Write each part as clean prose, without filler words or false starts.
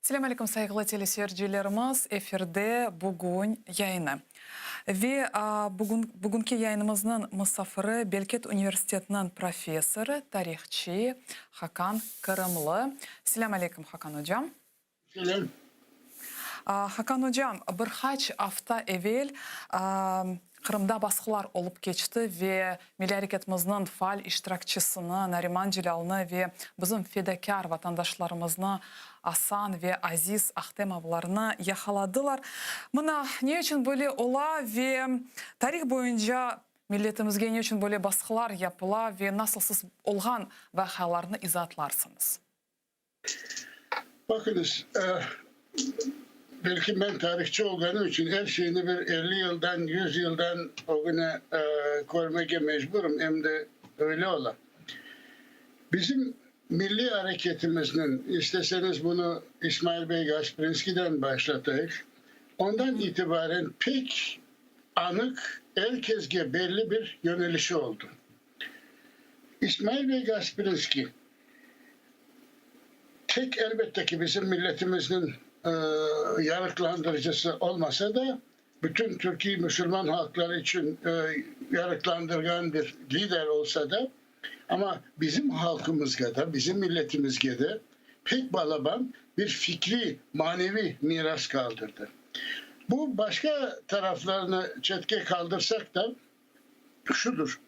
Selâm aleyküm, sayğılı teleseyircilerimiz, efirde Bugün yayını. Ve bugün, bugünki yayınımıznıñ musafiri Belket universitetiniñ professorı, tarihçi Hakan Kırımlı. Selâm aleyküm, Hakan ocam. Selâm. Hakan ocam, bir qaç afta evel Qırımda basqılar olıp keçti ve milliy areketimizniñ faal iştirakçisini Nariman Celâlnı ve bizim fedakâr vatandaşlarımıznı Asan ve Aziz Ahtemovlarnı yaqaladılar. Mına, ne içün böyle ola ve tarih boyunca milletimizge ne içün böyle basqılar yapıla ve nasıl siz olğan vaqialarnı izaatlarsıñız? Baqıñız, belki men tarihçı olğanım içün er şeyni bir 50 yıldan, 100 yıldan ögüne körmege mecburım, em de öyle ola. Bizim milliy areketimizniñ, isteseñiz bunı İsmail bey Gasprinskiyden başlatayıq, ondan itibaren pek anıq, er kesge belli bir yönelişi oldı. İsmail bey Gasprinskiy tek, elbette ki, bizim milletimizniñ yarıqlandırıcısı olmasa da, bütün türkiy musulman halqları içün yarıqlandırğan bir lider olsa da, amma bizim halqımızğa da, bizim milletimizge de pek balaban bir fikriy, maneviy miras qaldırdı. Bu başqa taraflarını çetke qaldırsaq da, şudır,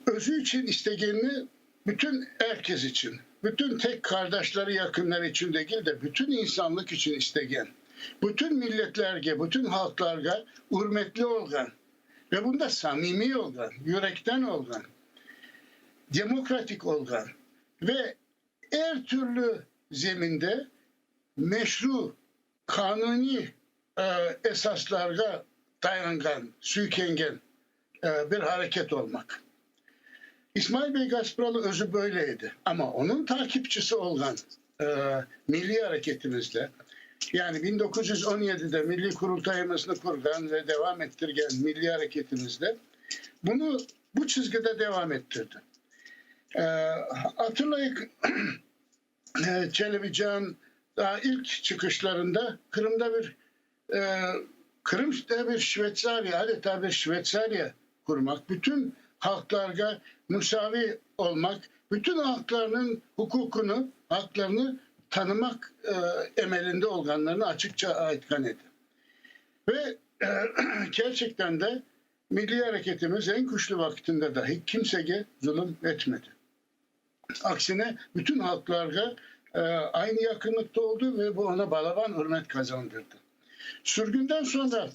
özü içün istegenini bütün er kes içün, bütün tek qardaşları, yaqınları içün degil de, bütün insanlıq içün istegen, bütün milletlerge, bütün halqlarğa ürmetli olğan ve bunda samimiy olğan, yürekten olğan, demokratik olğan ve er türlü zeminde meşru, qanuniy esaslarğa tayanğan, süykengen bir hareket olmaq. İsmail bey Gaspralı özü böyle edi, amma onıñ takipçisi olğan milliy areketimizde, yani 1917-de Milliy Qurultayımıznı qurğan ve devam ettirgen milliy areketimizde bunı bu çizgide devam ettirdi. Hatırlayıq, Çelebican daa ilk çıqışlarında Qırımda bir Qırımda bir Şveytsariya, adeta bir Şveytsariya qurmaq, bütün halqlarğa musaviy olmaq, bütün halqlarnıñ huquqını, aqlarını tanımaq emelinde olğanlarını açıqça aytqan edi. Ve kerçekten de milliy areketimiz eñ küçlü vaqıtında dahi kimsege zulum etmedi. Aksine, bütün halqlarğa aynı yaqınlıqta oldı ve bu ona balaban ürmet qazandırdı. Sürgünden soñra,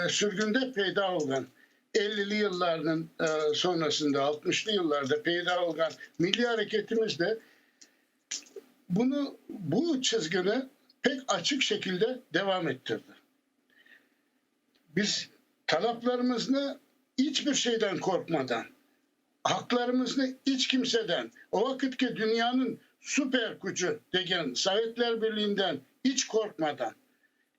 sürgünde peyda olğan, ellili yıllarnıñ soñrasında, altmışlı yıllarda peyda olğan milliy areketimiz de bunı, bu çizgini pek açıq şekilde devam ettirdi. Biz talaplarımıznı iç bir şeyden qorqmadan, Aqlarımıznı iç kimseden, o vaqıtki dünyanıñ super küçü degen Sovetler Birliğinden iç qorqmadan,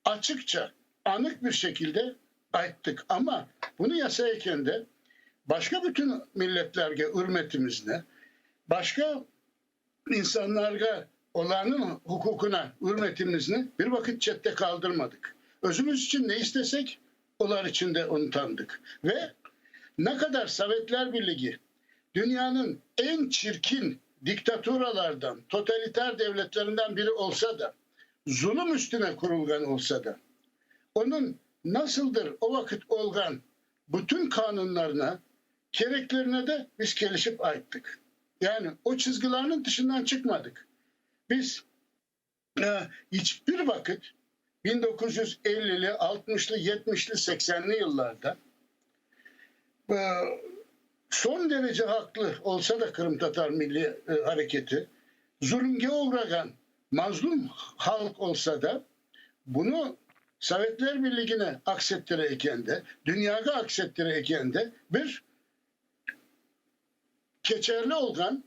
açıqça, anıq bir şekilde ayttıq. Amma bunı yasay ekende, başqa bütün milletlerge ürmetimizni, başqa insanlarğa, olarnıñ huquqına ürmetimizni bir vaqıt çette qaldırmadıq. Özümiz içün ne istesek, olar içün de onı tanıdıq. Ve ne qadar Sovetler Birligi dünyanıñ eñ çirkin diktaturalardan, totalitar devletlerinden biri olsa da, zulum üstüne qurulğan olsa da, onıñ nasıldır o vaqıt olğan bütün qanunlarına, kereklerine de biz kelişip ayttıq. Yani o çizgilerniñ tışından çıqmadıq. Biz iç bir vaqıt 1950-li, 60-lı, 70-li, 80-li yıllarda soñ derece haqlı olsa da qırımtatar milliy areketi, zulümge oğrağan mazlum halq olsa da, bunı Sovetler Birligine aks ettire eken de, dünyağa aks ettire eken de bir keçerli olğan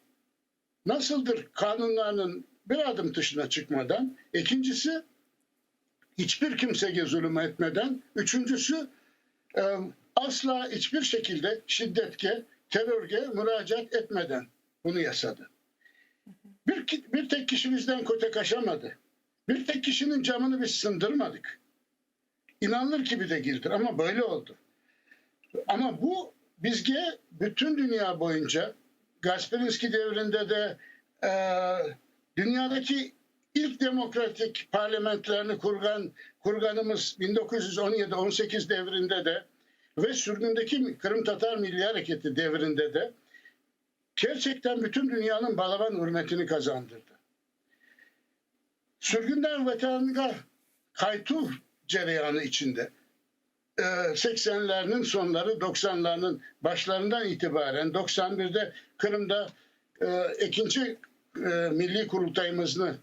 nasıldır qanunlarnıñ bir adım tışına çıqmadan, ekincisi, iç bir kimsege zulüm etmeden, üçüncisi, asla iç bir şekilde şiddetke, terrorge muracaat etmeden bunı yasadı. Bir, bir tek kişi bizden kötek aşamadı. Bir tek kişinin camını biz sındırmadık. İnanılır kibi degildir ama böyle oldu. Ama bu bizge bütün dünya boyunca Gasprinski devrinde de e, dünyadaki ilk demokratik parlamentlerini kurgan, kurganımız 1917-18 devrinde de ve sürgündeki Kırım Tatar Milli Hareketi devrinde de gerçekten bütün dünyanın balaban hürmetini kazandırdı. Sürgünden vatanga kaytuv cereyanı içinde 80'lerinin sonları 90'larının başlarından itibaren 91'de Kırım'da e, ikinci e, milli kurultayımızı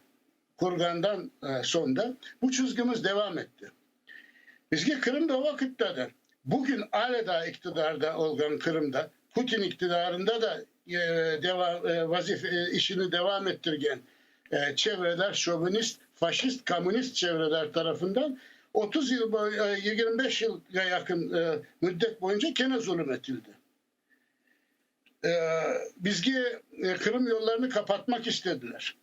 kurgandan e, sonra bu çizgimiz devam etti. Bizge Kırım'da o vakitte de bugün hala da iktidarda olan Kırım'da Putin iktidarında da e, deva, e, vazife e, işini devam ettirgen e, çevreler şovinist, faşist, komünist çevreler tarafından 30 yıl boyu, 25 yıla yakın e, müddet boyunca kene zulüm etildi. E, bizge e, Kırım yollarını kapatmak istediler.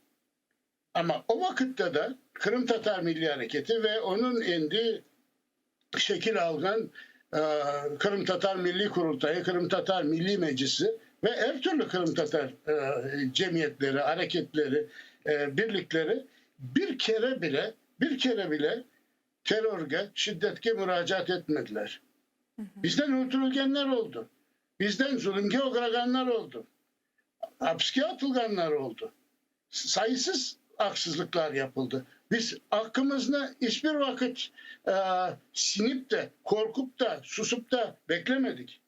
Ama o vakitte de Kırım Tatar Milli Hareketi ve onun endi şekil algan e, Kırım Tatar Milli Kurultayı, Kırım Tatar Milli Meclisi ve her türlü Kırım Tatar e, cemiyetleri, hareketleri, e, birlikleri bir kere bile bir kere bile terörge, şiddetke müracaat etmediler. Bizden öldürülgenler oldu. Bizden zulümge uğraganlar oldu. Hapske atılganlar oldu. Sayısız haksızlıklar yapıldı. Biz hakkımızı hiçbir vakit e, sinip de, korkup da, susup da beklemedik.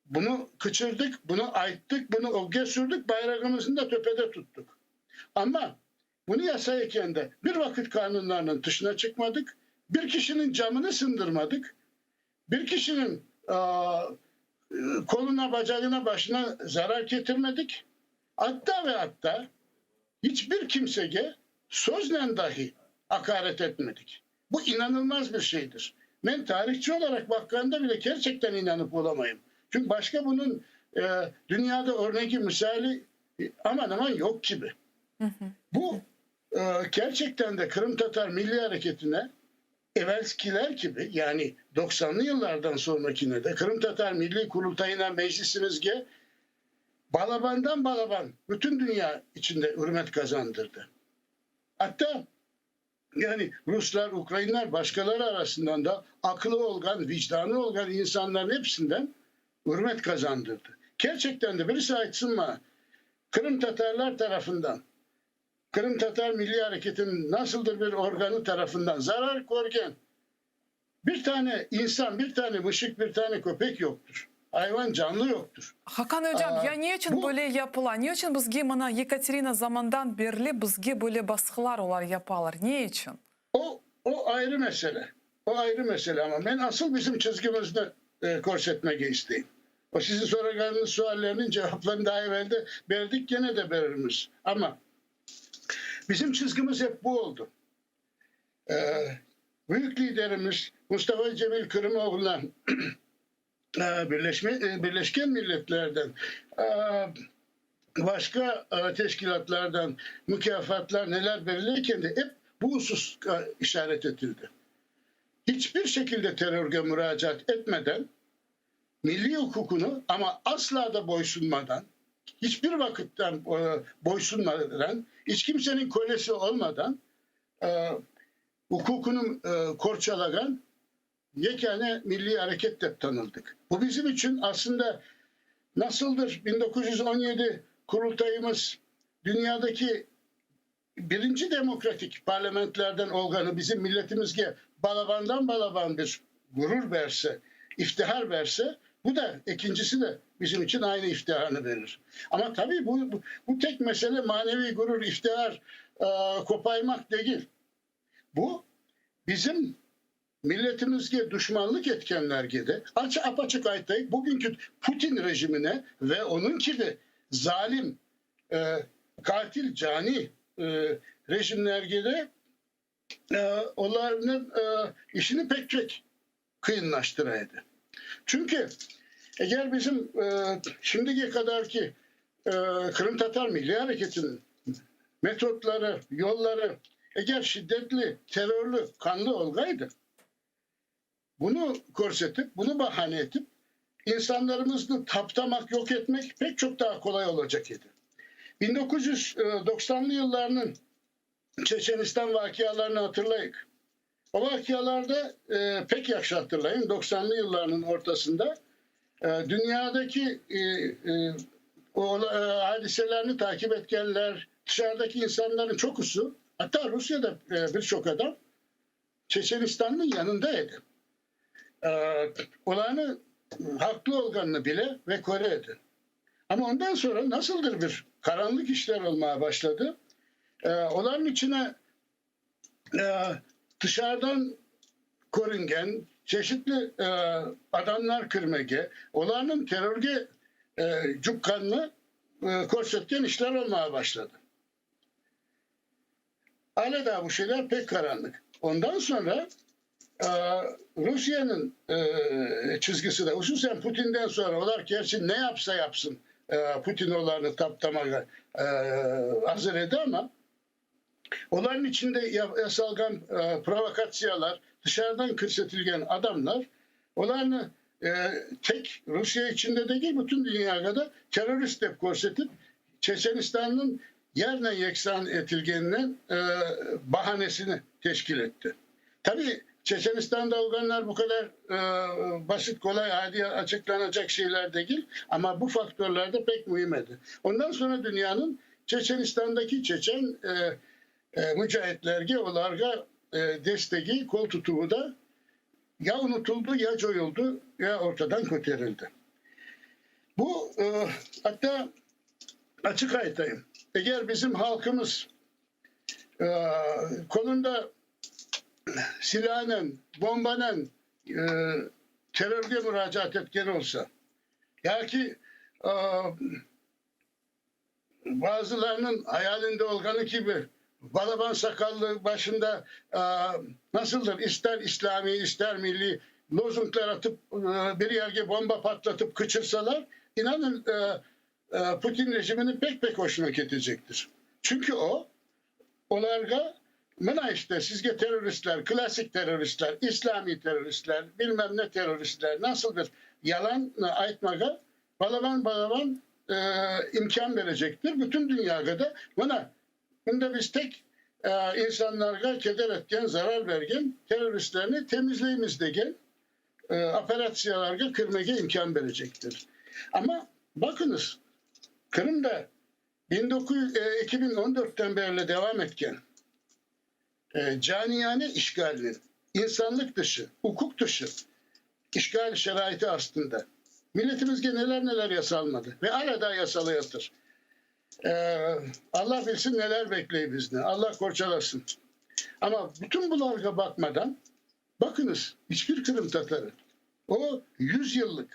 Bunu kıçırdık, bunu ayttık, bunu öge sürdük, bayrağımızı da tepede tuttuk. Ama bunu yasayken de bir vakit kanunlarının dışına çıkmadık. Bir kişinin camını sındırmadık. Bir kişinin e, koluna, bacağına, başına zarar getirmedik. Hatta ve hatta hiçbir kimseye sözle dahi hakaret etmedik. Bu inanılmaz bir şeydir. Ben tarihçi olarak baktığımda bile gerçekten inanıp olamayım. Çünkü başka bunun e, dünyada örneği misali e, aman aman yok gibi. Bu e, gerçekten de Kırım Tatar Milli Hareketi'ne evvelkiler gibi yani 90'lı yıllardan sonrakine de Kırım Tatar Milli Kurultayı'na meclisimizge balabandan balaban bütün dünya içinde hürmet kazandırdı. Hatta yani Ruslar, Ukrayinler başkaları arasından da aklı olgan, vicdanı olgan insanların hepsinden hürmet kazandırdı. Gerçekten de birisi aytsın bana Kırım Tatarlar tarafından Kırım Tatar Milli Hareketi'nin nasıldır bir organı tarafından zarar görgen bir tane insan, bir tane mışık, bir tane köpek yoktur. Hayvan canlı yoktur. Hakan hocam, Aa, ya ne içün bu- böyle yapıla? Ne içün bizge mına Yekaterina zamandan berli bizge böyle basqılar olar yapalar? Ne içün? O, o ayrı mesele. O ayrı mesele ama ben asıl bizim çizgimizde e, korsetmeye isteyim. O sizin soracağınız suallerinin cevaplarını daha evvel de verdik gene de veririz. Ama bizim çizgimiz hep bu oldu. Ee, büyük liderimiz Mustafa Cemil Kırımoğlu'na e, Birleşme, e, Birleşken Milletler'den e, başka e, teşkilatlardan mükafatlar neler verilirken de hep bu husus e, işaret edildi. Hiçbir şekilde terörge müracaat etmeden milli hukukunu ama asla da boysunmadan hiçbir vakitten e, boysunmadan hiç kimsenin kölesi olmadan e, hukukunu e, korçalayan yekane milli hareketle tanıldık. Bu bizim için aslında nasıldır 1917 kurultayımız dünyadaki birinci demokratik parlamentlerden olganı bizim milletimizge balabandan balaban bir gurur verse, iftihar verse bu da ikincisi de bizim için aynı iftiharını verir. Ama tabii bu, bu, bu tek mesele manevi gurur, iftihar e, kopaymak değil. Bu bizim milletimizge düşmanlık etkenler gibi aç apaçık aytayık bugünkü Putin rejimine ve onun gibi zalim, e, katil, cani e, rejimler gibi e, onların e, işini pek çok kıyınlaştıraydı. Çünkü eğer bizim e, şimdiye kadar ki e, Qırımtatar milliy areketiniñ metodları, yolları eger şiddetli, terrorlı, qanlı olğaydı, bunı körsetip, bunı bahane etip, insanlarımıznı taptamaq, yoq etmek pek çoq daa qolay olacaq edi. 1990-lı yıllarnıñ Çeçenistan vaqialarını hatırlayıq. O vaqialarda pek yahşı hatırlayım, doqsanlı yıllarnıñ ortasında dünyadaki o adiselerni takip etkenler, dışarıdaki insanların çoqusı, hatta Rusiyada bir çoq adam Çeçenistannıñ yanında edi. Olarnı haqlı olğanını bile ve köre edi. Amma ondan soñra nasıldır bir qaranlıq işler olmağa başladı. Olarnıñ içine tışarıdan körüngen çeşitli adamlar kirmege, olarnıñ terrorge cuqqanını körsetken işler olmağa başladı. Alâ daa bu şeyler pek qaranlıq. Ondan soñra Rusiyeniñ çizgisi de, hususen Putinden soñra, olar gerçi ne yapsa yapsın, Putin olarnı taptamağa azır edi, amma olarnıñ içinde yasalğan provokatsiyalar, dışarıdan kirsetilgen adamlar olarnı tek Rusiye içinde degil, bütün dünyağa da terrorist dep körsetip, Çeçenistannıñ yernen yeksan etilgeniniñ bahanesini teşkil etti. Tabiiy, Çeçenistanda olğanlar bu qadar basit, qolay, adiy açıqlanacaq şeyler degil, amma bu faktörler de pek müim edi. Ondan soñra dünyanıñ Çeçenistandaki çeçen mücahitlerge, olarğa destegi, qol tutuvı da ya unutıldı, ya coyuldı, ya ortadan köterildi. Bu, atta açıq aytayım, eger bizim halqımız qolunda silânen, bombanen terrorge muracaat etken olsa, yaki Bazılarınıñ hayalinde olğanı kibi, balaban saqallı başında nasıldır ister islâmiy, ister milliy lozunglar atıp, bir yerge bomba patlatıp qıçırsalar, inanın, Putin rejiminiñ pek-pek hoşuna ketecektir. Çünki o, olarğa, mına işte, sizge terroristler, klassik terroristler, islâmiy terroristler, bilmem ne terroristler, nasıl bir yalan aytmağa Balaban-balaban imkân berecektir bütün dünyağa da. Mına, bunda biz tek insanlarğa keder etken, zarar bergen terroristlerni temizleymiz degen operatsiyalarğa kirmege imkân berecektir. Amma, baqıñız, Qırımda 2014-ten berli devam etken Caniyane işğalniñ insanlıq dışı, uquq dışı işğal şaraiti astında milletimizge neler-neler yasalmadı ve alâ daa yasalayatır. Allah bilsin neler bekley bizni, Allah qorçalasın. Amma bütün bularğa baqmadan, baqıñız, iç bir qırımtatarı o yüzyıllıq,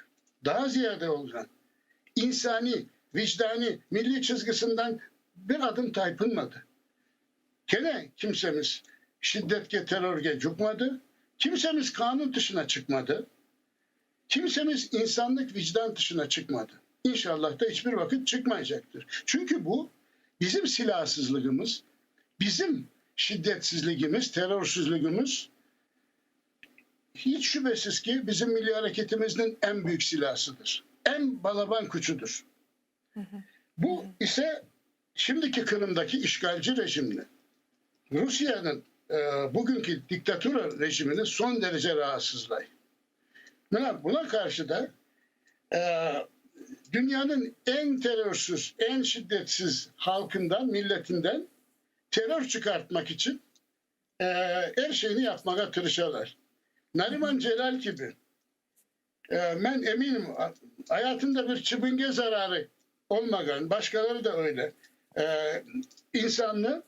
daa ziyade olğan insaniy, vicdaniy, milliy çizgisinden bir adım taypınmadı. Kene kimsemiz şiddetke, terrorge cuqmadı, kimsemiz qanun tışına çıqmadı, kimsemiz insanlıq vicdan tışına çıqmadı. İnşallah da iç bir vaqıt çıqmaycaqtır. Çünki bu, bizim silâsızlığımız, bizim şiddetsizligimiz, terrorsüzlügimiz, hiç şübesiz ki, bizim milliy areketimizniñ eñ büyük silâsıdır, eñ balaban küçüdir. Bu ise şimdiki Qırımdaki işğalci rejimni, Rusiyeniñ bugünki diktatura rejimini soñ derece raatsızlay. Mına buna qarşı da dünyanıñ eñ terrorsız, eñ şiddetsiz halqından, milletinden terror çıqartmaq içün er şeyni yapmağa tırışalar. Nariman Celâl kibi Men eminim, ayatında bir çıbınge zararı olmağan, başqaları da öyle, insannı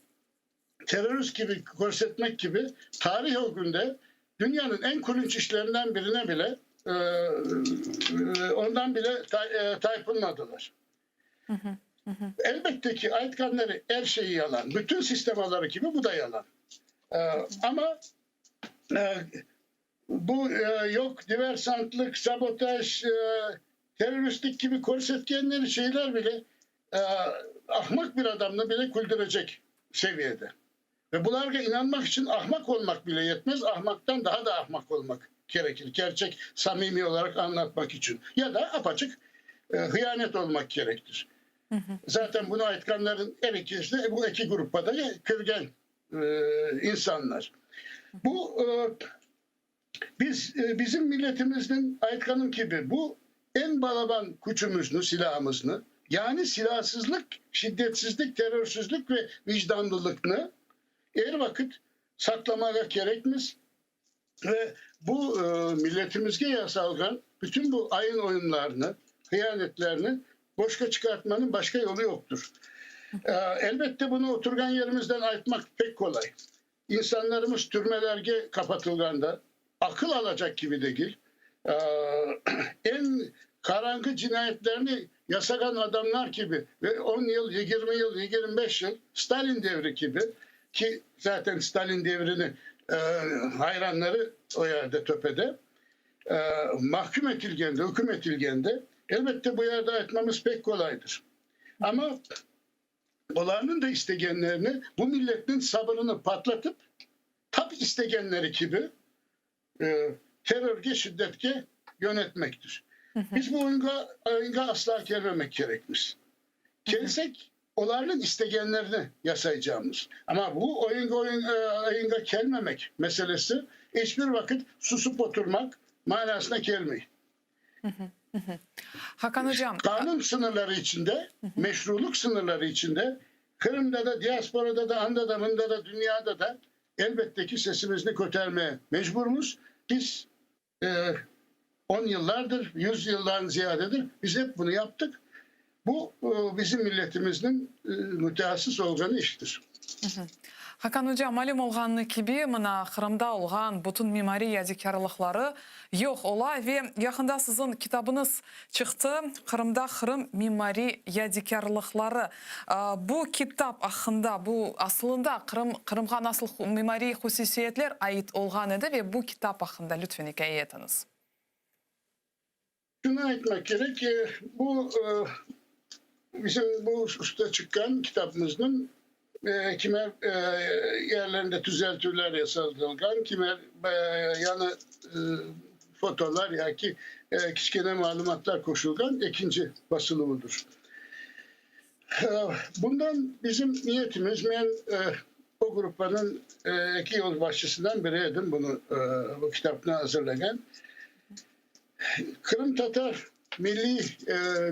terrorist kibi körsetmek kibi tarih ögünde dünyanıñ eñ külünç işlerinden birine bile, ondan bile taypınmadılar. Elbette ki, aytqanları er şey yalan, bütün sistemaları kibi bu da yalan. Amma Bu yoq diversantlıq, sabotaj, terroristlik kibi körsetkenleri şeyler bile. Ahmaq bir adamnı bile küldürecek seviyede. Ve bularğa inanmaq içün ahmaq olmaq bile yetmez, ahmaqtan daha da ahmaq olmaq kerekir, kerçek, samimiy olaraq añlatmaq içün. Ya da apaçıq hıyanet olmaq kerektir. Zaten bunı aytqanların er ikisi de bu eki gruppada kirgen insanlar. Bu Biz, bizim milletimizniñ, aytqanım kibi, bu eñ balaban küçümizni, silâmıznı, yani silâsızlıq, şiddetsizlik, terrorsızlıq ve vicdanlılıqnı er vaqıt saqlamağa kerekmiz ve bu milletimizge yasalğan bütün bu ayın-oyunlarnı, hıyanetlerni boşqa çıqartmanıñ başqa yolu yoqtır. Elbette, bunı oturğan yerimizden aytmaq pek qolay. İnsanlarımız türmelerge qapatılğanda aqıl alacaq kibi degil, eñ qarañğı cinayetlerni yasağan adamlar kibi ve on yıl, 20 yıl, 25 yıl Stalin devri kibi, ki zaten Stalin devrini hayranları o yerde töpede, mahküm etilgende, üküm etilgende, elbette bu yerde aytmamız pek qolaydır. Amma Olarnıñ da istegenlerini, bu milletniñ sabırını patlatıp, tap istegenleri kibi terrorge, şiddetke yönetmektir. Biz bu oyunğa, oyunğa asla kelmemek kerekmiz. Kelsek, olarnıñ istegenlerini yasaycağımız. Amma bu oyunğa, oyunğa kelmemek meselesi iç bir vaqıt susıp oturmaq manasına kelmey. Hakan ocam. Qanun sınırları içinde, meşrulıq sınırları içinde Qırımda da, diasporada da, anda da, mında da, dünyada da elbette ki sesimizni kötermeye mecburmız. Biz on yıllardır, yüz yıldan ziyadedir biz hep bunı yaptıq. Bu bizim milletimizniñ mütehassıs olğanı iştir. Hakan oca, malüm olğanı kibi, mına Qırımda olğan bütün mimariy yadikârlıqları yoq ola ve yaqında siziñ kitabıñız çıqtı, Qırımda Qırım mimariy yadikârlıqları. Bu kitap aqqında, bu asılında Qırım, Qırımğa nasıl mimariy hususiyetler ait olğan edi ve bu kitap aqqında lütfen ikâye etiñiz. Şunı aytmaq kerek ki, bu bizim bu usta çıqqan kitabımıznıñ kimer yerlerinde tüzeltüvler yasadılğan, kimer yañı fotolar yaki kiçkene malümatlar qoşulğan ekinci basıluvıdır. Bundan bizim niyetimiz, men o gruppanıñ eki yolbaşçısından biri edim, bunı, bu kitapnı azırlağan. Qırımtatar milliy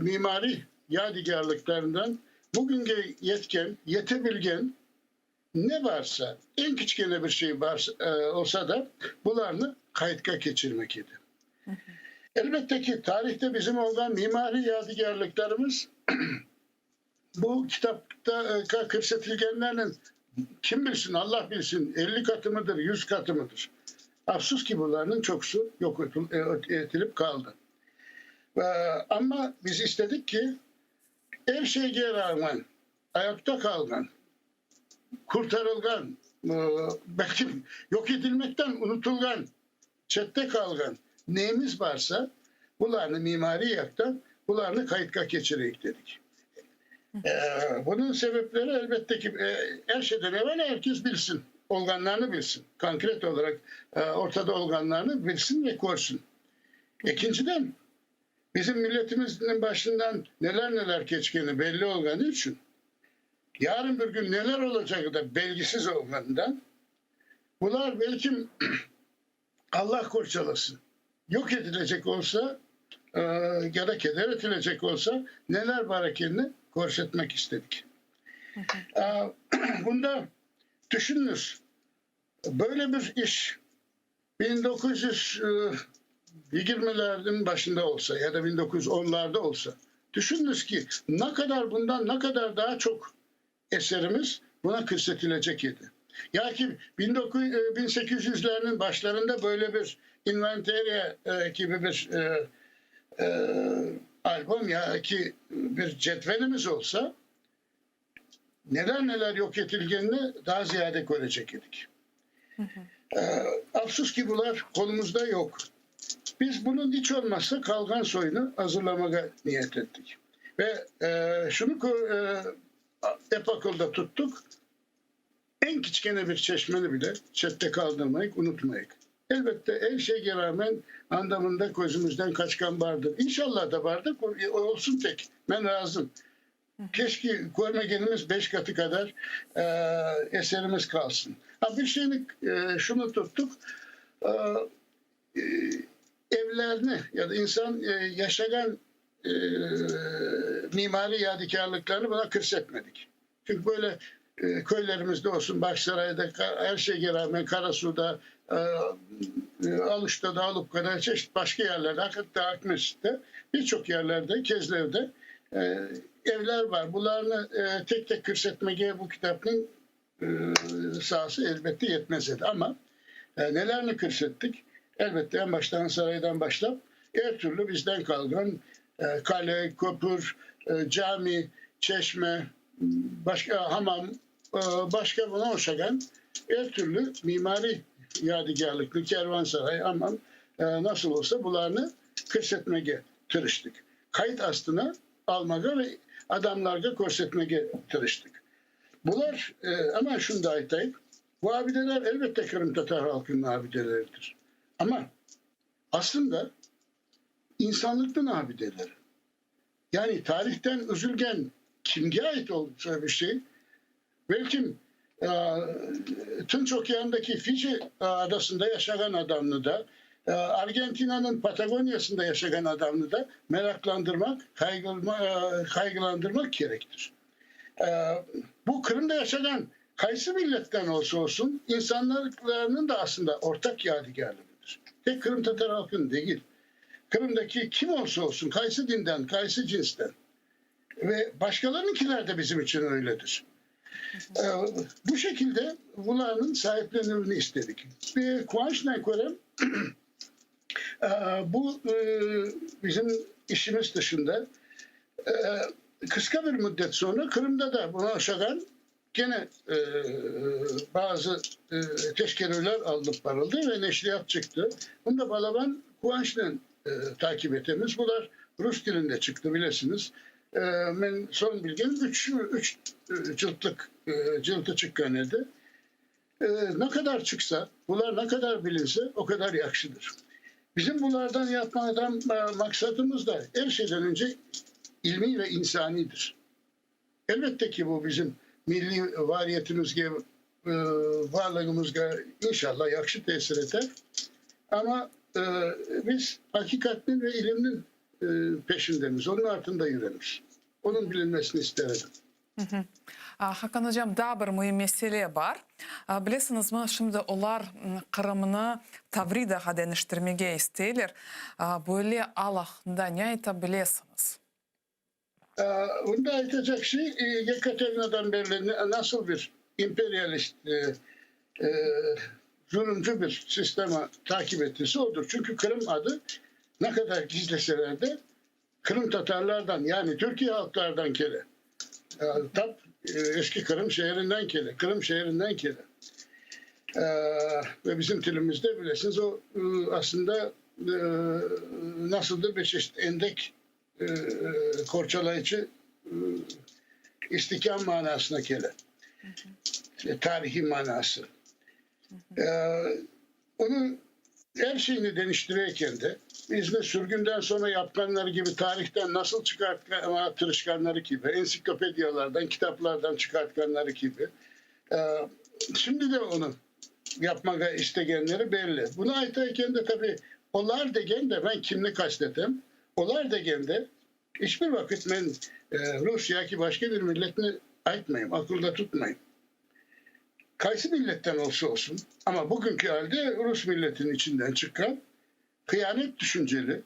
mimariy yadigârlıqlarından bugünge yetken, yetebilgen ne varsa, eñ kiçkene bir şey olsa da, bularnı qaytqa keçirmek edi. Elbette ki, tarihte bizim olğan mimariy yadigârlıqlarımız Bu kitapta kirsetilgenlerniñ, kim bilsin, Allah bilsin, 50 katı mıdır, 100 katı mıdır. Afsus ki, bularnıñ çoqusı yoq etilip qaldı. Amma biz istedik ki, er şeyge rağmen ayaqta qalğan, qurtarılğan, belki yoq etilmekten unutılğan, çette qalğan neyimiz barsa, bularnı mimariy yaqtan, bularnı qaytqa keçireyik dedik. Bunıñ sebepleri, elbette ki, er şeyden evel er kes bilsin, olğanlarnı bilsin, konkret olaraq ortada olğanlarnı bilsin ve körsin. Ekinciden, bizim milletimizniñ başından neler-neler keçkeni belli olğanı içün, yarın bir kün neler olacağı da belgisiz olğanından, bular belkim, Allah qorçalasın, yoq etilecek olsa ya da keder etilecek olsa, neler bar ekenini körsetmek istedik. Bunda tüşüñiz, böyle bir iş 1920-lerniñ başında olsa ya da 1910-larda olsa, tüşüñiz ki, ne qadar bundan ne qadar daa çoq eserimiz buna kirsetilecek edi. Ya ki 1800-lerniñ başlarında böyle bir inventeriya kibi bir albom ya ki bir cedvelimiz olsa, neler-neler yoq etilgenini daa ziyade körecek edik. Afsus ki, bular qolumızda yoq. Biz bunıñ iç olmazsa qalğan soyunı azırlamağa niyet ettik. Ve şunı ep aqılda tuttuq, eñ kiçkene bir çeşmeni bile çette qaldırmayıq, unutmayıq. Elbette, er şeyge rağmen anda-mında közümizden qaçqan bardır. İnşallah da bardır, olsun tek, men razım. Keşke körmegenimiz beş qatı qadar eserimiz qalsın. Ha, bir şeyni şunı tuttuq, evlerni ya da insan yaşağan mimariy yadikârlıqlarnı buna kirsetmedik. Çünki böyle köylerimizde olsun, Bağçasarayda, er şeyge rağmen Qarasuvda, Aluştada, Alupkada, çeşit başqa yerlerde, hatta Aqmescitte, bir çoq yerlerde, Kezlevde evler bar. Bularnı tek-tek kirsetmege bu kitapnıñ saası elbette yetmez edi. Amma nelerni kirsettik? Elbette, eñ baştan saraydan başlap, er türlü bizden qalğan qale, köpür, cami, çeşme, başqa hamam, başqa buna oşağan er türlü mimariy yadigarlıqnı, kervansaray, hamam, nasıl olsa bularnı kirsetmege tırıştık. Qayıt astına almağa ve adamlarğa körsetmege tırıştık. Bular, amma şunı da aytayıq, bu abideler elbette qırımtatar halqınıñ abideleridir. Amma aslında insanlıqnıñ abideleri. Yani tarihten üzülgen kimge ait olsa bir şey, belkim Tınç okeandaki Fiji adasında yaşağan adamnı da, Argentinanıñ Patagoniyasında yaşağan adamnı da meraqlandırmaq, qayğılandırmaq kerektir. Bu Qırımda yaşağan qaysı milletten olsa olsun, insanlarnıñ da aslında ortaq yadigarlığıdır. Tek qırımtatar halqınıñ degil. Qırımdaki kim olsa olsun, qaysı dinden, qaysı cinsten ve başqalarınkiler de bizim içün öyledir. Bu şekilde bularnıñ saiplenüvini istedik. Ve quvançnen körem, bu bizim işimiz tışında qısqa bir müddet soñra Qırımda da buna oşağan kene bazı teşkerüvler alınıp barıldı ve neşriyat çıqtı. Bunı da balaban quvançnen takip etemiz. Bular rus tilinde çıqtı, bilesiñiz. Men soñ bilgenim, üç cıltlıq cıltı çıqqan edi. Ne qadar çıqsa, bular ne qadar bilinse, o qadar yahşıdır. Bizim bulardan yapmadan maqsadımız da er şeyden önce ilmiy ve insanidir. Elbette ki, bu bizim milliy variyetimizge, varlığımızğa inşallah yahşı tesir eter. Amma biz aqiqatnıñ ve ilimniñ peşindemiz, onıñ artında yüremiz. Onıñ bilinmesini ister edim. Hakan ocam, daa bir müim mesele bar. Bilesiñizmi, şimdi olar Qırımnı Tavridağa deñiştirmege isteyler. Böyle al aqqında ne ayta bilesiñiz? Bunda aytacaq şey, Yekaterinadan berli nasıl bir imperialist, zulümcü bir sistema takip ettiyse odur. Çünki Qırım adı ne qadar gizleseler de, Qırımtatarlardan, yani türkiy halqlardan kele. Tap eski Qırım şeerinden kele, Qırım şeerinden kele. Ve bizim tilimizde, bilesiñiz, o aslında nasıldır bir çeşit endek qorçalayıcı istikam manasına kele, tarihiy manası. Onıñ er şeyni deñiştireyken de, bizni sürgünden soñra yapqanları kibi, tarihten nasıl çıqartmağa tırışqanları kibi, ensiklopediyalardan, kitaplardan çıqartqanları kibi, şimdi de onı yapmağa istegenleri belli. Bunı aytayken de, tabi, olar degende, ben kimni qastetem, olar degende, iç bir vaqıt men rus yaki başqa bir milletni aytmayım, aqılda tutmayım. Qaysı milletten olsa olsun, amma bugünki alde rus milletiniñ içinden çıqqan, hıyanet tüşünceli,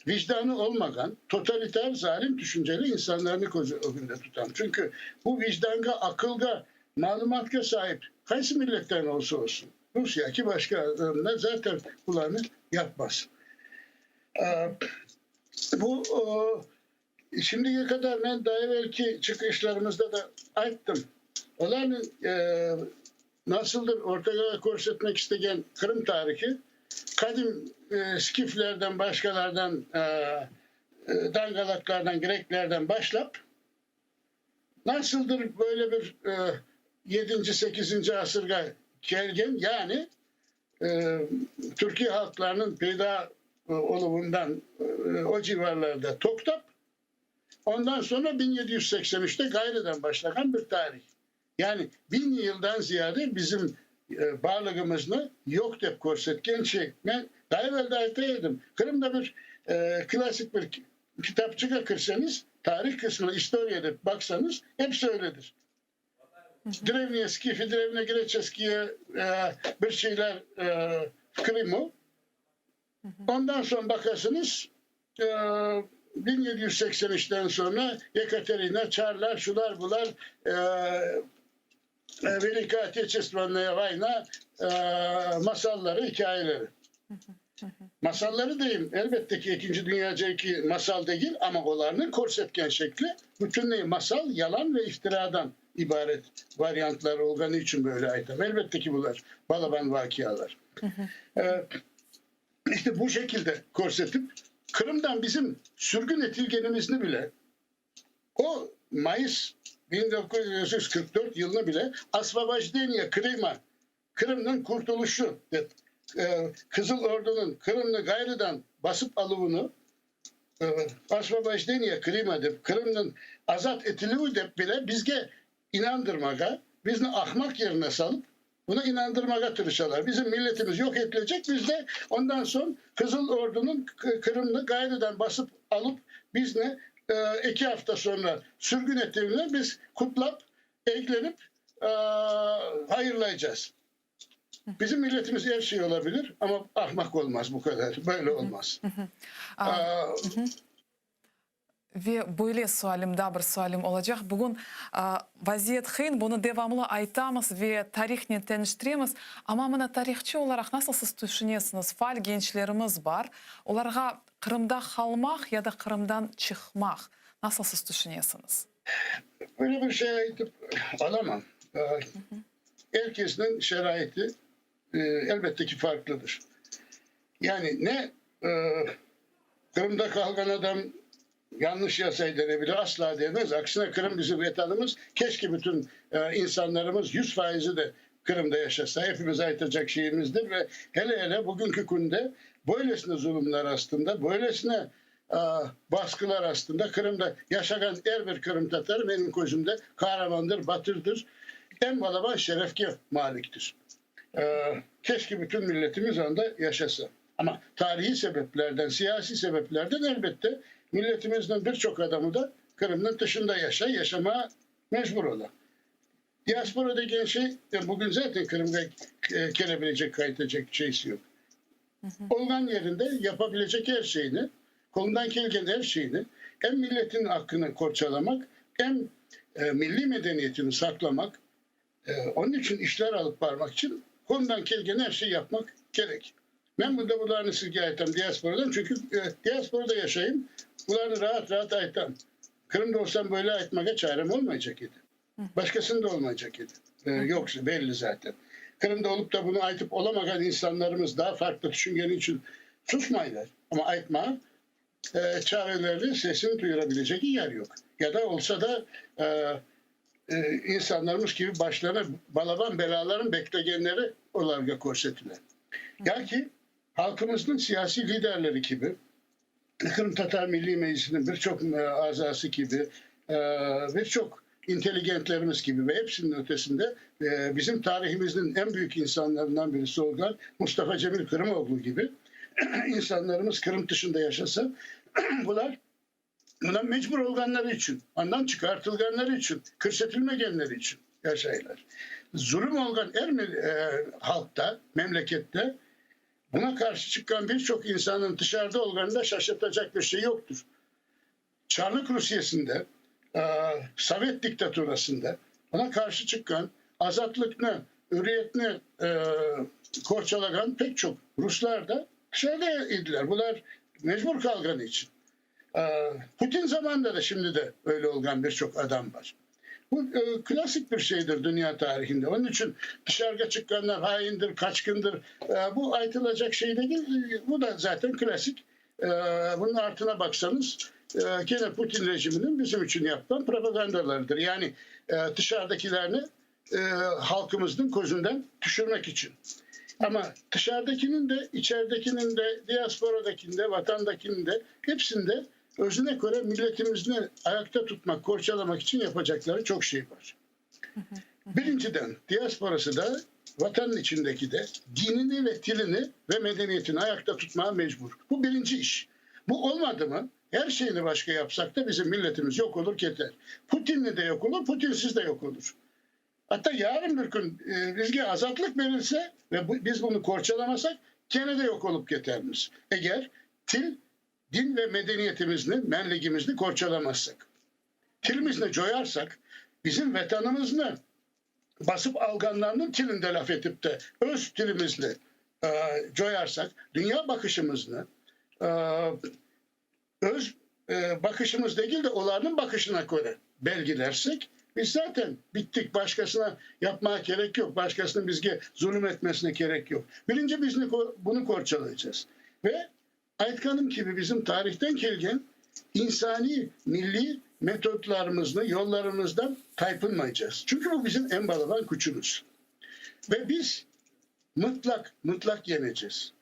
vicdanı olmağan, totalitar, zalim tüşünceli insanlarnı köz ögünde tutam. Çünki bu vicdanğa, aqılğa, malümatqa saip qaysı milletten olsa olsun, rus yaki başqa adamlar zaten bularnı yapmaz. Bu Şimdige qadar men daa evelki çıqışlarımızda da ayttım, olarnıñ nasıldır ortağa körsetmek istegen Qırım tarihi qadim skiflerden, başqalardan. Dangalaklardan, greklerden başlap, nasıldır böyle bir yedinci, sekizinci asırğa kelgen, yani türkiy halqlarnıñ peyda oluvından o civarlarda toqtap, ondan soñra 1783-te ğayrıdan başlağan bir tarih. Yani biñ yıldan ziyade bizim barlığımıznı yoq dep körsetken şey. Men daa evel de ayta edim, Qırımda bir klassik bir kitapçığa kirseñiz, tarih qısmına, istoriya dep baqsañız, episi öyledir. Drevniye skifi, drevnegreçeskiye bir şeyler v Krımu. Ondan soñ baqasıñız, 1783-ten soñra Yekaterina, çarlar, şular, bular, Velika Oteçestvennaya voyna masalları, ikâyeleri. Masalları deyim, elbette ki, Ekinci dünya cenki masal degil, amma olarnıñ körsetken şekli bütünley masal, yalan ve iftiradan ibaret variantlar olğanı içün böyle aytam. Elbette ki, bular balaban vaqialar. İşte bu şekilde körsetip, Qırımdan bizim sürgün etilgenimizni bile, o mayıs 1944 yılını bile Osvobojdeniye Krıma, Qırımnıñ qurtuluşı dep, Qızıl Ordunıñ Qırımnı ğayrıdan basıp aluvını Osvobojdeniye Krıma dep, Qırımnıñ azat etilüvi dep bile bizge inandırmağa, bizni ahmaq yerine salıp, Bunı inandırmağa tırışalar. Bizim milletimiz yoq etilecek, biz de ondan soñ Qızıl Ordunıñ Qırımnı ğayrıdan basıp alıp, bizni eki afta soñra sürgün etüvini biz qutlap, eglenip hayırlaycaz. Bizim milletimiz er şey ola bilir, amma ahmaq olmaz bu qadar, böyle olmaz. Ve böyle sualim, daa bir sualim olacaq. Bugün vaziyet qıyın, bunı devamlı aytamız ve tarihnen teñiştiremiz. Amma mına tarihçı olaraq nasıl siz tüşünesiñiz, faal gençlerimiz bar, olarğa Qırımda qalmaq ya da Qırımdan çıqmaq, nasıl siz tüşünesiñiz? Böyle bir şey aytıp olamam. Er kesniñ şaraiti elbette ki farqlıdır. Yani ne Qırımda qalğan adam yanlış yasay dene bile, asla demez. Aksine Qırım bizim vetanımız, keşke bütün insanlarımız yüz faizi de Qırımda yaşasa, epimiz aytacaq şeyimizdir ve hele-hele bugünki künde böylesine zulumlar astında, böylesine basqılar astında Qırımda yaşağan er bir qırımtatar menim közümde qaramandır, batırdır, eñ balaban şerefke maliktir. Keşke bütün milletimiz anda yaşasa. Amma tarihiy sebeplerden, siyasiy sebeplerden, elbette, milletimizniñ bir çoq adamı da Qırımnıñ tışında yaşay, yaşamağa mecbur ola. Diaspora degen şey, bugün zaten Qırımğa kele bilecek, qaytacaq şeysi yoq. Olğan yerinde yapa bilecek er şeyni, qolundan kelgen er şeyni, em milletiniñ aqqını qorçalamaq, em milliy medeniyetini saqlamaq, Onıñ içün işler alıp barmaq içün qolundan kelgen er şey yapmaq kerek. Men bunda bularnı sizge aytam diasporadan, çünki diasporada yaşayım, bularnı raat-raat aytam. Qırımda olsam böyle aytmağa çarem olmaycaq edi. Başqasında olmaycaq edi. Yoqsa, belli zaten. Qırımda olıp da bunı aytıp olamağan insanlarımız daa farqlı tüşüngeni içün susmaylar. Amma aytmağa çarelerni, sesini duyurabilecek yer yoq. Ya da olsa da insanlarımız kibi başlarına balaban belâların beklegenleri olarğa körsetile. Ya ki, halqımıznıñ siyasiy liderleri kibi, Qırımtatar Milliy Meclisiniñ bir çoq azası kibi, bir çoq intelligentlerimiz kibi ve hepsiniñ ötesinde bizim tarihimizniñ eñ büyük insanlarından birisi olğan Mustafa Cemil Qırımoğlu kibi insanlarımız Qırım tışında yaşasa, bular buna mecbur olğanları içün, andan çıqartılğanları içün, kirsetilmegenleri içün yaşaylar. Zulüm olğan er halqta, memlekette buna qarşı çıqqan bir çoq insannıñ tışarıda olğanında şaşırtacaq bir şey yoqtır. Çarlıq Rusiyesinde, sovet diktaturasında buna qarşı çıqqan, azatlıqnı, ürriyetni qorçalağan pek çoq ruslar da dışarıda ediler. Bular mecbur qalğanı içün. Putin zamanında da, şimdi de öyle olğan bir çoq adam bar. Bu klassik bir şeydir dünya tarihinde. Onıñ içün dışarığa çıqqanlar haindir, qaçqındır, bu aytılacaq şey degil. Bu da zaten klassik. Bunıñ artına baqsañız, kene Putin rejiminiñ bizim içün yapqan propagandalarıdır. Yani tışarıdakilerni halqımıznıñ közünden tüşürmek içün. Amma tışarıdakiniñ de, içeridekiniñ de, diasporadakiniñ de, vatandakiniñ de, hepsinde özüne köre milletimizni ayaqta tutmaq, qorçalamaq içün yapacaqları çoq şey bar. Birinciden, diasporası da, vatannıñ içindeki de dinini ve tilini ve medeniyetini ayaqta tutmağa mecbur. Bu birinci iş. Bu olmadımı, er şeyni başqa yapsaq da bizim milletimiz yoq olur keter. Putinli de yoq olur, Putinsiz de yoq olur. Atta yarın bir kün bizge azatlıq berilse ve biz bunı qorçalamasaq, kene de yoq olıp ketermiz, eger til, din ve medeniyetimizni, menligimizni qorçalamazsaq. Tilimizni coyarsaq, bizim Vetanımıznı basıp alğanlarnıñ tilinde laf etip de öz tilimizni coyarsaq, dünya baqışımıznı öz baqışımız degil de, olarnıñ baqışına köre belgilersek, biz zaten bittik, başqasına yapmağa kerek yoq, başqasınıñ bizge zulüm etmesine kerek yoq. Birinci bizni bunı qorçalaycağız. Ve Aytqanım kibi, bizim tarihten kelgen insaniy, milliy metodlarımıznı, yollarımızdan taypınmaycaz. Çünki bu bizim eñ balaban küçümiz. Ve biz mıtlaq, mıtlaq yenecez.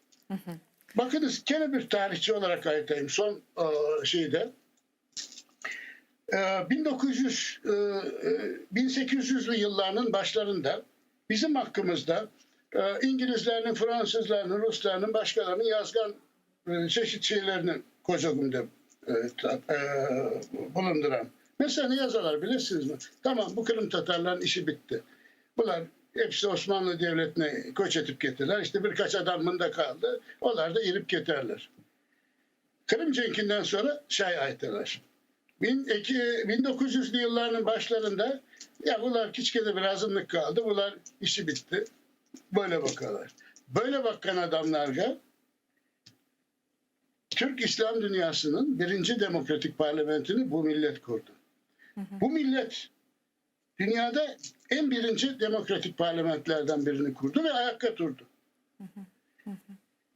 Baqıñız, kene bir tarihçı olaraq aytayım, soñ şeyde, 1900, 1800-lü yıllarnıñ başlarında bizim aqqımızda İngilizlerniñ, fransızlarnıñ, ruslarnıñ, başqalarnıñ yazğan çeşit şeylerini köz ögümde bulundıram. Mesela, ne yazalar bilesiñizmi? Tamam, bu qırımtatarlarnıñ işi bitti. Bular episi Osmanlı devletine köç etip kettiler. İşte bir qaç adam mında qaldı, olar da irip keterler. Qırım cenkinden soñra şay aytalar, 1900-lü yıllarnıñ başlarında, ya bular kiçkene bir azınlıq qaldı, bular işi bitti, böyle baqalar. Böyle baqqan adamlarğa Türk İslâm dünyasınıñ birinci demokratik parlamentini bu millet qurdı. Bu millet dünyada eñ birinci demokratik parlamentlerden birini qurdı ve ayaqqa turdı.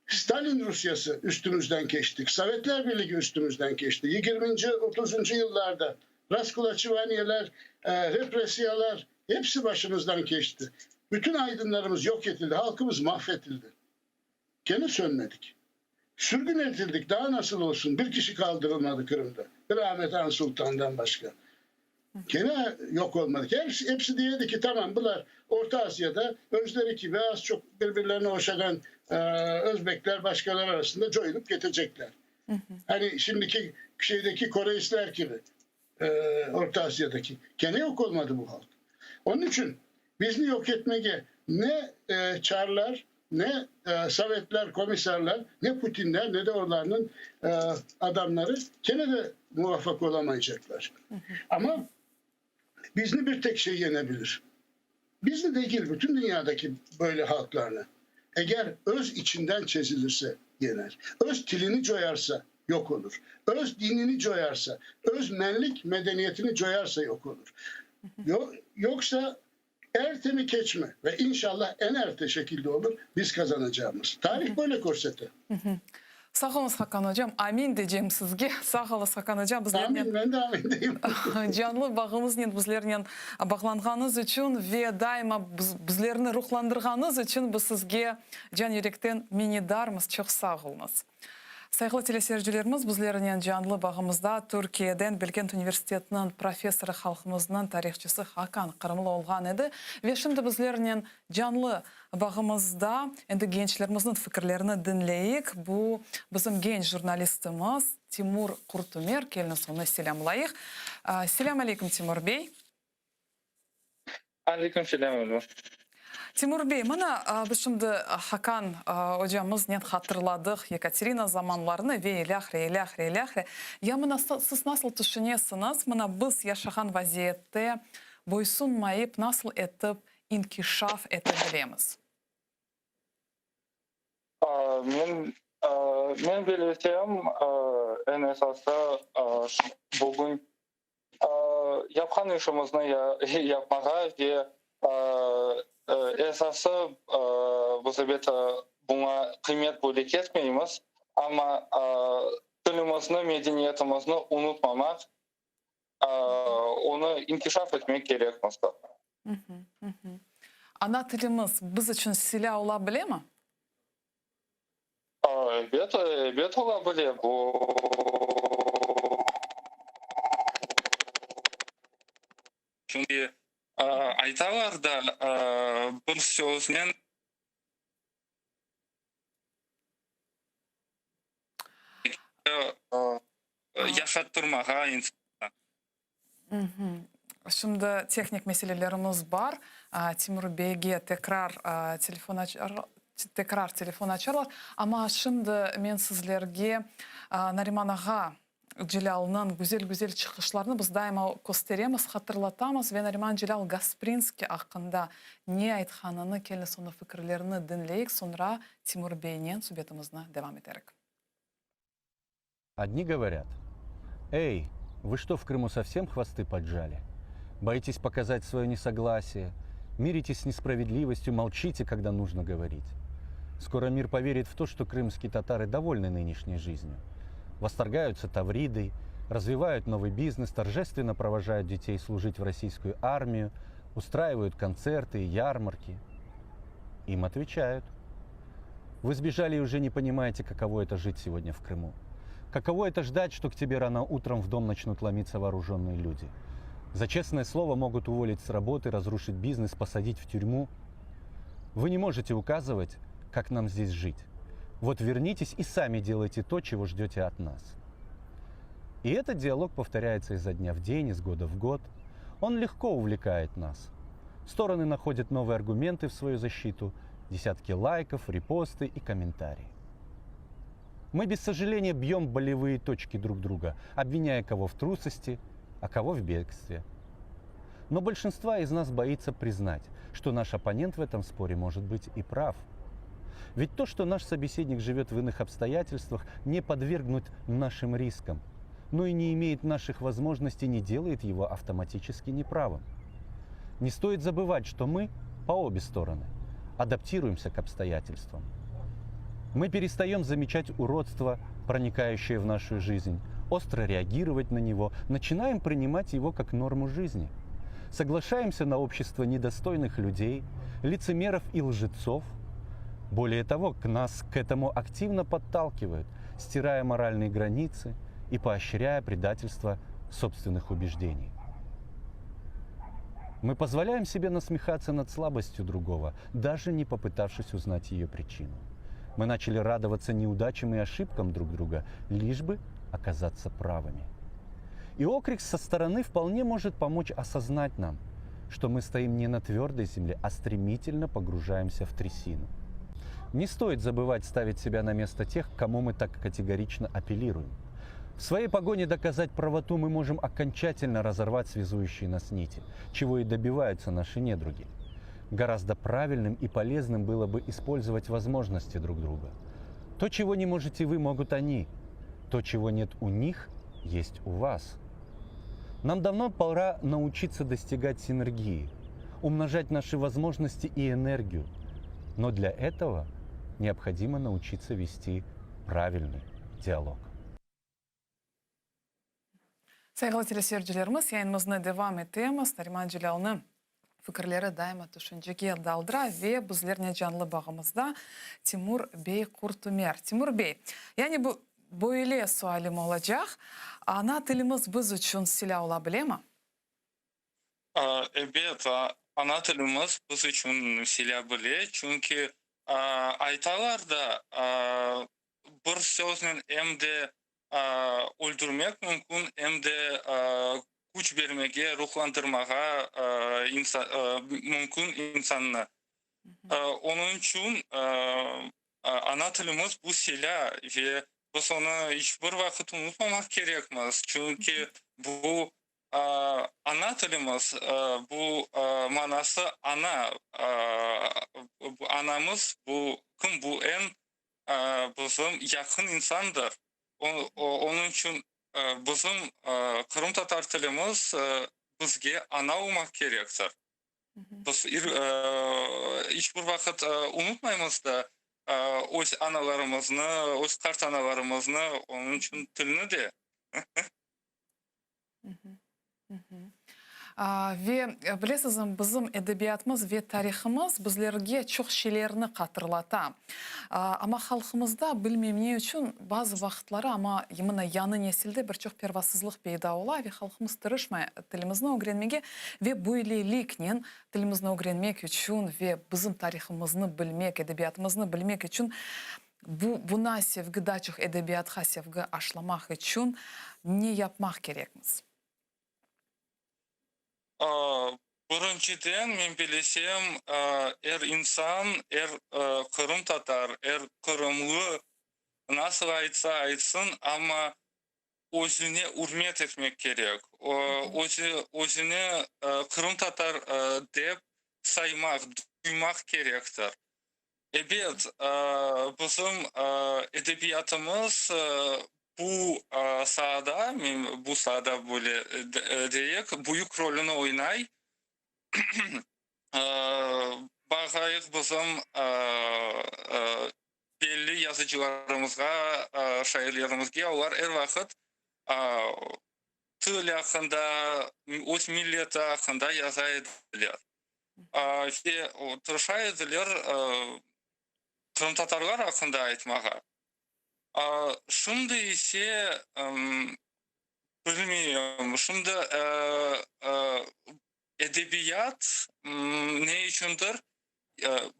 Stalin Rusiyası üstümizden keçtik, Sovetler Birligi üstümizden keçti, yigirminci, otuzıncı yıllarda raskulaçivaniyeler, repressiyalar, hepsi başımızdan keçti. Bütün aydınlarımız yoq etildi, halqımız mahv etildi. Kene sönmedik. Sürgün etildik, daa nasıl olsun, bir kişi qaldırılmadı Qırımda, bir Amet Han Sultandan başqa. Kene yoq olmadı. Hepsi, hepsi dey edi ki, tamam, bular Orta Asiyada özleri kibi az çoq bir-birlerine oşağan özbekler, başqalar arasında coyulıp ketecekler. Hani şimdiki şeydeki koreysler kibi, Orta Asiyadaki. Kene yoq olmadı bu halq. Onıñ içün bizni yoq etmege ne çarlar, Ne sovetler, komissarlar, ne Putinler, ne de olarnıñ adamları kene de muvafaq olamaycaqlar. Amma bizni bir tek şey yene bilir. Bizni degil, bütün dünyadaki böyle halqlarnı. Eger öz içinden çezilirse, yener. Öz tilini coyarsa, yoq olur. Öz dinini coyarsa, öz menlik medeniyetini coyarsa yoq olur. Yoqsa Ertemi keçmi, ve inşallah eñ erte şekilde olur, biz qazanacağımız. Tarih böyle körsete. Sağ oluñız, Hakan ocam. Amin decem sizge. Sağ oluñız, Hakan ocam, bizlernen. Amin, men de amin deyim. Canlı bağımıznen bizlernen bağlanğanıñız içün ve daima bizlerni ruhlandırğanıñız içün biz sizge can yürekten minnetdarmız. Çoq sağ oluñız. Sayğılı teleseyircilerimiz, bizlernen canlı bağımızda Türkiyeden Bilkent universitetiniñ professorı, halqımıznıñ tarihçısı Hakan Qırımlı olğan edi. Ve şimdi bizlernen canlı bağımızda endi gençlerimizniñ fikirlerini diñleyik. Bu bizim genç jurnalistimiz Timur Qurtümer. Keliñiz, onı selâmlayıq. Selâm aleyküm, Timur bey. Aleyküm selâm, Elva. Timur bey, mına biz şimdi Hakan ocamıznen hatırladıq Yekaterina zamanlarını ve ilâhre, ilâhre, ilâhre. Ya mına siz nasıl tüşünesiñiz, mına biz yaşağan vaziyette boysunmayıp nasıl etip inkişaf ete bilemiz? Men, men bilsem, eñ esası bugün Yapqan işimizni yapmağa ve esası, biz, ebet, buña qıymet böyle kesmeymiz. Amma tilimizni, medeniyetimizni unutmamaq, onı inkişaf etmek kerekmiz. Ana tilimiz biz içün silâ ola bilemi? Ebet, ebet ola bile. Bu Çünki aytalar da, bir söznen. Yaşattırmağa insannı. Şimdi tehnik meselelerimiz bar. Timur beyge tekrar telefon tekrar telefon açarlar. Amma şimdi men sizlerge Nariman ağa Celâlnıñ güzel-güzel çıqışlarını biz daima kösteremiz, hatırlatamız ve Nariman Celâl Gasprinskiy aqqında ne aytqanını, keliñiz onıñ fikirlerini diñleyik, soñra Timur beynen subetimizni devam eterik. Одни говорят, эй, вы что в Крыму совсем хвосты поджали? Боитесь показать свое несогласие, миритесь с несправедливостью, молчите, когда нужно говорить. Скоро мир поверит в то, что крымские татары довольны нынешней жизнью. Восторгаются Тавридой, развивают новый бизнес, торжественно провожают детей служить в российскую армию, устраивают концерты и ярмарки. Им отвечают. Вы сбежали и уже не понимаете, каково это жить сегодня в Крыму. Каково это ждать, что к тебе рано утром в дом начнут ломиться вооруженные люди. За честное слово могут уволить с работы, разрушить бизнес, посадить в тюрьму. Вы не можете указывать, как нам здесь жить. Вот вернитесь и сами делайте то, чего ждете от нас. И этот диалог повторяется изо дня в день, из года в год. Он легко увлекает нас. Стороны находят новые аргументы в свою защиту, десятки лайков, репосты и комментарии. Мы без сожаления бьем болевые точки друг друга, обвиняя кого в трусости, а кого в бегстве. Но большинство из нас боится признать, что наш оппонент в этом споре может быть и прав. Ведь то, что наш собеседник живет в иных обстоятельствах, не подвергнут нашим рискам, но и не имеет наших возможностей, не делает его автоматически неправым. Не стоит забывать, что мы по обе стороны адаптируемся к обстоятельствам. Мы перестаем замечать уродство, проникающее в нашу жизнь, остро реагировать на него, начинаем принимать его как норму жизни. Соглашаемся на общество недостойных людей, лицемеров и лжецов. Более того, к нас к этому активно подталкивают, стирая моральные границы и поощряя предательство собственных убеждений. Мы позволяем себе насмехаться над слабостью другого, даже не попытавшись узнать ее причину. Мы начали радоваться неудачам и ошибкам друг друга, лишь бы оказаться правыми. И окрик со стороны вполне может помочь осознать нам, что мы стоим не на твердой земле, а стремительно погружаемся в трясину. Не стоит забывать ставить себя на место тех, к кому мы так категорично апеллируем. В своей погоне доказать правоту мы можем окончательно разорвать связующие нас нити, чего и добиваются наши недруги. Гораздо правильным и полезным было бы использовать возможности друг друга. То, чего не можете вы, могут они. То, чего нет у них, есть у вас. Нам давно пора научиться достигать синергии, умножать наши возможности и энергию. Но для этого необходимо научиться вести правильный диалог. Sayğılı teleseyircilerimiz, yayınımıznı devam etemiz. Nariman Celâlnıñ fikirleri daima tüşüncege daldıra ve bizlernen canlı bağımızda Timur bey Qurtümer. Timur bey, yani bu böyle sualim olacaq, ana tilimiz biz içün silâ ola bilemi? Ebet, ana tilimiz biz içün silâ bile, çünki aytalar da, bir söznen em de öldürmek mümkün, em de küç bermege, ruhlandırmağa mümkün insannı. Onıñ içün ana tilimiz bu silâ ve biz onı iç bir vaqıt unutmamaq kerekmiz, çünki bu Ana tilimiz, bu manası ana, anamız, bu kim, bu eñ bizim yaqın insandır. Onıñ içün bizim qırımtatar tilimiz bizge ana olmaq kerektir. Biz iç bir vaqıt unutmaymız da. Öz analarımıznı, öz qartanalarımıznı, onıñ içün tilni de. Ve, bilesizmi, bizim edebiyatımız ve tarihımız bizlerge çoq şeylerni hatırlata. Amma halqımızda, bilmeyim ne içün, bazı vaqıtları, amma mına yañı nesilde bir çoq pervasızlıq peyda ola ve halqımız tırışmay tilimizni ögrenmege ve böyleliknen tilimizni ögrenmek içün ve bizim tarihımıznı bilmek, edebiyatımıznı bilmek içün Bu, buna sevgi, daa çoq edebiyatqa sevgi aşlamaq içün ne yapmaq kerekmiz? Birinciden, men bilesem, er insan, er qırımtatar, er qırımlı nasıl aytsa aytsın, amma özüne ürmet etmek kerek, özü, özüni qırımtatar dep saymaq, duymaq kerektir. Ebet, bizim edebiyatımız bu saada, men bu saada böyle deyik, büyük rolüni oynay. Bağayıq bizim belli yazıcılarımızğa, şairlerimizge, olar er vaqıt til aqqında, öz milleti aqqında yaza ediler. Ve tırışa ediler qırımtatarlar aqqında aytmağa. Şimdi ise, bilmeyim, şimdi edebiyat ne içündir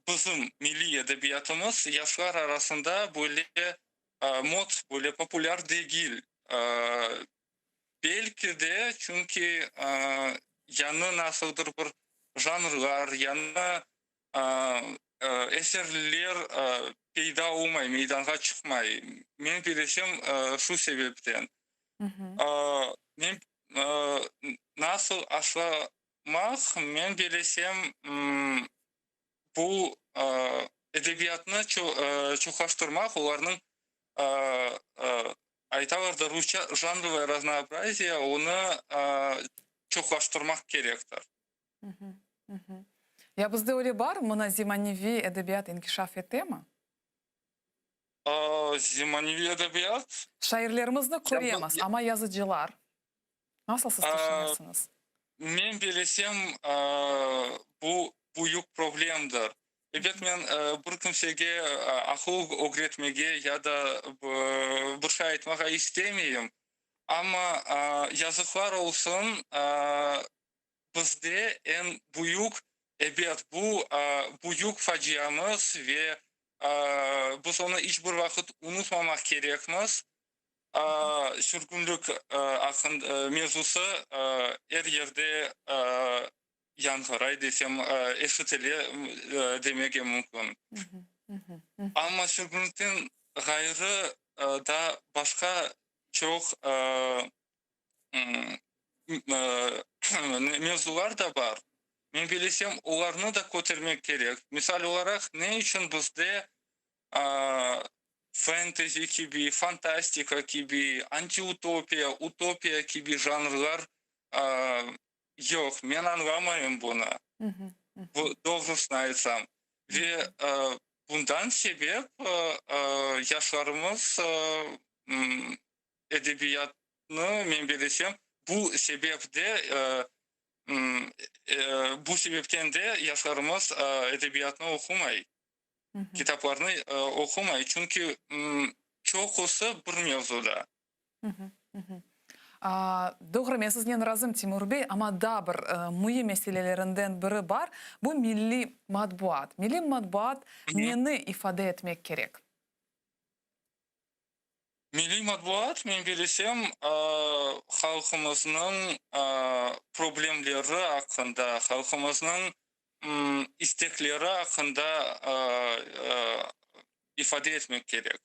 bizim milliy edebiyatımız yaşlar arasında böyle mod, böyle populâr degil. Belki de, çünki yañı nasıldır bir janrlar, yañı eserler peyda olmay, meydanğa çıqmay. Men bilesem, şu sebepten. Men nasıl aşlamaq, men bilesem, bu edebiyatnı çoqlaştırmaq, olarnıñ, aytalar da rusça, janrovое raznoobrazие, onı çoqlaştırmaq kerektir. Ya bizde öyle bar, mına zemaneviy edebiyat inkişaf etemi? Zemaneviy edebiyat? Şairlerimizni köremiz, amma yazıcılar? Nasıl siz tüşünesiñiz? Men bilesem, bu büyük problemdir. Ebet, men bir kimsege aqıl ögretmege ya da bir şey aytmağa istemeyim, amma yazıqlar olsun, bizde eñ büyük, ebet, bu büyük faciamız ve biz onı iç bir vaqıt unutmamaq kerekmiz. Sürgünlik mevzusı er yerde yañğıray desem, eşitile demege mümkün. Amma sürgünlikten ğayrı da başqa çoq mevzular da bar. Men bilesem, olarnı da kötermek kerek. Misal olaraq, ne içün bizde fentezi kibi, fantastika kibi, antiutopiya, utopiya kibi janrlar yoq? Men añlamayım bunı, doğrusını aytsam. Ve bundan sebep yaşlarımız edebiyatnı, men bilesem, bu sebep de, bu sebepten de yaşlarımız edebiyatnı oqumay, kitaplarnı oqumay, çünki çoqusı bir mevzuda. Doğru, men siznen razım, Timur bey, amma daa bir müim meselelerinden biri bar, bu milliy matbuat. Milliy matbuat neni ifade etmek kerek? Milliy matbuat, men bilesem, halqımıznıñ problemleri aqqında, halqımıznıñ istekleri aqqında ifade etmek kerek.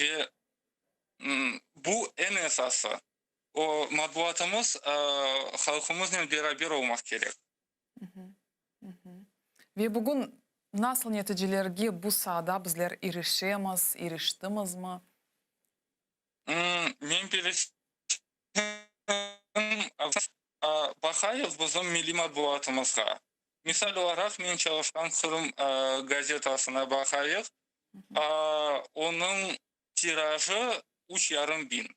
Ve bu eñ esası. O, matbuatımız halqımıznen beraber olmaq kerek. Ve bugün nasıl neticelerge bu saada bizler irişemiz, iriştimizmi? Men bilesem, baqayıq bizim milliy matbuatımızğa. Misal olaraq, men çalışqan Qırım gazetasına baqayıq, onıñ tirajı üç yarım biñ,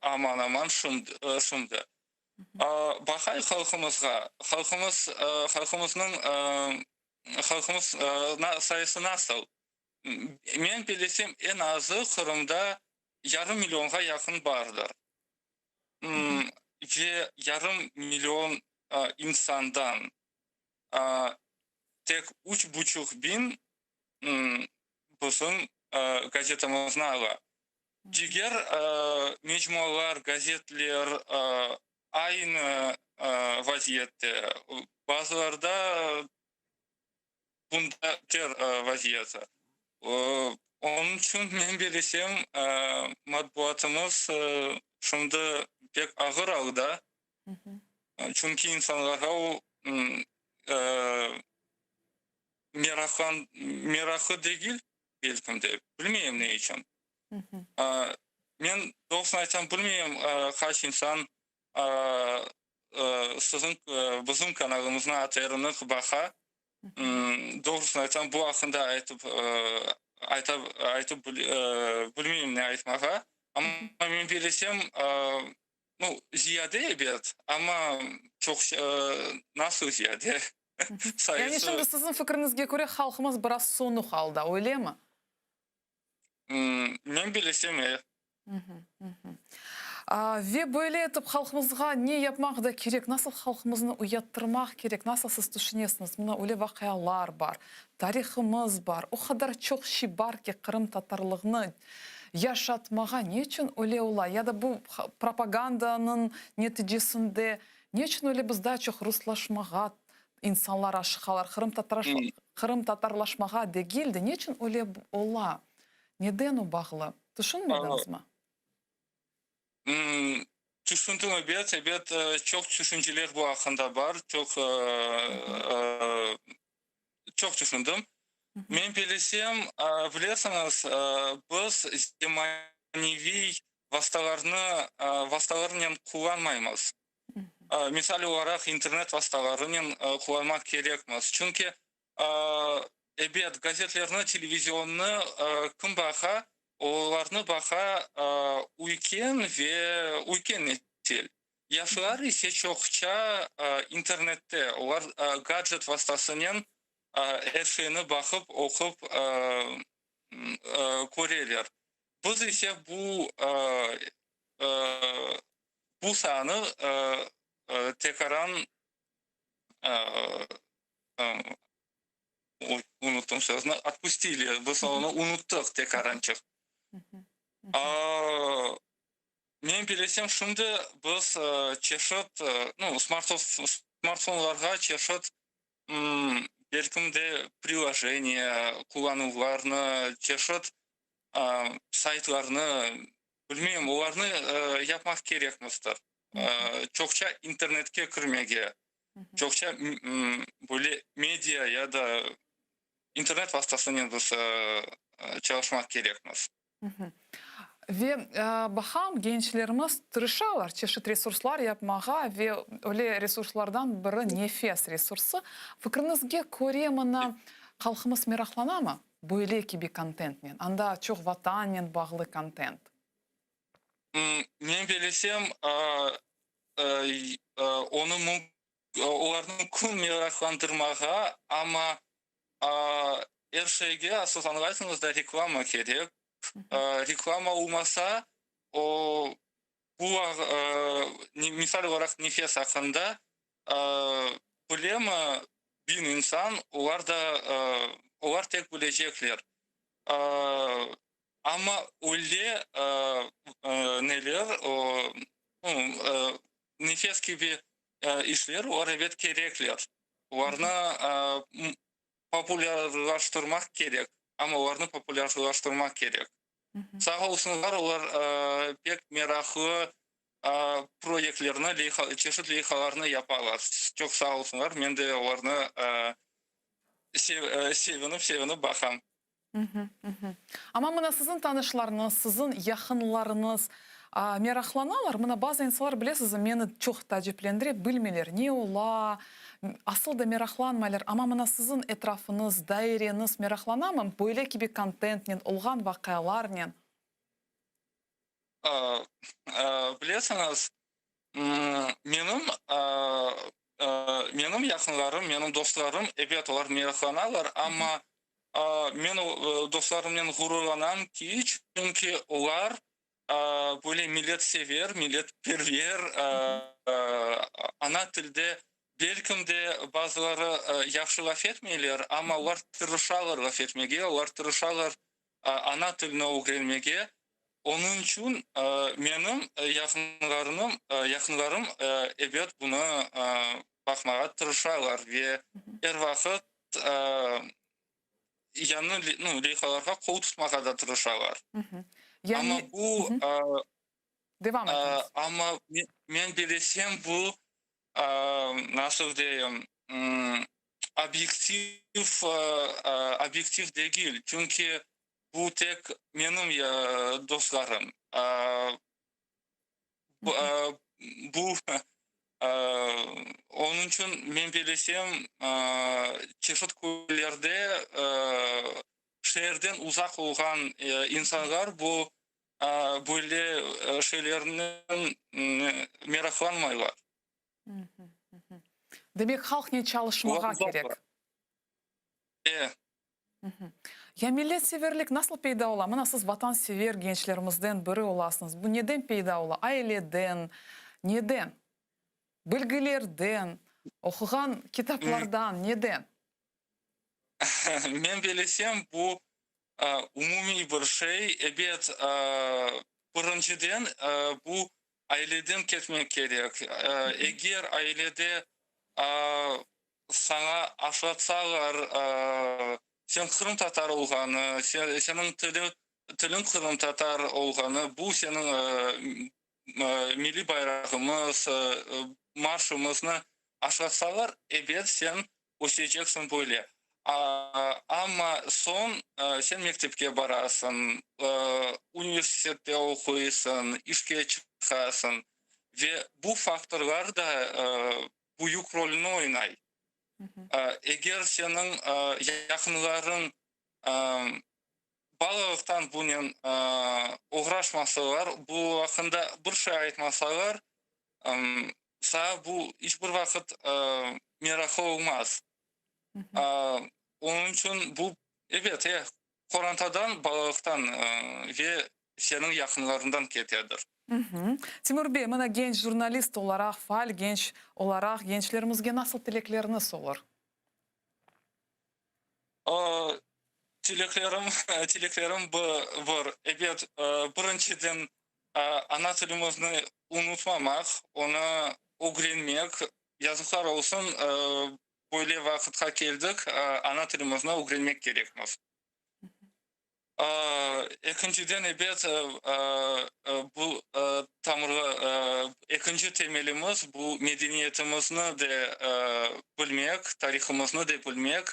aman-aman şimdi. Baqayıq halqımızğa, halqımız, halqımıznıñ, halqımız sayısı nasıl? Men bilesem, eñ azı Qırımda yarım millionğa yaqın bardır. Ve yarım million insandan tek üç buçuq biñ bizim gazetamıznı ala. Diger mecmualar, gazetler aynı vaziyette, bazılarda bunda ter vaziyeti. Onıñ içün men bilesem, matbuatımız şimdi pek ağır alda, çünki insanlarğa o meraqlan, meraqlı degil, belkim de, bilmeyim ne içün. Men doğrusını aytsam, bilmeyim, qaç insan siziñ, bizim kanalımıznı, ATRni baqa. Doğrusını aytsam, bu aqqında aytıp, ayta, aytıp bilmeyim ne aytmağa. Amma men bilesem, nu, ziyade ebet, amma çoq, nasıl ziyade? Yani şimdi siziñ fikriñizge köre, halqımız biraz sonuq alda, öylemi? Men bilesem, e. Ve böyle etip halqımızğa ne yapmaq da kerek, nasıl halqımıznı uyattırmaq kerek, nasıl siz tüşünesiñiz, mına öyle vaqialar bar, tarihımız bar, o qadar çoq şey bar ki, qırımtatarlığını yaşatmağa ne içün öyle ola, ya da bu propagandanıñ neticesinde ne içün öyle biz daa çoq ruslaşmağa insanlar aşıqalar, qırımtatarlaşmağa degil de, ne içün öyle ola, neden o bağlı? Tüşünmediñizmi? Tüşündim, ebet, ebet, çoq tüşünceler bu aqqında bar, çoq, çoq tüşündim. Men bilesem, bilesiñiz, biz zemaneviy vastalarnı, vastalarnen qullanmaymız. Misal olaraq, internet vastalarınen qullanmaq kerekmiz. Çünki, ebet, gazetlerni, televizionnı kim baqa? Olarnı baqa üyken ve üyken nesil. Yaşlar ise çoqça internette, olar gadjet vastasınen er şeyni baqıp, oqup köreler. Biz ise bu bu saanı tekaran unuttım sözni, otpustili, biz onı unuttıq tekarançıq. Men bilesem, şimdi biz çeşit, nu, smartfonlarğa çeşit, belkim de, priloženiye qullanuvlarnı, çeşit saytlarnı, bilmeyim, olarnı yapmaq kerekmizdir. Çoqça internetke kirmege, çoqça böyle media ya da internet vastasınen biz çalışmaq kerekmiz. Ve baqam, gençlerimiz tırışalar çeşit resurslar yapmağa ve öyle resurslardan biri Nefes resursı. Fikriñizge köre, mına, halqımız meraqlanamı böyle kibi kontentnen? Anda çoq vatannen bağlı kontent. Men bilesem, onı olarnı mümkün meraqlandırmağa, amma er şeyge, siz añlaysıñız da, reklama kerek. Reklama olmasa, o, bu, misal olaraq, nefes aqqında bilemi biñ insan, olar da, olar tek bilecekler. Amma öyle neler, nefes kibi işler, olar ebet kerekler. Olarnı populârlaştırmaq kerek, amma olarnı populârlaştırmaq kerek. Sağ olsunlar, olar pek meraqlı proyektlerni, leyha, çeşit leyhalarnı yapalar. Çoq sağ olsunlar, men de olarnı sevinip-sevinip baqam. Amma mına siziñ tanışlarıñız, siziñ yaqınlarıñız meraqlanalar? Mına bazı insanlar, bilesiz, meni çoq taaciplendire, bilmeyler, ne ola? Asıl da meraqlanmaylar, amma mına siziñ etrafıñız, daireñiz meraqlanamı böyle kibi kontentnen, olğan vaqialarnen? Bilesiñiz, menim menim yaqınlarım, menim dostlarım, ebet, olar meraqlanalar, amma men dostlarımnen ğururlanam ki, çünki olar böyle milletsever, milletperver, ana tilde belkim de bazıları yahşı laf etmeyler, amma olar tırışalar laf etmege, olar tırışalar ana tilini ögrenmege. Onıñ içün menim yaqınlarım, yaqınlarım ebet bunı baqmağa tırışalar ve er vaqıt yañı nu, leyhalarğa qol tutmağa da tırışalar. Yani, Amma bu, Devam etiñiz. amma men bilesem bu, nasıl deyim, obyektiv, obyektiv degil, çünki bu tek menim dostlarım. Bu, onıñ içün men bilesem, çeşit köylerde şeerden uzaq olğan insanlar bu böyle şeylernen meraqlanmaylar. Demek, halqnen çalışmağa kerek. E. Ya milletseverlik nasıl peyda ola? Mına siz vatansever gençlerimizden biri olasıñız. Bu neden peyda ola? Aileden, neden? Bilgilerden, oquğan kitaplardan, neden? Men bilesem, bu umumiy bir şey. Ebet, birinciden, bu aileden ketmek kerek. Eger ailede saña aşlatsalar, sen qırımtatar olğanı, seniñ tiliñ qırımtatar olğanı, bu seniñ milliy bayrağımız, marşımıznı aşlatsalar, ebet, sen öseceksiñ böyle. Amma soñ sen mektepke barasıñ, universitette oquysıñ, işke çıqasıñ ve bu faktorlar da büyük rolüni oynay. Eger seniñ yaqınlarıñ balalıqtan bunen oğraşmasalar, bu aqqında bir şey aytmasalar, saña bu iç bir vaqıt meraqlı olmaz. Onıñ içün bu, ebet, qorantadan, balalıqtan ve seniñ yaqınlarıñdan ketedir. Timur bey, mına genç jurnalist olaraq, faal genç olaraq gençlerimizge nasıl tilekleriñiz olur? Tileklerim, tileklerim bir, ebet, birinciden, ana tilimizni unutmamaq, onı ögrenmek. Yazıqlar olsun, böyle vaqıtqa keldik, ana tilimizni ögrenmek kerekmiz. Ekinciden, ebet, bu tamırlı, ekinci temelimiz, bu medeniyetimizni de bilmek, tarihımıznı de bilmek.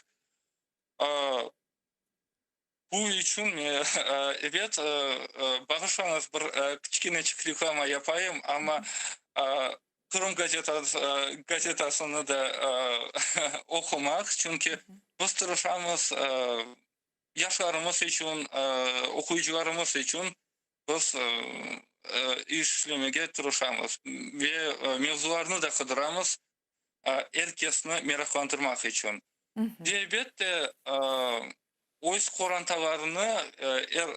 Bu içün, ebet, bağışlañız, bir kiçkeneçik reklama yapayım, amma Qırım gazetasını da oqumaq, çünki biz tırışamız, yaşlarımız içün, oquyıcılarımız içün biz işlemege tırışamız ve mevzularnı da qıdıramız, er kesni meraqlandırmaq içün. Ve elbette, öz qorantalarını, er,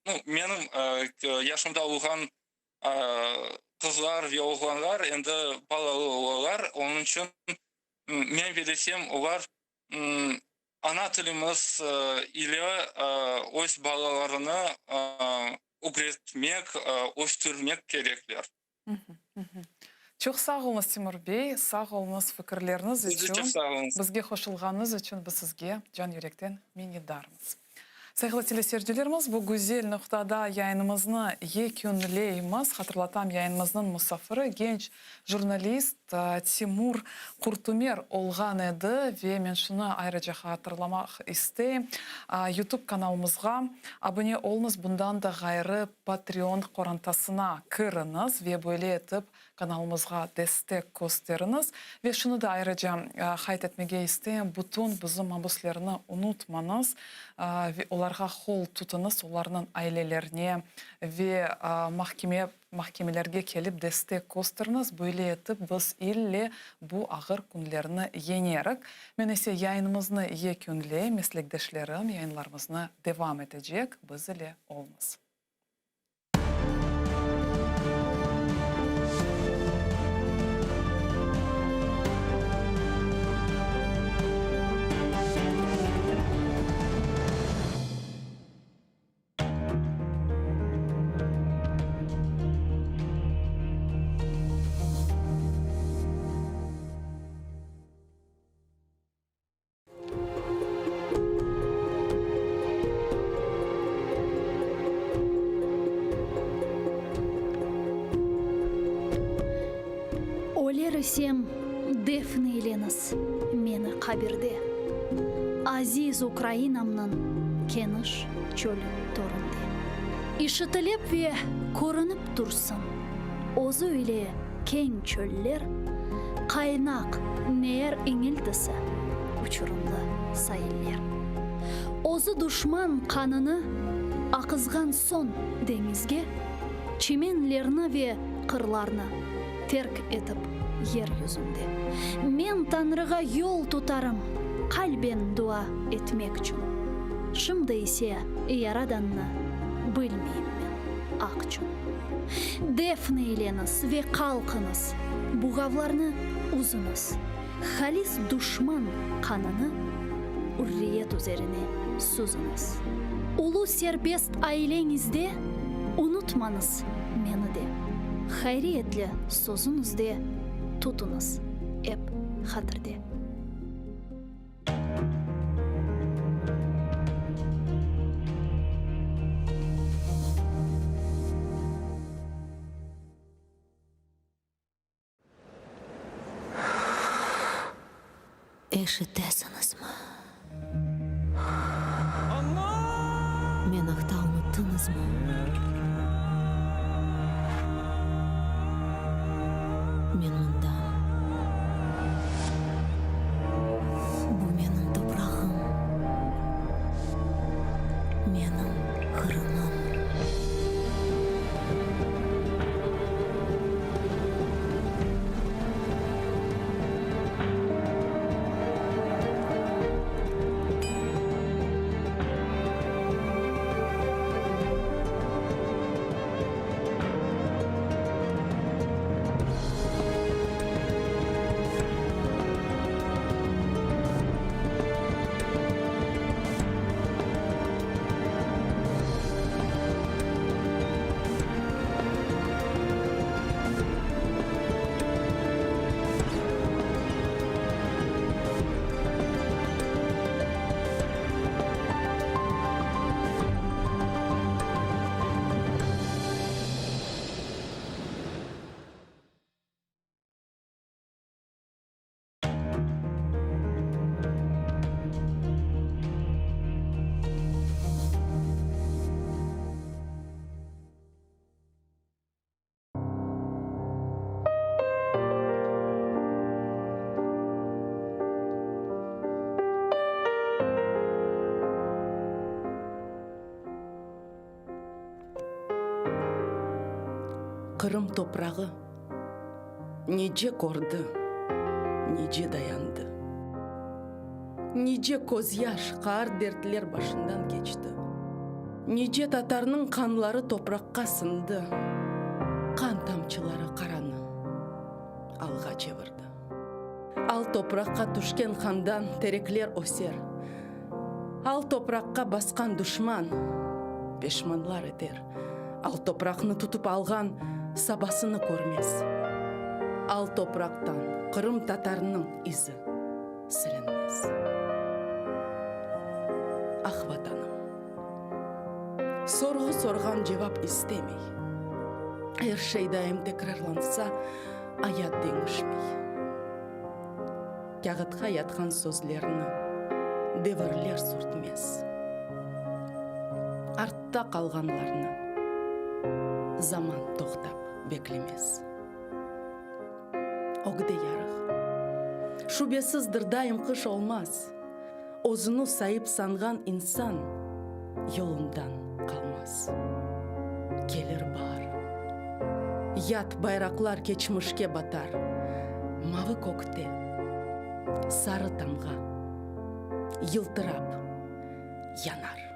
nu, menim yaşımda olğan qızlar ve oğlanlar endi balalı olalar, onıñ içün men bilesem, olar ana tilimiz ile öz balalarını ögretmek, östürmek kerekler. Çoq sağ oluñız, Timur bey, sağ oluñız fikirleriñiz Siz de içün, çoq sağ oluñız. bizge qoşulğanıñız içün biz sizge can yürekten minnetdarmız. Sayğılı teleseyircilerimiz, bu güzel noqtada yayınımıznı yekünleymiz. Hatırlatam, yayınımıznıñ musafiri genç jurnalist Timur Qurtümer olğan edi. Ve men şunı ayrıca hatırlamaq isteyim, YouTube kanalımızğa abune oluñız, bundan da ğayrı Patreon qorantasına kiriñiz ve böyle etip Kanalımızğa destek kösteriñiz. Ve şunı da ayrıca qayd etmege isteyim, bütün bizim mabüslerni unutmañız ve olarğa qol tutıñız, olarnıñ ailelerine ve mahkeme mahkemelerge kelip destek kösteriñiz. Böyle etip biz ille bu ağır künlerni yeñerik. Men ise yayınımıznı yekünleyim, meslekdeşlerim yayınlarımıznı devam etecek, biz ile oluñız. Öler isem, defn eyleñiz meni qabirde, Aziz Ukrainamnıñ keniş çölü töründe. İşitilip ve körünip tursın özü ile keñ çöller, Qaynaq neer iñiltisi, uçurımlı sailler. Özü duşman qanını aqızğan soñ deñizge, Çimenlerni ve qırlarnı terk etip yer yüzünde. Men Tañrığa yol tutarım qalben dua etmekçün, Şimdi ise Yaradannı bilmeyim men aqçün. Defn eyleñiz ve qalqıñız, buğavlarnı üzüñiz, Halis duşman qanını ürriyet üzerine süzüñiz. Ulu serbest aileñizde unutmañız meni de, Hayriyetli sözüñizde tutuñız ep hatirde. Eşitesiñizmi? Men aqta unuttıñızmı? Men mındam. Bu menim toprağım, menim Qırımım. Qırım toprağı nice kördi, nice dayandı. Nice közyaş, qaar dertler başından keçti. Nice tatarnıñ qanları topraqqa sindi, qan tamçıları qaranı alğa çevirdi. Al topraqqa tüşken qandan terekler öser, Al topraqqa basqan duşman peşmanlar eter, Al topraqnı tutıp alğan sabasını körmez, Al topraqtan Qırım tatarnıñ izi silinmez. Ah, Vatanım! Sorğu sorğan cevap istemey. Er şey daim tekrarlansa, ayat deñişmey. Kâğıtqa yatqan sözlerni devirler sürtmez. Artta qalğanlarnı zaman toqtap beklemez. Ögde yarıq. Şübesizdir, daim qış olmaz. Özüni saip sanğan insan yolundan qalmaz. Kelir baar. Yat bayraqlar keçmişke batar. Mavı kökte sarı tamğa yıltırap yanar.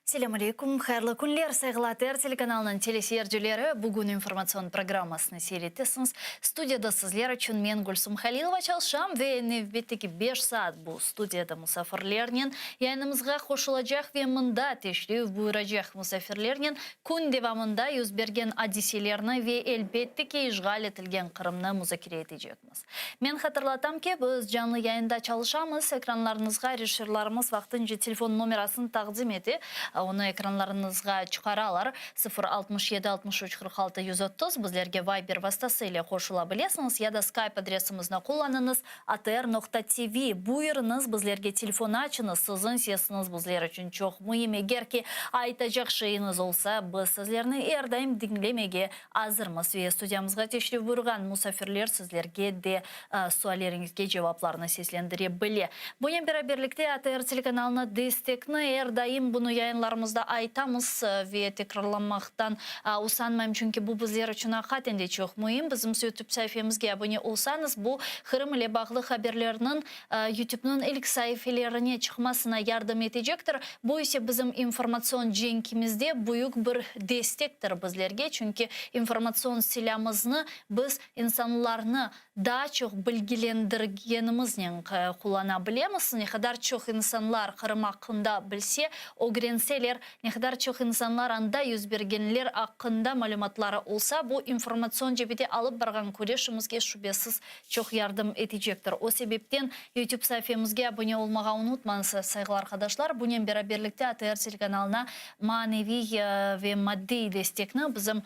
Selâm aleyküm, hayırlı künler, sayğılı ATR telekanalınıñ teleseyircileri! Bugün informatsion programmasını seyir etesiñiz. Studiyada sizler içün men, Gülsum Halilova, çalışam ve nevbetteki beş saat bu studiyada musafirlernen yayınımızğa qoşulacaq ve mında teşrif buyuracaq musafirlernen kün devamında yüz bergen adiselerni ve, elbette ki, işğal etilgen Qırımnı muzakere etecekmiz. Men hatırlatam ki, biz canlı yayında çalışamız, ekranlarıñızğa rejissörlarımız vaqtınca telefon nomerasını taqdim ete, onı ekranlarıñızğa çıqaralar, 0 67 63 46 130, bizlerge Viber vastası ile qoşula bilesiñiz ya da Skype adresimizni qullanıñız, atr noqta tv. Buyurıñız, bizlerge telefon açıñız, siziñ sesiñiz bizler içün çoq müim, eger ki, aytacaq şeyiñiz olsa, biz sizlerni er daim diñlemege Azırmız ve studiyamızğa teşrif buyurğan musafirler sizlerge de sualleriñizge cevaplarnı seslendire bile. Bunen beraberlikte ATR telekanalına destekni er daim bunı yayınlarımızda aytamız ve tekrarlanmaqtan usanmayım, çünki bu bizler içün aqiqaten de çoq müim. Bizim YouTube saifemizge abone olsañız, bu Qırım ile bağlı haberlerniñ YouTube'nıñ ilk saifelerine çıqmasına yardım etecektir. Bu ise bizim informatsion cenkimizde büyük bir destektir bizlerge, çünki informatsion silâmıznı biz insanlarnı daa çoq bilgilendirgenimiznen qullana bilemiz. Ne qadar çoq insanlar Qırım aqqında bilse, ögrenseler, ne qadar çoq insanlar anda yüz bergenler aqqında malümatları olsa, bu informatsion cebede alıp barğan küreşimizge şübesiz çoq yardım etecektir. O sebepten YouTube saifemizge abone olmağa unutmañız, sayğılı arqadaşlar. Bunen beraberlikte ATR telekanalına maneviy ve maddiy destekni bizim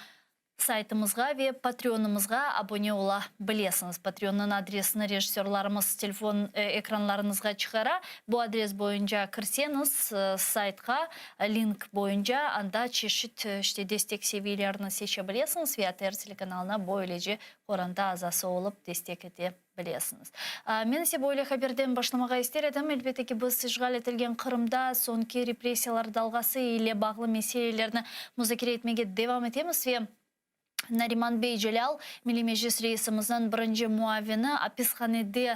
saytımızğa ve Patreonımızğa abone ola bilesiñiz. Patreonnıñ adresini rejissörlarımız telefon ekranlarıñızğa çıqara. Bu adres boyunca kirseñiz, saytqa, link boyunca anda çeşit, işte, destek seviyelerini seçe bilesiñiz ve ATR telekanalına böylece Qoranta azası olıp destek ete bilesiñiz. Men ise böyle haberden başlamağa ister edim. Elbette ki, biz işğal etilgen Qırımda soñki repressiyalar dalğası ile bağlı meselelerni muzakere etmege devam etemiz ve Nariman bey Celâl, Milliy Meclis reisimizniñ birinci muavini, apishanede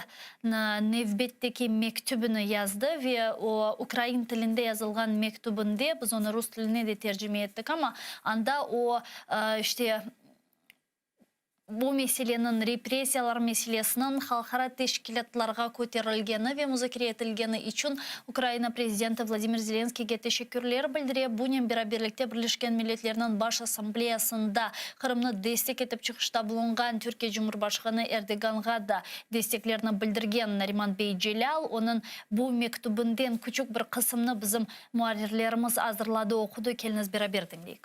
nevbetteki mektübini yazdı ve o, ukrain tilinde yazılğan mektübinde, biz onı rus tiline de tercime ettik, amma anda o, işte, Bu meseleniñ, repressiyalar meselesiniñ halqara teşkilâtlarğa köterilgeni ve muzakere etilgeni içün Ukraina prezidenti Vladimir Zelenskiyge teşekkürler bildire. Bunen beraberlikte Birleşken Milletlerniñ Baş Assambleyasında Qırımnı destek etip çıqışta bulunğan Türkiye Cumhurbaşqanı Erdoğanğa da desteklerini bildirgen Nariman bey Celâl, onıñ bu mektübinden küçük bir qısımnı bizim muarrirlerimiz azırladı, oqudı. Keliñiz beraber diñleyik.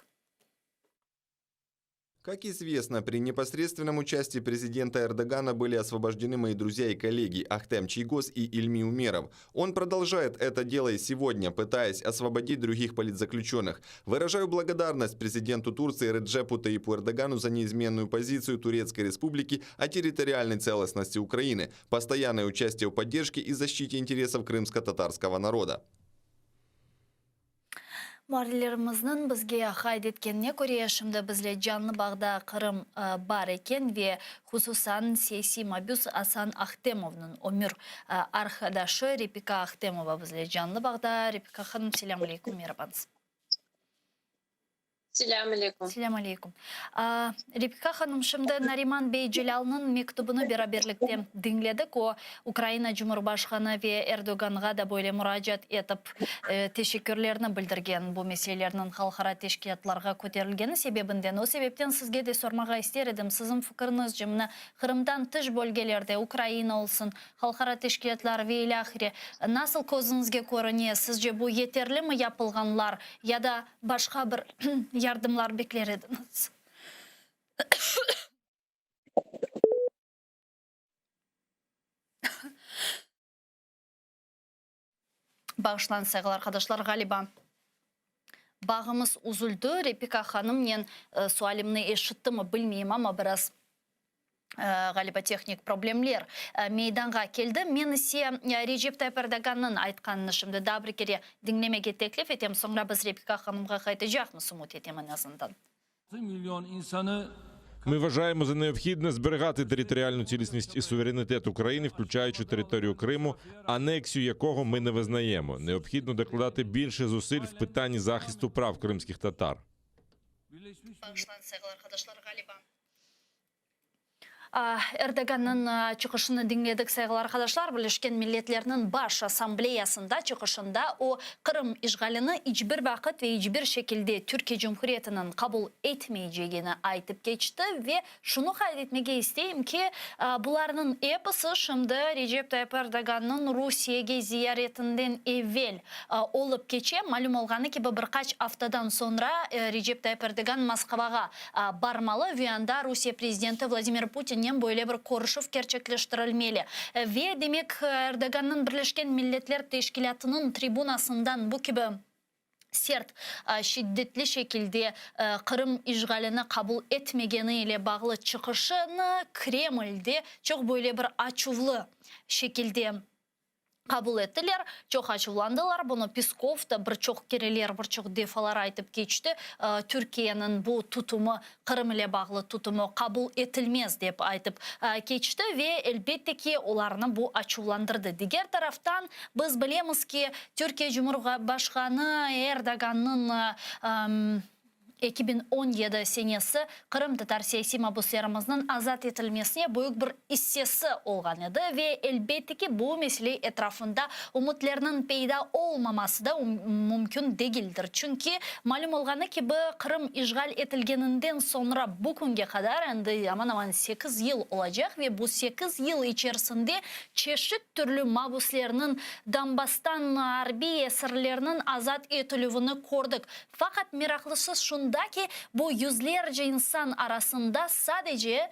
Как известно, при непосредственном участии президента Эрдогана были освобождены мои друзья и коллеги Ахтем Чийгоз и Ильми Умеров. Он продолжает это дело и сегодня, пытаясь освободить других политзаключенных. Выражаю благодарность президенту Турции Реджепу Таипу Эрдогану за неизменную позицию Турецкой Республики о территориальной целостности Украины, постоянное участие в поддержке и защите интересов крымско-татарского народа. Muarrirlerimizniñ bizge qayd etkenine köre, şimdi bizle canlı bağda Qırım bar eken ve hususan siyasiy mabüs Asan Ahtemovnıñ ömür arqadaşı Repika Ahtemova bizle canlı bağda. Repika hanım, selâm aleykum, merabañız. Selâm aleykum. Selâm aleykum. Repika hanım, şimdi Nariman bey Celâlnıñ mektübini beraberlikte diñledik. O, Ukraina Cumhurbaşqanı ve Erdoğanğa da böyle muracaat etip, teşekkürlerini bildirgen, bu meselelerniñ halqara teşkilâtlarğa köterilgeni sebebinden. O sebepten sizge de sormağa ister edim, siziñ fikiriñizce, mına, Qırımdan tış bölgelerde, Ukraina olsun, halqara teşkilâtlar ve ilâhre, nasıl közüñizge körüne, sizce bu yeterlimi yapılğanlar ya da başqa bir yardımlar bekler ediñiz? Bağışlañız, sayğılı arqadaşlar, ğaliba, bağımız üzüldi. Repika hanımnen sualimni eşittimi, bilmeyim, amma biraz, ğaliba, tehnik problemler meydanğa keldi. Men ise Recep Tayyip Erdogannıñ aytqanını şimdi daa bir kere diñlemege teklif etem, soñra biz Repika hanımğa qaytacaqmız, ümüt etem, eñ azından. Ми вважаємо за необхідне зберігати територіальну цілісність і суверенітет України, включаючи територію Криму, анексію якого ми не визнаємо. Необхідно докладати більше зусиль в питанні захисту прав кримських татар. Bağışlañız, sayğılı arqadaşlar, ğaliba, Erdogannıñ çıqışını diñledik, sayğılı arqadaşlar. Birleşken Milletlerniñ Baş Assambleyasında çıqışında o, Qırım işğalini iç bir vaqıt ve iç bir şekilde Türkiye Cumhuriyetiniñ qabul etmeycegini aytıp keçti ve şunı qayd etmege isteyim ki, bularnıñ episi şimdi Recep Tayyip Erdogannıñ Rusiyege ziyaretinden evel olıp keçe. Malüm olğanı kibi, bir qaç aftadan soñra Recep Tayyip Erdogan Moskvağa barmalı ve anda Rusiye prezidenti Vladimir Putinnen böyle bir körüşüv kerçekleştirilmeli. Ve, demek, Erdogannıñ Birleşken Milletler Teşkilâtınıñ tribunasından bu kibi sert, şiddetli şekilde Qırım işğalini qabul etmegeni ile bağlı çıqışını Kremlde çoq böyle bir açuvlı şekilde qabul ettiler, çoq açuvlandılar. Bunı Peskov da bir çoq kereler, bir çoq defalar aytıp keçti, Türkiyeniñ bu tutumı, Qırım ile bağlı tutumı qabul etilmez, dep aytıp keçti ve, elbette ki, olarnı bu açuvlandırdı. Diger taraftan, biz bilemiz ki, Türkiye Cumhurbaşqanı Erdogannıñ 2017 senesi qırımtatar siyasiy mabuslerimizniñ azat etilmesine büyük bir issesi olğan edi ve, elbette ki, bu mesele etrafında ümütlerniñ peyda olmaması da mümkün degildir. Çünki, malüm olğanı kibi, Qırım işğal etilgeninden soñra bu künge qadar endi aman-aman sekiz yıl olacaq ve bu sekiz yıl içerisinde çeşit türlü mabuslerniñ, Donbasstan arbiy esirlerniñ azat etilüvini kördik. Faqat meraqlısı şunda ki, bu yüzlerce insan arasında sadece,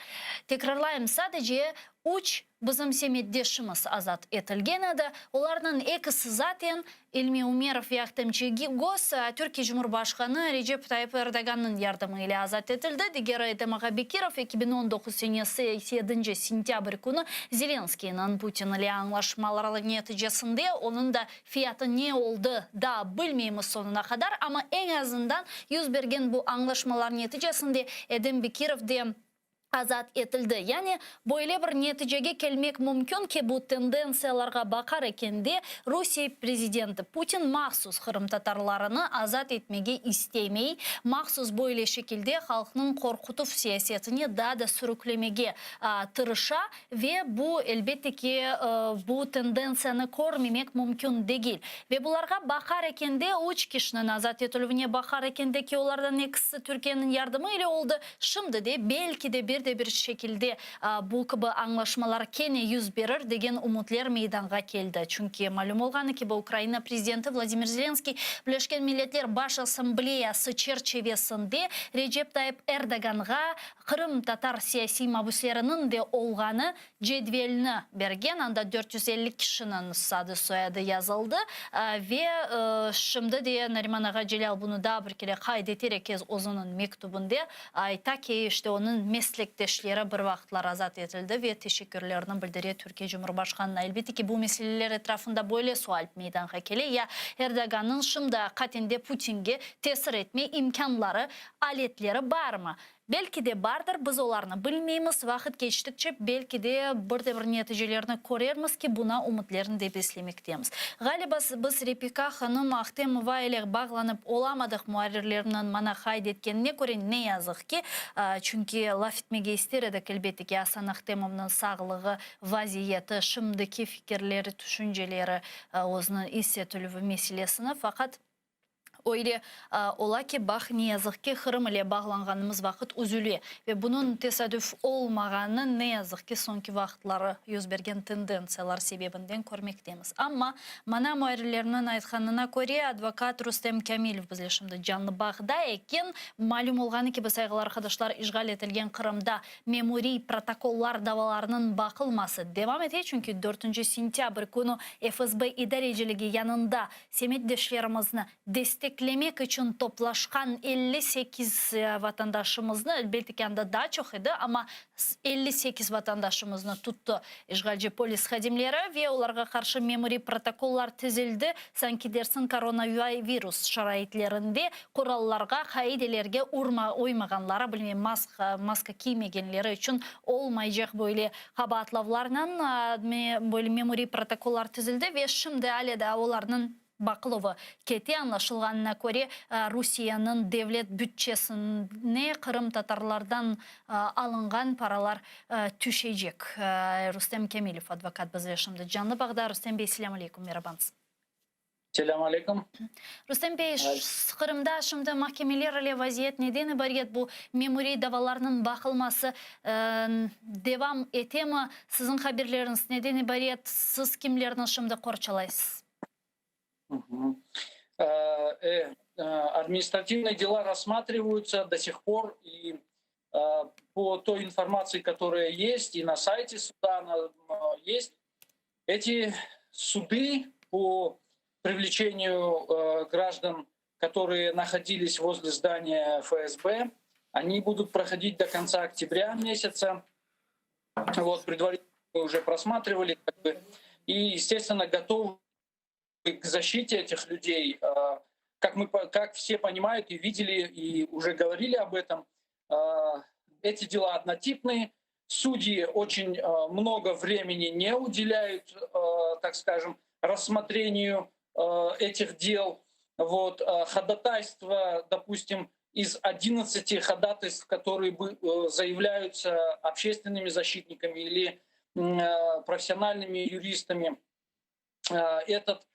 tekrarlayım, sadece üç bizim semetdeşimiz azat etilgen edi. Olarnıñ ekisi zaten, İlmi Umerov ve Ahtem Çiygoz, Türkiye Cumhurbaşqanı Recep Tayyip Erdogannıñ yardımı ile azat etildi. Digeri Edem Ağabekirov 2019 senesi yedinci sentâbr künü Zelenskıynıñ Putin ile añlaşmaları neticesinde onıñ da Fiyatı ne oldı, daa bilmeymiz soñuna qadar, amma eñ azından yüz bergen bu añlaşmalar neticesinde Edem Bekirov de azat etildi. Yani, böyle bir neticege kelmek mümkün ki, bu tendentsiyalarğa baqar ekende, Rusiye prezidenti Putin mahsus qırımtatarlarını azat etmege istemey, mahsus böyle şekilde halqnıñ qorqutuv siyasetine daa da sürüklemege tırışa Ve bu, elbette ki, bu tendentsiyanı körmemek mümkün degil. Ve bularğa baqar ekende, üç kişiniñ azat etilüvine baqar ekende ki, olardan ekisi Türkiyeniñ yardımı ile oldı, şimdi de, belki de, bir de bir şekilde bu kibi añlaşmalar kene yüz berir degen ümütler meydanğa keldi. Çünki, malüm olğanı kibi, Ukraina prezidenti Vladimir Zelenskiy Birleşken Milletler Baş Assambleyası çerçivesinde Recep Tayyip Erdoğanğa Qırımtatar siyasiy mabüsleriniñ de olğanı cedvelni bergen, anda 450 kişiniñ adı-soyadı yazıldı ve şimdi de Nariman ağa Celâl bunı daa bir kere qayd eterek özüniñ mektübinde ayta ki, işte onıñ meslek. semetdeşleri bir vaqıtlar azat etildi ve teşekkürlerini bildire Türkiye Cumhurbaşqanına. Elbette ki, bu meseleler etrafında böyle sual meydanğa kele, ya Erdogannıñ şimdi aqiqaten de Putinge tesir etme imkânları, aletleri barmı? Belki de bardır, biz olarnı bilmeymiz, vaqıt keçtikçe belki de bir de bir neticelerni körermiz ki, buna ümütlerni de beslemektemiz. Ğaliba, biz Repika hanım Ahtemova ile bağlanıp olamadıq, muarrirlerniñ maña qayd etkenine köre, ne yazıq ki, çünki laf etmege ister edik, elbette ki, Asan Ahtemovnıñ sağlığı, vaziyeti, şimdiki fikirleri, tüşünceleri, özüniñ is etilüvi meselesini, faqat. Öyle ola ki, bağ, ne yazıq ki, Qırım ile bağlanğanımız vaqıt üzüle ve bunıñ tesadüf olmağanını, ne yazıq ki, soñki vaqıtları yüz bergen tendentsiyalar sebebinden körmektemiz. Amma, mana muarrirlerniñ aytqanına köre, advokat Rustem Kâmilev bizle şimdi canlı bağda eken. Malüm olğanı kibi, sayğılı arqadaşlar, işğal etilgen Qırımda memuriy protokollar davalarınıñ baqılması devam ete, çünki dörtünci sentâbr künü FSB idareciligi yanında Semetdeşlerimizni desteklemek içün toplaşqan 58 vatandaşımıznı, elbette ki, anda daa çoq edi, amma 58 vatandaşımıznı tuttı işğalci polis hadimleri ve olarğa qarşı memuriy protokollar tizildi, sanki dersiñ koronavirus şaraitlerinde qurallarğa, qaidelerge uymağanları, bilmeyim, maska kiymegenleri içün olmaycaq böyle Qabaatlavlarnen böyle memuriy protokollar tizildi ve şimdi ale daa olarnıñ baqıluvı kete. Añlaşılğanına köre, Rusiyeniñ devlet bütçesine qırımtatarlardan alınğan paralar tüşecek. Rustem Kâmilev, advokat, bizle şimdi canlı bağda. Rustem bey, selâm aleyküm, merabañız. Selâm aleyküm. Rustem bey, Qırımda şimdi mahkemeler ile vaziyet neden ibaret? Bu memuriy davalarnıñ baqılması devam etemi? Siziñ haberleriñiz neden ibaret? Siz kimlerni şimdi qorçalaysız? Administrativnıy dela rassmatrivayutsa do sih por i po toy informatsii, kotoraya est, i na sayte suda ona est, Эти суды по привлечению граждан, которые находились возле здания ФСБ, они будут проходить до конца октября месяца. Вот, предварительно мы уже просматривали, как бы, и, естественно, готовы к защите этих людей. Как, мы, как все понимают и видели, и уже говорили об этом, эти дела однотипные, судьи очень много времени не уделяют, так скажем, рассмотрению этих дел. Вот, ходатайство, допустим, из 11 ходатайств, которые заявляются общественными защитниками или профессиональными юристами, этот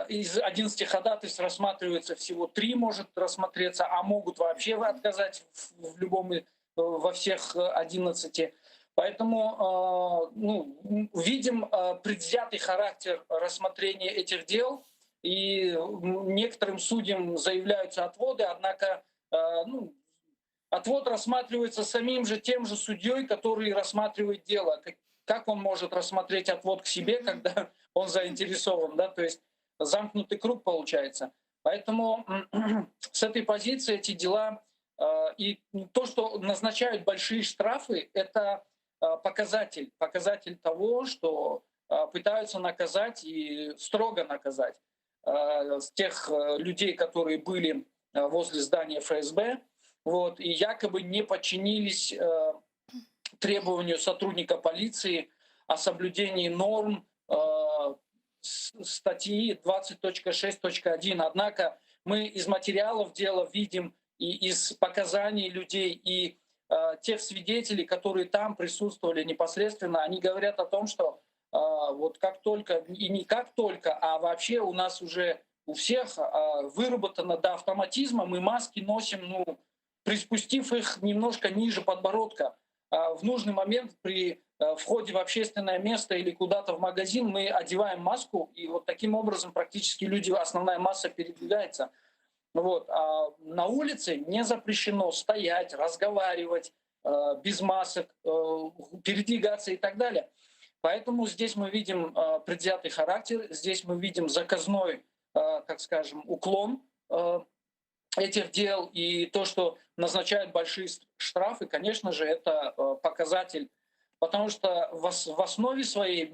из 11 ходатайств рассматривается всего 3, может рассмотреться, а могут вообще отказать в любом, во всех 11. Поэтому ну, видим предвзятый характер рассмотрения этих дел, и некоторым судьям заявляются отводы, однако ну, отвод рассматривается самим же тем же судьей, который рассматривает дело. Как он может рассмотреть отвод к себе, когда он заинтересован, да? То есть замкнутый круг получается. Поэтому с этой позиции эти дела и то, что назначают большие штрафы, это показатель, показатель того, что пытаются наказать и строго наказать тех людей, которые были возле здания ФСБ, вот, и якобы не подчинились требованию сотрудника полиции о соблюдении норм статьи 20.6.1. Однако мы из материалов дела видим и из показаний людей, и тех свидетелей, которые там присутствовали непосредственно, они говорят о том, что вот как только, и не как только, а вообще у нас уже у всех выработано до автоматизма, мы маски носим, ну, приспустив их немножко ниже подбородка. В нужный момент при входе в общественное место или куда-то в магазин мы одеваем маску, и вот таким образом практически люди, основная масса передвигается. Вот. А на улице не запрещено стоять, разговаривать без масок, передвигаться и так далее. Поэтому здесь мы видим предвзятый характер, здесь мы видим заказной, так скажем, уклон. Этих дел и то, что назначают большие штрафы, конечно же, это показатель, потому что в основе своей,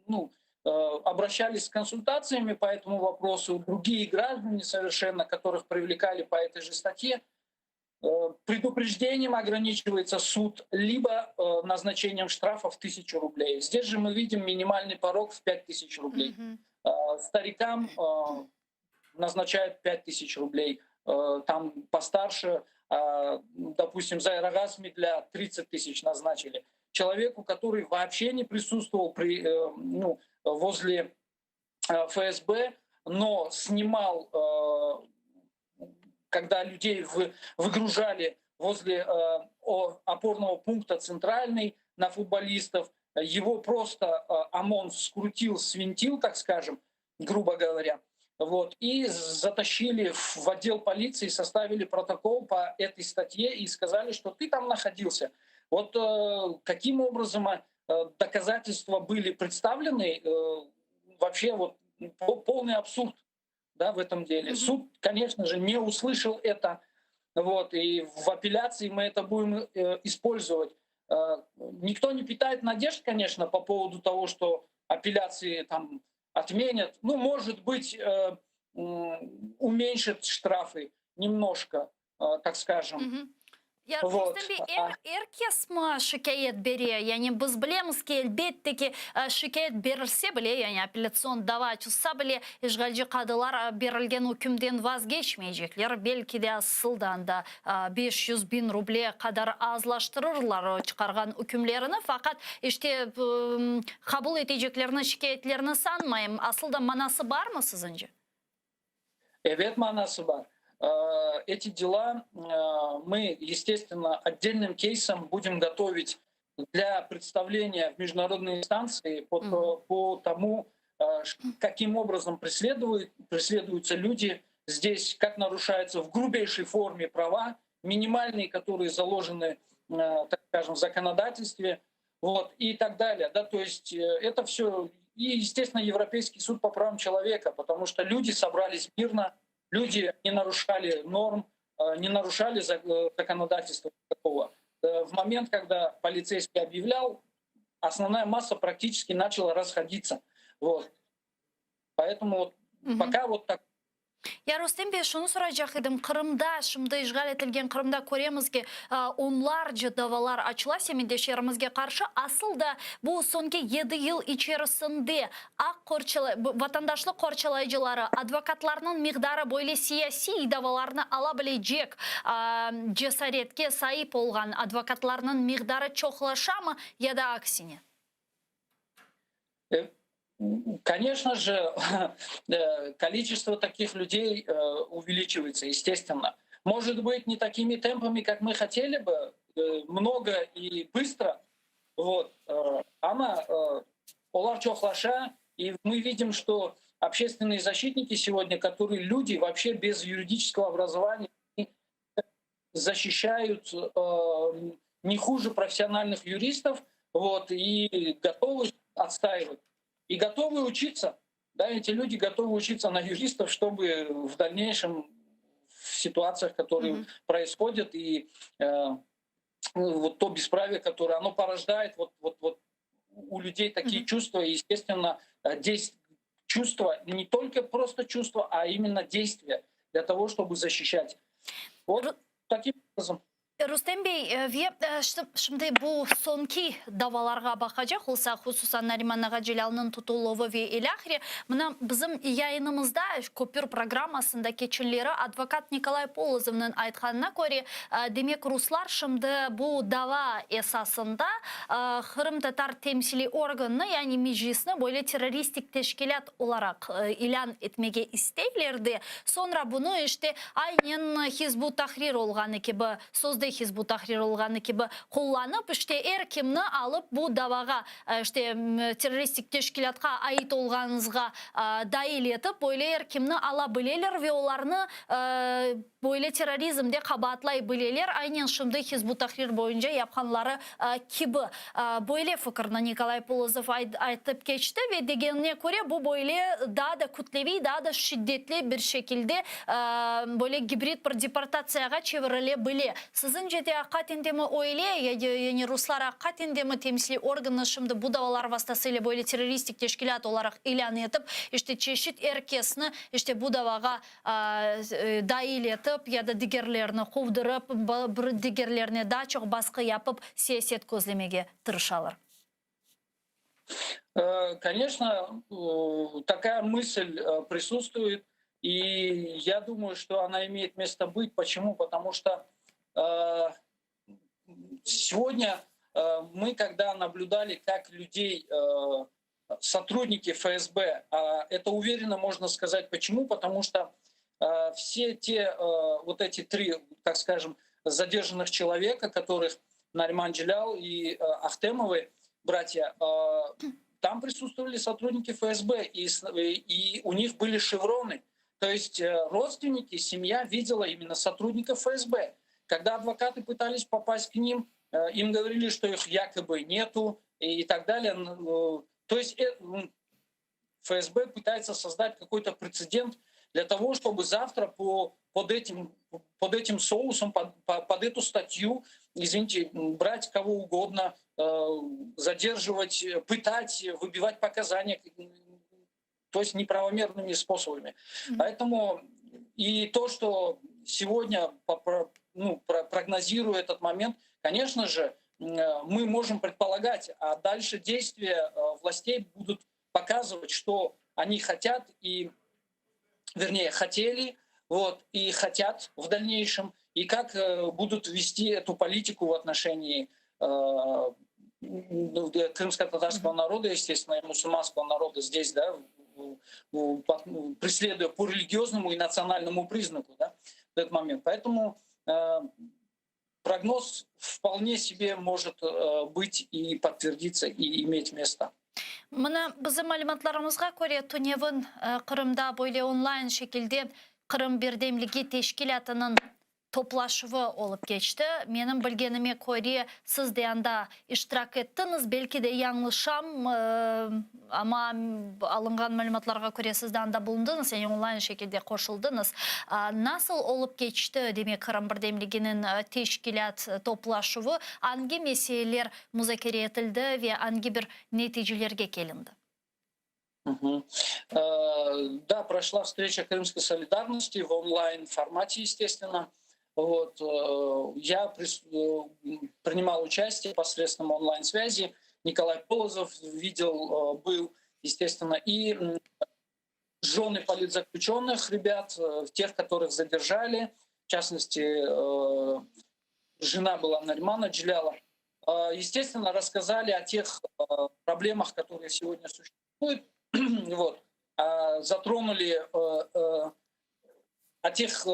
ну, обращались с консультациями по этому вопросу другие граждане совершенно, которых привлекали по этой же статье. Предупреждением ограничивается суд, либо назначением штрафа в 1000 рублей. Здесь же мы видим минимальный порог в 5000 рублей. Старикам назначают 5000 рублей. Там постарше, допустим, за Аэрогаз Смедля 30 тысяч назначили. Человеку, который вообще не присутствовал при, ну, возле ФСБ, но снимал, когда людей выгружали возле опорного пункта «Центральный» на футболистов, его просто ОМОН скрутил, свинтил, так скажем, грубо говоря, вот, и затащили в отдел полиции, составили протокол по этой статье и сказали, что ты там находился. Вот каким образом доказательства были представлены, вообще вот полный абсурд, да, в этом деле. Суд, конечно же, не услышал это, вот, и в апелляции мы это будем использовать. Никто не питает надежд, конечно, по поводу того, что апелляции там отменят. Ну, может быть, уменьшат штрафы немножко, так скажем. Ya Вот. Rustem bey, er, er kes mi şikâyet bere? Yani biz bilemiz ki, elbette ki, şikâyet berilse bile, yani apellâtsion dava açılsa bile, işğalci qadılar berilgen ükümden vazgeçmeycekler. Belki de asıldan da 500 biñ ruble qadar azlaştırırlar çıqarğan ükümlerini. Faqat işte qabul eteceklerini şikâyetlerini sanmayım. Asıl da manası barmı siziñce? Evet, manası bar. Эти дела мы, естественно, отдельным кейсом будем готовить для представления в международные инстанции по, Мгм. по тому, каким образом преследуют, преследуются люди здесь, как нарушаются в грубейшей форме права, минимальные, которые заложены, так скажем, в законодательстве, вот, и так далее. Да, то есть это все, и, естественно, Европейский суд по правам человека, потому что люди собрались мирно, люди не нарушали норм, не нарушали законодательство такого. В момент, когда полицейский объявлял, основная масса практически начала расходиться. Вот. Поэтому вот Мгм. пока вот так. Ya Rustem bey, şunı soracaq edim, Qırımda, şimdi işğal etilgen Qırımda köremiz ki, onlarca davalar açıla semetdeşlerimizge qarşı. Asıl da bu soñki 7 yıl içerisinde aq qorçala, vatandaşlıq qorçalayıcıları, advokatlarnıñ miqdarı böyle siyasiy davalarnı ala bilecek cesaretke saip olğan advokatlarnıñ miqdarı çoqlaşamı ya da aksine? Конечно же, количество таких людей увеличивается, естественно. Может быть, не такими темпами, как мы хотели бы, много и быстро. Вот. Amma olar çoqlaşa, и мы видим, что общественные защитники сегодня, которые люди вообще без юридического образования, защищают не хуже профессиональных юристов, вот, и готовы отстаивать. И готовы учиться. Да, эти люди готовы учиться на юристов, чтобы в дальнейшем в ситуациях, которые Мгм. происходят, и ну, вот то бесправие, которое оно порождает вот, вот, вот у людей такие Мгм. чувства, и, естественно, чувства, не только просто чувства, а именно действия для того, чтобы защищать. Вот Ру- таким образом. Rustem bey, ve şimdi bu soñki davalarğa baqacaq olsaq, hususan Nariman Ağacelâlnıñ tutuluvı ve ilâhre, mına bizim yayınımızda Köpür programmasında keçenleri advokat Nikolay Polozovnıñ aytqanına köre, demek ruslar şimdi bu dava esasında qırımtatar temsiliy organını, yani Meclisni böyle terroristik teşkilât olaraq ilân etmege isteyler de, soñra bunı işte aynen Hizb ut-Tahrir olğanı kibi sözde. Hizb ut-Tahrir olğanı kibi qullanıp, işte er kimni alıp bu davağa, işte terroristik teşkilâtqa ait olğanıñızğa dail etip, böyle er kimni ala bileler ve olarnı böyle terrorizmde qabaatlay bileler, aynen şimdi Hizb ut-Tahrir boyunca yapqanları kibi. Böyle fikirni Nikolay Polozov aytıp keçti ve degenine köre, bu böyle daa da kütleviy, daa da şiddetli bir şekilde böyle gibrid bir deportatsiyağa çevirile bile. Siziñce de aqiqaten demi öyle, yani ruslar aqiqaten demi temsiliy organnı şimdi bu davalar vastasıyla böyle terroristik teşkilât olaraq ilân etip, işte çeşit er kesni işte bu davağa dail etip ya da digerlerini quvdurıp, bir digerlerine daa çoq basqı yapıp siyaset közlemege tırışalar? Конечно, такая мысль присутствует, и я думаю, что она имеет место быть. Почему? Потому что сегодня мы, когда наблюдали, как людей сотрудники ФСБ, это уверенно можно сказать. Почему? Потому что все те, вот эти три, так скажем, задержанных человека, которых Нариман Джелял и Ахтемовы, братья, там присутствовали сотрудники ФСБ, и, и у них были шевроны. То есть родственники, семья видела именно сотрудников ФСБ. Когда адвокаты пытались попасть к ним, им говорили, что их якобы нету и так далее. То есть ФСБ пытается создать какой-то прецедент для того, чтобы завтра по, под, этим, под этим соусом, под, под эту статью, извините, брать кого угодно, задерживать, пытать, выбивать показания, то есть неправомерными способами. Mm-hmm. Поэтому и то, что сегодня ну, прогнозируя этот момент, конечно же, мы можем предполагать, а дальше действия властей будут показывать, что они хотят и, вернее, хотели, вот, и хотят в дальнейшем, и как будут вести эту политику в отношении э, ну, крымско-татарского народа, естественно, и мусульманского народа здесь, да, преследуя по религиозному и национальному признаку да, в этот момент. Поэтому э, прогноз вполне себе может э, быть и подтвердиться, и иметь место. Mına bizim malümatlarımızğa köre tünevin Qırımda böyle online şekilde Qırım birdemligi teşkilâtınıñ toplaşuvı olıp keçti. Menim bilgenime köre, siz de anda iştirak ettiñiz, belki de yañlışam, amma alınğan malümatlarğa köre siz de anda bulundıñız, yani online şekilde qoşuldıñız. Nasıl olıp keçti, demek, Qırım birdemliginiñ teşkilât toplaşuvı, angi meseleler muzakere etildi ve angi bir neticelerge kelindi? Угу. Да, прошла встреча Крымской солидарности в онлайн формате, естественно. Вот, э, я э, принимал участие посредством онлайн-связи. Николай Полозов видел, был, естественно, и жены политзаключенных ребят, тех, которых задержали, в частности, жена была Наримана Джеляла. Естественно, рассказали о тех проблемах, которые сегодня существуют. Вот. Затронули о тех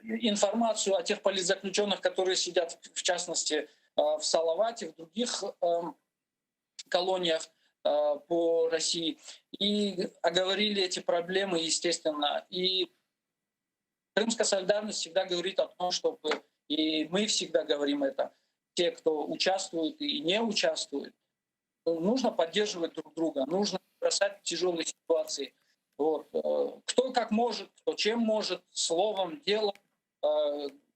информацию о тех политзаключенных, которые сидят, в частности, в Салавате, в других колониях по России. И оговорили эти проблемы, естественно. И Крымская солидарность всегда говорит о том, чтобы, и мы всегда говорим это, те, кто участвует и не участвует, нужно поддерживать друг друга, нужно бросать в тяжелые ситуации. Вот. Кто как может, кто чем может, словом, делом,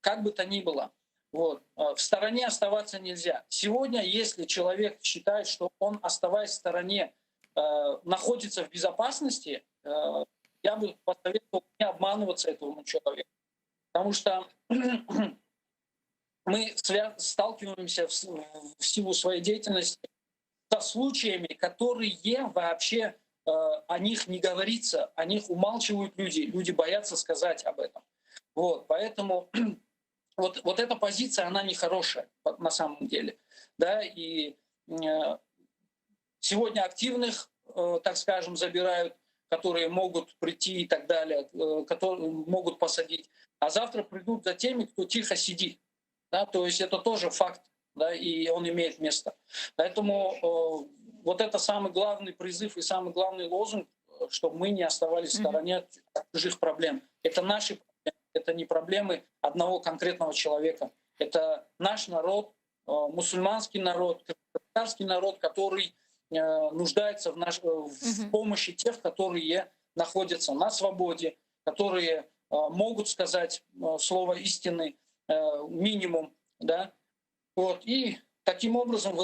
как бы то ни было. Вот. В стороне оставаться нельзя. Сегодня, если человек считает, что он, оставаясь в стороне, находится в безопасности, я бы посоветовал не обманываться этому человеку. Потому что мы сталкиваемся в силу своей деятельности со случаями, которые вообще о них не говорится, о них умалчивают люди, люди боятся сказать об этом. Вот, поэтому вот, вот эта позиция, она нехорошая на самом деле. Да, и сегодня активных, так скажем, забирают. которые могут прийти и так далее, э, которые могут посадить, а завтра придут за теми, кто тихо сидит. Да, то есть это тоже факт, да, и он имеет место. Поэтому э, вот это самый главный призыв и самый главный лозунг, чтобы мы не оставались в стороне от чужих проблем. Это наши проблемы, это не проблемы одного конкретного человека. Это наш народ, э, мусульманский народ, татарский народ, который э, нуждается в, наш, в помощи тех, которые находятся на свободе, которые могут сказать слово истины минимум, да, вот, и таким образом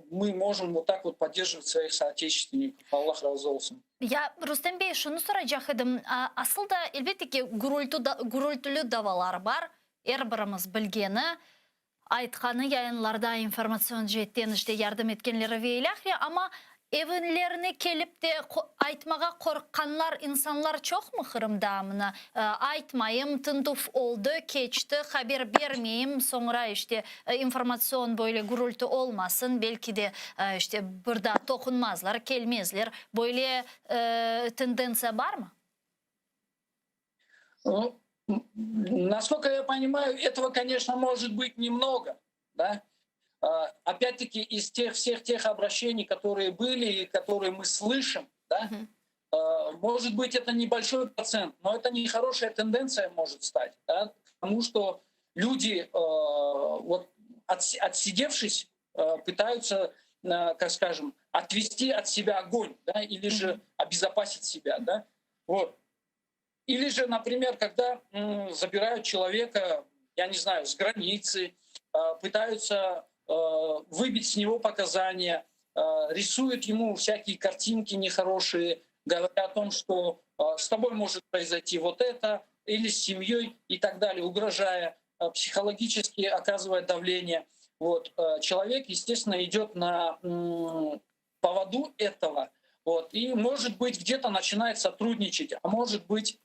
мы можем вот так вот поддерживать своих соотечественников. Allah razı olsun. Ya, Rustem bey, şunı soracaq edim, asıl da, elbette ki, gürültüli davalar bar, er birimiz bilgeni, aytqanı yayınlarda informatsion ceetten işte yardım etkenleri ve ilâhre, amma Evlerine kelip de aytmağa qorqqanlar insanlar çoqmı Qırımda? Mına, aytmayım, tintüv oldı, keçti, haber bermeyim, soñra işte informatsion böyle gürültü olmasın, belki de işte bir daa toqunmazlar, kelmezler. Böyle tendentsiya barmı? Насколько я понимаю, этого, конечно, может быть немного, да? Опять-таки, из тех всех тех обращений, которые были и которые мы слышим, да, uh может быть, это небольшой процент, но это не хорошая тенденция может стать, да, потому что люди, вот, отсидевшись, пытаются, как скажем, отвести от себя огонь, да, или же обезопасить себя, да. Вот. Или же, например, когда забирают человека, я не знаю, с границы, пытаются выбить с него показания, рисуют ему всякие картинки нехорошие, говоря о том, что с тобой может произойти вот это, или с семьей и так далее, угрожая, психологически оказывая давление. Вот. Человек, естественно, идет на поводу этого, вот, и, может быть, где-то начинает сотрудничать, а может быть,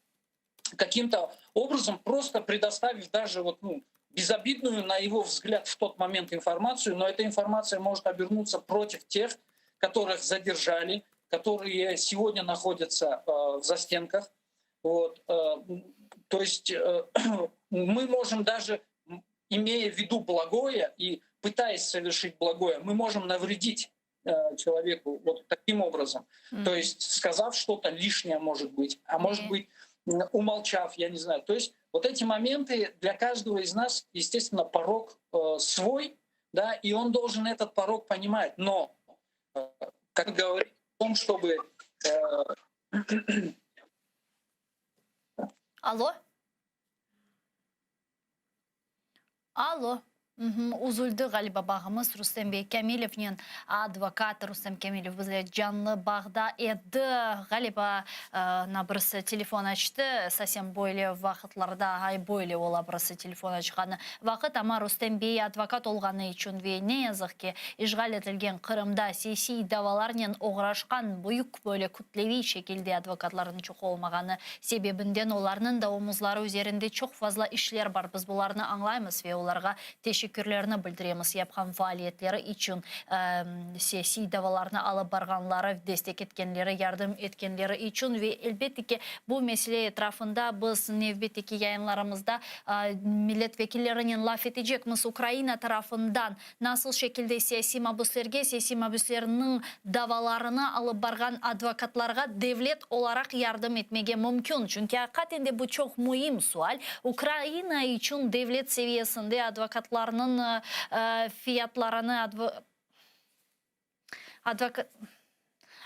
каким-то образом просто предоставив даже вот, ну, безобидную, на его взгляд, в тот момент информацию, но эта информация может обернуться против тех, которых задержали, которые сегодня находятся э, в застенках. Вот. Э, то есть э, мы можем даже, имея в виду благое и пытаясь совершить благое, мы можем навредить э, человеку вот таким образом. Mm-hmm. То есть сказав что-то лишнее, может быть, а может mm-hmm. быть, умолчав, я не знаю. То есть вот эти моменты для каждого из нас, естественно, порог э, свой, да, и он должен этот порог понимать. Но, э, как говорить о том, чтобы... Э, Алло? Allo. Üzüldi ğaliba bağımız Rustem bey Kâmilevnen, advokat Rustem Kâmilev bizle canlı bağda edi. Ğaliba, na birisi telefon açtı, esasen böyle vaqıtlarda ay böyle ola birisi telefon açqanı vaqıt, amma Rustem bey advokat olğanı içün ve ne yazıq ki, işğal etilgen Qırımda siyasiy davalarnen oğraşqan büyük böyle kütleviy şekilde advokatlarnıñ çoq olmağanı Sebebinden olarnıñ da omuzları üzerinde çoq fazla işler bar, biz bularnı añlaymız ve olarğa teşekkürlerni bildiremiz yapqan faaliyetleri içün, siyasiy davalarnı alıp barğanları, destek etkenleri, yardım etkenleri içün ve elbette ki, bu mesele etrafında biz nevbetteki yayınlarımızda millet vekillerinen laf etecekmiz, Ukraina tarafından Nasıl şekilde siyasiy mabüslerge, siyasiy mabüslerniñ davalarını alıp barğan advokatlarğa devlet olaraq yardım etmege mümkün? Çünki aqiqaten de bu çoq müim sual. Ukraina içün devlet seviyesinde advokatlarnıñ fiyatlarını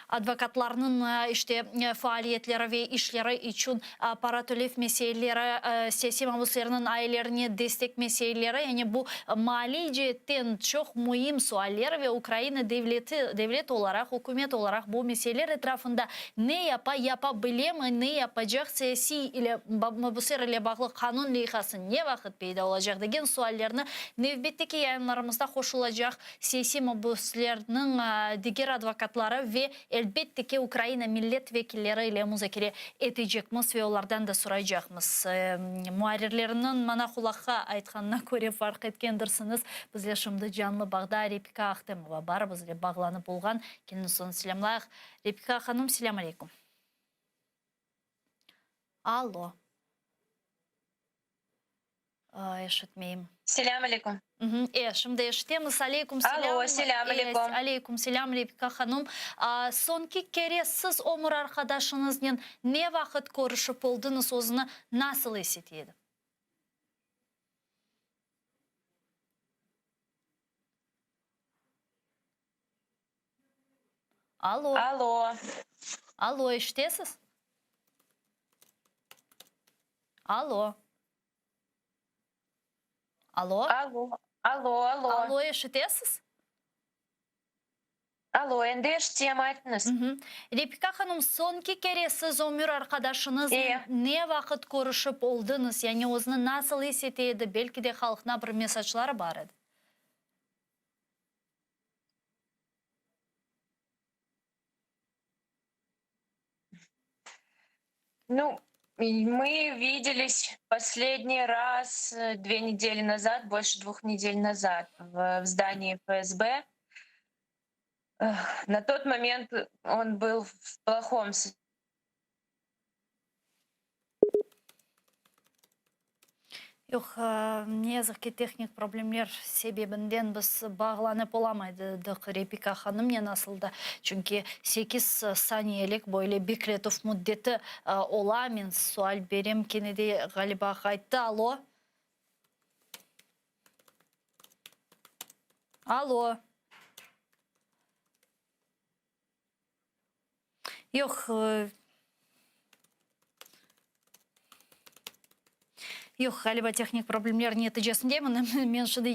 Advokatlarnıñ işte faaliyetleri ve işleri içün para tölev meseleleri, siyasiy mabüslerniñ ailelerine destek meseleleri, yani bu maliy ceetten çoq müim sualler ve Ukraina devleti, devlet olaraq, ükümet olaraq bu meseleler etrafında ne yapa, yapa bilemi, ne yapacaq, siyasiy ile mabüsler ile bağlı qanun leyhası ne vaqıt peyda olacaq degen suallerni nevbetteki yayınlarımızda qoşulacaq Siyasiy mabüslerniñ diger advokatları ve, elbette ki, Ukraina millet vekilleri ile muzakere etecekmiz ve olardan da soraycaqmız. Muarrirlerniñ mana qulaqqa aytqanına köre farq etkendirsiñiz, bizle şimdi canlı bağda Repika Ahtemova bar, bizle bağlanıp olğan. Kelin soñ selâmlayıq. Repika hanım, selâm aleykum. Allo. Eşitmeyim. Selâm aleyküm. E, şimdi eşitemiz. Aleyküm selâm. Alo, selâm aleyküm. Aleyküm selâm, Repika hanım. Soñki kere siz ömür arqadaşıñıznen ne vaqıt körüşip oldıñız, özüni nasıl is ete edi? Alo. Alo. Alo, eşitesiz? Alo. Alo. Alo, alo, alo. Alo, eşitesiz? Alo, endi eşitem, aytıñız. Repika hanım, soñki kere siz ömür arqadaşıñıznen ne vaqıt körüşip oldıñız? Yani özüni nasıl is ete edi? Belki de halqına bir mesacları bar edi? Ну, мы виделись последний раз э, две недели назад, больше двух недель назад в, в здании ФСБ. На тот момент он был в плохом Yoq, ne yazıq ki, tehnik problemler sebebinden biz bağlanıp olamaydıq Repika hanımnen asıl da, çünki sekiz saniyelik böyle bekletüv müddeti ola. Men sual berem, kene de, ğaliba, qayttı. Alo? Alo? Yoq. Yoq, ğaliba tehnik problemler neticesinde, mına men şimdi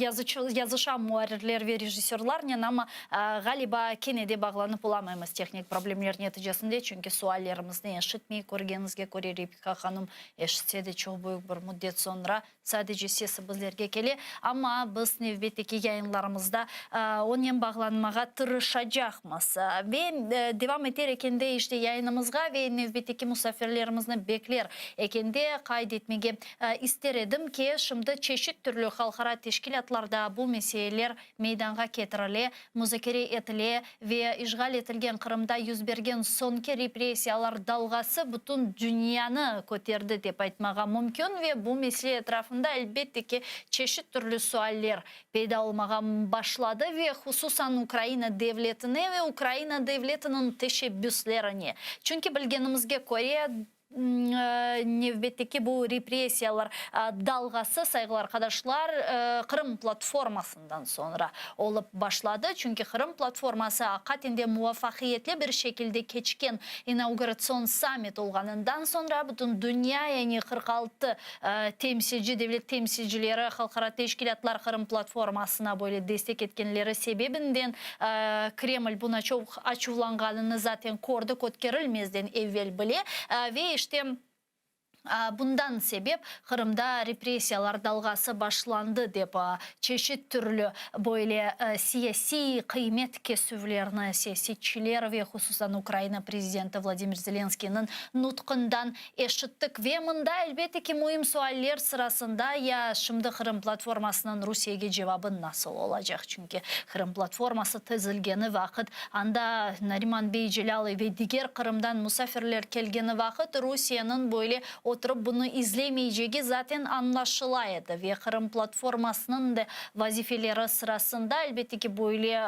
yazışam muarrirler ve rejissörlarnen, amma ğaliba kene de bağlanıp olamaymız tehnik problemler neticesinde, çünki suallerimizni eşitmey, körgeniñizge köre Repika hanım eşitse de çoq büyük bir müddet soñra Sadece sesi bizlerge kele, amma biz nevbetteki yayınlarımızda onen bağlanmağa tırışacaqmız. Ve devam eter ekende işte yayınımızğa ve nevbetteki musafirlerimizni bekler ekende qayd etmege ister edim ki, şimdi çeşit türlü halqara teşkilâtlarda bu meseleler meydanğa ketirile, muzakere etile ve işğal etilgen Qırımda yüz bergen soñki repressiyalar dalğası bütün dünyanı köterdi dep aytmağa mümkün ve bu mesele etrafında elbette ki çeşit türlü sualler peyda olmağa başladı ve hususan Ukraina devletine ve Ukraina devletiniñ teşebbüslerine. Çünki bilgenimizge köre, Nevbetteki bu repressiyalar dalğası, sayğılı arqadaşlar, Qırım platformasından soñra olıp başladı. Çünki Qırım platforması aqaten de muvafaqiyetli bir şekilde keçken inauguratsion sammit olğanından soñra bütün dünya, yani 46 temsilci, devlet temsilcileri, halqara teşkilâtlar Qırım platformasına böyle destek etkenleri sebebinden Kreml buna çoq açuvlanğanını zaten kördik ötkerilmezden evvel bile ve işte bundan sebep Qırımda repressiyalar dalğası başlandı dep çeşit türlü böyle siyasiy qıymet kesüvlerni siyasetçiler ve hususan Ukraina prezidenti Vladimir Zelenskıynıñ nutqından Eşittik ve mında, elbette ki, müim sualler sırasında ya şimdi Qırım platformasınıñ Rusiyege cevabı nasıl olacaq? Çünki Qırım platforması tizilgeni vaqıt, anda Nariman bey Celâl ve diger Qırımdan musafirler kelgeni vaqıt Rusiyeniñ böyle oturıp bunı izlemeycegi zaten añlaşıla edi ve Qırım platformasınıñ da vazifeleri sırasında, elbette ki, böyle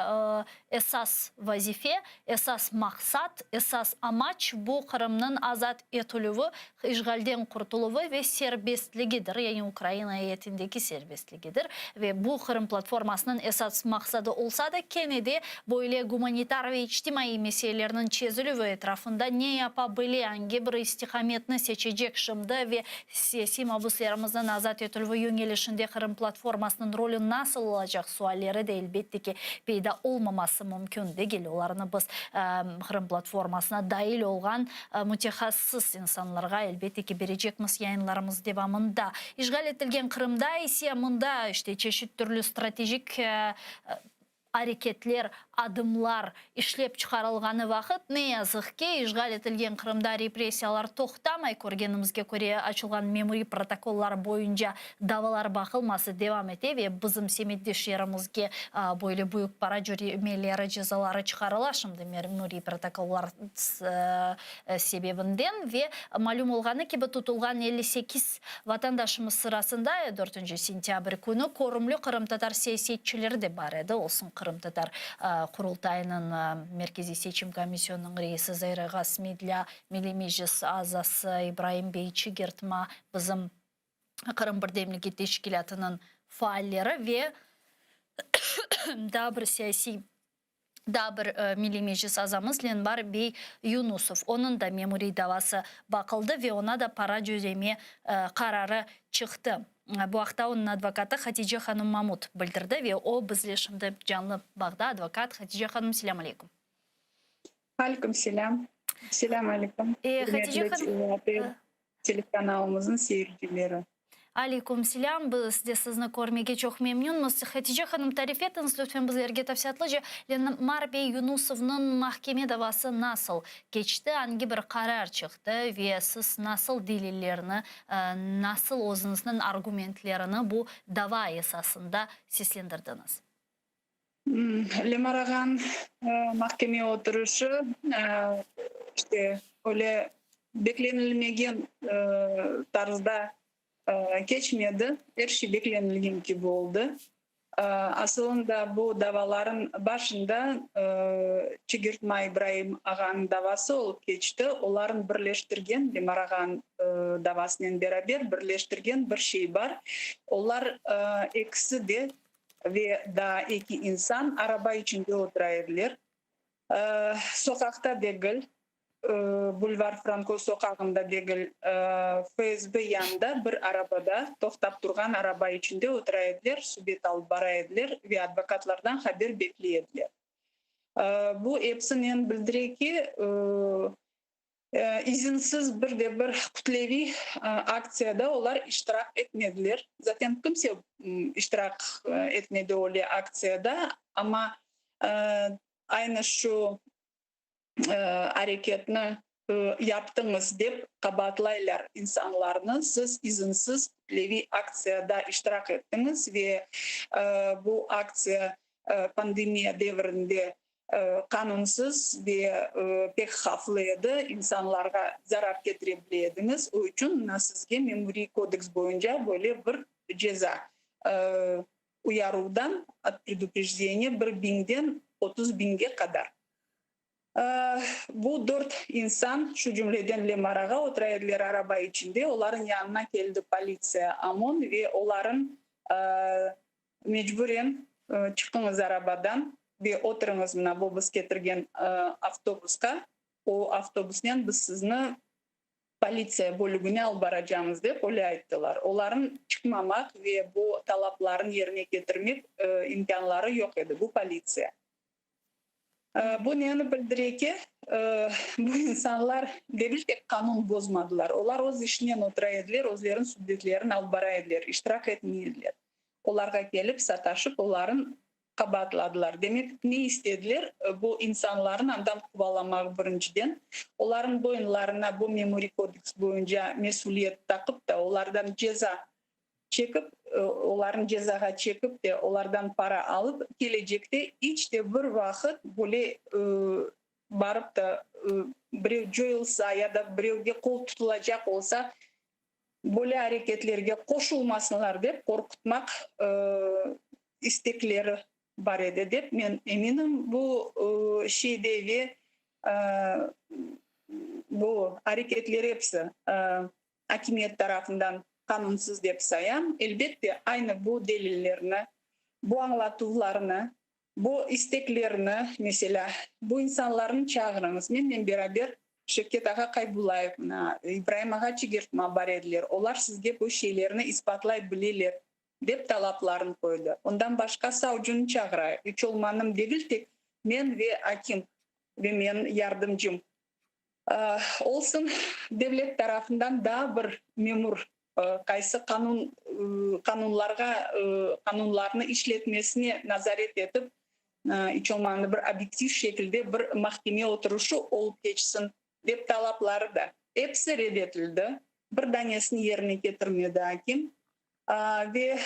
esas vazife, Esas maqsat, esas amaç bu Qırımnıñ azat etilüvi, işğalden qurtuluvı ve serbestligidir, yani Ukraina eyetindeki serbestligidir. Ve bu Qırım platformasınıñ esas maqsadı olsa da, kene de böyle gumanitar ve içtimaiy meselelerniñ çezilüvi etrafında ne yapa bile, angi bir istiqametni seçecek şimdi ve siyasiy mabüslerimizniñ azat etilüvi yöñelişinde Qırım platformasınıñ rolü nasıl olacaq sualleri de elbette ki, peyda olmaması mümkün degil. Olarnı biz Qırım platformasına dail olğan mütehassıs insanlarğa elbette ki berecekmiz yayınlarımız devamında. İşğal etilgen Qırımda ise mında işte çeşit türlü stratejik areketler. adımlar işlep çıqarılğanı vaqıt, ne yazıq ki, işğal etilgen Qırımda repressiyalar toqtamay, körgenimizge köre, açılğan memuriy protokollar boyunca davalar baqılması devam ete ve bizim semetdeşlerimizge böyle büyük para cöremeleri, cezaları çıqarıla şimdi memuriy protokollar sebebinden ve malüm olğanı kibi, tutulğan 58 Vatandaşımız sırasında dörtünci sentâbr künü körümli qırımtatar siyasetçileri de bar edi, olsun Qırımtatar Qurultayınıñ Merkeziy seçim komisyonınıñ reisi Zair ağa Smedlâ, Milliy Meclis azası İbraim bey Çigertma, bizim Qırım birdemligi teşkilâtınıñ faalleri ve daa bir siyasiy Daa bir Milliy Meclis azamız Lenvar bey Yunusov, onıñ da memuriy davası baqıldı ve oña da para cöreme qararı çıqtı. Bu aqta onıñ advokatı Hatice hanım Mamut bildirdi ve o bizle şimdi canlı bağda. Advokat Hatice hanım, selâm aleyküm. Aleyküm selâm. Selâm aleyküm. Hatice hanım. Telekanalımıznıñ seyircileri. Aleyküm selâm, biz de sizni körmege çoq memnünmiz. Hatice hanım, tarif etiñiz lütfen bizlerge tafsilâtlıca, Lenmar bey Yunusovnıñ mahkeme davası nasıl keçti, angi bir qarar çıqtı ve siz nasıl delillerni, nasıl özüñizniñ argumentlerini bu dava esasında seslendirdiñiz? Lemar ağanıñ mahkeme oturışı işte öyle beklenilmegen tarzda keçmedi, er şey beklenilgen kibi oldı. Asılında bu davaların başında Çigirtma İbraim ağanıñ davası olıp keçti. Oların birleştirgen, Lemar ağanıñ davasınen beraber birleştirgen bir şey bar. Olar ekisi de ve daa eki insan araba içinde otura ediler. Soqaqta degil, Bulvar Franko soqağında degil, FSB yanında bir arabada, toqtap turğan araba içinde otura ediler, subet alıp bara ediler ve advokatlardan haber bekley ediler. Bu epsinen bildire ki, İzinsiz bir de bir kütleviy aktsiyada olar iştirak etmediler. Zaten kimse iştirak etmedi öyle aktsiyada, amma aynı şu areketni yaptıñız dep qabaatlaylar insanlarnı, siz izinsiz kütleviy aktsiyada iştirak ettiñiz ve bu aktsiya pandemiya devrinde qanunsız ve pek havflı edi, insanlarğa zarar ketire bile ediñiz, o içün mına sizge memuriy kodeks boyunca böyle bir ceza, uyaruvdan, ot preduprejdeniya, bir biñden 30 biñge qadar. Bu dört insan, şu cümleden Lemar ağa, otura ediler araba içinde, olarıñ yanına keldi politsiya, OMON ve olarıñ Mecburen çıqıñız arabadan ve oturıñız mına bu biz ketirgen avtobusqa, o avtobusnen biz sizni politsiya bölügine alıp baracamız, dep öyle ayttılar. Olarnıñ çıqmamaq ve bu talaplarnı yerine ketirmek imkânları yoq edi, bu politsiya. Bu neni bildire ki, bu insanlar degil tek qanun bozmadılar, olar öz işinen otura ediler, özleriniñ subetlerini alıp bara ediler, iştirak etmey ediler. Olarğa kelip sataşıp, oların qabaatladılar. Demek, ne istediler? Bu insanlarnı andan quvalamaq birinciden, olarnıñ boyunlarına bu memuriy kodeks boyunca mesüliyet taqıp da, olardan ceza çekip, olarnı cezağa çekip de, olardan para alıp, kelecekte iç de bir vaqıt böyle barıp da birev coyulsa ya da birevge qol tutulacaq olsa, böyle areketlerge qoşulmasınlar dep qorqutmaq istekleri bar edi, dep men eminim. Bu şeyde ve bu areketler episi akimiyet tarafından qanunsız dep sayam. Elbette, aynı bu delillerni, bu añlatuvlarnı, bu isteklerni, meselâ, bu insanlarnı çağırıñız, mennen beraber Şevket ağa Qaybullayev, mına, İbraim ağa Çigertma bar ediler, olar sizge bu şeylerni isbatlay bileler, dep talaplarını qoydı. Ondan başqa savcını çağırayıq, iç olmanım degil tek men ve akim ve menim yardımcım. Olsun, devlet tarafından daa bir memur qaysı qanun qanunlarğa qanunlarnı işletmesine nazaret etip. İç olmağanda bir obyektiv şekilde bir mahkeme oturışı olıp keçsin dep talapları da episi red etildi. Bir danesini yerine ketirmedi akim. Ve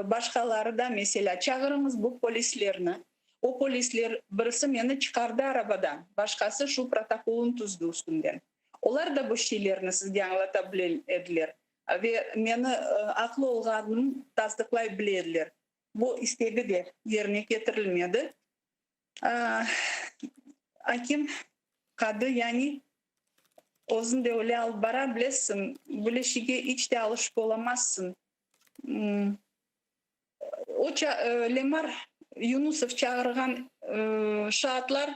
başqaları da, meselâ, çağırıñız bu polislerni. O polisler birisi meni çıqardı arabadan, başqası şu protokolnı tüzdi üstümden. Olar da bu şeylerni sizge añlata bile ediler ve meni aqlı olğanımnı tasdıqlay bile ediler. Bu istegi de yerine ketirilmedi. Akim, qadı, yani özüñ de öyle alıp bara bilesiñ, böyle şeyge iç de alışıp olamazsıñ. O Lemar Yunusov çağırğan şaatlar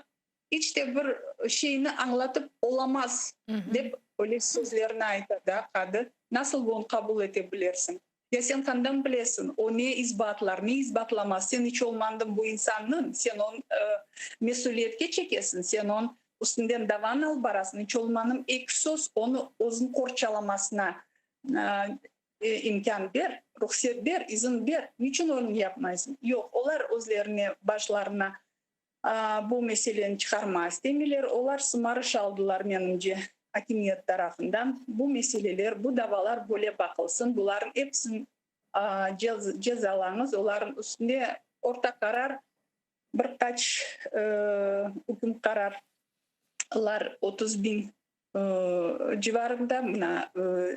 iç de bir şeyni añlatıp olamaz, dep öyle sözlerni ayta da qadı. Nasıl bunı qabul ete bilersiñ? Ya sen qandan bilesiñ, o ne isbatlar, ne isbatlamaz? Sen iç olmandıñ bu insannıñ, sen onı mesüliyetke çekesiñ, sen onıñ üstünden davanı alıp barasıñ, iç olmanım eki söz onı özüni qorçalamasına imkân ber, ruhset ber, izin ber. Niçün onı yapmaysıñ? Yoq, olar özlerine, başlarına Bu meseleni çıqarma istemeyler. Olar sımarış aldılar, menimce, akimiyet tarafından. Bu meseleler, bu davalar böyle baqılsın, bularnıñ episini cezalañız, olarnıñ üstünde orta qarar, bir qaç üküm qararlar 30 biñ civarında, mına,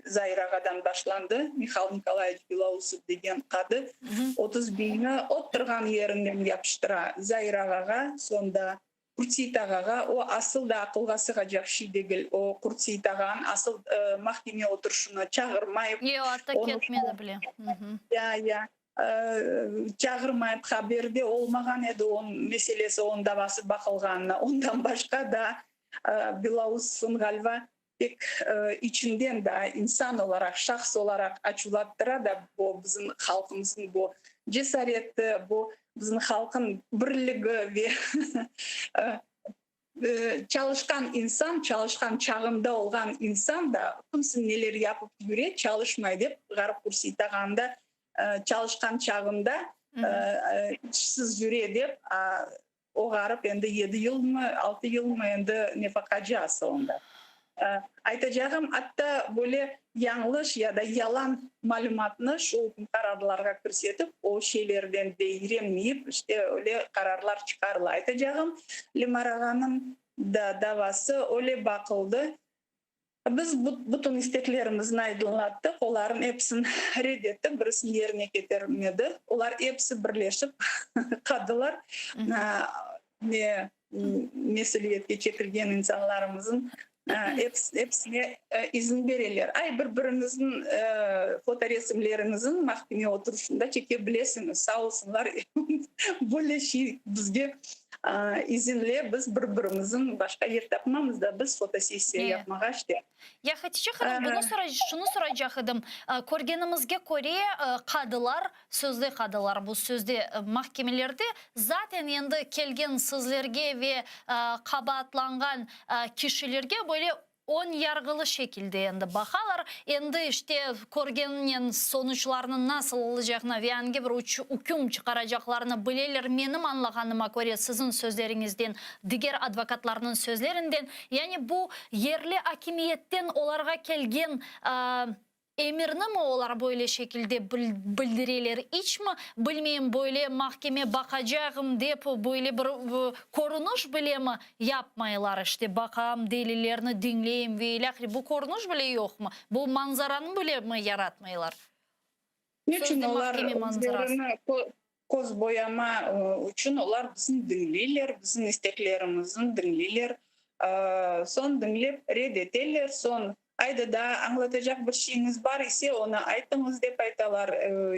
Zair ağadan başlandı, Mihail Nikolayeviç Belousov degen qadı 30 biñni oturğan yerinden yapıştıra Zair ağağa, soñ da Qurtseit ağağa, o asıl da aqılğa sığacaq şey degil, o Qurtseit ağanıñ asıl mahkeme oturışına çağırmayıp, Yoq, atta ketmedi bile. Ya, ya, çağırmayıp, haberde olmağan edi onıñ meselesi, onıñ davası baqılğanına. Ondan başqa da Belousovnıñ, ğaliba, pek içinden da insan olaraq, şahs olaraq açuvlattıra da bu bizim halqımıznıñ bu cesareti, bu bizim halqıñ birligi ve çalışqan insan, çalışqan çağında olğan insan da kimsin neler yapıp yüre, çalışmay dep Ğarip Qursiy tağanda çalışqan çağında işsiz yüre dep, o ğarip endi yedi yılmı, altı yılmı endi nefaqacı asılında. Aytacağım, atta böyle yañlış ya da yalan malümatnı şu üküm qararlarğa kirsetip, o şeylerden de irenmeyip, işte, öyle qararlar çıqarıla. Aytacağım, Lemar ağanıñ da davası öyle baqıldı. Biz bütün isteklerimizni aydınlattıq, olarnıñ episini red etti, birisini yerine ketirmedi. Olar episi birleşip qadılar, ne mesüliyetke çekilgen insanlarımıznıñ episine izin bereler. Ay, bir-biriñizniñ fotoresimleriñizni mahkeme oturışında çeke bilesiñiz, sağ olsunlar, böyle şey bizge izinle, biz bir-birimizniñ başqa yer tapmamız da, biz fotosessiya yapmağa işte. Ya, Hatice hanım, bunı şunı soracaq edim, körgenimizge köre, qadılar, sözde qadılar, bu sözde mahkemelerde zaten endi kelgen sizlerge ve qabaatlanğan kişilerge böyle önyarğılı şekilde endi baqalar, endi işte körgeninen sonuçlarnıñ nasıl olacağını ve angi bir üküm çıqaracaqlarını bileler, menim añlağanıma köre, siziñ sözleriñizden, diger advokatlarnıñ sözlerinden, yani bu yerli akimiyetten olarğa kelgen Emirnimi olar böyle şekilde bildireler içmi, bilmeyim, böyle mahkeme baqacağım dep böyle bir körüniş bilemi yapmaylar, işte baqam, delillerni diñleyim ve ilâhre, bu körüniş bile yoqmı, bu manzaranı bilemi yaratmaylar? Niçün Sözde olar mahkeme manzarası. özlerini köz boyama içün olar bizni diñleyler, bizim isteklerimizni diñleyler, soñ diñlep red eteler, soñ Ayda, daa añlatacaq bir şeyiñiz bar ise, onı aytıñız, dep aytalar.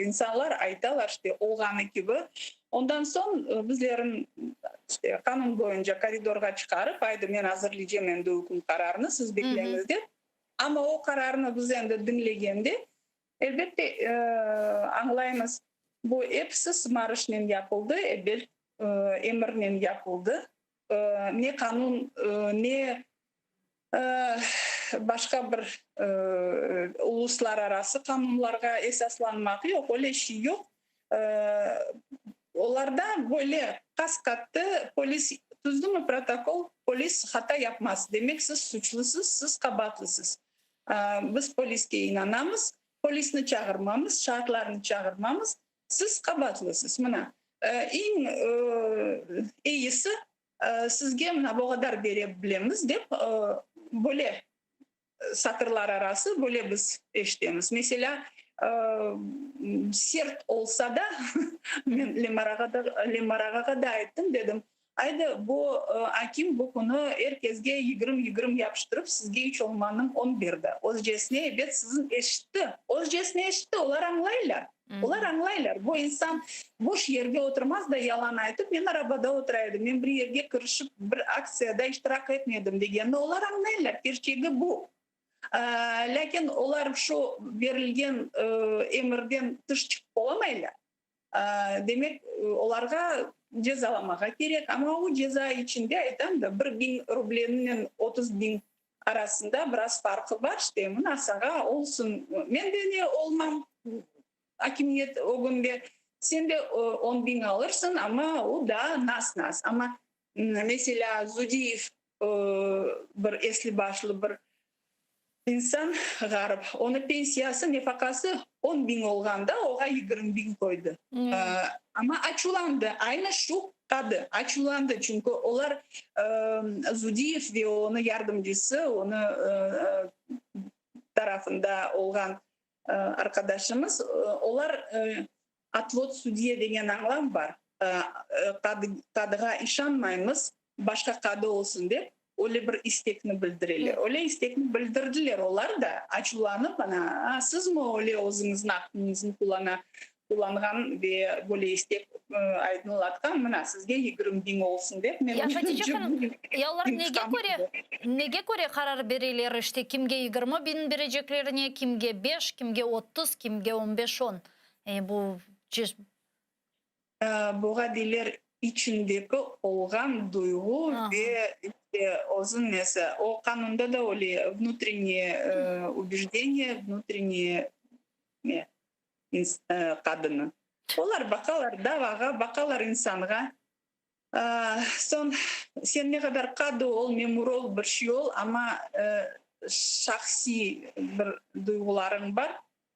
İnsanlar aytalar, işte, olğanı kibi. Ondan soñ bizlerin, işte, qanun boyunca koridorğa çıqarıp, ayda, men azırlaycam endi üküm qararını, siz bekleñiz, dep. Amma o qararnı biz endi diñlegende, elbette, añlaymız, bu episi sımarışnen yapıldı, evel emirnen yapıldı. Ne qanun, ne başqa bir uluslararası qanunlarğa esaslanmaq yoq, öyle şey yoq. Olarda böyle qas-qattı polis tüzdimi protokol, polis hata yapmaz, demek siz suçlısız, siz qabaatlısız. Biz poliske inanamız, polisni çağırmamız, şaatlarnı çağırmamız, siz qabaatlısız. Mına, eñ eyisi sizge mına bu qadar bere bilemiz dep böyle satırlar arası böyle biz eşitemiz. Meselâ, sert olsa da, men Lemarağa da, Lemar ağağa da ayttım, dedim, ayda, bu akim bu künü er kesge 20-20 yapıştırıp, sizge iç olmanıñ on berdi. Özcesine, ebet, siziñ eşitti. Özcesine eşitti, olar añlaylar. Olar añlaylar, bu insan boş yerde oturmaz da yalan aytıp, men arabada otura edim, men bir yerge kirişip, bir aktsiyada iştirak etmedim degenini olar añlaylar, kerçegi bu. Lâkin olar şu berilgen emirden tış çıqıp olamaylar. Demek, olarğa cezalamağa kerek, amma o ceza içinde, aytam da, bir biñ rubleninen 30 biñ arasında biraz farqı bar, işte, mınasağa olsun, men de ne olmam akimiyet ögünde, sen de 10 biñ alırsıñ, amma o daa nas-nas. Amma, meselâ, Zudiyev bir esli başlı bir insan, ğarip, onı pensiyası, nefaqası 10 biñ olğanda, oğa 20 biñ qoydı. Amma açuvlandı, aynı şu qadı açuvlandı, çünki olar Zudiyev ve onı yardımcısı, onı tarafında olğan arqadaşımız, olar otvod sudye degen añlam bar. Qadığa işanmaymız, başqa qadı olsun dep, öyle bir istekni bildireler. Öyle istekni bildirdiler olar da, açuvlanıp, ana, sizmi öyle özüñizni aqlıñıznı qullana qullanğan ve böyle istek aydınlatqan, mına sizge 20 biñ olsun dep. Men ya Hatice hanım, ya olar nege köre, nege köre qarar bereler, işte kimge 20 biñ bereceklerine, kimge 5, kimge 30, kimge 15-10? E, bu Buğa deyler içindeki olğan duyğu ve işte özün nesi. O qanunda da öyle внутреннее убеждение, внутреннее ne qadını. Olar baqalar davağa, baqalar insanğa. Soñ sen ne qadar qadı ol, memur ol, bir şey ol, amma şahsiy bir duyğularıñ bar,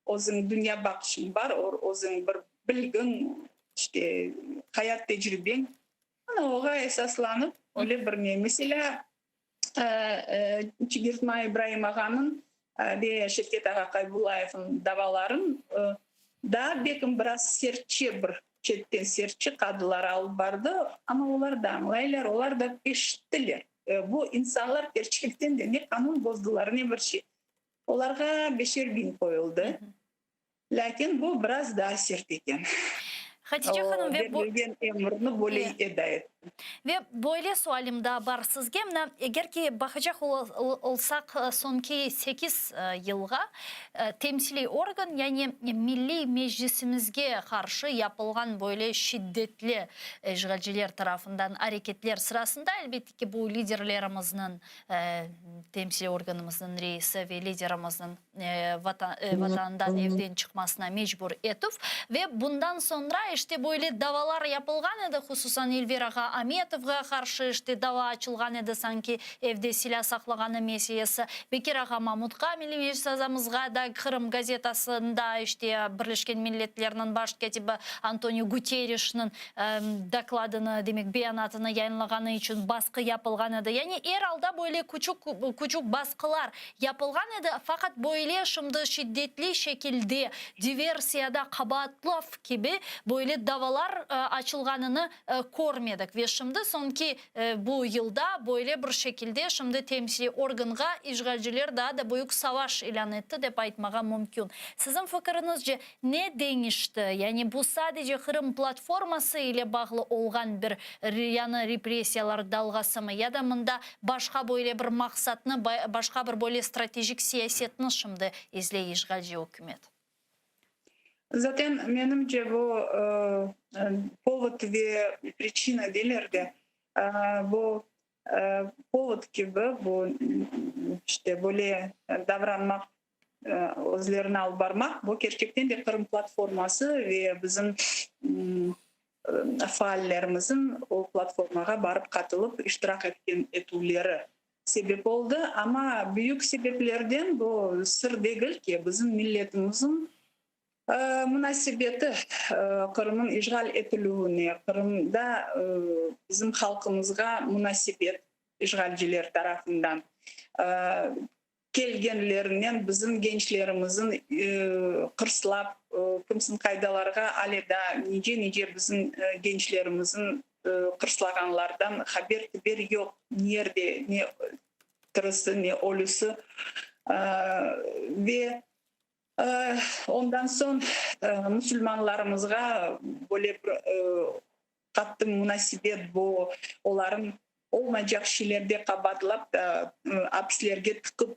özüñ dünya baqışıñ bar, özüñ bir bilgiñ, işte hayat tecribeñ. Ana oğa esaslanıp öyle bir ne. Meselâ, Çigirtma İbraim ağanıñ ve Şevket ağa Qaybullayevniñ davaların daa bekim biraz sertçe bir çetten sertçe qadılar alıp bardı, amma olar da añlaylar, olar da eşittiler. Bu insanlar kerçekten de ne qanun bozdılar, ne bir şey. Olarğa beşer biñ qoyuldı. Lâkin bu biraz daa sert eken. Hatice hanım, ve bu berilgen emirni böyle eda etti. Ve böyle sualim daa bar sizge. Mına, eger ki baqacaq olsaq soñki 8 yılğa, temsiliy organ, yani Milliy Meclisimizge qarşı yapılğan böyle şiddetli işğalciler tarafından areketler sırasında, elbette ki, bu liderlerimizniñ, temsiliy organımıznıñ reisi ve liderimizniñ vatanından, evden çıqmasına mecbur etüv ve bundan soñra işte böyle davalar yapılğan edi, hususan Elvir ağa Ametovğa qarşı işte dava açılğan edi, sanki evde silâ saqlağanı meselesi, Bekir ağa Mamutqa, Milliy Meclis azamızğa da Qırım gazetasında işte Birleşken Milletlerniñ baş kâtibi Antonio Guterrişniñ dokladını, demek beyanatını yayınlağanı içün basqı yapılğan edi. Yani er alda böyle küçük küçük basqılar yapılğan edi, faqat böyle şimdi şiddetli şekilde diversiyada qabaatlav kibi böyle davalar açılğanını körmedik. Ve şimdi soñki bu yılda böyle bir şekilde şimdi temsiliy organğa işğalciler daa da büyük savaş ilân etti, dep aytmağa mümkün. Siziñ fikiriñizce, ne deñişti? Yani bu sadece Qırım platforması ile bağlı olğan bir yañı repressiyalar dalğasımı ya da mında başqa böyle bir maqsatnı, başqa bir böyle stratejik siyasetni şimdi izley işğalci ükümet? Zaten menimce bu повод ve причина deyler de, bu повод kibi, bu işte böyle davranmaq, özlerini alıp barmaq, bu kerçekten de Qırım platforması ve bizim. faallerimizin o platformağa barıp qatılıp iştirak etken etüvleri sebep oldı. Amma büyük sebeplerden bu sır degil ki, bizim milletimizin munasebeti Qırımnıñ işğal etilüvine, Qırımda bizim halqımızğa munasebet işğalciler tarafından kelgenlerinen bizim gençlerimizin qırslap, kimsin qaydalarğa ale daa nice-nice bizim gençlerimizin qırslağanlardan haber-tiber yoq, niyerde, ne tirisi, ne ölüsi ve ondan soñ musulmanlarımızğa böyle bir qattı munasebet, bu olarnıñ olmaycaq şeylerde qabaatlap da apislerge tıqıp,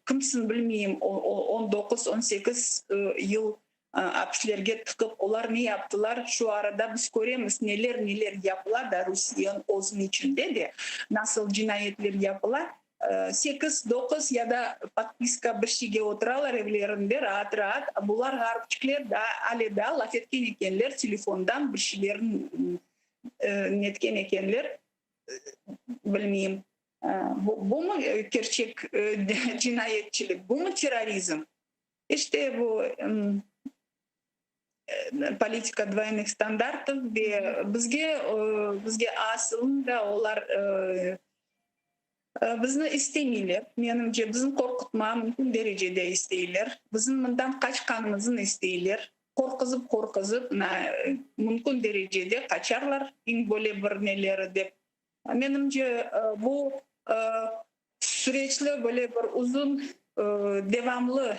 kimsin bilmeyim, on doquz, 18 yıl apislerge tıqıp, olar ne yaptılar? Şu arada biz köremiz, neler neler yapıla da Rusiyeniñ özüniñ içinde de nasıl cinayetler yapıla. 8, 9 ya da podpiska bir şeyge oturalar evlerinde raat raat. Bular ğarpçikler da ale da laf etken ekenler telefondan bir şeylerin netken ekenler, bilmeyim. Bu mı kerçek cinayetçilik, bu mı terrorizm? İşte bu politika двойных standartов ve bizge asılında olar bizni istemeyler. Menimce, bizni qorqutma mümkün derecede isteyler. Bizim mından qaçqanımıznı isteyler. Qorquzıp qorquzıp mümkün derecede qaçarlar eñ böyle bir neleri dep. Menimce, bu süreçli böyle bir uzun devamlı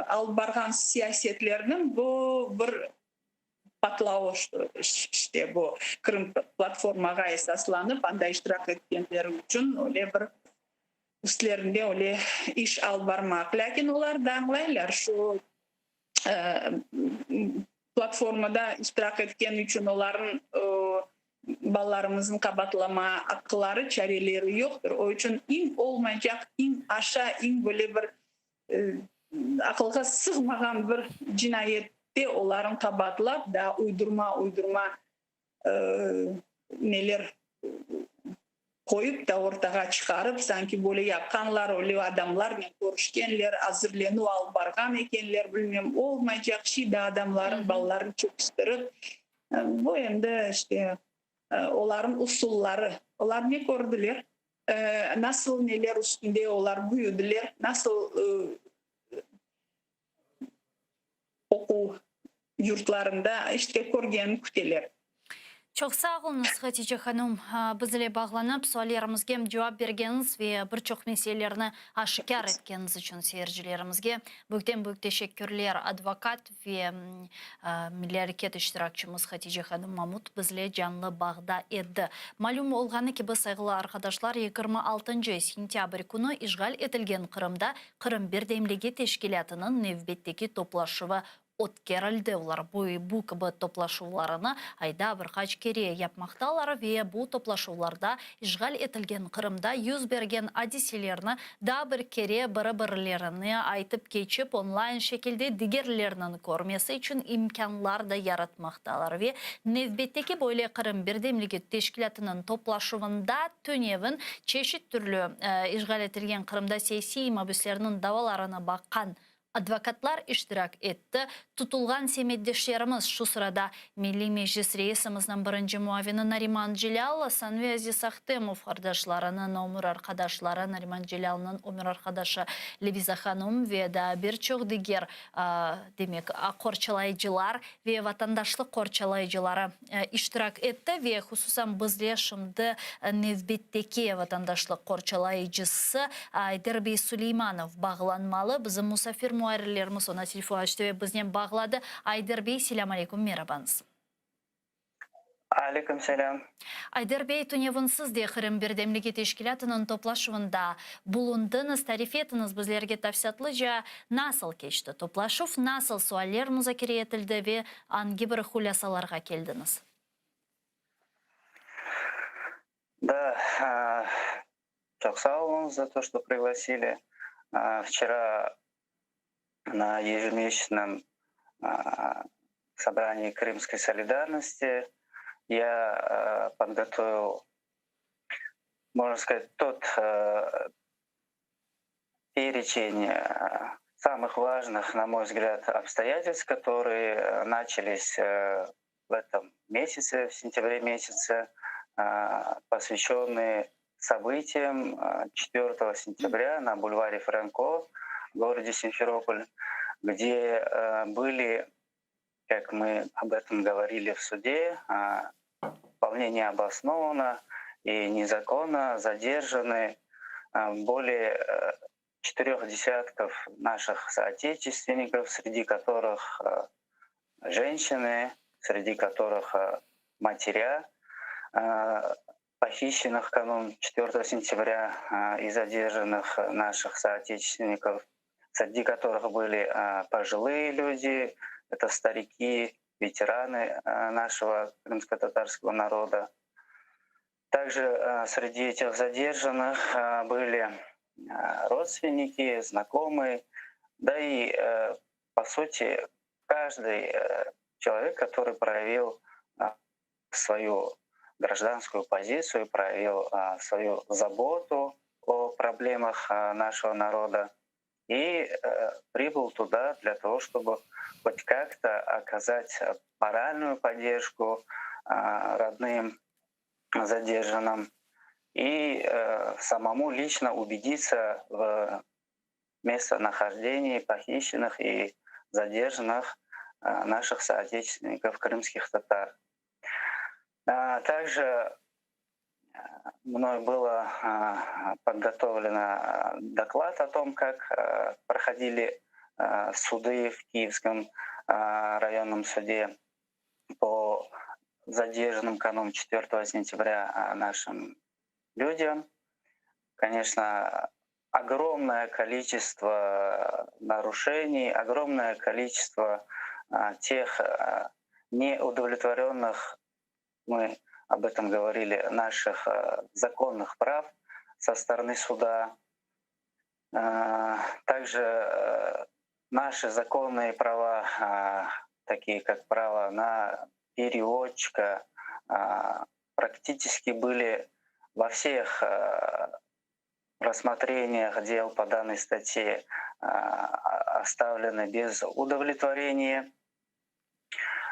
alıp barğan siyasetlerniñ bu bir patlavı işte bu Qırım platformağa esaslanıp anda iştirak etkenler içün öyle bir üstlerinde öyle iş alıp barmaq. Lâkin olar da añlaylar şu platformada iştirak etken içün olarnıñ balalarımıznıñ qabaatlama aqqıları, çareleri yoqtır. O içün eñ olmaycaq, eñ aşa, eñ böyle bir aqılğa sığmağan bir cinayette olarnı qabaatlap da uydurma uydurma neler qoyıp da ortağa çıqarıp, sanki böyle yapqanlar, öyle adamlarnen körüşkenler, azırlenüv alıp barğan ekenler, bilmem, olmaycaq şey da adamlarnıñ balalarını çekiştirip, bu endi işte olarnıñ usulları. Olar ne kördiler, nasıl neler üstünde olar büyüdiler, nasıl oquv yurtlarında işte körgenini küteler. Çoq sağ oluñız, Hatice hanım, bizle bağlanıp, suallerimizge cevap bergeniñiz ve bir çoq meselelerni aşikâr etkeniñiz içün seyircilerimizge büyükten büyük teşekkürler. Advokat ve Milliy areket iştirakçimiz Hatice hanım Mamut bizle canlı bağda edi. Malüm olğanı kibi, sayğılı arqadaşlar, 26 sentâbr künü işğal etilgen Qırımda Qırım birdemligi teşkilâtınıñ nevbetteki toplaşuvı ötkerildi. Olar bu kibi toplaşuvlarını ayda bir qaç kere yapmaqtalar ve bu toplaşuvlarda işğal etilgen Qırımda yüz bergen adiselerni daa bir kere biri-birilerine aytıp keçip, onlayn şekilde digerlerniñ körmesi içün imkânlar da yaratmaqtalar. Ve nevbetteki böyle Qırım birdemligi teşkilâtınıñ toplaşuvında tünevin çeşit türlü işğal etilgen Qırımda siyasiy mabüslerniñ davalarını baqqan advokatlar iştirak etti. Tutulğan semetdeşlerimiz, şu sırada Milliy Meclis reisimizniñ birinci muavini Nariman Celâl, Asan ve Aziz Ahtemov qardaşlarınıñ ömür arqadaşları, Nariman Celâlnıñ ömür arqadaşı Leviza hanım ve daa bir çoq diger, demek, qorçalayıcılar ve vatandaşlıq qorçalayıcıları iştirak etti ve hususan bizle şimdi nevbetteki vatandaşlıq qorçalayıcısı Ayder bey Suleymanov bağlanmalı. Bizim musafir muarrirlerimiz oña telefon açtı ve biznen bağladı. Ayder bey, selâm aleyküm, merabañız. Aleyküm selâm. Ayder bey, tünevin siz de Qırım birdemligi teşkilâtınıñ toplaşuvında bulundıñız. Tarif etiñiz bizlerge tafsilâtlıca, nasıl keçti toplaşuv, nasıl sualler muzakere etildi ve angi bir hulâsalarğa keldiñiz? Да, çoq sağ oluñız за то, что пригласили. Вчера на ежемесячном собрании Крымской солидарности. Я подготовил, можно сказать, тот перечень самых важных, на мой взгляд, обстоятельств, которые начались в этом месяце, в сентябре месяце, посвященные событиям 4 сентября на бульваре Франко в городе Симферополь, где были, как мы об этом говорили в суде, вполне необоснованно и незаконно задержаны более четырех десятков наших соотечественников, среди которых женщины, среди которых матеря, похищенных в канун 4 сентября и задержанных наших соотечественников, среди которых были пожилые люди, это старики, ветераны нашего крымско-татарского народа. Также среди этих задержанных были родственники, знакомые, да и, по сути, каждый человек, который проявил свою гражданскую позицию, проявил свою заботу о проблемах нашего народа и прибыл туда для того, чтобы хоть как-то оказать моральную поддержку родным задержанным и самому лично убедиться в местонахождении похищенных и задержанных наших соотечественников, крымских татар. Также мной было подготовлено доклад о том, как проходили суды в Киевском районном суде по задержанным канун 4 сентября нашим людям. Конечно, огромное количество нарушений, огромное количество тех неудовлетворенных, мы об этом говорили, наших законных прав со стороны суда. Также наши законные права, такие как право на переводчика, практически были во всех рассмотрениях дел по данной статье оставлены без удовлетворения.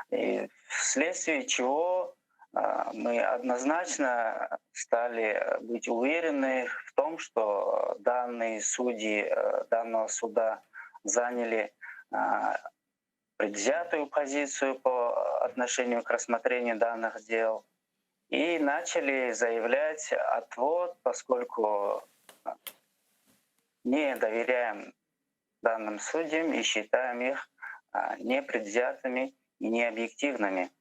И вследствие чего мы однозначно стали быть уверены в том, что данные судьи данного суда заняли предвзятую позицию по отношению к рассмотрению данных дел и начали заявлять отвод, поскольку не доверяем данным судьям и считаем их непредвзятыми и необъективными.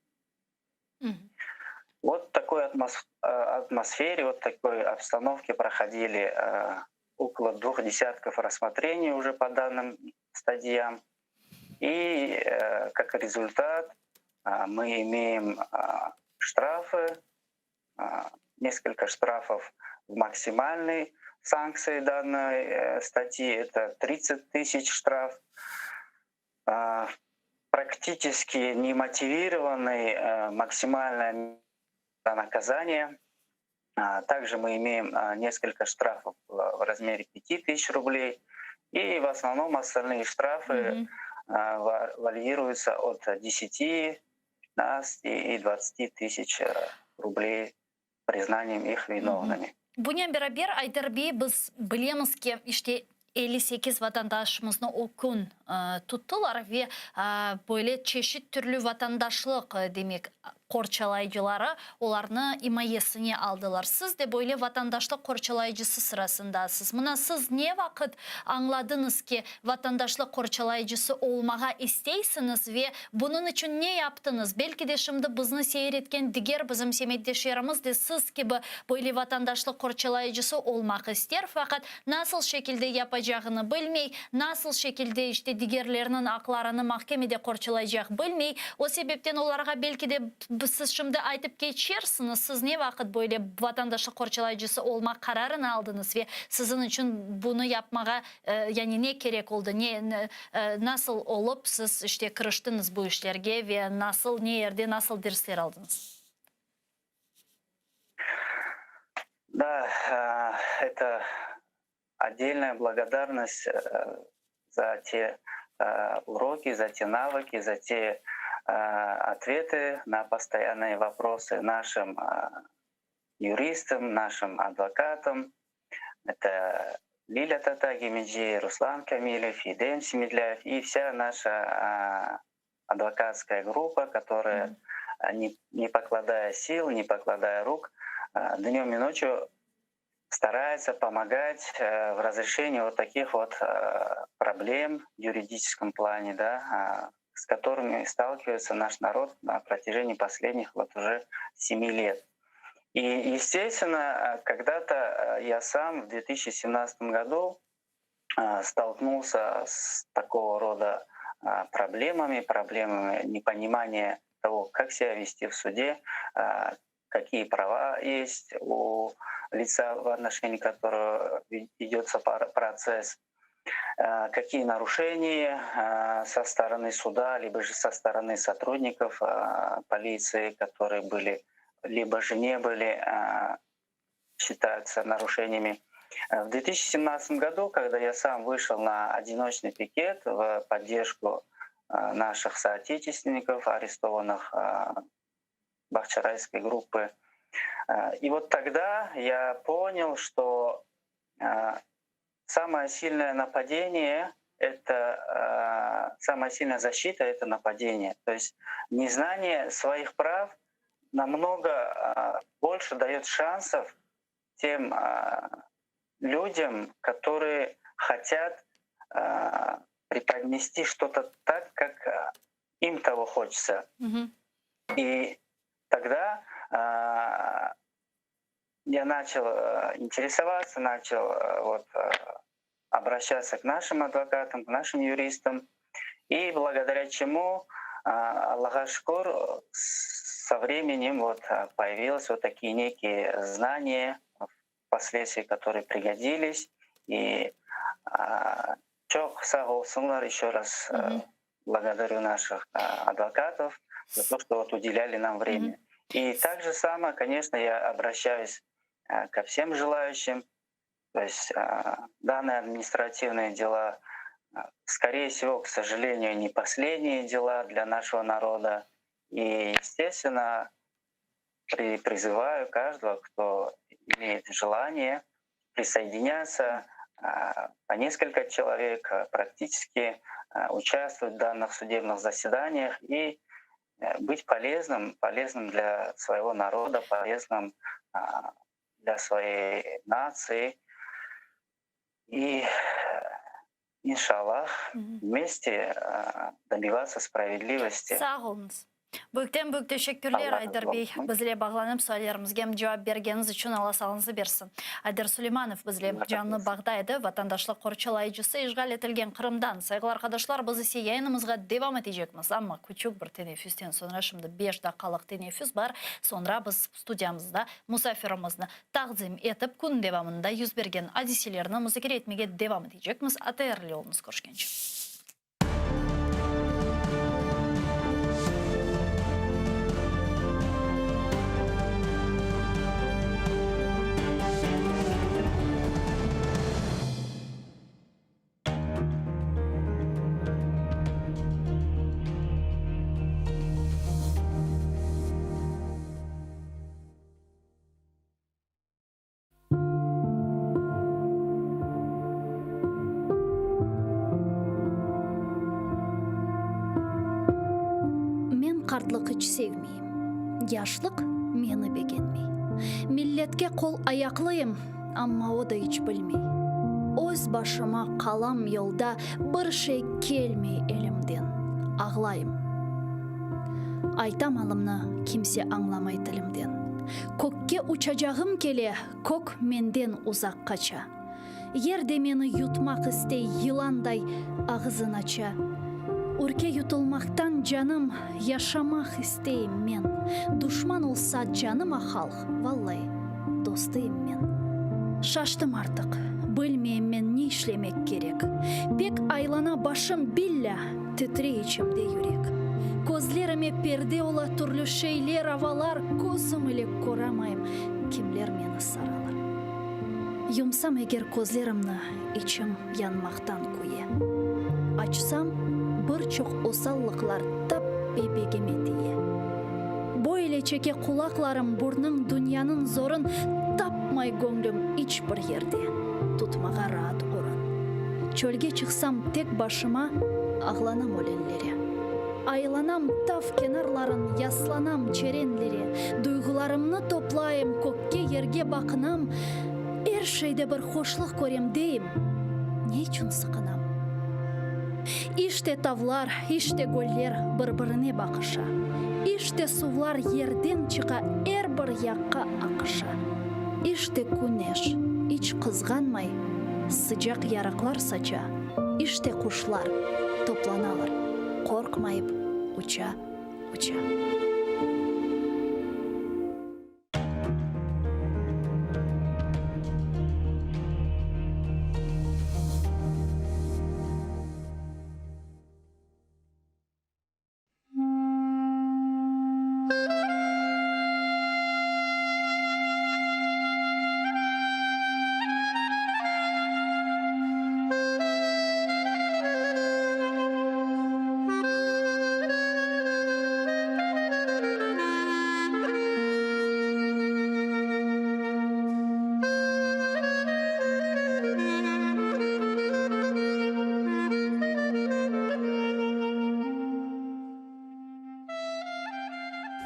Mm-hmm. Вот в такой атмосфере, вот такой обстановке проходили около двух десятков рассмотрений уже по данным статьям. И как результат мы имеем штрафы, несколько штрафов в максимальной санкции данной статьи, это 30 тысяч штраф, практически немотивированный максимальное наказание. Также мы имеем несколько штрафов в размере 5 тысяч рублей. И в основном остальные штрафы mm-hmm. варьируются от 10, 15 и 20 тысяч рублей признанием их виновными. Bunen beraber Ayder bey biz bilemiz ki işte 58 vatandaşımıznı o kün tuttılar ve böyle çeşit türlü vatandaşlıq demek qorçalayıcıları olarnı imayesine aldılar. Siz de böyle vatandaşlıq qorçalayıcısı sırasındasız. Mına siz ne vaqıt añladıñız ki, vatandaşlıq qorçalayıcısı olmağa isteysiñiz ve bunıñ içün ne yaptıñız? Belki de şimdi bizni seyir etken diger bizim semetdeşlerimiz de siz kibi böyle vatandaşlıq qorçalayıcısı olmaq ister, faqat nasıl şekilde yapacağını bilmey, nasıl şekilde işte digerleriniñ aqlarını mahkemede qorçalaycaq bilmey. O sebepten olarğa belki de siz şimdi aytıp keçersiñiz, siz ne vaqıt böyle vatandaşlıq qorçalayıcısı olmaq qararını aldıñız ve siziñ içün bunı yapmağa yani ne kerek oldı, ne, nasıl olıp siz işte kiriştiñiz bu işlerge ve nasıl, ne yerde nasıl dersler aldıñız? Да, это отдельная благодарность за те уроки, за те навыки, за те ответы на постоянные вопросы нашим юристам, нашим адвокатам. Это Лиля Тата-Гемеджи, Руслан Камилев, Едем Семедляев и вся наша адвокатская группа, которая, не, не покладая сил, не покладая рук, днем и ночью старается помогать э, в разрешении вот таких вот э, проблем в юридическом плане, да, с которыми сталкивается наш народ на протяжении последних вот уже семи лет. И, естественно, когда-то я сам в 2017 году столкнулся с такого рода проблемами, проблемами непонимания того, как себя вести в суде, какие права есть у лица, в отношении которого ведется процесс, какие нарушения со стороны суда, либо же со стороны сотрудников полиции, которые были, либо же не были, считаются нарушениями. В 2017 году, когда я сам вышел на одиночный пикет в поддержку наших соотечественников, арестованных Бахчисарайской группы, и вот тогда я понял, что самое сильное нападение — это самая сильная защита — это нападение. То есть незнание своих прав намного больше дает шансов тем людям, которые хотят преподнести что-то так, как им того хочется. Мгм. И тогда я начал интересоваться, начал вот, обращаться к нашим адвокатам, к нашим юристам. И благодаря чему, Allağa şükür, со временем вот появились вот такие некие знания, впоследствии которые пригодились. И çoq sağ olsunlar, еще раз Мгм. благодарю наших адвокатов за то, что вот уделяли нам время. Мгм. И так же самое, конечно, я обращаюсь ко всем желающим. То есть данные административные дела, скорее всего, к сожалению, не последние дела для нашего народа. И, естественно, при, призываю каждого, кто имеет желание присоединяться, по несколько человек практически участвовать в данных судебных заседаниях и э, быть полезным, полезным для своего народа, полезным для своей нации. И, inşallah, Мгм. вместе добиваться справедливости. Sağ oluñız. Büyükten büyük teşekkürler, Allah Ayder razı bey. olsun. Bizle bağlanıp suallerimizge cevap bergeniñiz içün Alla sağlığıñıznı bersin. Ayder Suleymanov bizle Allah razı canlı olsun. bağda edi, vatandaşlıq qorçalayıcısı işğal etilgen Qırımdan. Sayğılı arqadaşlar, biz ise yayınımızğa devam etecekmiz. Amma küçük bir teneffüsten soñra, şimdi 5 daqqalıq teneffüs bar, soñra biz studiyamızda musafirimizni taqdim etip, kün devamında yüz bergen adiselerni muzakere etmege devam etecekmiz. ATR ile oluñız körüşkence. Men qartlıq iç sevmeyim, Yaşlıq meni begenmey. Milletke qol-ayaqlıyım, Amma o da iç bilmey. Öz başıma qalam yolda, Bir şey kelmey elimden, Ağlayım. Aytam alımnı, kimse añlamay tilimden. Kökke uçacağım kele, Kök menden uzaq qaça. Yer de meni yutmaq istey, Yılanday ağızın aça. Ürke yutulmaqtan canım, Yaşamaq isteyim men. Duşman olsa canıma halq, Vallai, dostıyım men. Şaştım artıq, bilmeyim men ne işlemek kerek. Pek aylana başım, billâ, titrey içimde yürek. Közlerime perde ola türlü şeyler, avalar, Közüm ile köramayım, kimler meni saralar. Yumsam eger közlerimni, içim yanmaqtan küye. Açsam, bir çoq osallıqlar tap bebegime tiye. Böyle çeke qulaqlarım burnıñ dünyanıñ zorun, tapmay göñlüm iç bir yerde tutmağa raat orun. Çölge çıqsam tek başıma, ağlanam ölenlere. Aylanam tav kenarların, yaslanam çerenlere, Duyğularımnı toplayım, kökke, yerge baqınam, Er şeyde bir hoşluq körem deyim, ne içün sıqınam? İşte tavlar, işte göller bir-birine baqışa, İşte suvlar yerden çıqa, er bir yaqqa aqışa. İşte küneş, iç qızğanmay, sıcaq yarıqlar saça, İşte quşlar toplanalar, qorqmayıp uça, uça.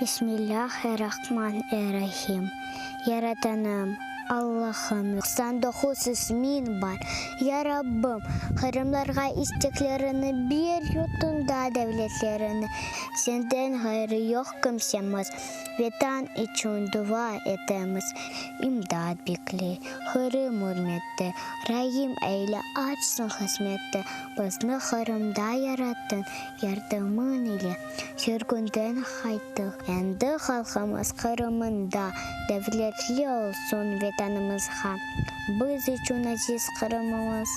Bismillâh-er-Rahman-er-Rahim. Yaratanım, Allahım, 99 ismiñ bar. Ya Rabbim, qırımlarğa isteklerini ber, yurtunda devletlerini, Senden ğayrı yoq kimsemiz, Vetan içün dua etemiz, İmdat bekley, Qırım ürmette, Raim eyle, açsın qısmette, Bizni Qırımda yarattıñ, Yardımıñ ile sürgünden qayttıq, Endi halqımız Qırımında, Devletli olsun Vetanımızğa. Biz içün aziz Qırımımız,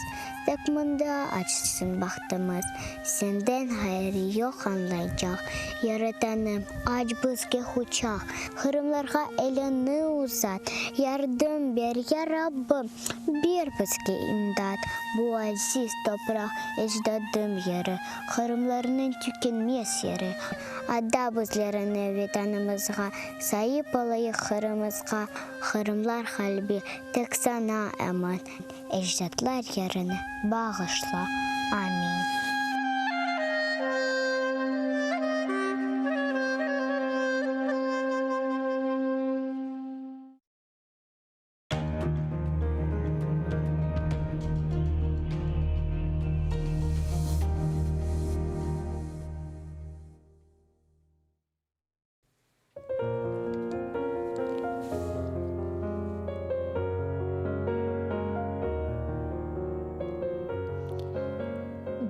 Tek mında açsın bahtımız. Senden ğayrı yoq añlaycaq, Yaratanım, aç bizge quçaq, Qırımlarğa eliñni uzat, Yardım ber, ya Rabbim, ber bizge imdat. Bu aziz topraq ecdadım yeri, Qırımlarnıñ tükenmez yeri. Ada bizlerni Vetanımızğa, Saip olayıq Qırımızğa, Qırımlar qalbi tek saña emin. Ecdatlar yerini bağışla. Amin.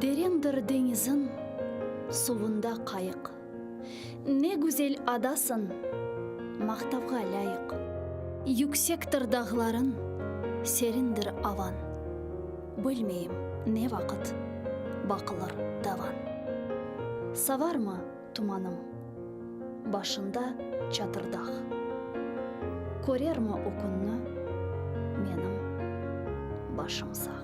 Derindir deñiziñ suvunda qayıq. Ne güzel adasıñ, maqtavğa lâyıq. Yüksektir dağlarıñ, serindir avan. Bilmeyim, ne vaqıt baqılır davan. Savarmı tumanım, başında Çatırdağ. Körermi o künni menim başım sağ.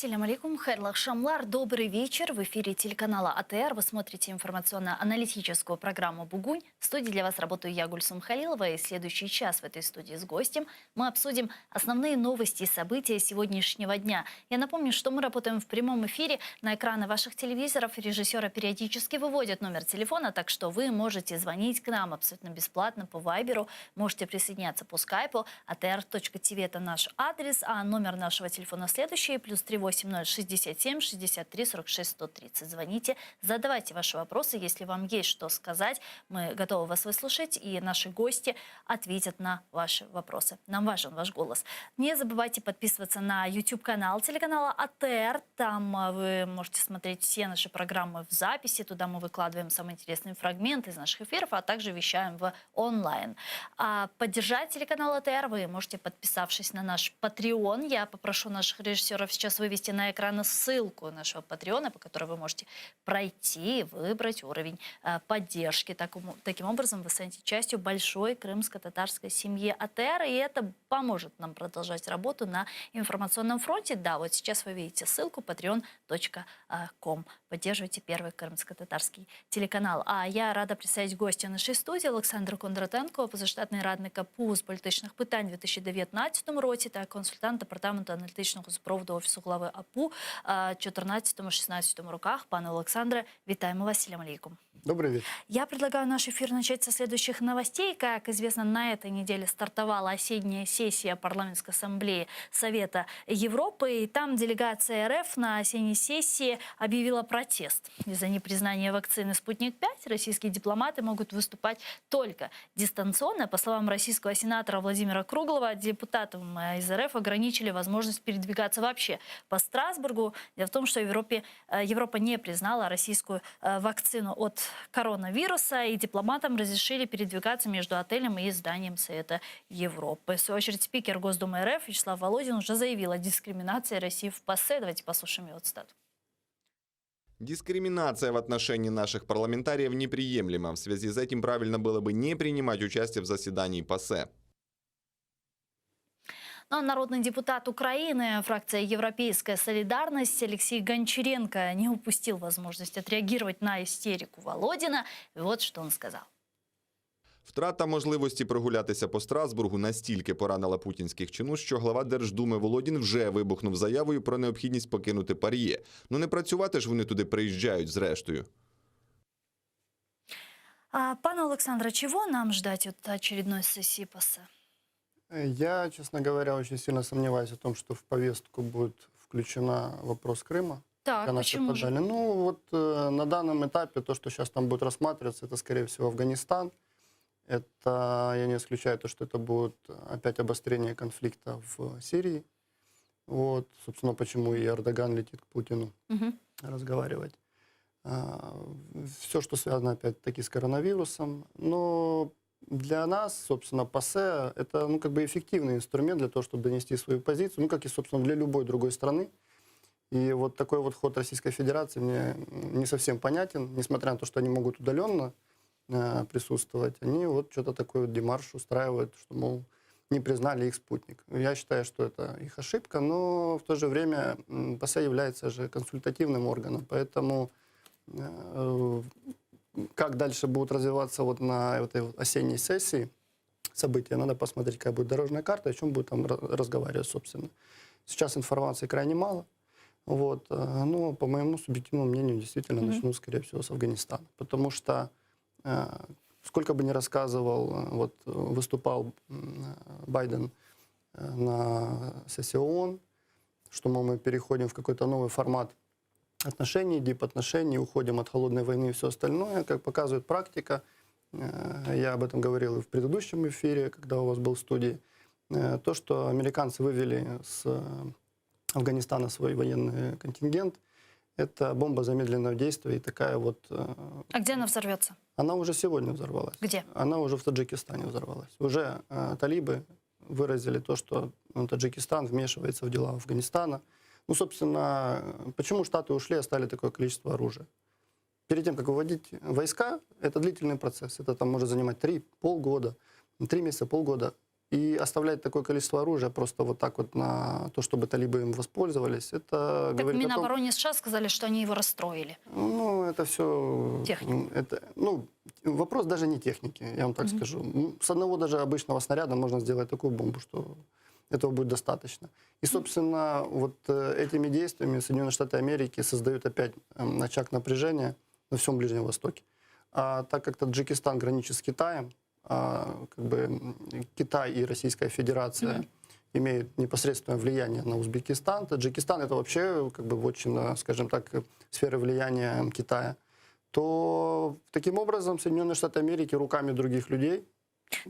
Selâm aleykum, hayırlı aqşamlar, dobrый вечер. В эфире телеканала АТР вы смотрите информационно-аналитическую программу «Бугунь». В студии для вас работаю я, Гульсум Халилова, и следующий час в этой студии с гостем мы обсудим основные новости и события сегодняшнего дня. Я напомню, что мы работаем в прямом эфире. На экраны ваших телевизоров режиссера периодически выводят номер телефона, так что вы можете звонить к нам абсолютно бесплатно по Вайберу, можете присоединяться по скайпу. atr.tv – это наш адрес, а номер нашего телефона следующий – плюс 3 8. 8067 63 46 130. Звоните, задавайте ваши вопросы, если вам есть что сказать. Мы готовы вас выслушать, и наши гости ответят на ваши вопросы. Нам важен ваш голос. Не забывайте подписываться на YouTube-канал телеканала АТР. Там а, вы можете смотреть все наши программы в записи. Туда мы выкладываем самые интересные фрагменты из наших эфиров, а также вещаем в онлайн. А поддержать телеканал АТР вы можете, подписавшись на наш Patreon. Я попрошу наших режиссеров сейчас вывести на экран ссылку нашего Патреона, по которой вы можете пройти и выбрать уровень э, поддержки. Таким образом, вы станете частью большой крымско-татарской семьи АТР, и это поможет нам продолжать работу на информационном фронте. Да, вот сейчас вы видите ссылку patreon.com. Поддерживайте первый крымско-татарский телеканал. А я рада представить гостя нашей студии Олександр Кондратенко, позаштатний радник АПУ з політичних питань у 2019 році та консультант департаменту аналітичного супроводу Офісу глави АПУ 2014-16 роках. Пане Олександре, вітаємо вас. Селям алейкум. Добрый вечер. Я предлагаю наш эфир начать со следующих новостей. Как известно, на этой неделе стартовала осенняя сессия Парламентской ассамблеи Совета Европы. И там делегация РФ на осенней сессии объявила протест. Из-за непризнания вакцины «Спутник-5» российские дипломаты могут выступать только дистанционно. По словам российского сенатора Владимира Круглова, депутатам э, из РФ ограничили возможность передвигаться вообще по Страсбургу. Дело в том, что Европе, э, Европа не признала российскую э, вакцину от коронавируса, и дипломатам разрешили передвигаться между отелем и зданием Совета Европы. В свою очередь, спикер Госдумы РФ Вячеслав Володин уже заявил о дискриминации России в ПАСЕ. Давайте послушаем его цитату. Дискриминация в отношении наших парламентариев неприемлема. В связи с этим правильно было бы не принимать участие в заседании ПАСЕ. Ну, а народный депутат Украины, фракция «Европейская солидарность» Алексей Гончаренко не упустил возможность отреагировать на истерику Володина. И вот что он сказал. Втрата можливості прогулятися по Страсбургу настільки поранила путінських чинуш, що глава Держдуми Володін вже вибухнув заявою про необхідність покинути ПАРЄ. Ну не працювати ж вони туди приїжджають зрештою. А, пане Олександре, чего нам ждать от очередной сессии ПАСЕ? Я, честно говоря, очень сильно сомневаюсь о том, что в повестку будет включена вопрос Крыма. Так, Пока наши почему же? подали. Ну, вот э, на данном этапе то, что сейчас там будет рассматриваться, это, скорее всего, Афганистан. Это, я не исключаю то, что это будет опять обострение конфликта в Сирии. Вот, собственно, почему и Эрдоган летит к Путину Мгм. разговаривать. Все, что связано опять-таки с коронавирусом. Но для нас, собственно, ПАСЕ – это ну, как бы эффективный инструмент для того, чтобы донести свою позицию, ну, как и, собственно, для любой другой страны. И вот такой вот ход Российской Федерации мне не совсем понятен, несмотря на то, что они могут удаленно э, присутствовать, они вот что-то такой вот демарш устраивают, что, мол, не признали их спутник. Я считаю, что это их ошибка, но в то же время м, ПАСЕ является же консультативным органом, поэтому э, как дальше будут развиваться вот на этой вот осенней сессии события, надо посмотреть, какая будет дорожная карта, о чем будет там ра- разговаривать, собственно. Сейчас информации крайне мало. Вот, э, но, по моему субъективному мнению, действительно Мгм. начнут, скорее всего, с Афганистана. Потому что э, сколько бы ни рассказывал, э, вот э, выступал м, э, Байден э, на сессии ООН, что мол, мы переходим в какой-то новый формат отношений, дипотношений, уходим от холодной войны и все остальное. Как показывает практика, э, я об этом говорил и в предыдущем эфире, когда у вас был в студии, э, то, что американцы вывели с э, Афганистана свой военный контингент, это бомба замедленного действия и такая вот... э, А где она взорвется? Она уже сегодня взорвалась. Где? Она уже в Таджикистане взорвалась. Уже э, талибы выразили то, что ну, Таджикистан вмешивается в дела Афганистана. Ну, собственно, э, почему Штаты ушли, оставили такое количество оружия? Перед тем, как выводить войска, это длительный процесс. Это там может занимать три, полгода, три месяца, полгода. И оставлять такое количество оружия просто вот так вот на то, чтобы талибы им воспользовались, это Так говорит о том, Минобороне США сказали, что они его расстроили. ну, это все... Технику. Это, ну, вопрос даже не техники, я вам так Мгм. скажу. М, С одного даже обычного снаряда можно сделать такую бомбу, что этого будет достаточно. И, собственно, вот э, этими действиями Соединенные Штаты Америки создают опять эм, очаг напряжения на всем Ближнем Востоке. А так как Таджикистан граничит с Китаем, а, как бы м, Китай и Российская Федерация Мгм. имеют непосредственное влияние на Узбекистан. Таджикистан это вообще как бы вотчина, скажем так, сферы влияния Китая. То таким образом Соединенные Штаты Америки руками других людей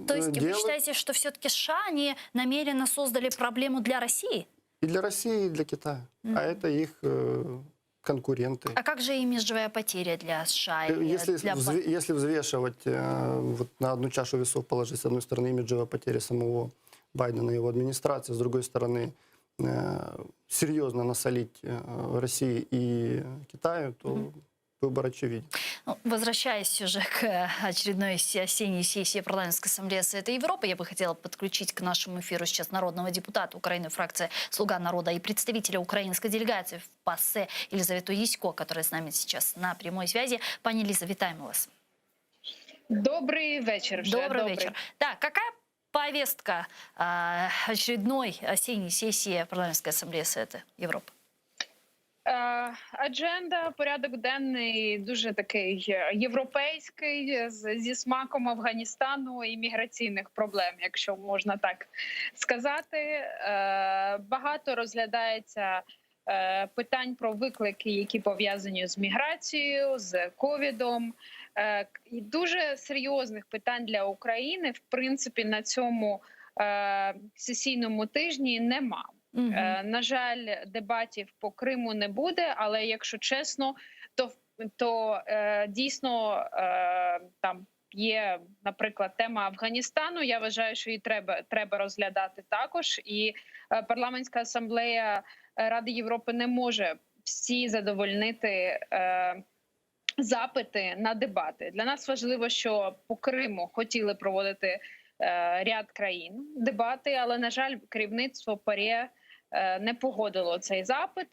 То есть э, вы делают считаете, что все-таки США, они намеренно создали проблему для России? и для России, и для Китая. Мгм. А это их э, конкуренты. А как же имиджевая потеря для США? Э, и Если, для... взв- если взвешивать, э, вот на одну чашу весов положить, с одной стороны, имиджевая потеря самого Байдена и его администрации, с другой стороны, э, серьезно насолить э, России и Китаю, то выбор очевиден. Ну, возвращаясь уже к э, очередной се- осенней сессии Парламентской ассамблеи Совета Европы, я бы хотела подключить к нашему эфиру сейчас народного депутата Украины, фракции «Слуга народа» и представителя украинской делегации в ПАСЕ Елизавету Ясько, которая с нами сейчас на прямой связи. Пані Лиза, вітаємо вас. Добрий вечір. Вже. Добрый вечер. Да, какая повестка э, очередной осенней сессии Парламентской ассамблеи Совета Европы? Е, Адженда, порядок денний дуже такий е, європейський, з- зі смаком Афганістану і міграційних проблем, якщо можна так сказати. Е, Багато розглядається е, питань про виклики, які пов'язані з міграцією, з ковідом. Е, І дуже серйозних питань для України, в принципі, на цьому е, сесійному тижні нема. Е, На жаль, дебатів по Криму не буде, але якщо чесно, то то е, дійсно е, там є, наприклад, тема Афганістану. Я вважаю, що її треба, треба розглядати також. І е, парламентська асамблея Ради Європи не може всі задовольнити. Е, Запити на дебати для нас важливо, що по Криму хотіли проводити е, ряд країн дебати, але на жаль, керівництво ПАРЄ е, не погодило цей запит.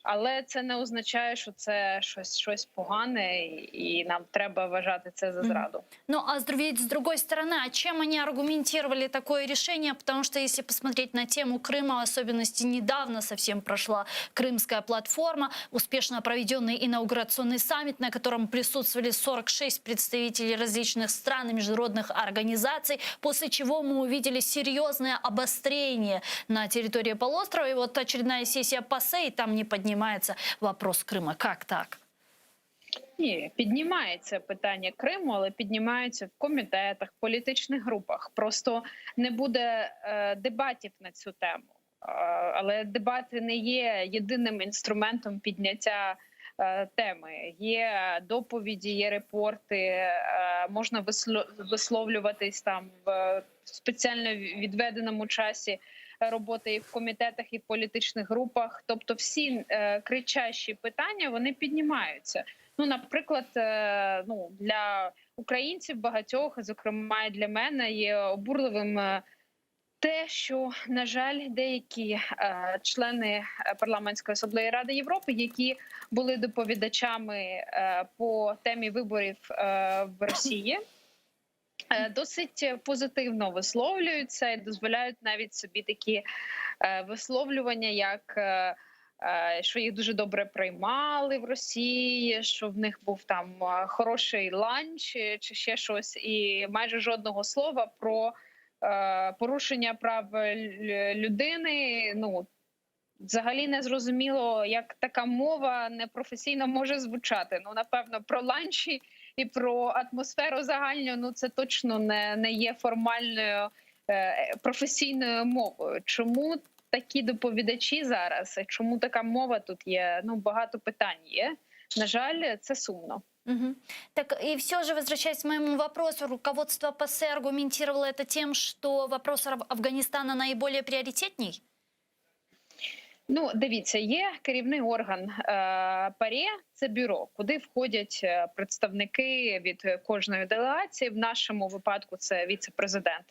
Але це не означає, що це щось, щось погане, і нам треба вважати це за зраду. Ну, а с друг- ведь с другой стороны, а чем они аргументировали такое решение? Потому что если посмотреть на тему Крыма, в особенности недавно совсем прошла Крымская платформа, успешно проведенный инаугурационный саммит, на котором присутствовали 46 представителей различных стран и международных организаций, после чего мы увидели серьезное обострение на территории полуострова. И вот очередная сессия ПАСЕ, и там не поднимается вопрос Крыма. Как так? Ні, піднімається питання Криму, але піднімається в комітетах, політичних групах. Просто не буде е, дебатів на цю тему. Е, але дебати не є єдиним інструментом підняття е, теми. Є доповіді, є репорти, е, можна висло- висловлюватись там в спеціально відведеному часі роботи і в комітетах, і в політичних групах. Тобто, всі е, кричащі питання вони піднімаються. Ну, наприклад, е, ну для українців багатьох, зокрема і для мене, є обурливим е, те, що на жаль, деякі е, члени парламентської асамблеї Ради Європи, які були доповідачами е, по темі виборів е, в Росії. е, Досить позитивно висловлюються і дозволяють навіть собі такі е, висловлювання, як е, е, що їх дуже добре приймали в Росії, що в них був там е, хороший ланч е, чи ще щось, і майже жодного слова про е, порушення прав лю- людини. Ну взагалі не зрозуміло, як така мова непрофесійно може звучати. Ну, напевно, про ланчі і про атмосферу загальну, ну це точно не, не є формальною е, професійною мовою. Чому такі доповідачі зараз? Чому така мова тут є? Ну багато питань є. На жаль, це сумно. Мгм. Так и все же, возвращаясь к моему вопросу, руководство ПАСЕ аргументировало это тем, что вопрос Аф- Афганистана наиболее приоритетней? Ну, дивіться, є керівний орган е, ПАРЄ, це бюро, куди входять е, представники від кожної делегації. В нашому випадку це віце-президент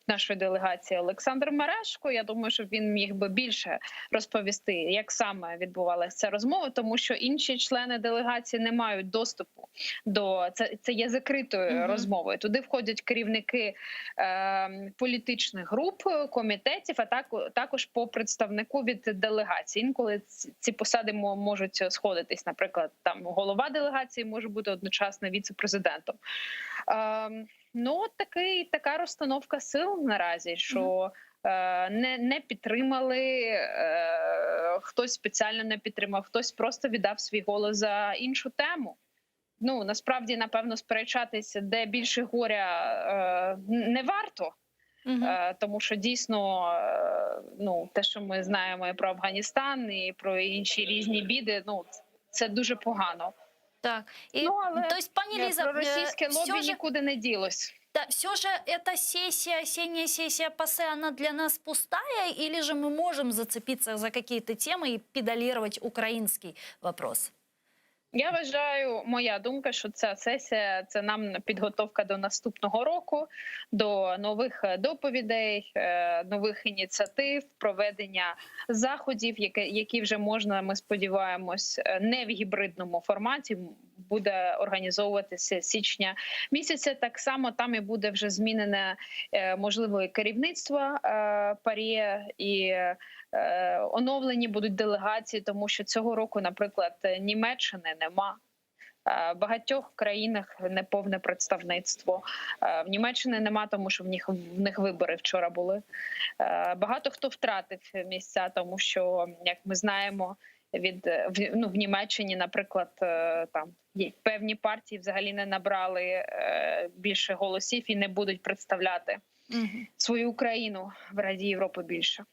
нашої делегації Олександр Мережко. Я думаю, що він міг би більше розповісти, як саме відбувалася ця розмова, тому що інші члени делегації не мають доступу до це. Це є закритою Мгм. розмовою. Туди входять керівники е, політичних груп, комітетів, а так, також по представнику від делегації. Інколи ці- ці посади мо- можуть сходитись. Наприклад, там голова делегації може бути одночасно віце-президентом. Е, ну, от такий така розстановка сил наразі, що. Не, не підтримали, хтось спеціально не підтримав, хтось просто віддав свій голос за іншу тему. Ну насправді, напевно, сперечатися, де більше горя, не варто. Тому що дійсно, ну те, що ми знаємо і про Афганістан, і про інші різні біди, ну це дуже погано. Так, и, ну, але то есть, пані Ліза, проросійське всё лобі же- нікуди не ділось. Да, все же эта сессия, осенняя сессия ПАСЕ, она для нас пустая, или же мы можем зацепиться за какие-то темы и педалировать украинский вопрос? Я вважаю, моя думка, що ця сесія це нам підготовка до наступного року, до нових доповідей, нових ініціатив, проведення заходів, які, які вже можна, ми сподіваємось, не в гібридному форматі буде організовуватися січня місяця. Так само там і буде вже змінене можливо і керівництво ПАРЄ, і оновлені будуть делегації, тому що цього року, наприклад, Німеччини нема. В багатьох країнах неповне представництво. В Німеччині нема, тому що в них, в них вибори вчора були. Багато хто втратив місця, тому що, як ми знаємо, від в, ну, в Німеччині, наприклад, там є певні партії взагалі не набрали більше голосів і не будуть представляти свою країну в Раді Європи більше.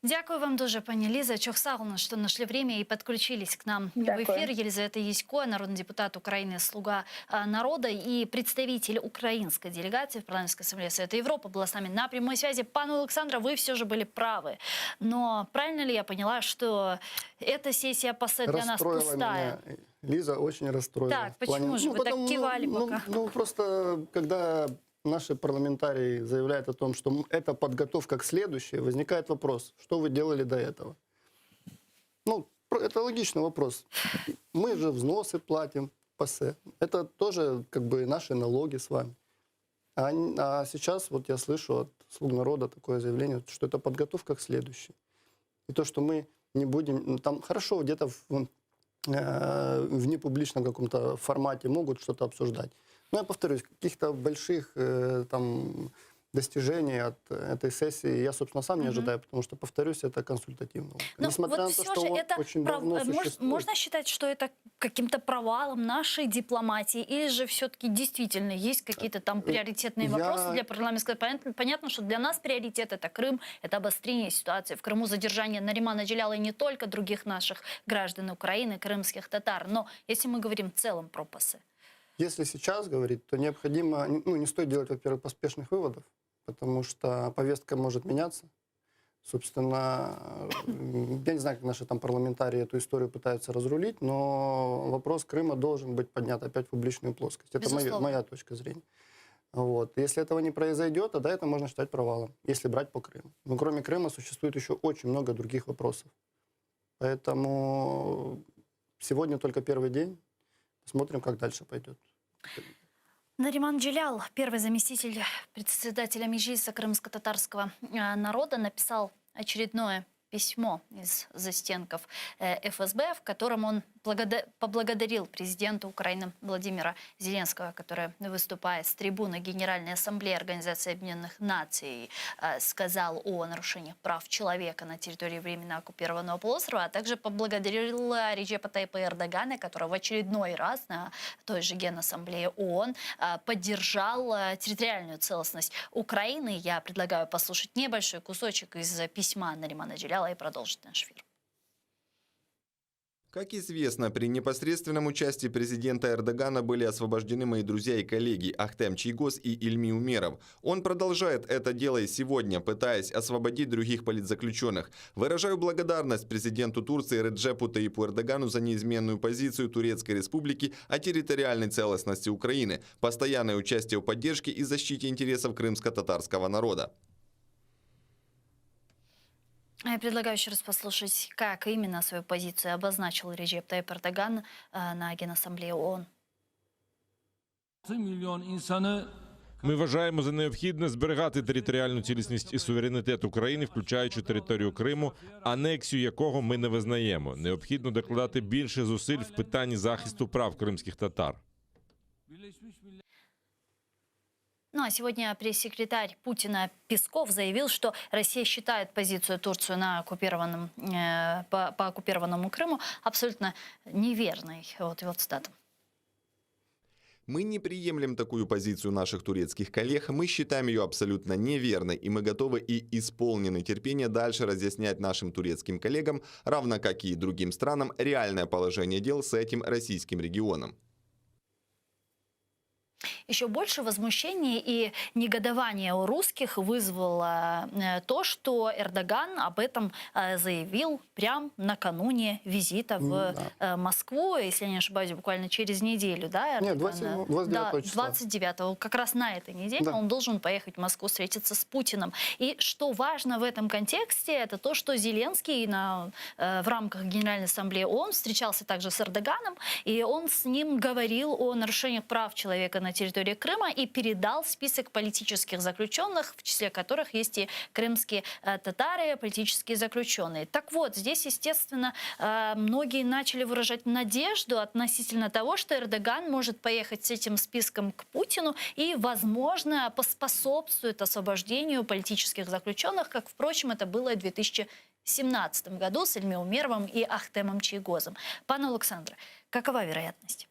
Дякую вам дуже, пані Лиза. Çoq sağ oluñ, что нашли время и подключились к нам в Дякую. эфир. Елизавета Ясько, народный депутат Украины, слуга народа и представитель украинской делегации в Парламентской ассамблее Совета Европы была с нами на прямой связи. Пане Александре, вы все же были правы. Но правильно ли я поняла, что эта сессия ПАСЕ для нас Расстроила пустая? меня. Лиза очень расстроила. Так, В плане- почему же вы так потому- кивали ну, пока? Ну, просто когда наши парламентарии заявляют о том, что это подготовка к следующей, возникает вопрос, что вы делали до этого? Ну, это логичный вопрос. Мы же взносы платим ПАСЕ. Это тоже как бы наши налоги с вами. А, а сейчас вот я слышу от слуг народа такое заявление, что это подготовка к следующей. И то, что мы не будем... ну, Там хорошо где-то в, э, в непубличном каком-то формате могут что-то обсуждать. Но я повторюсь, каких-то больших э, там достижений от этой сессии я, собственно, сам не ожидаю, потому что, повторюсь, это консультативно. Но Несмотря вот на то, все что же он это очень пров- давно э, мож- существует. можно считать, что это каким-то провалом нашей дипломатии, или же все-таки действительно есть какие-то там приоритетные я- вопросы для парламентской? Понятно, понятно, что для нас приоритет это Крым, это обострение ситуации в Крыму, задержание Наримана Джеляла и не только других наших граждан Украины, крымских татар. Но если мы говорим в целом про ПАСЕ. Если сейчас говорить, то необходимо, ну, не стоит делать, во-первых, поспешных выводов, потому что повестка может меняться. Собственно, я не знаю, как наши там парламентарии эту историю пытаются разрулить, но вопрос Крыма должен быть поднят опять в публичную плоскость. Это моя, моя точка зрения. Вот. Если этого не произойдет, тогда это можно считать провалом, если брать по Крыму. Но кроме Крыма существует еще очень много других вопросов. Поэтому сегодня только первый день. Посмотрим, как дальше пойдет. Нариман Джелял, первый заместитель председателя Меджлиса крымско-татарского народа, написал очередное письмо из застенков ФСБ, в котором он поблагодарил президента Украины Владимира Зеленского, который, выступая с трибуны Генеральной Ассамблеи Организации Объединенных Наций, сказал о нарушениях прав человека на территории временно оккупированного полуострова, а также поблагодарил Реджепа Тайипа Эрдогана, который в очередной раз на той же Генассамблее ООН поддержал территориальную целостность Украины. Я предлагаю послушать небольшой кусочек из письма Наримана Джеляла и продолжить наш эфир. Как известно, при непосредственном участии президента Эрдогана были освобождены мои друзья и коллеги Ахтем Чийгоз и Ильми Умеров. Он продолжает это дело и сегодня, пытаясь освободить других политзаключенных. Выражаю благодарность президенту Турции Реджепу Таyyипу Эрдогану за неизменную позицию Турецкой Республики о территориальной целостности Украины, постоянное участие в поддержке и защите интересов крымско-татарского народа. Я предлагаю еще раз послушать, как именно свою позицию обозначил Реджеп Тайип Эрдоган на Генассамблее ООН. milyon insanı Ми вважаємо за необхідне зберігати територіальну цілісність і суверенітет України, включаючи територію Криму, анексію якого ми не визнаємо. Необхідно докладати більше зусиль в питанні захисту прав кримських татар. Ну а сегодня пресс-секретарь Путина Песков заявил, что Россия считает позицию Турцию на оккупированном, э, по, по оккупированному Крыму абсолютно неверной. Вот его цитата. Мы не приемлем такую позицию наших турецких коллег, мы считаем ее абсолютно неверной, и мы готовы и исполнены терпения дальше разъяснять нашим турецким коллегам, равно как и другим странам, реальное положение дел с этим российским регионом. Еще больше возмущения и негодования у русских вызвало э, то, что Эрдоган об этом э, заявил прямо накануне визита в Да. э, Москву, если я не ошибаюсь, буквально через неделю, да? Нет, Эрдоган, 27, 29 да, числа. 29 как раз на этой неделе Да. он должен поехать в Москву встретиться с Путиным. И что важно в этом контексте, это то, что Зеленский на, э, в рамках Генеральной Ассамблеи ООН встречался также с Эрдоганом, и он с ним говорил о нарушениях прав человека на территории Крыма и передал список политических заключенных, в числе которых есть и крымские э, татары, политические заключенные. Так вот, здесь, естественно, э, многие начали выражать надежду относительно того, что Эрдоган может поехать с этим списком к Путину и, возможно, поспособствует освобождению политических заключенных, как, впрочем, это было и в 2017 году с Ильми Умеровым и Ахтемом Чийгозом. Пане Олександре, какова вероятность?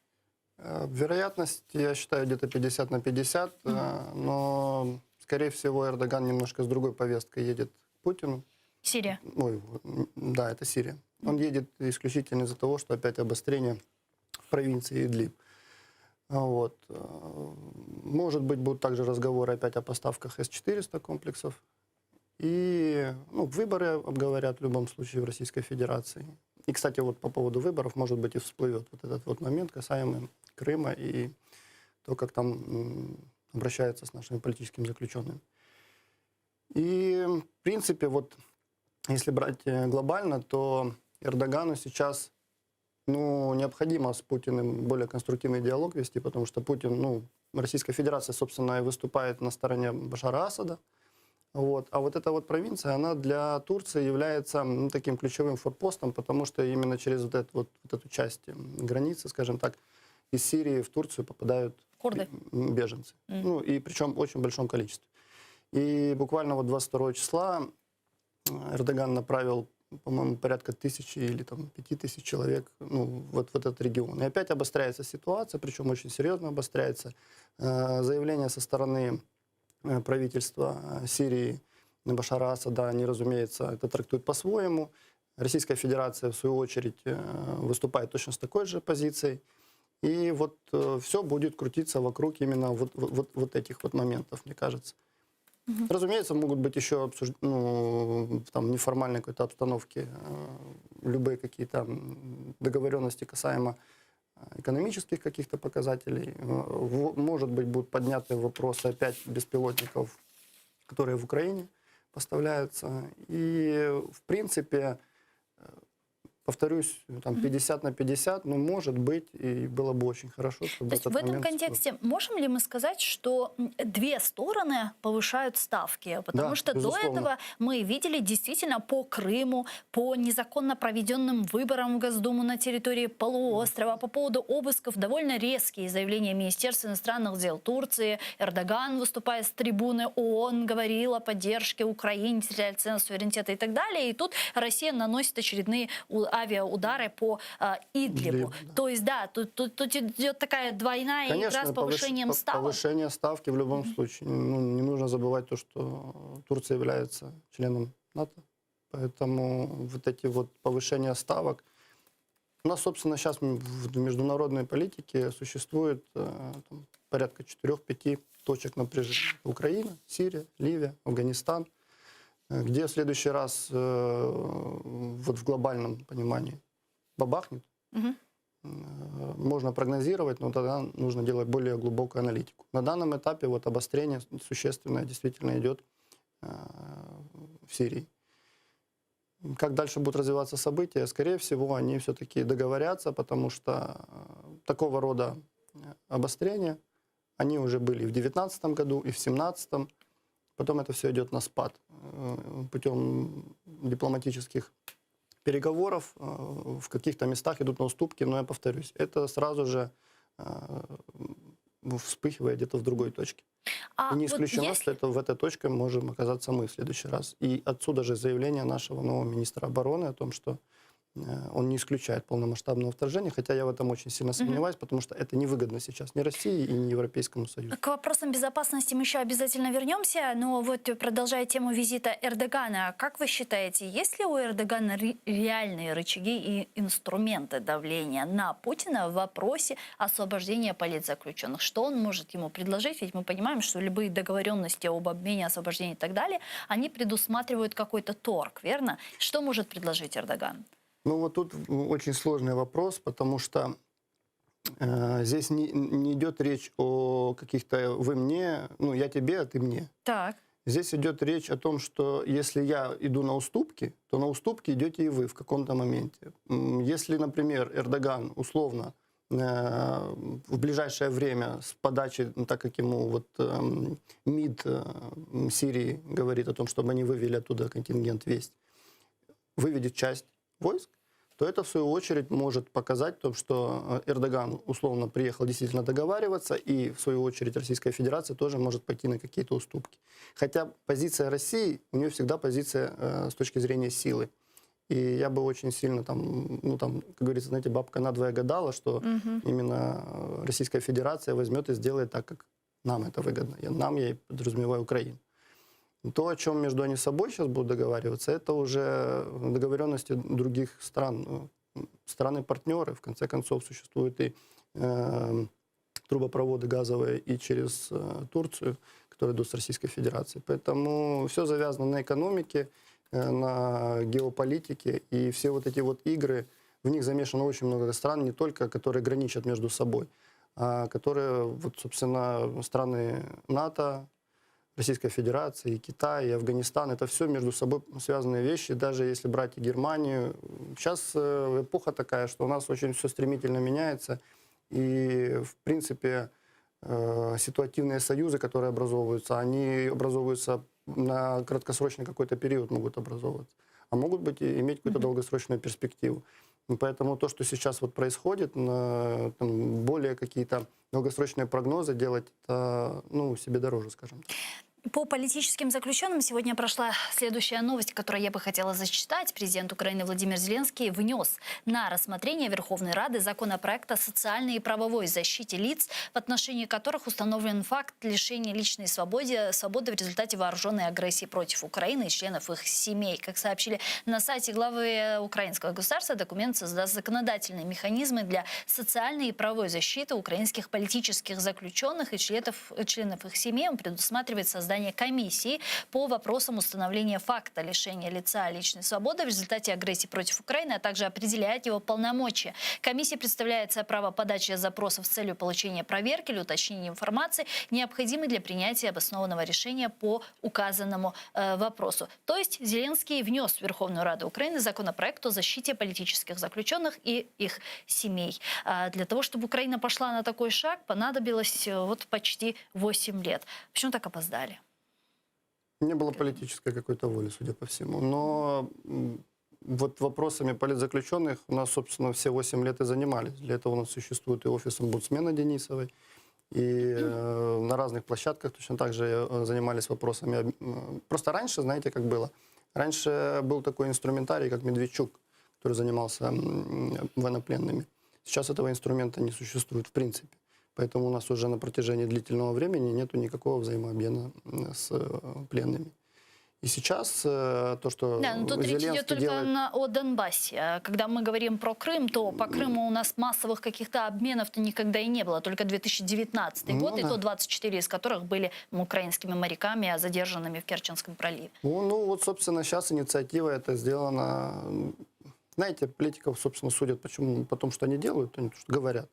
Э, Вероятность, я считаю, где-то 50 на 50, э, но, скорее всего, Эрдоган немножко с другой повесткой едет к Путину. Сирия. Ой, м, да, это Сирия. Он едет исключительно из-за того, что опять обострение в провинции Идлиб. А Вот. э, Может быть, будут также разговоры опять о поставках С-400 комплексов. И ну, выборы обговорят в любом случае в Российской Федерации. И, кстати, вот по поводу выборов, может быть, и всплывет вот этот вот момент, касаемый Крыма и то, как там м, обращаются с нашими политическими заключенными. И, в принципе, вот если брать э, глобально, то Эрдогану сейчас ну, необходимо с Путиным более конструктивный диалог вести, потому что Путин, ну, Российская Федерация, собственно, и выступает на стороне Башара Асада. Вот. А вот эта вот провинция, она для Турции является ну, таким ключевым форпостом, потому что именно через вот, этот вот, вот эту часть м, границы, скажем так, из Сирии в Турцию попадают Курды. м, беженцы. Мгм. Ну, и причем в очень большом количестве. И буквально вот 22 числа э, Эрдоган направил, по-моему, порядка тысячи или там 5000 человек ну, вот в этот регион. И опять обостряется ситуация, причем очень серьезно обостряется. Э, Заявление со стороны э, правительства э, Сирии Башара Асада, они, разумеется, это трактуют по-своему. Российская Федерация, в свою очередь, э, выступает точно с такой же позицией. И вот все будет крутиться вокруг именно вот, вот, вот- вот этих вот моментов, мне кажется. Разумеется, могут быть еще обсуж... ну, там, неформальной какой-то обстановке э, любые какие-то м, договоренности касаемо э, экономических каких-то показателей. Э, во- Может быть, будут подняты вопросы опять беспилотников, которые в Украине поставляются. И, в принципе, э, повторюсь, там 50 на 50, но может быть, и было бы очень хорошо, чтобы То есть этот в этом момент всплыл. контексте можем ли мы сказать, что м, две стороны повышают ставки? Потому Да, что до безусловно. этого мы видели действительно по Крыму, по незаконно проведенным выборам в Госдуму на территории полуострова, по поводу обысков довольно резкие заявления Министерства иностранных дел Турции. Эрдоган, выступая с трибуны ООН, говорил о поддержке Украины, территориального суверенитета и так далее. И тут Россия наносит очередные у- авиаудары по э, Идлибу. Идлибу, да. То есть, да, тут, тут, тут идет такая двойная игра с повыш- повышением по- ставок. Повышение ставки в любом случае. Ну, не нужно забывать то, что Турция является членом НАТО. Поэтому вот эти вот повышения ставок. У нас, собственно, сейчас в международной политике существует э, там, порядка 4-5 точек напряжения. Украина, Сирия, Ливия, Афганистан. Э, Где в следующий раз э, вот в глобальном понимании бабахнет, Мгм. э, можно прогнозировать, но тогда нужно делать более глубокую аналитику. На данном этапе вот обострение существенное действительно идет э, в Сирии. Как дальше будут развиваться события? Скорее всего, они все-таки договорятся, потому что э, такого рода э, обострения, они уже были и в 2019 году, и в 2017. Потом это все идет на спад э, путем дипломатических переговоров э, в каких-то местах идут на уступки, но я повторюсь, это сразу же э, вспыхивает где-то в другой точке. А И не вот исключено, если- что это, в этой точке можем оказаться мы в следующий раз. И отсюда же заявление нашего нового министра обороны о том, что э, он не исключает полномасштабного вторжения, хотя я в этом очень сильно сомневаюсь, потому что это невыгодно сейчас ни России и ни Европейскому Союзу. К вопросам безопасности мы еще обязательно вернемся, но вот продолжая тему визита Эрдогана, как вы считаете, есть ли у Эрдогана ре- реальные рычаги и инструменты давления на Путина в вопросе освобождения политзаключенных? Что он может ему предложить? Ведь мы понимаем, что любые договоренности об обмене, освобождении и так далее, они предусматривают какой-то торг, верно? Что может предложить Эрдоган? Ну вот тут очень сложный вопрос, потому что э, здесь не, не идет речь о каких-то вы мне, ну я тебе, а ты мне. Так. Здесь идет речь о том, что если я иду на уступки, то на уступки идете и вы в каком-то моменте. М, Если, например, Эрдоган условно э, в ближайшее время с подачи, ну, так как ему вот эм, МИД э, м, Сирии говорит о том, чтобы они вывели оттуда контингент весь, выведет часть войск, то это, в свою очередь, может показать то, что э, Эрдоган условно приехал действительно договариваться, и, в свою очередь, Российская Федерация тоже может пойти на какие-то уступки. Хотя позиция России, у нее всегда позиция э, с точки зрения силы. И я бы очень сильно там, ну там, как говорится, знаете, бабка надвое гадала, что Мгм. именно э, Российская Федерация возьмет и сделает так, как нам это выгодно. Я, нам, я и подразумеваю Украину. То, о чем между они собой сейчас будут договариваться, это уже договоренности других стран. Ну, Страны-партнеры, в конце концов, существуют и э, трубопроводы газовые и через э, Турцию, которые идут с Российской Федерацией. Поэтому все завязано на экономике, э, на геополитике, и все вот эти вот игры, в них замешано очень много стран, не только которые граничат между собой, а которые, вот, собственно, страны НАТО, Российская Федерация, и Китай, и Афганистан, это все между собой связанные вещи, даже если брать и Германию. Сейчас э, эпоха такая, что у нас очень все стремительно меняется, и, в принципе, э, ситуативные союзы, которые образовываются, они образовываются на краткосрочный какой-то период могут образовываться, а могут быть и иметь какую-то долгосрочную перспективу. И Поэтому то, что сейчас вот происходит, на, там, более какие-то долгосрочные прогнозы делать, это, ну, себе дороже, скажем так. По политическим заключенным сегодня прошла следующая новость, которую я бы хотела зачитать. Президент Украины Владимир Зеленский внес на рассмотрение Верховной Рады законопроект о социальной и правовой защите лиц, в отношении которых установлен факт лишения личной свободы, свободы в результате вооруженной агрессии против Украины и членов их семей. Как сообщили на сайте главы украинского государства, документ создаст законодательные механизмы для социальной и правовой защиты украинских политических заключенных и членов, членов их семей. Он предусматривает создание комиссии по вопросам установления факта лишения лица личной свободы в результате агрессии против Украины, а также определяет его полномочия. Комиссии представляется право подачи запросов с целью получения проверки или уточнения информации, необходимой для принятия обоснованного решения по указанному э, вопросу. То есть Зеленский внес в Верховную Раду Украины законопроект о защите политических заключенных и их семей. А Для того, чтобы Украина пошла на такой шаг, понадобилось э, вот почти 8 лет. Почему так опоздали? Не было политической какой-то воли, судя по всему. Но м, вот вопросами политзаключенных у нас, собственно, все 8 лет и занимались. Для этого у нас существует и офис омбудсмена Денисовой, и э, на разных площадках точно так же э, занимались вопросами. об- м, Просто раньше, знаете, как было? Раньше был такой инструментарий, как Медведчук, который занимался м, военнопленными. Сейчас этого инструмента не существует в принципе. Поэтому у нас уже на протяжении длительного времени нету никакого взаимообмена м, с э, пленными. И сейчас э, то, что Да, но тут речь идет Зеленский только делает... на, о Донбассе. А Когда мы говорим про Крым, то по Крыму у нас массовых каких-то обменов-то никогда и не было. Только 2019 Ну год, и да. то 24 из которых были украинскими моряками, а задержанными в Керченском проливе. Ну, ну, вот, собственно, сейчас инициатива эта сделана. М, Знаете, политиков, собственно, судят почему? По тому, что они делают, а не то, что говорят.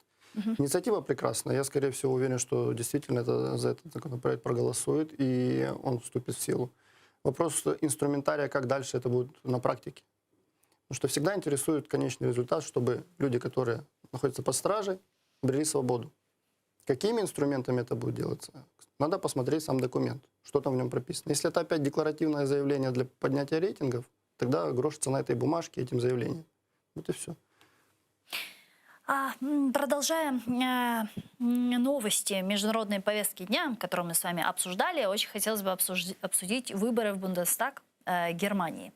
Инициатива прекрасна. Я, скорее всего, уверен, что действительно это, за этот законопроект проголосуют, и он вступит в силу. Вопрос инструментария, как дальше это будет на практике. Потому что всегда интересует конечный результат, чтобы люди, которые находятся под стражей, обрели свободу. Какими инструментами это будет делаться? Надо посмотреть сам документ, что там в нем прописано. Если это опять декларативное заявление для поднятия рейтингов, тогда грош цена этой бумажки, этим заявлением. Вот и все. А, продолжая э, новости международной повестки дня, которые мы с вами обсуждали, очень хотелось бы обсудить выборы в Бундестаг э, Германии.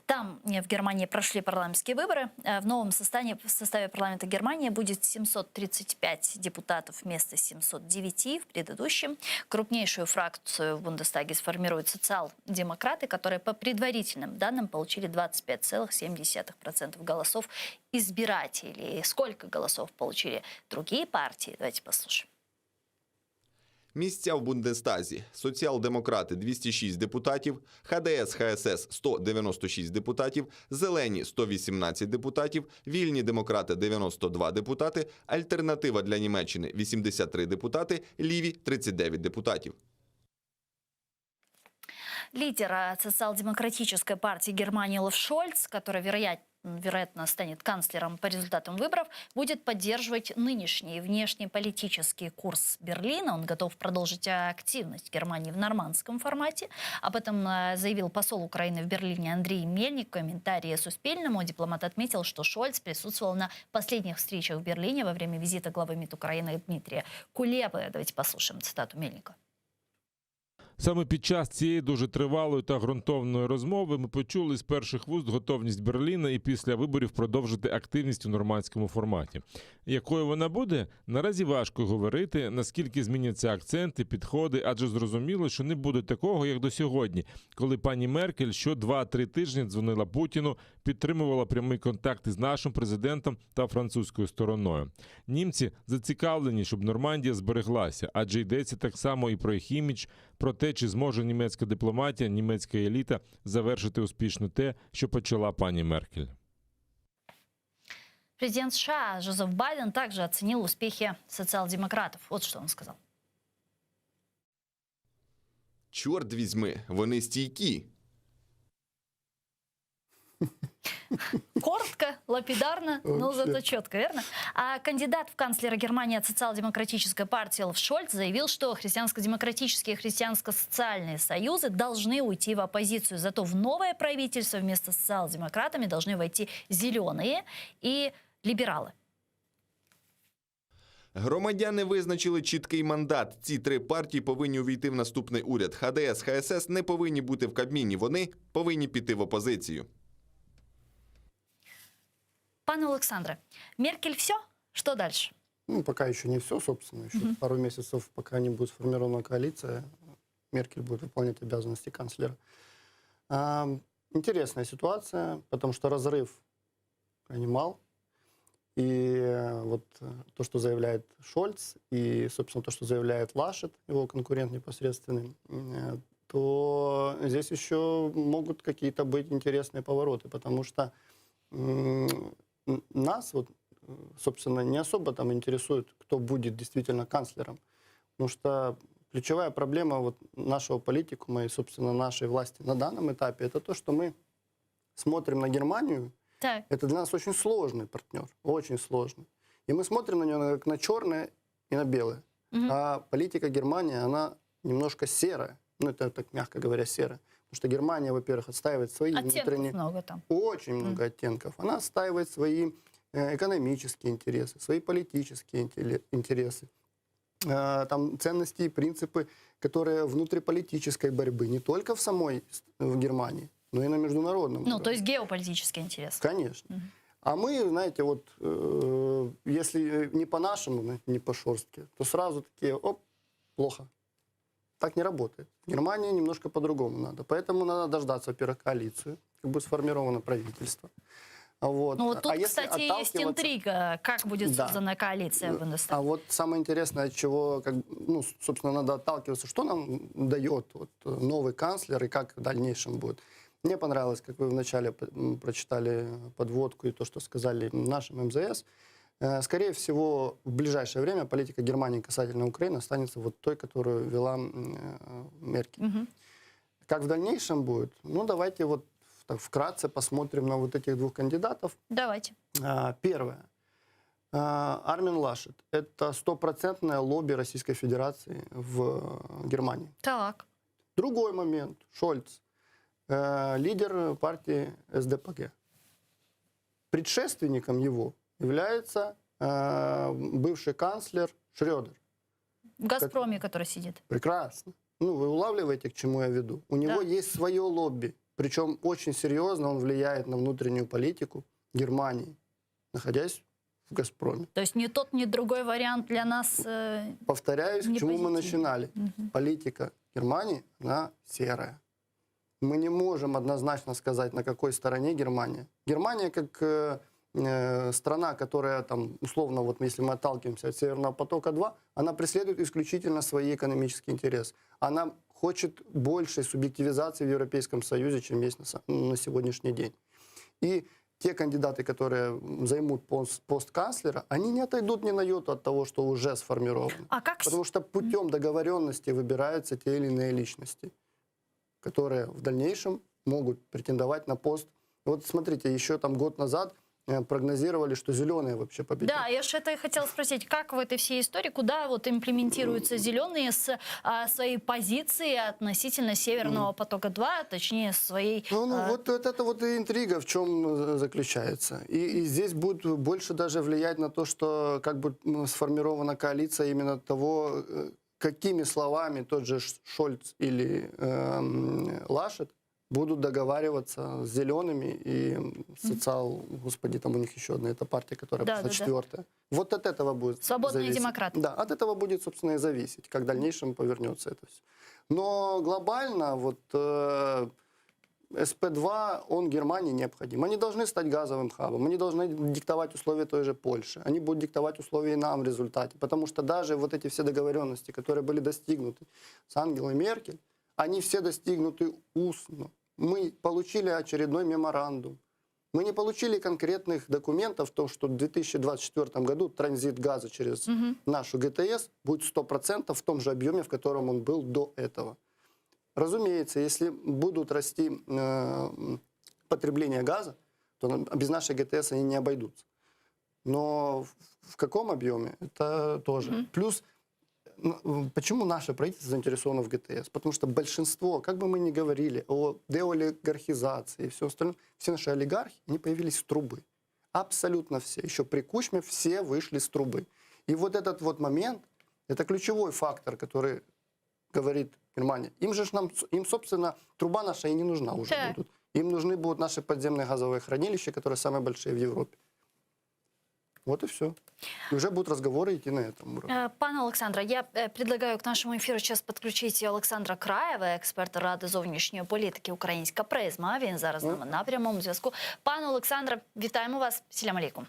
Там э, в Германии прошли парламентские выборы. В новом составе, в составе парламента Германии будет 735 депутатов вместо 709 в предыдущем. Крупнейшую фракцию в Бундестаге сформируют социал-демократы, которые по предварительным данным получили 25,7% голосов избирателей. Сколько голосов получили другие партии? Давайте послушаем. Місця в Бундестазі: соціал-демократи 206 депутатів, ХДС ХСС 196 депутатів, Зелені 118 депутатів, Вільні демократи 92 депутати, Альтернатива для Німеччини 83 депутати, Ліві 39 депутатів. Лидер социал-демократической партии Германии Олаф Шольц, который, вероятно, вероятно, станет канцлером по результатам выборов, будет поддерживать нынешний внешнеполитический курс Берлина. Он готов продолжить активность Германии в нормандском формате. Об этом э, заявил посол Украины в Берлине Андрей Мельник в комментарии Суспильному. Дипломат отметил, что Шольц присутствовал на последних встречах в Берлине во время визита главы МИД Украины Дмитрия Кулебы. Давайте послушаем цитату Мельника. Саме під час цієї дуже тривалої та ґрунтовної розмови ми почули з перших вуст готовність Берліна і після виборів продовжити активність у нормандському форматі. Якою вона буде, наразі важко говорити, наскільки зміняться акценти, підходи, адже зрозуміло, що не буде такого, як до сьогодні, коли пані Меркель що 2-3 тижні дзвонила Путіну, підтримувала прямий контакт із нашим президентом та французькою стороною. Німці зацікавлені, щоб Нормандія збереглася, адже йдеться так само і про їх імідж, про те, чи зможе німецька дипломатія, німецька еліта завершити успішно те, що почала пані Меркель. Президент США Жозеф Байден также оценил успехи социал-демократов. Вот что он сказал. Чорт візьми, вони стійкі. Коротко, лапидарно, но зато четко, верно? А кандидат в канцлера Германии от социал-демократической партии Олаф Шольц заявил, что христианско-демократические и христианско-социальные союзы должны уйти в оппозицию. Зато в новое правительство вместо с социал-демократами должны войти зеленые и либералы. Громадяни визначили чіткий мандат. Ці три партії повинні увійти в наступний уряд. ХДС, ХСС не повинні бути в Кабміні. Вони повинні піти в опозицію. Пане Олександре, Меркель все? Что дальше? Ну, пока еще не все, собственно. Еще Мгм. пару месяцев, пока не будет сформирована коалиция, Меркель будет выполнять обязанности канцлера. А, интересная ситуация, потому что разрыв крайне мал. И э, вот э, то, что заявляет Шольц, и, собственно, то, что заявляет Лашет, его конкурент непосредственный, э, то здесь еще могут какие-то быть интересные повороты, потому что м, нас, вот, э, собственно, не особо там интересует, кто будет действительно канцлером. Потому что ключевая проблема вот нашего политикума и, собственно, нашей власти на данном этапе, это то, что мы смотрим на Германию, Так. это для нас очень сложный партнер, очень сложный. И мы смотрим на нее как на черное и на белое. Мгм. А политика Германии, она немножко серая. Ну, это так, мягко говоря, серая. Потому что Германия, во-первых, отстаивает свои Оттенков внутренние... много там. Очень много оттенков. Она отстаивает свои э, экономические интересы, свои политические интересы, э, там ценности и принципы, которые внутриполитической борьбы не только в самой в Германии, но и на международном Ну, уровне. то есть геополитический интерес. Конечно. А мы, знаете, вот э, если не по-нашему, знаете, не по шорстке, то сразу такие, оп, плохо. Так не работает. В Германии немножко по-другому надо. Поэтому надо дождаться, во-первых, коалицию, как будет сформировано правительство. Вот. Ну, вот тут, а если кстати, есть отталкиваться- интрига, как будет Да. создана коалиция в Бундестаге. А вот самое интересное, от чего, как, ну, собственно, надо отталкиваться, что нам дает вот, э, новый канцлер и как в дальнейшем будет. Мне понравилось, как вы вначале прочитали подводку и то, что сказали нашим МЗС. Э, Скорее всего, в ближайшее время политика Германии касательно Украины останется вот той, которую вела э, Меркель. Мгм. Как в дальнейшем будет? Ну, давайте вот так вкратце посмотрим на вот этих двух кандидатов. Давайте. А, Первое. А, Армин Лашет – это стопроцентное лобби Российской Федерации в э, Германии. Так. Другой момент. Шольц. Э, Лидер партии СДПГ. Предшественником его является э, бывший канцлер Шредер. В «Газпроме», который сидит. Прекрасно. Ну, вы улавливаете, к чему я веду. У него Да. есть свое лобби. Причем очень серьезно он влияет на внутреннюю политику Германии, находясь в «Газпроме». То есть ни тот, ни другой вариант для нас э, Повторяюсь, не к чему мы позитивный. начинали. Мгм. Политика Германии, она серая. Мы не можем однозначно сказать, на какой стороне Германия. Германия как э, э, страна, которая там, условно, вот если мы отталкиваемся от Северного потока-2, она преследует исключительно свои экономические интересы. Она хочет большей субъективизации в Европейском Союзе, чем есть на, са- на сегодняшний день. И те кандидаты, которые займут пост, пост канцлера, они не отойдут ни на йоту от того, что уже сформировано. А как... с- Потому что путем договоренности выбираются те или иные личности, которые в дальнейшем могут претендовать на пост. Вот смотрите, еще там год назад э, прогнозировали, что зеленые вообще победят. Да, я же это и хотела спросить, как в этой всей истории, куда вот имплементируются зеленые с а, своей позиции относительно Северного потока-2, точнее своей... Ну, ну а, вот, вот это вот и интрига в чем э, заключается. И, и здесь будет больше даже влиять на то, что как бы м, сформирована коалиция именно того, э, какими словами тот же Ш- Шольц или эм, Лашет будут договариваться с зелеными и м, социал, господи, там у них еще одна эта партия, которая Да, пошла да, да. четвертая. Вот от этого будет Свободные зависеть. демократы. Да, от этого будет, собственно, и зависеть, как в дальнейшем повернется это все. Но глобально вот э, СП-2, он Германии необходим. Они должны стать газовым хабом, они должны диктовать условия той же Польши, они будут диктовать условия и нам в результате, потому что даже вот эти все договоренности, которые были достигнуты с Ангелой Меркель, они все достигнуты устно. Мы получили очередной меморандум. Мы не получили конкретных документов в том, что в 2024 году транзит газа через Мгм. нашу ГТС будет 100% в том же объеме, в котором он был до этого. Разумеется, если будут расти э, м, потребление газа, то нам- без нашей ГТС они не обойдутся. Но в, в каком объеме, это тоже. Мгм. Плюс, н- в- почему наше правительство заинтересовано в ГТС? Потому что большинство, как бы мы ни говорили о деолигархизации и все остальное, все наши олигархи, они появились с трубы. Абсолютно все. Еще при Кучме все вышли с трубы. И вот этот вот момент, это ключевой фактор, который говорит Германия. Им же ж нам, им, собственно, труба наша и не нужна уже Так. будут. Им нужны будут наши подземные газовые хранилища, которые самые большие в Европе. Вот и все. И уже будут разговоры идти на этом уровне. Э, Пане Олександре, я э, предлагаю к нашему эфиру сейчас подключить Олександра Краєва, експерта Ради зовнішньої політики Українська призма. Він зараз з нами на прямому зв'язку. Пане Олександре, вітаємо вас. Селям алейкум.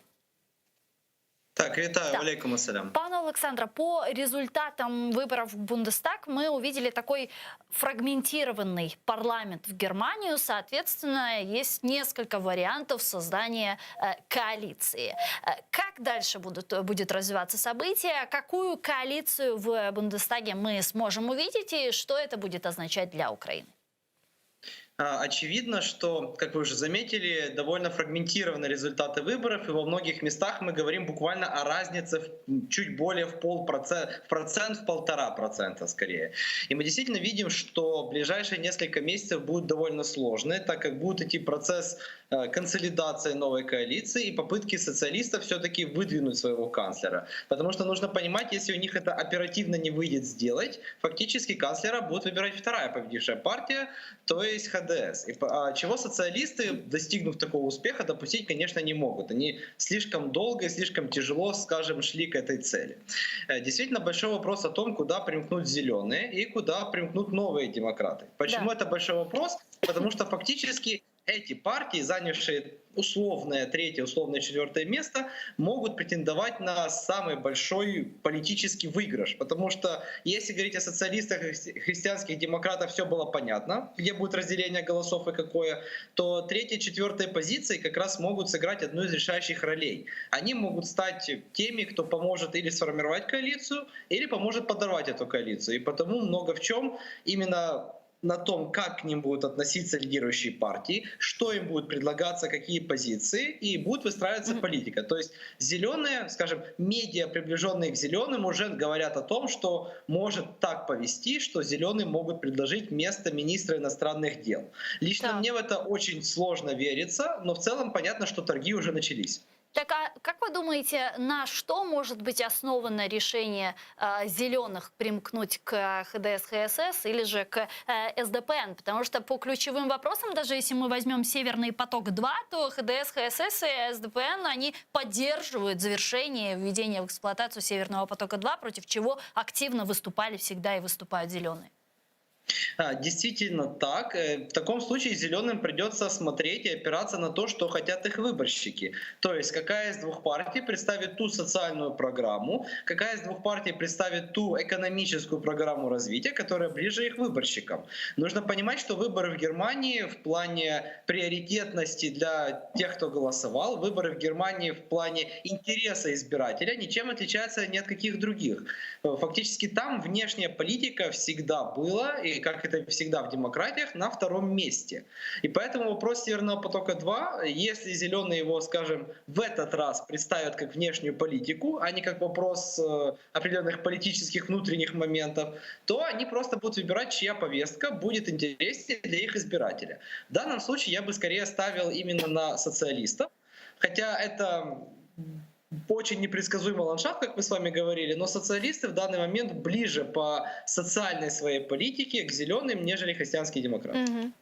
Так, вітаю, Так. алейкум ассалям. Пане Олександре, по результатам выборов в Бундестаг мы увидели такой фрагментированный парламент в Германию. Соответственно, есть несколько вариантов создания э, коалиции. Э, Как дальше будут, будет развиваться события? Какую коалицию в Бундестаге мы сможем увидеть и что это будет означать для Украины? А, Очевидно, что, как вы уже заметили, довольно фрагментированы результаты выборов, и во многих местах мы говорим буквально о разнице в чуть более в полпроцента, в процент, в 1,5% скорее. И мы действительно видим, что ближайшие несколько месяцев будут довольно сложные, так как будет идти процесс э, консолидации новой коалиции и попытки социалистов все-таки выдвинуть своего канцлера. Потому что нужно понимать, если у них это оперативно не выйдет сделать, фактически канцлера будет выбирать вторая победившая партия, то есть ХДС. И, по- а чего социалисты, достигнув такого успеха, допустить, конечно, не могут. Они слишком долго и слишком тяжело, скажем, шли к этой цели. Э, Действительно, большой вопрос о том, куда примкнут зеленые и куда примкнут новые демократы. Почему Да. это большой вопрос? Потому что фактически эти партии, занявшие условное третье, условное четвертое место, могут претендовать на самый большой политический выигрыш. Потому что если говорить о социалистах и христи- христианских демократах, все было понятно, где будет разделение голосов и какое, то третья, четвертая позиции как раз могут сыграть одну из решающих ролей. Они могут стать теми, кто поможет или сформировать коалицию, или поможет подорвать эту коалицию. И потому много в чем именно на том, как к ним будут относиться лидирующие партии, что им будет предлагаться, какие позиции, и будет выстраиваться политика. То есть зеленые, скажем, медиа, приближенные к зеленым, уже говорят о том, что может так повести, что зеленые могут предложить место министра иностранных дел. Лично мне в это очень сложно верится, но в целом понятно, что торги уже начались. Так а как вы думаете, на что может быть основано решение э, зеленых примкнуть к ХДС, ХСС или же к э, СДПН? Потому что по ключевым вопросам, даже если мы возьмем Северный поток-2, то ХДС, ХСС и СДПН, они поддерживают завершение введения в эксплуатацию Северного потока-2, против чего активно выступали всегда и выступают зеленые. А, действительно так. Э, в таком случае зеленым придется смотреть и опираться на то, что хотят их выборщики. То есть какая из двух партий представит ту социальную программу, какая из двух партий представит ту экономическую программу развития, которая ближе их выборщикам. Нужно понимать, что выборы в Германии в плане приоритетности для тех, кто голосовал, выборы в Германии в плане интереса избирателя ничем отличаются ни от каких других. Э, фактически там внешняя политика всегда была, и как это всегда в демократиях, на втором месте. И поэтому вопрос Северного потока-2, если зеленые его, скажем, в этот раз представят как внешнюю политику, а не как вопрос э, определенных политических внутренних моментов, то они просто будут выбирать, чья повестка будет интереснее для их избирателя. В данном случае я бы скорее ставил именно на социалистов, хотя это очень непредсказуемый ландшафт, как мы с вами говорили, но социалисты в данный момент ближе по социальной своей политике к зеленым, нежели христианские демократы. Угу.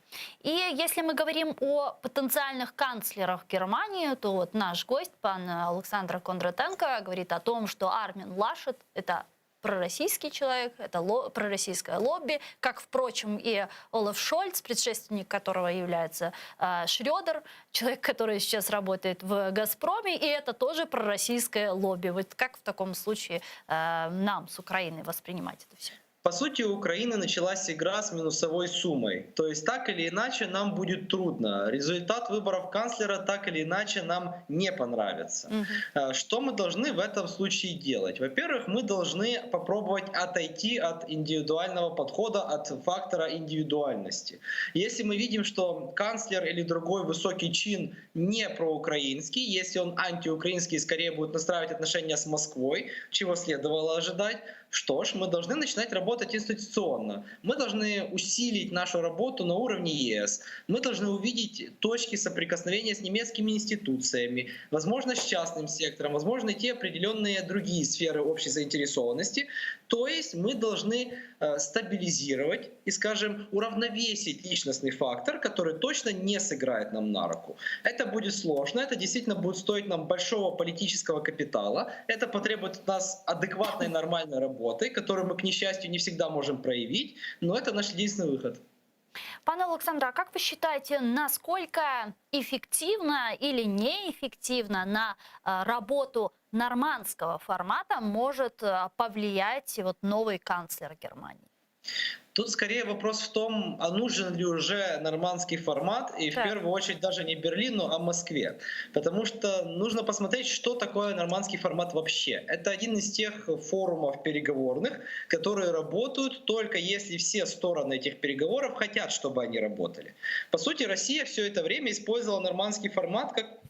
И если мы говорим о потенциальных канцлерах Германии, то вот наш гость, пан Александр Кондратенко, говорит о том, что Армин Лашет – это пророссийский человек, это ло, пророссийское лобби, как, впрочем, и Олаф Шольц, предшественник которого является э, Шрёдер, человек, который сейчас работает в «Газпроме», и это тоже пророссийское лобби. Вот как в таком случае э, нам с Украиной воспринимать это все? По сути, у Украины началась игра с минусовой суммой. То есть так или иначе нам будет трудно. Результат выборов канцлера так или иначе нам не понравится. Угу. Что мы должны в этом случае делать? Во-первых, мы должны попробовать отойти от индивидуального подхода, от фактора индивидуальности. Если мы видим, что канцлер или другой высокий чин не проукраинский, если он антиукраинский, скорее будет настраивать отношения с Москвой, чего следовало ожидать, что ж, мы должны начинать работать институционно. Мы должны усилить нашу работу на уровне ЕС. Мы должны увидеть точки соприкосновения с немецкими институциями, возможно, с частным сектором, возможно, те определенные другие сферы общей заинтересованности. То есть мы должны э, стабилизировать и, скажем, уравновесить личностный фактор, который точно не сыграет нам на руку. Это будет сложно, это действительно будет стоить нам большого политического капитала, это потребует от нас адекватной нормальной работы, которую мы, к несчастью, не всегда можем проявить, но это наш единственный выход. Пане Олександре, а как вы считаете, насколько эффективно или неэффективно на э, работу нормандского формата может э, повлиять вот новый канцлер Германии? Тут скорее вопрос в том, а нужен ли уже нормандский формат, и в первую очередь даже не Берлину, а Москве. Потому что нужно посмотреть, что такое нормандский формат вообще. Это один из тех форумов переговорных, которые работают только если все стороны этих переговоров хотят, чтобы они работали. По сути, Россия все это время использовала нормандский формат как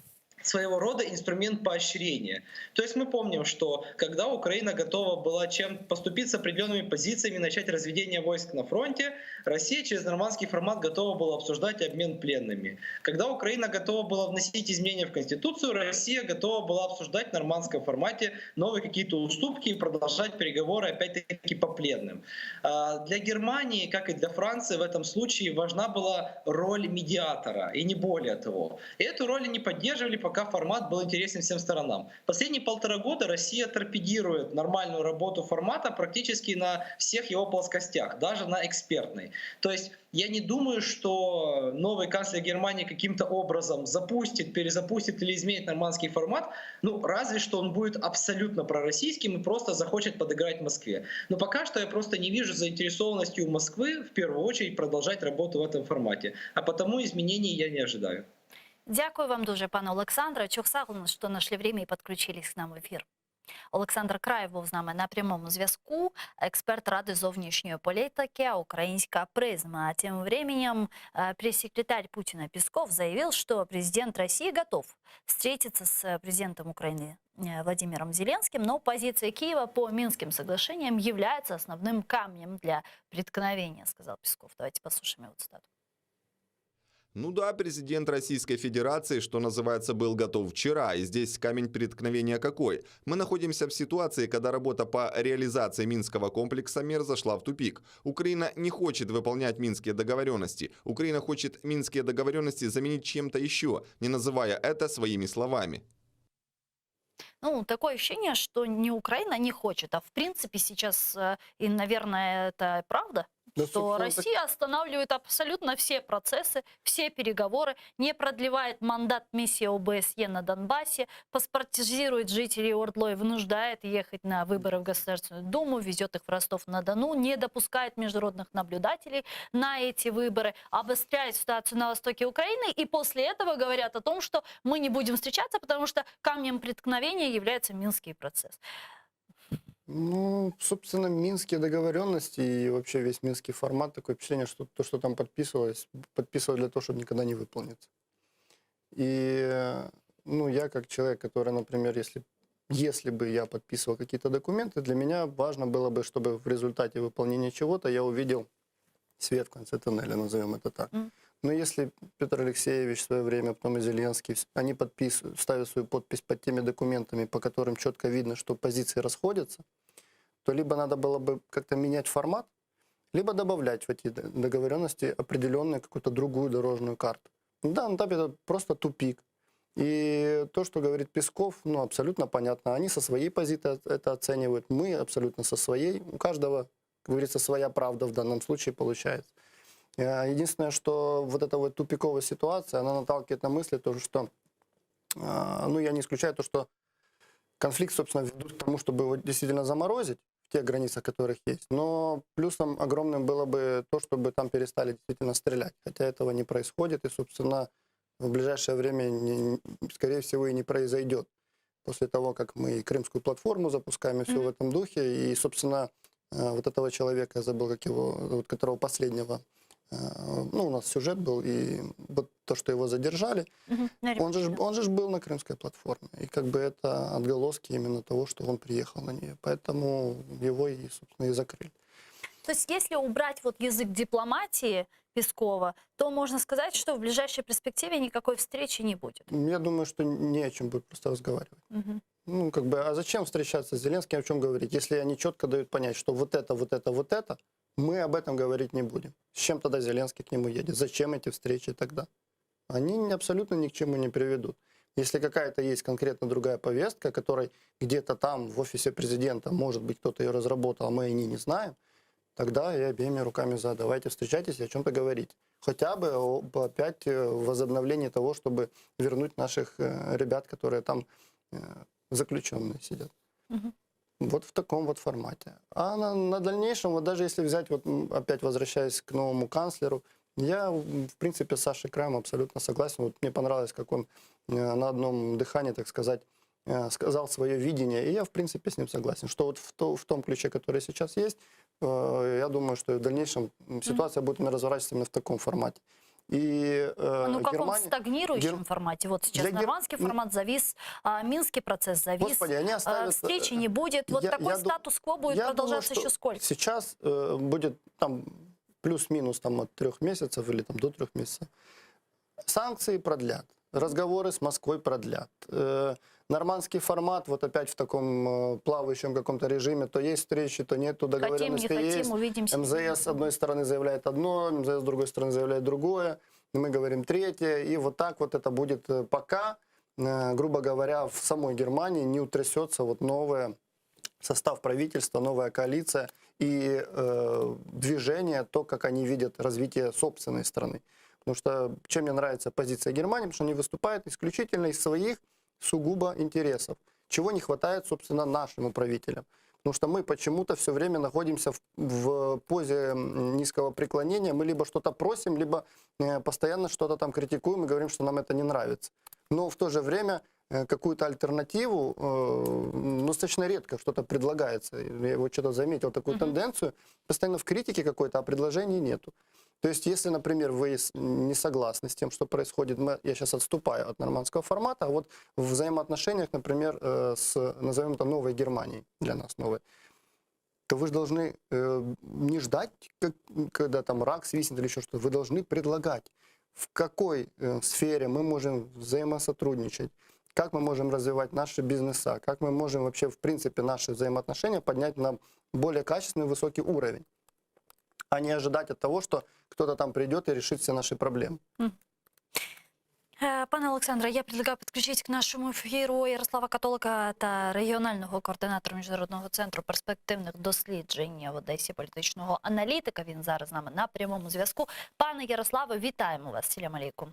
своего рода инструмент поощрения. То есть мы помним, что когда Украина готова была чем поступить с определенными позициями, начать разведение войск на фронте, Россия через нормандский формат готова была обсуждать обмен пленными. Когда Украина готова была вносить изменения в Конституцию, Россия готова была обсуждать в нормандском формате новые какие-то уступки и продолжать переговоры опять-таки по пленным. А, для Германии, как и для Франции, в этом случае важна была роль медиатора, и не более того. И эту роль они поддерживали, пока формат был интересен всем сторонам. Последние полтора года Россия торпедирует нормальную работу формата практически на всех его плоскостях, даже на экспертной. То есть я не думаю, что новый канцлер Германии каким-то образом запустит, перезапустит или изменит нормандский формат. Ну, разве что он будет абсолютно пророссийским и просто захочет подыграть Москве. Но пока что я просто не вижу заинтересованности у Москвы в первую очередь продолжать работу в этом формате. А потому изменений я не ожидаю. Дякую вам дуже, пане Олександре. Çoq sağ oluñız, что нашли время и подключились к нам в эфир. Олександр Краєв був з нами на прямому зв'язку, експерт Ради зовнішньої політики «Українська призма». А тем временем э, пресс-секретарь Путина Песков заявил, что президент России готов встретиться с президентом Украины э, Владимиром Зеленским, но позиция Киева по Минским соглашениям является основным камнем для преткновения, сказал Песков. Давайте послушаем его цитату. Ну да, президент Российской Федерации, что называется, был готов вчера. И здесь камень преткновения какой? Мы находимся в ситуации, когда работа по реализации Минского комплекса мер зашла в тупик. Украина не хочет выполнять минские договоренности. Украина хочет минские договоренности заменить чем-то еще, не называя это своими словами. Ну, такое ощущение, что не Украина не хочет, а в принципе сейчас, э, и, наверное, это правда, Да, что собственно, так- Россия останавливает абсолютно все процессы, все переговоры, не продлевает мандат миссии ОБСЕ на Донбассе, паспортизирует жителей Ордло и вынуждает ехать на выборы в Государственную Думу, везет их в Ростов-на-Дону, не допускает международных наблюдателей на эти выборы, обостряет ситуацию на востоке Украины, и после этого говорят о том, что мы не будем встречаться, потому что камнем преткновения является Минский процесс. Ну, собственно, минские договоренности и вообще весь минский формат, такое впечатление, что то, что там подписывалось, подписывалось для того, чтобы никогда не выполниться. И, э, ну, я как человек, который, например, если, если бы я подписывал какие-то документы, для меня важно было бы, чтобы в результате выполнения чего-то я увидел свет в конце тоннеля, назовем это так. Мгм. Но если Петр Алексеевич в свое время, потом и Зеленский, они подписывают, ставят свою подпись под теми документами, по которым четко видно, что позиции расходятся, то либо надо было бы как-то менять формат, либо добавлять в эти договоренности определенную какую-то другую дорожную карту. На данном этапе это просто тупик. И то, что говорит Песков, ну, абсолютно понятно. Они со своей позиции это оценивают, мы абсолютно со своей. У каждого, как говорится, своя правда в данном случае получается. Э, Единственное, что вот эта вот тупиковая ситуация, она наталкивает на мысли тоже, что, э, ну, я не исключаю то, что конфликт, собственно, ведут к тому, чтобы его действительно заморозить в тех границах, которых есть. Но плюсом огромным было бы то, чтобы там перестали действительно стрелять. Хотя этого не происходит и, собственно, в ближайшее время, не- скорее всего, и не произойдет. После того, как мы и Крымскую платформу запускаем, и все в этом духе. И, собственно, э, вот этого человека, я забыл, как его, вот которого последнего, э, ну, у нас сюжет был, и вот то, что его задержали, Мгм. он же, ж- он же ж был на Крымской платформе. И как бы это отголоски именно того, что он приехал на нее. Поэтому его и, собственно, и закрыли. То есть если убрать вот язык дипломатии Пескова, то можно сказать, что в ближайшей перспективе никакой встречи не будет. Я думаю, что не о чем будет просто разговаривать. Мгм. Ну, как бы, а зачем встречаться с Зеленским, о чем говорить, если они четко дают понять, что вот это, вот это, вот это, мы об этом говорить не будем. С чем тогда Зеленский к нему едет? Зачем эти встречи тогда? Они ни- абсолютно ни к чему не приведут. Если какая-то есть конкретно другая повестка, которой где-то там в офисе президента, может быть, кто-то ее разработал, а мы о ней не знаем, тогда я обеими руками за. Давайте встречайтесь и о чем-то говорить. Хотя бы об опять э, возобновлении того, чтобы вернуть наших э, ребят, которые там э, заключенные сидят. Мгм. Вот в таком вот формате. А на, на дальнейшем, вот даже если взять, вот м, опять возвращаясь к новому канцлеру, я, м, в принципе, с Сашей Краем абсолютно согласен. Вот мне понравилось, как он э, на одном дыхании, так сказать, э, сказал свое видение, и я, в принципе, с ним согласен, что вот в, то, в том ключе, который сейчас есть, э, я думаю, что и в дальнейшем м, ситуация будет именно разворачиваться именно в таком формате. И э, Ну, каком Германия... стагнирующем Гер- формате? Вот сейчас Для Гер- нормандский ну, формат завис, а, Минский процесс завис, Господи, они а, оставят... э, встречи не будет. Вот я- такой я ду- статус-кво будет я думаю, продолжаться что еще сколько? Сейчас э, будет там плюс-минус там, от трех месяцев или там, до трех месяцев. Санкции продлят, разговоры с Москвой продлят. Э, нормандский формат вот опять в таком э, плавающем каком-то режиме, то есть встречи, то нет, то Хотим, не договоренности хотим, есть. увидимся. МЗС с одной стороны заявляет одно, МЗС с другой стороны заявляет другое, мы говорим третье, и вот так вот это будет э, пока, э, грубо говоря, в самой Германии не утрясется вот новая состав правительства, новая коалиция и э, движение, то, как они видят развитие собственной страны. Потому что чем мне нравится позиция Германии, потому что они выступают исключительно из своих сугубо интересов, чего не хватает, собственно, нашим правителям. Потому что мы почему-то все время находимся в, в позе м, низкого преклонения. Мы либо что-то просим, либо э, постоянно что-то там критикуем и говорим, что нам это не нравится. Но в то же время э, какую-то альтернативу э, ну, достаточно редко что-то предлагается. Я вот что-то заметил такую тенденцию. Постоянно в критике какой-то, а предложений нету. То есть, если, например, вы с- не согласны с тем, что происходит, мы, я сейчас отступаю от нормандского формата, а вот в взаимоотношениях, например, э, с, назовем это, новой Германией, для нас новой, то вы же должны э, не ждать, как- когда там рак свистнет или еще что-то, вы должны предлагать. в какой э, сфере мы можем взаимосотрудничать, как мы можем развивать наши бизнеса, как мы можем вообще, в принципе, наши взаимоотношения поднять на более качественный, высокий уровень, а не ожидать от того, что кто-то там придет и решит все наши проблемы. Е, Пане Олександре, я предлагаю подключить к нашому ефіру Ярослава Католика та регіонального координатора Міжнародного центру перспективних досліджень в Одесі, політичного аналітика. Він зараз з нами на прямому зв'язку. Пане Ярославе, вітаємо вас. Селям алейкум.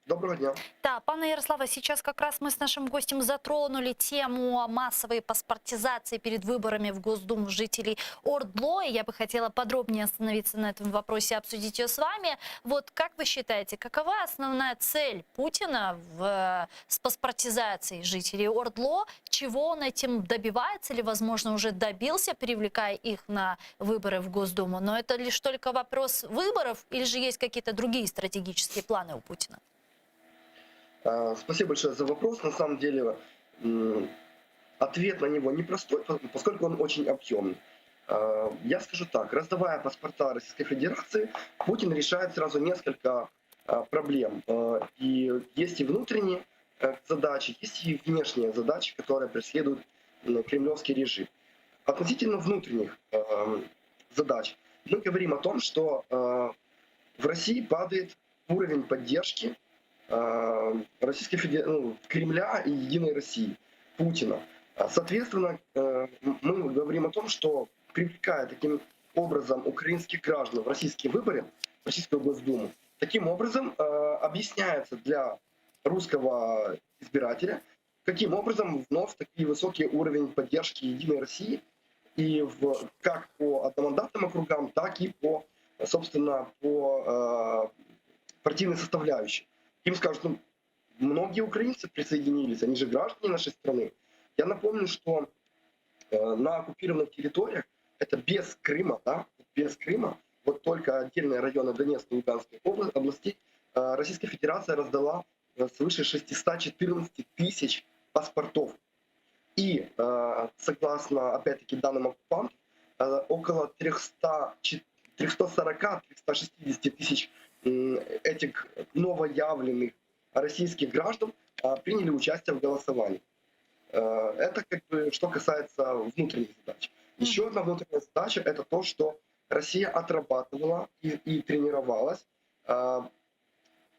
Доброго дня. Да, пане Ярославе, сейчас как раз мы с нашим гостем затронули тему массовой паспортизации перед выборами в Госдуму жителей Ордло. И я бы хотела подробнее остановиться на этом вопросе, обсудить ее с вами. Вот как вы считаете, какова основная цель Путина в, с паспортизацией жителей Ордло? Чего он этим добивается или, возможно, уже добился, привлекая их на выборы в Госдуму? Но это лишь только вопрос выборов или же есть какие-то другие стратегические планы у Путина? А, Спасибо большое за вопрос. На самом деле м, ответ на него непростой, поскольку он очень объемный. А, Я скажу так, раздавая паспорта Российской Федерации, Путин решает сразу несколько а, проблем. А, И есть и внутренние э, задачи, есть и внешние задачи, которые преследует м, кремлевский режим. Относительно внутренних э, задач мы говорим о том, что э, в России падает уровень поддержки э, Российской Федерации, ну, Кремля и Единой России, Путина. А, Соответственно, э, мы говорим о том, что привлекая таким образом украинских граждан в российские выборы, в Российскую Госдуму, таким образом э, объясняется для русского избирателя, каким образом вновь такой высокий уровень поддержки Единой России и в, как по одномандатным округам, так и по, собственно, по э, партийной составляющей. Им скажут, ну, многие украинцы присоединились, они же граждане нашей страны. Я напомню, что э, на оккупированных территориях, это без Крыма, да, без Крыма, вот только отдельные районы Донецкой и Луганской обла- областей, э, Российская Федерация раздала э, свыше 614 тысяч паспортов. И, э, согласно, опять-таки, данным оккупантов, э, около 300, 340-360 тысяч м, этих новоявленных российских граждан а, приняли участие в голосовании. Э, Это как бы что касается внутренних задач. Еще одна внутренняя задача — это то, что Россия отрабатывала и, и тренировалась э,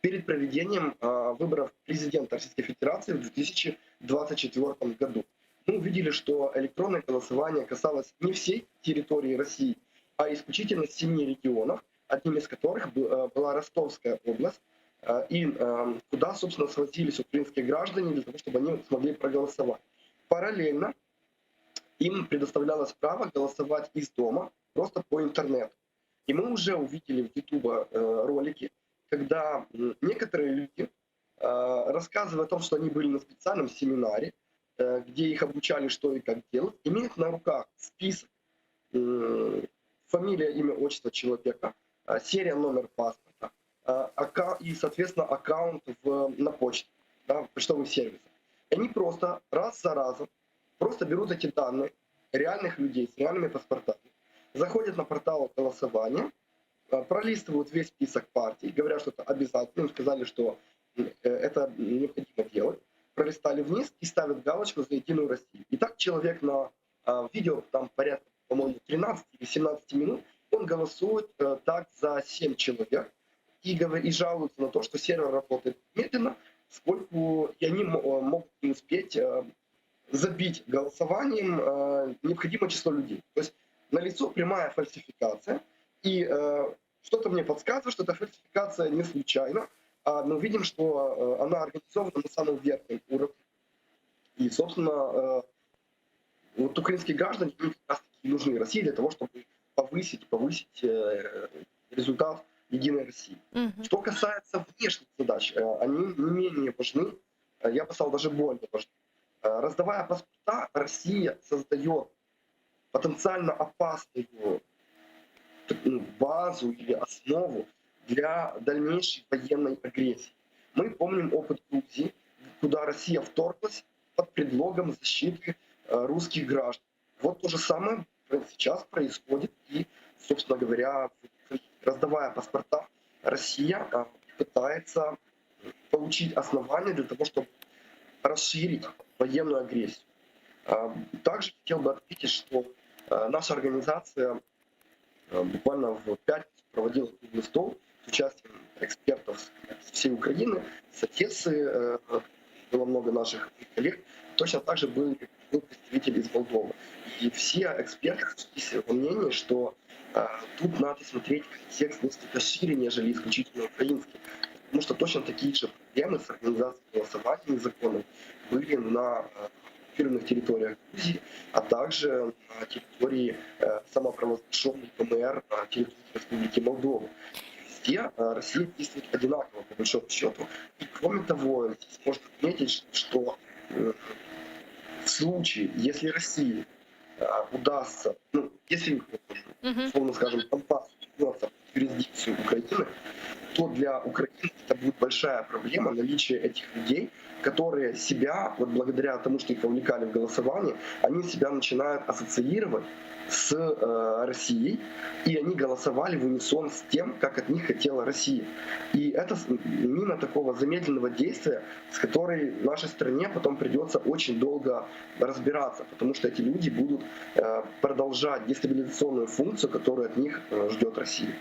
перед проведением э, выборов президента Российской Федерации в 2024 году. Мы увидели, что электронное голосование касалось не всей территории России, а исключительно семи регионов, одним из которых бы- э, была Ростовская область, э, и э, куда, собственно, свозились украинские граждане для того, чтобы они смогли проголосовать. Параллельно им предоставлялось право голосовать из дома просто по интернету. И мы уже увидели в YouTube э, ролики, когда м, некоторые люди, э, рассказывая о том, что они были на специальном семинаре, э, где их обучали, что и как делать, имеют на руках список, м, фамилия, имя, отчество человека, э, серия, номер паспорта, э, акка- и, соответственно, аккаунт в, на почте, да, в почтовых сервисах. И они просто раз за разом просто берут эти данные реальных людей с реальными паспортами, заходят на портал голосования, э, пролистывают весь список партий, говорят, что это обязательно, им сказали, что м, э, это необходимо делать, пролистали вниз и ставят галочку за Единую Россию. И так человек на а, видео, там порядка, по-моему, 13 или 17 минут, он голосует э, так за 7 человек и, говор- и жалуется на то, что сервер работает медленно, сколько и они мо- э, могут не успеть э, забить голосованием э, необходимое число людей. То есть налицо прямая фальсификация, и э, что-то мне подсказывает, что эта фальсификация не случайна, а мы видим, что э, она организована на самом верхнем уровне. И, собственно, э, вот украинские граждане им как раз-таки нужны России для того, чтобы повысить, повысить э, результат Единой России. Что касается внешних задач, э, они не менее важны, э, я бы сказал, даже более важны. Э, Раздавая паспорта, Россия создает потенциально опасную так, ну, базу или основу для дальнейшей военной агрессии. Мы помним опыт Грузии, куда Россия вторглась под предлогом защиты э, русских граждан. Вот то же самое сейчас происходит и, собственно говоря, в Украине. раздавая паспорта, Россия э, пытается получить основания для того, чтобы расширить военную агрессию. Также хотел бы отметить, что наша организация буквально в пятницу проводила круглый стол с участием экспертов с всей Украины, с Одессы, было много наших коллег. Точно так же был, был представитель из Молдовы. И все эксперты сошлись во мнении, что э, тут надо смотреть контекст несколько шире, нежели исключительно украинский. Потому что точно такие же проблемы с организацией голосования незаконных были на э, оккупированных территориях Грузии, а также на территории э, самопровозглашенной ПМР на территории Республики Молдова. Везде э, Россия действует одинаково, по большому счету. И кроме того, здесь можно отметить, что э, в случае, если России э, удастся, ну, если, условно скажем, Донбасс вернется в юрисдикцию Украины, то для Украины это будет большая проблема наличие этих людей, которые себя, вот благодаря тому, что их вовлекали в голосование, они себя начинают ассоциировать с э, Россией, и они голосовали в унисон с тем, как от них хотела Россия. И это мина такого замедленного действия, с которой нашей стране потом придется очень долго разбираться, потому что эти люди будут э, продолжать дестабилизационную функцию, которую от них э, ждет Россия.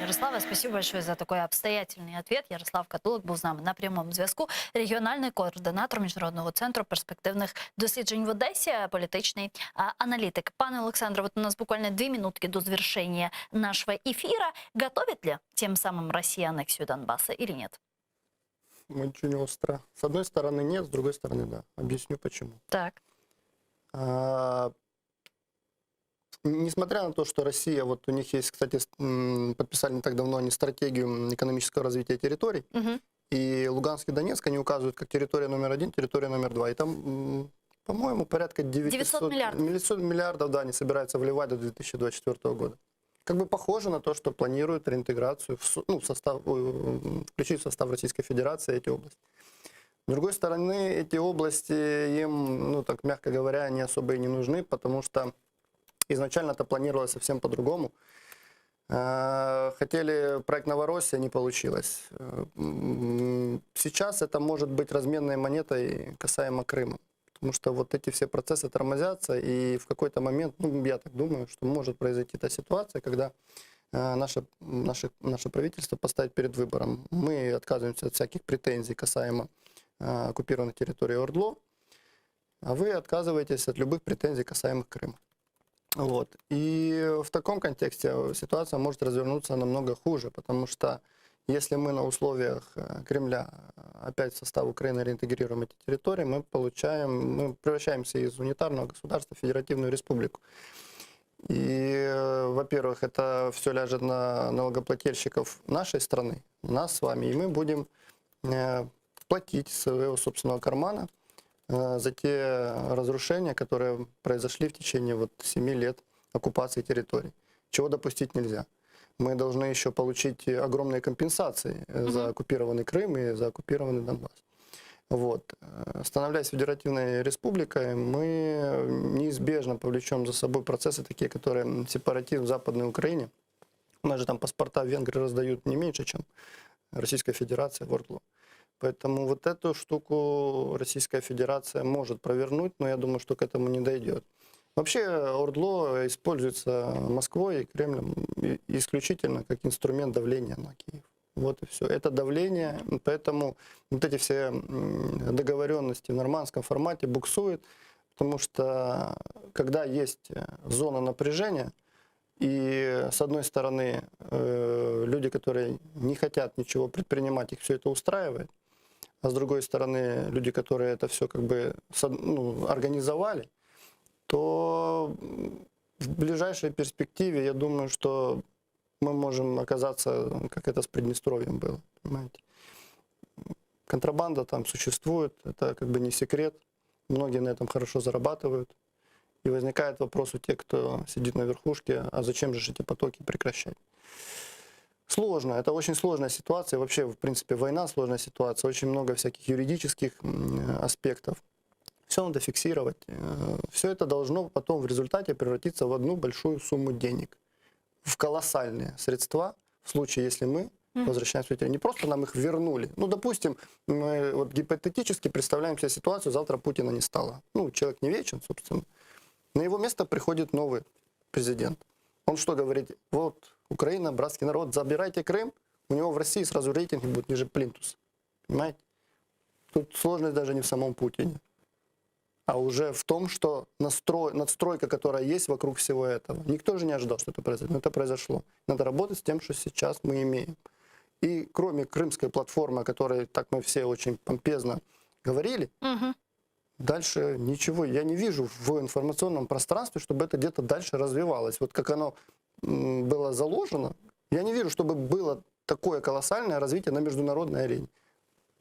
Ярославе, спасибо большое за такой обстоятельный ответ. Ярослав Катулик був з нами на прямому зв'язку. Регіональний координатор Міжнародного центру перспективних досліджень в Одесі, політичний а, аналітик. Пане Олександре, вот у нас буквально две минутки до завершения нашего эфира. Готовит ли тем самым Россия аннексию Донбасса или нет? Очень остро. С одной стороны нет, с другой стороны да. Объясню почему. Так. А, несмотря на то, что Россия, вот у них есть, кстати, подписали не так давно они стратегию экономического развития территорий, Мгм. и Луганск и Донецк они указывают как территория номер один, территория номер два. И там, по-моему, порядка 900, 900 миллиардов. 900 миллиардов, да, они собираются вливать до 2024 года. Как бы похоже на то, что планируют реинтеграцию, в, ну, в состав, включить в состав Российской Федерации эти области. С другой стороны, эти области им, ну так мягко говоря, не особо и не нужны, потому что изначально это планировалось совсем по-другому. Э, Хотели проект Новороссия, не получилось. Э, Сейчас это может быть разменной монетой касаемо Крыма. Потому что вот эти все процессы тормозятся, и в какой-то момент, ну, я так думаю, что может произойти та ситуация, когда э, наше, наше, наше правительство поставит перед выбором. Мы отказываемся от всяких претензий касаемо оккупированных территорий Ордло, а вы отказываетесь от любых претензий касаемых Крыма. Вот. И в таком контексте ситуация может развернуться намного хуже, потому что если мы на условиях э, Кремля э, опять в состав Украины реинтегрируем эти территории, мы получаем, мы превращаемся из унитарного государства в федеративную республику. И, э, во-первых, это все ляжет на налогоплательщиков нашей страны, нас с вами, и мы будем платить из своего собственного кармана за те разрушения, которые произошли в течение вот 7 лет оккупации территорий. Чего допустить нельзя. Мы должны еще получить огромные компенсации э, за оккупированный Крым и за оккупированный Донбасс. Вот. Э, Становляясь федеративной республикой, мы неизбежно повлечем за собой процессы такие, которые сепаратизм в Западной Украине. У нас же там паспорта венгры раздают не меньше, чем Российская Федерация в Ордло. Поэтому вот эту штуку Российская Федерация может провернуть, но я думаю, что к этому не дойдет. Вообще Ордло используется Москвой и Кремлем исключительно как инструмент давления на Киев. Вот и все. Это давление, поэтому вот эти все договоренности в нормандском формате буксуют, потому что когда есть э, зона напряжения, и с одной стороны э, люди, которые не хотят ничего предпринимать, их все это устраивает, а с другой стороны люди, которые это все как бы ну, организовали, то в ближайшей перспективе, я думаю, что мы можем оказаться, как это с Приднестровьем было, понимаете. Контрабанда там существует, это как бы не секрет. Многие на этом хорошо зарабатывают. И возникает вопрос у тех, кто сидит на верхушке, а зачем же эти потоки прекращать? Сложно, это очень сложная ситуация. Вообще, в принципе, война сложная ситуация. Очень много всяких юридических аспектов. Все надо фиксировать. Все это должно потом в результате превратиться в одну большую сумму денег. В колоссальные средства, в случае, если мы. Возвращаем свои территории. Не просто нам их вернули. Ну, допустим, мы вот гипотетически представляем себе ситуацию, завтра Путина не стало. Ну, человек не вечен, собственно. На его место приходит новый президент. Он что говорит? Вот, Украина, братский народ, забирайте Крым. У него в России сразу рейтинги будут ниже плинтуса. Понимаете? Тут сложность даже не в самом Путине, а уже в том, что настрой, надстройка, которая есть вокруг всего этого. Никто же не ожидал, что это произойдет, но это произошло. Надо работать с тем, что сейчас мы имеем. И кроме крымской платформы, о которой так мы все очень помпезно говорили, Угу. дальше ничего я не вижу в информационном пространстве, чтобы это где-то дальше развивалось. Вот как оно м, было заложено, я не вижу, чтобы было такое колоссальное развитие на международной арене.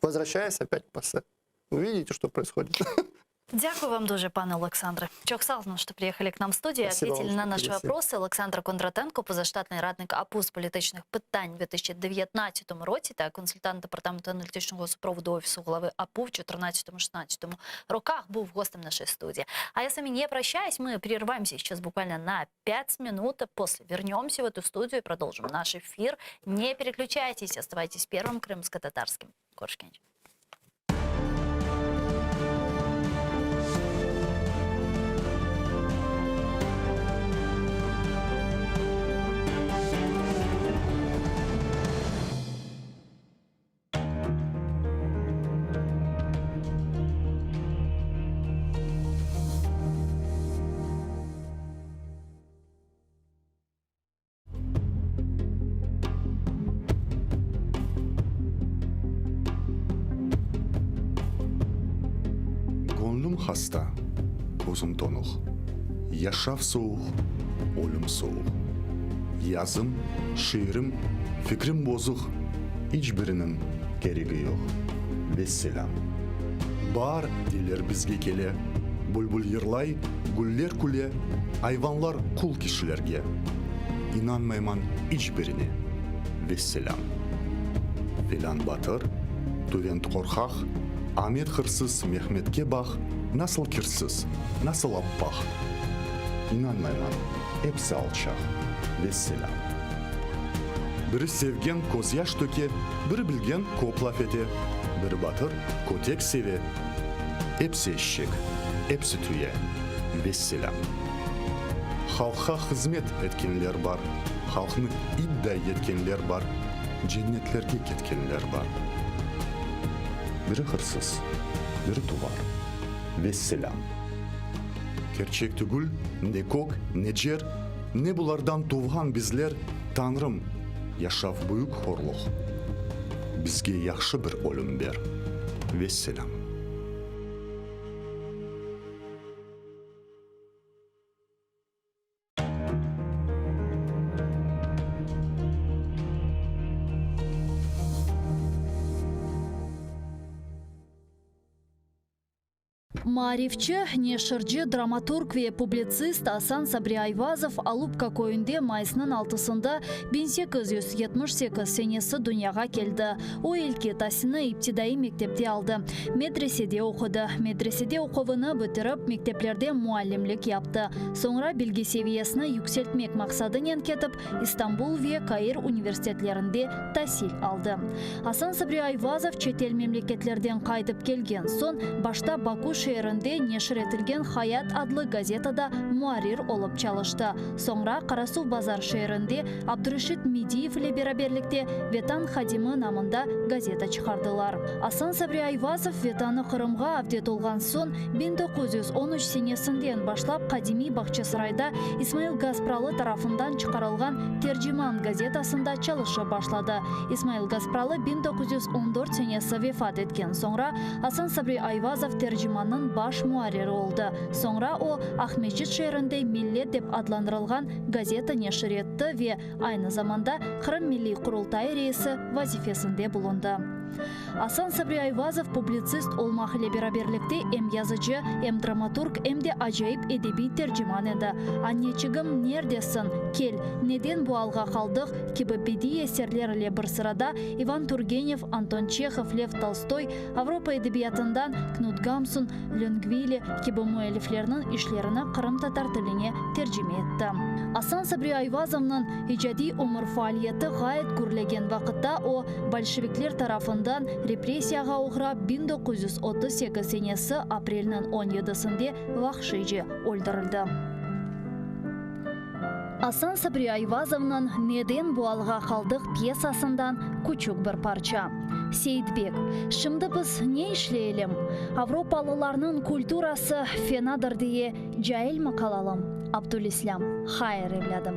Возвращаясь опять к ПАСЕ. Вы видите, что происходит? Дякую вам дуже, пане Олександре. Çoq sağ oluñ, что приехали к нам в студию и Спасибо вам, ответили что на наши пригласили. вопросы. Олександр Кондратенко, позаштатний радник АПУ з політичних питань у 2019 році та консультант департаменту аналітичного супроводу Офісу голови АПУ в 2014-2016 роках, був гостем нашей студии. А я с вами не прощаюсь, мы прерываемся сейчас буквально на 5 минут. После вернемся в эту студию и продолжим наш эфир. Не переключайтесь, оставайтесь первым крымско-татарским. Körüşkence. Göñlüm hasta, közüm tonuq, Yaşav sovuq, ölüm sovuq. Yazım, şiirim, fikrim bozuq, İç biriniñ keregi yoq. Vesselâm. Baar, deyler, bizge kele, Bülbül yırlay, güller küle, Ayvanlar qul kişilerge. İnanmayman iç birine. Vesselâm. Felân batır, tüvent qorqaq, Amet hırsız, Mehmetke baq, Nasıl kirsiz, nasıl appaq. İnanmayman, episi alçaq. Vesselâm. Biri sevgen közyaş töke, Biri bilgen köp laf ete, Biri batır, kötek seve, Episi eşek, episi tüye. Vesselâm. Halqqa hızmet etkenler bar, Halqnı itday etkenler bar, Cennetlerge ketkenler bar. Biri hırsız, biri tuvar. Vesselâm. Kerçek tügül, ne kök, ne cer, Ne bulardan tuvğan bizler, Tañrım, yaşav büyük horluq, Bizge yahşı bir ölüm ber. Vesselâm. Maarifçi, neşirci, dramaturg ve publitsist Asan Sabri Ayvazov Alupka köyünde mayısnıñ altısında 1878 senesi dünyağa keldi. O, ilki tasilni iptidaiy mektepte aldı, medresede oqudı. Medresede oquvını bitirip, mekteplerde muallimlik yaptı. Soñra bilgi seviyesini yükseltmek maqsadınen ketip, İstanbul ve Kair universitetlerinde tasil aldı. Asan Sabri Ayvazov çetel memleketlerden qaytıp kelgen soñ, başta Baku şeerinde neşir etilgen Hayat adlı gazetada muarrir olıp çalıştı. Soñra Qarasuvbazar şeerinde Abdureşit Mediyev ile beraberlikte Vetan hadimi namında gazeta çıqardılar. Asan Sabri Ayvazov Vetanı Qırımğa avdet olğan soñ, 1913 senesinden başlap qadimiy Bağçasarayda İsmail Gaspralı tarafından çıqarılğan Terciman gazetasında çalışıp başladı. İsmail Gaspralı 1914 senesi vefat etken soñra, Asan Sabri Ayvazov Tercimannıñ baş muarriri oldı. Soñra o, Aqmescit şeerinde Millet dep adlandırılğan gazeta neşir etti ve aynı zamanda Qırım Milliy Qurultayı reisi vazifesinde bulundı. Asan Sabri Ayvazov publitsist olmaq ile beraberlikte em yazıcı, em dramaturg, em de acayip edebiy terciman edi. Anneçigim, nerdesiñ? Kel, Neden bu alğa qaldıq? kibi bediiy eserler ile bir sırada İvan Turgenev, Anton Çehov, Lev Tolstoy, Avropa edebiyatından Knut Gamsun, Löngvili kibi müelliflerniñ işlerini qırımtatar tiline tercime etti. Asan Sabri Ayvazovnıñ icadiy ömür faaliyeti ğayet gürlegen vaqıtta o, bolşevikler tarafından repressiyağa oğrap 1938 senesi aprelniñ on yedisinde vahşiyce öldürildi. Asan Sabri Ayvazovnıñ Neden bu alğa qaldıq pyesasından küçük bir parça. Seyitbek, Şimdi biz ne işleyelim? Avropalılarnıñ kulturası fenadır diye cailmi qalalım? Abdülislâm, Hayır, evlâdım.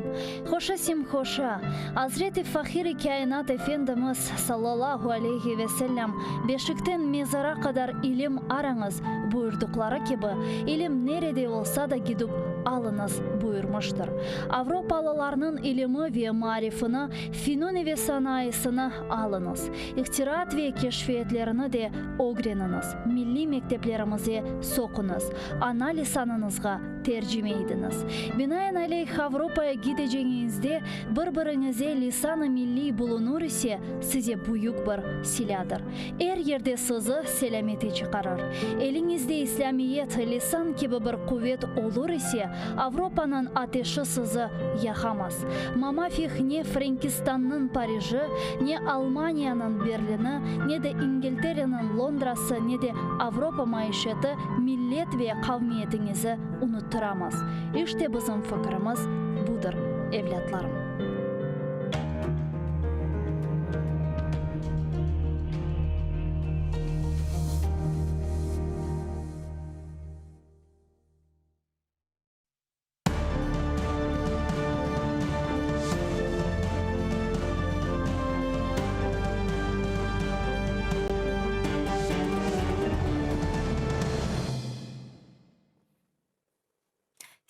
Hoşa simhoşa, Azret-i Fahir-i Kâinat Efendimiz, sallallahu aleyhi ve sellem, Beşikten mezara qadar ilim arañız, buyurdıqları kibi, ilim nerede olsa da gidip alıñız, buyurmıştır. Avropalılarnıñ ilimi ve maarifini, fünun ve sanayısını alıñız. İhtiraat ve keşfiyetlerini de ögreniñiz, milliy mekteplerimize soquñız, ana lisanıñızğa tercime idiñiz. Binaenaleyh, Avropaya gideceñiñizde bir-biriñize lisan-ı milliy bulunur ise, size büyük bir silâdır. Er yerde sizi selâmete çıqarır. Eliñizde İslâmiyet, lisan kibi bir quvet olur ise, Avropanıñ ateşi sizi yaqamaz. Mamafih ne Frenkistannıñ Pariji, ne Almaniyanıñ Berlini, ne de İngiltereniñ Londrası, ne de Avropa maişeti millet ve qavmiyetiñizi unuttıramaz. İşte bizim fikirimiz budır, evlâtlarım.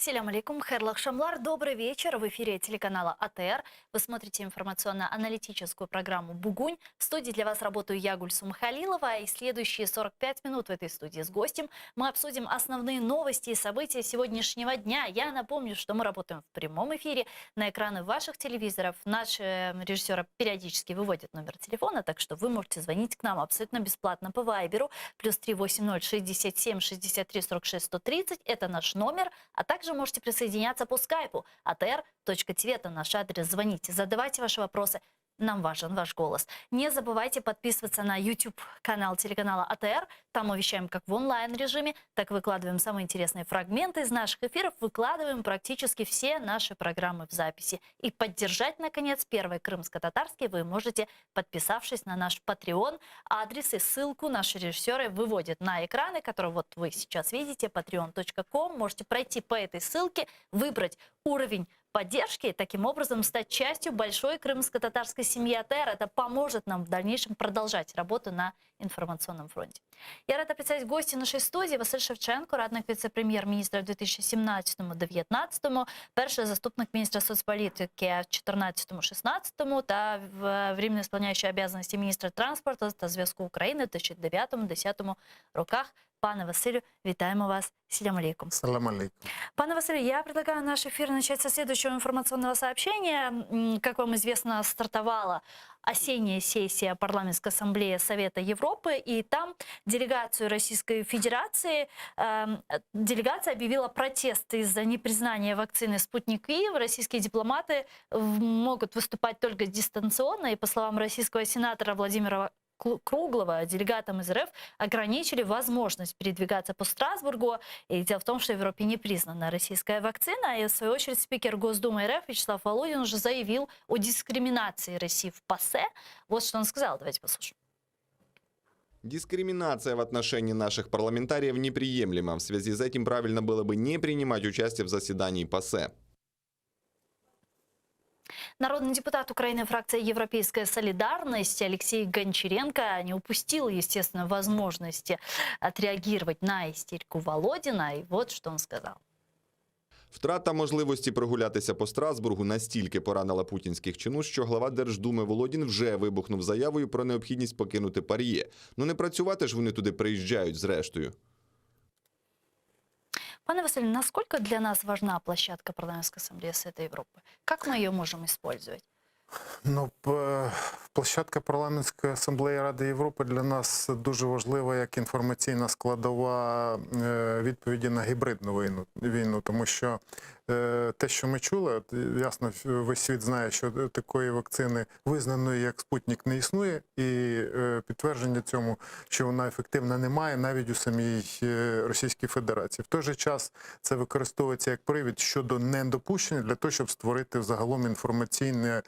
Selâm aleyküm, hayırlı aqşamlar, добрый вечер. В эфире телеканала АТР. Вы смотрите информационно-аналитическую программу «Бугунь». В студии для вас работаю я, Гульсум Халилова. И следующие 45 минут в этой студии с гостем мы обсудим основные новости и события сегодняшнего дня. Я напомню, что мы работаем в прямом эфире на экраны ваших телевизоров. Наши режиссеры периодически выводят номер телефона, так что вы можете звонить к нам абсолютно бесплатно по Вайберу. Плюс 380 67 63 46 130. Это наш номер. А также можете присоединяться по скайпу atr.tv. Это наш адрес. Звоните, задавайте ваши вопросы. Нам важен ваш голос. Не забывайте подписываться на YouTube-канал телеканала АТР. Там мы вещаем как в онлайн-режиме, так и выкладываем самые интересные фрагменты из наших эфиров. Выкладываем практически все наши программы в записи. И поддержать, наконец, первый крымско-татарский вы можете, подписавшись на наш Patreon. Адрес и ссылку наши режиссеры выводят на экраны, которые вот вы сейчас видите, patreon.com. Можете пройти по этой ссылке, выбрать уровень поддержки и таким образом стать частью большой крымско-татарской семьи АТР. Это поможет нам в дальнейшем продолжать работу на информационном фронте. Я рада представить гостя нашей студии Василь Шевченко, радник віце-прем'єр-міністра в 2017-2019, перший заступник міністра соцполітики в 2014-2016 та временно исполняющий обязанности міністра транспорту та зв'язку України в 2009-2010 роках. Пане Василю, вітаємо вас. Селям алейкум. Салам алейкум. Пане Василю, я предлагаю наш эфир начать со следующего информационного сообщения. Как вам известно, стартовала осенняя сессия Парламентской ассамблеи Совета Европы, и там делегацию Российской Федерации, э, делегация объявила протест из-за непризнания вакцины «Спутник Ви». Российские дипломаты могут выступать только дистанционно, и, по словам российского сенатора Владимира Круглого делегатам из РФ ограничили возможность передвигаться по Страсбургу. И дело в том, что в Европе не признана российская вакцина. И в свою очередь спикер Госдумы РФ Вячеслав Володин уже заявил о дискриминации России в ПАСЕ. Вот что он сказал. Давайте послушаем. Дискриминация в отношении наших парламентариев неприемлема. В связи с этим правильно было бы не принимать участие в заседании ПАСЕ. Народный депутат Украины фракции «Европейская солидарность» Алексей Гончаренко не упустил, естественно, возможности отреагировать на истерику Володина. И вот что он сказал. Втрата можливості прогулятися по Страсбургу настільки поранила путінських чинуш, що глава Держдуми Володін вже вибухнув заявою про необхідність покинути ПАРЄ. Ну не працювати ж вони туди приїжджають зрештою. Пане Василий, насколько для нас важна площадка Парламентской ассамблеи Совета Европы? Как мы ее можем использовать? Ну, п- площадка Парламентської асамблеї Ради Європи для нас дуже важлива як інформаційна складова е, відповіді на гібридну війну, війну тому що е, те, що ми чули, от, ясно, весь світ знає, що такої вакцини, визнаної як Спутник, не існує, і е, підтвердження цьому, що вона ефективна, немає навіть у самій е, Російській Федерації. В той же час це використовується як привід щодо недопущення для того, щоб створити загалом інформаційне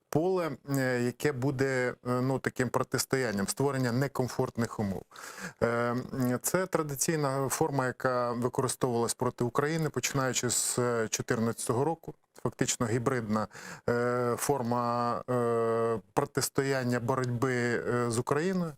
поле, е, яке буде е, ну, таким протистоянням, створення некомфортних умов. Е, м, Це традиційна форма, яка використовувалась проти України, починаючи з 2014 року. Фактично гібридна е, форма е, протистояння боротьби е, з Україною.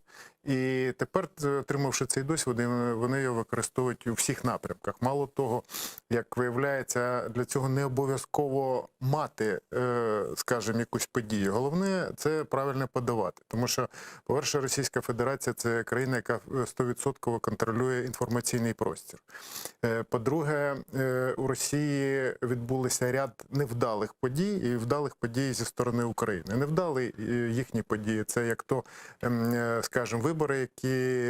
І тепер, е, отримавши цей досвід, вони, вони його використовують у всіх напрямках. Мало того, як виявляється, для цього не обов'язково мати, е, скажімо, якусь подію. Головне це правильно подавати. Тому що, по-перше, Російська Федерація це країна, яка 100% контролює інформаційний простір. Е, По-друге, е, у Росії відбулися ряд невдалих подій і вдалих подій зі сторони України. Невдалі е, їхні події це як то, ем, е, скажімо, вибори, які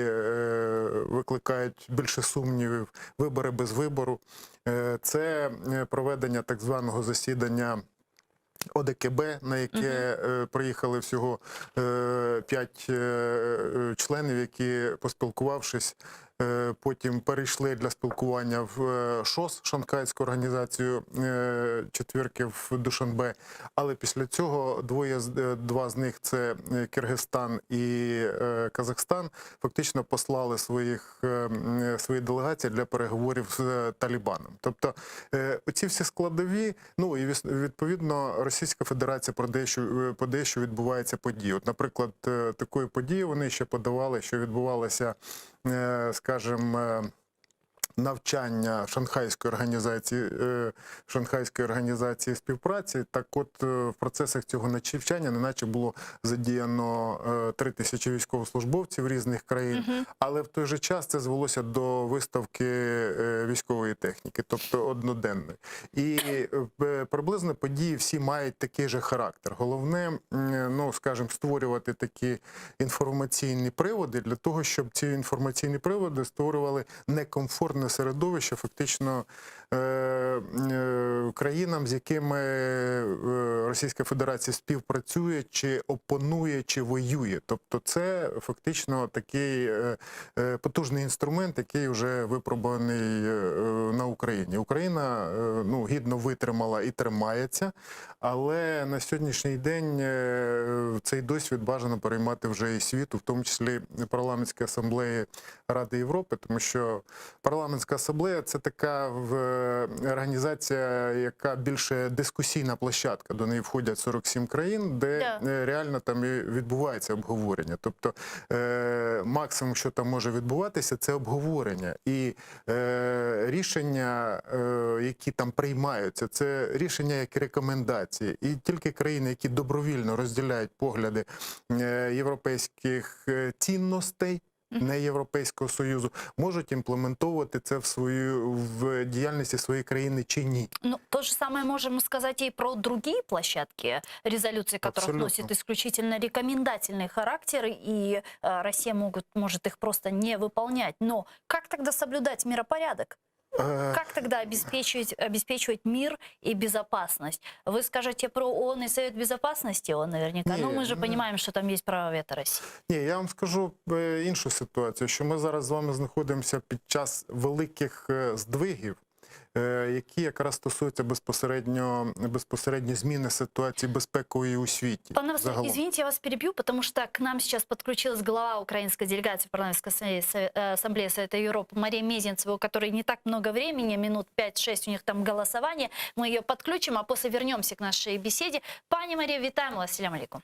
е, викликають більше сумнівів, вибори без вибору. Е, Це е, проведення так званого засідання. ОДКБ, на яке е, приїхали всього е, п'ять е, е, членів, які, поспілкувавшись, е, потім перейшли для спілкування в е, ШОС, Шанхайську організацію е, четвірки в Душанбе. Але після цього двоє з- е, два з них це е, Киргизстан і е, Казахстан, фактично послали своїх, е, м, свої делегації для переговорів з е, Талібаном. Тобто е, оці всі складові, ну і віс- відповідно Російська Федерація продає, що е, подає, що відбувається події. От, наприклад, е, такої події вони ще подавали, що відбувалося, е, скажімо, е, навчання Шанхайської організації, е, Шанхайської організації співпраці. Так от е, в процесах цього навчання неначе було задіяно е, 3000 військовослужбовців різних країн, Мгм. але в той же час це звелося до виставки е, військової техніки, тобто одноденної. І е, приблизно події всі мають такий же характер. Головне, м, ну скажімо, створювати такі інформаційні приводи для того, щоб ці інформаційні приводи створювали некомфортне середовище фактично е, е, країнам, з якими е, Російська Федерація співпрацює, чи опонує, чи воює. Тобто, це фактично такий е, е, потужний інструмент, який вже випробуваний е, на Україні. Україна е, ну, гідно витримала і тримається, але на сьогоднішній день е, цей досвід бажано переймати вже і світу, в тому числі парламентської асамблеї Ради Європи, тому що парламентська асамблея це така в- організація, яка більше дискусійна площадка. До неї входять 47 країн, де Да. е, реально там і відбувається обговорення. Тобто е, максимум, що там може відбуватися, це обговорення. І е, рішення, е, які там приймаються, це рішення як рекомендації. І тільки країни, які добровільно розділяють погляди е, європейських е, цінностей. Не Європейського Союзу можуть імплементовувати це в свою в діяльності своєї країни чи ні. Ну, то же самое можем сказать и про другие площадки, резолюции которых Абсолютно. носят исключительно рекомендательный характер, и э, Россия могут, может их просто не выполнять. Но как тогда соблюдать миропорядок? Е, Как тогда обеспечивать, обеспечивать мир и безопасность? Вы скажете про ООН и Совет Безопасности ООН наверняка, но Не, мы же ну- понимаем, что там есть право вето России. Ні, я вам скажу е, іншу ситуацію, що ми зараз з вами знаходимося під час великих е, здвигів, е, які якраз стосуються безпосередньо, безпосередньо зміни ситуації безпекової у світі. Пане Василий, загалом. извините, я вас перебью, потому что к нам сейчас подключилась глава украинской делегации в Парламентской ассамблее Сове- э, Ассамблеи Совета Европы Мария Мезенцева, у которой не так много времени, минут 5-6 у них там голосование. Мы ее подключим, а после вернемся к нашей беседе. Пані Марія, вітаємо вас. Селям алейкум.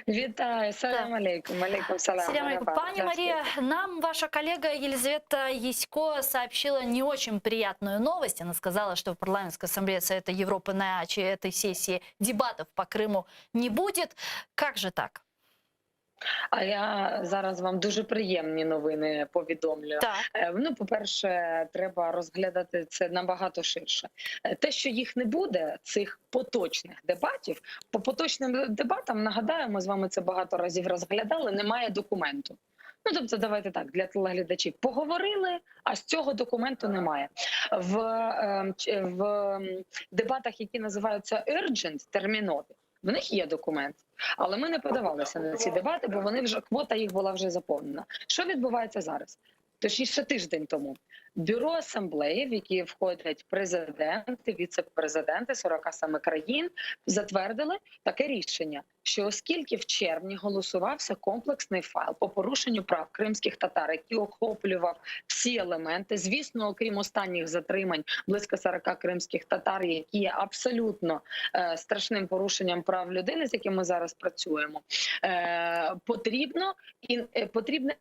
Вітаю, салям алейкум, алейкум салам. Салям алейкум. Пани Мария, нам ваша коллега Елизавета Ясько сообщила не очень приятную новость. Она сказала, что в Парламентской ассамблее Совета Европы на этой сессии дебатов по Крыму не будет. Как же так? А я зараз вам дуже приємні новини повідомлю. Так. Е, Ну, по-перше, треба розглядати це набагато ширше. Е, Те, що їх не буде, цих поточних дебатів, по поточним дебатам, нагадаю, ми з вами це багато разів розглядали, немає документу. Ну, тобто, давайте так, для телеглядачів поговорили, а з цього документу немає. В, е, ч- в м, дебатах, які називаються urgent, термінові, в них є документ. Але ми не подавалися на ці дебати, бо вони вже квота їх була вже заповнена. Що відбувається зараз? Точніше, тиждень тому бюро асамблеї, в які входять президенти, віце-президенти 47 країн, затвердили таке рішення, що оскільки в червні голосувався комплексний файл по порушенню прав кримських татар, який охоплював всі елементи, звісно, окрім останніх затримань близько 40 кримських татар, які є абсолютно е, страшним порушенням прав людини, з яким ми зараз працюємо, е, потрібно ін, е, потрібно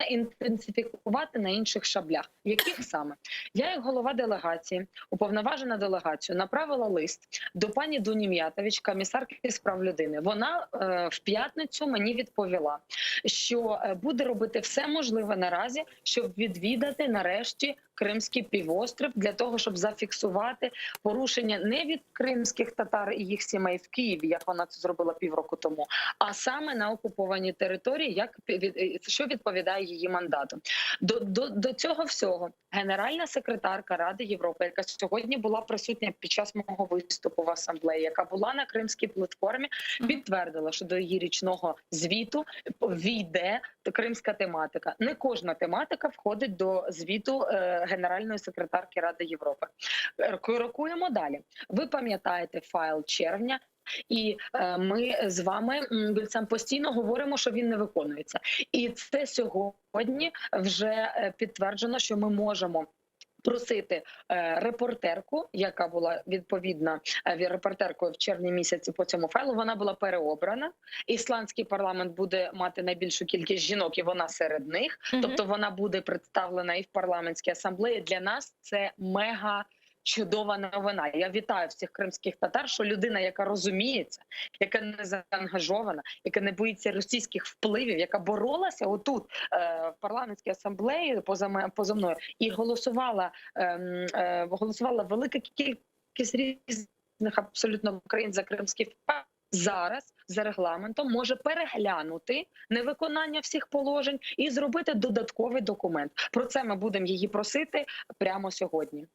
інтенсифікувати на інших шаблях. Яких саме я, як голова делегації, уповноважена делегацію, направила лист до пані Дуні М'ятович, комісарки з прав людини. Вона е, в п'ятницю мені відповіла, що е, буде робити все можливе наразі, щоб відвідати нарешті Кримський півострів для того, щоб зафіксувати порушення не від кримських татар і їх сімей в Києві, як вона це зробила півроку тому, а саме на окупованій території, як пі- від- що відповідає її мандату. До, до, до цього всього генеральна секретарка Ради Європи, яка сьогодні була присутня під час мого виступу в асамблеї, яка була на кримській платформі, підтвердила, що до її річного звіту війде кримська тематика. Не кожна тематика входить до звіту е, генеральної секретарки Ради Європи. Е, Крокуємо далі. Ви пам'ятаєте файл червня. І е, ми з вами м, Гюльсем, постійно говоримо, що він не виконується, і це сьогодні вже е, підтверджено, що ми можемо. Просити е, репортерку, яка була відповідна е, репортеркою в червні місяці по цьому файлу, вона була переобрана. Ісландський парламент буде мати найбільшу кількість жінок, і вона серед них. Тобто вона буде представлена і в парламентській асамблеї. Для нас це мега чудова новина. Я вітаю всіх кримських татар, що людина, яка розуміється, яка не заангажована, яка не боїться російських впливів, яка боролася отут е, в парламентській асамблеї поза ме- поза мною і голосувала, ем, е, голосувала велика кількість різних абсолютно країн за кримський файл. Зараз за регламентом може переглянути невиконання всіх положень і зробити додатковий документ. Про це ми будемо її просити прямо сьогодні.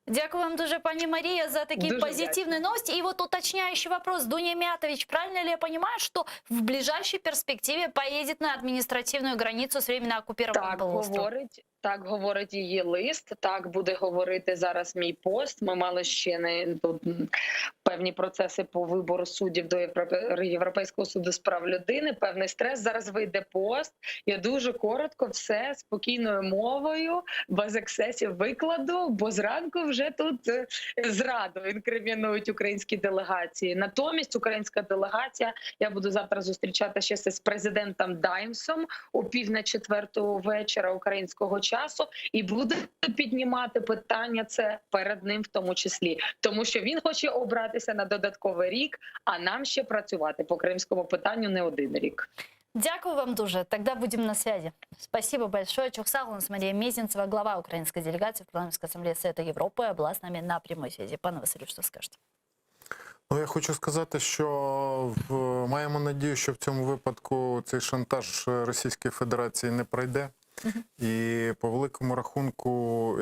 Дякую вам дуже, пани Мария, за такие Дуже позитивные новости. И вот уточняющий вопрос. Дуня Миятович, правильно ли я понимаю, что в ближайшей перспективе поедет на административную границу с временно оккупированным Так полуостровом? говорить, так говорить її лист. Так буде говорити зараз мій пост. Ми мали ще не тут м, певні процеси по вибору суддів до Європе- Європейського суду з прав людини. Певний стрес. Зараз вийде пост. Я дуже коротко все спокійною мовою, без ексцесів викладу, бо зранку вже тут е, зраду інкримінують українські делегації. Натомість українська делегація я буду завтра зустрічати ще з президентом Даймсом о пів на четверту вечора українського часу і буду піднімати питання це перед ним, в тому числі, тому що він хоче обратися на додатковий рік, а нам ще працювати по кримському питанню не один рік. Дякую вам дуже. Тогда будем на связи. Спасибо большое. Çoq sağ oluñız Мария Мезенцева, глава украинской делегации в Парламентской ассамблее Совета Европы, была с нами на прямой связи. Пане Василю, что скажете? Ну, я хочу сказати, що в, маємо надію, що в цьому випадку цей шантаж Російської Федерації не пройде. І по великому рахунку,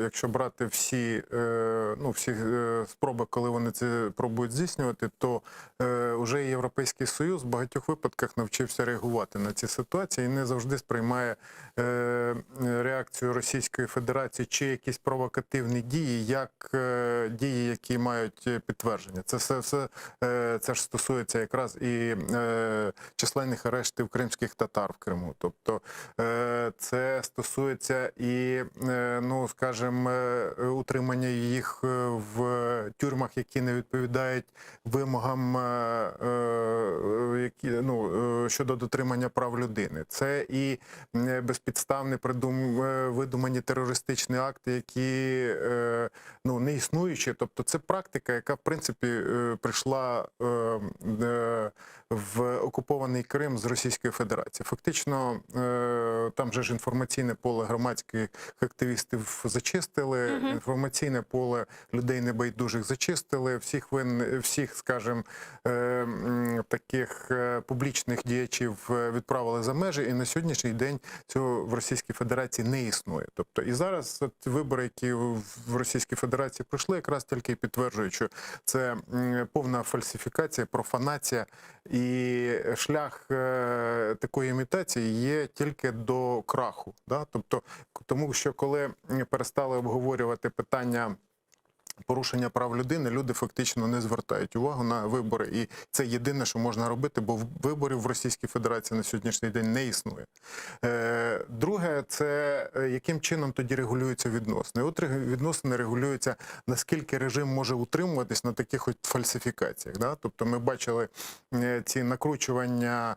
якщо брати всі, е, ну, всі е, спроби, коли вони це пробують здійснювати, то е, вже Європейський Союз в багатьох випадках навчився реагувати на ці ситуації і не завжди сприймає е, реакцію Російської Федерації чи якісь провокативні дії, як е, дії, які мають е, підтвердження. Це все, все е, це ж стосується якраз і е, численних арештів кримських татар в Криму. Тобто е, це стосується і, е, ну скажімо, е, утримання їх е, в тюрмах, які не відповідають вимогам, е, е, які, ну, е, щодо дотримання прав людини, це і безпідставні придум, видумані терористичні акти, які ну, не існуючі. Тобто це практика, яка в принципі прийшла в окупований Крим з Російської Федерації. Фактично, там же ж інформаційне поле громадських активістів зачистили, інформаційне поле людей небайдужих зачистили, всіх вин, всіх, скажімо, таких публічних діячів відправили за межі, і на сьогоднішній день цього в Російській Федерації не існує. Тобто, і зараз от вибори, які в Російській Федерації пройшли, якраз тільки і підтверджують, що це повна фальсифікація, профанація, і шлях такої імітації є тільки до краху. Да? Тобто, тому що коли перестали обговорювати питання порушення прав людини, люди фактично не звертають увагу на вибори. І це єдине, що можна робити, бо виборів в Російській Федерації на сьогоднішній день не існує. Друге, це яким чином тоді регулюються відносини. От відносини регулюються, наскільки режим може утримуватись на таких от фальсифікаціях. Да? Тобто ми бачили ці накручування,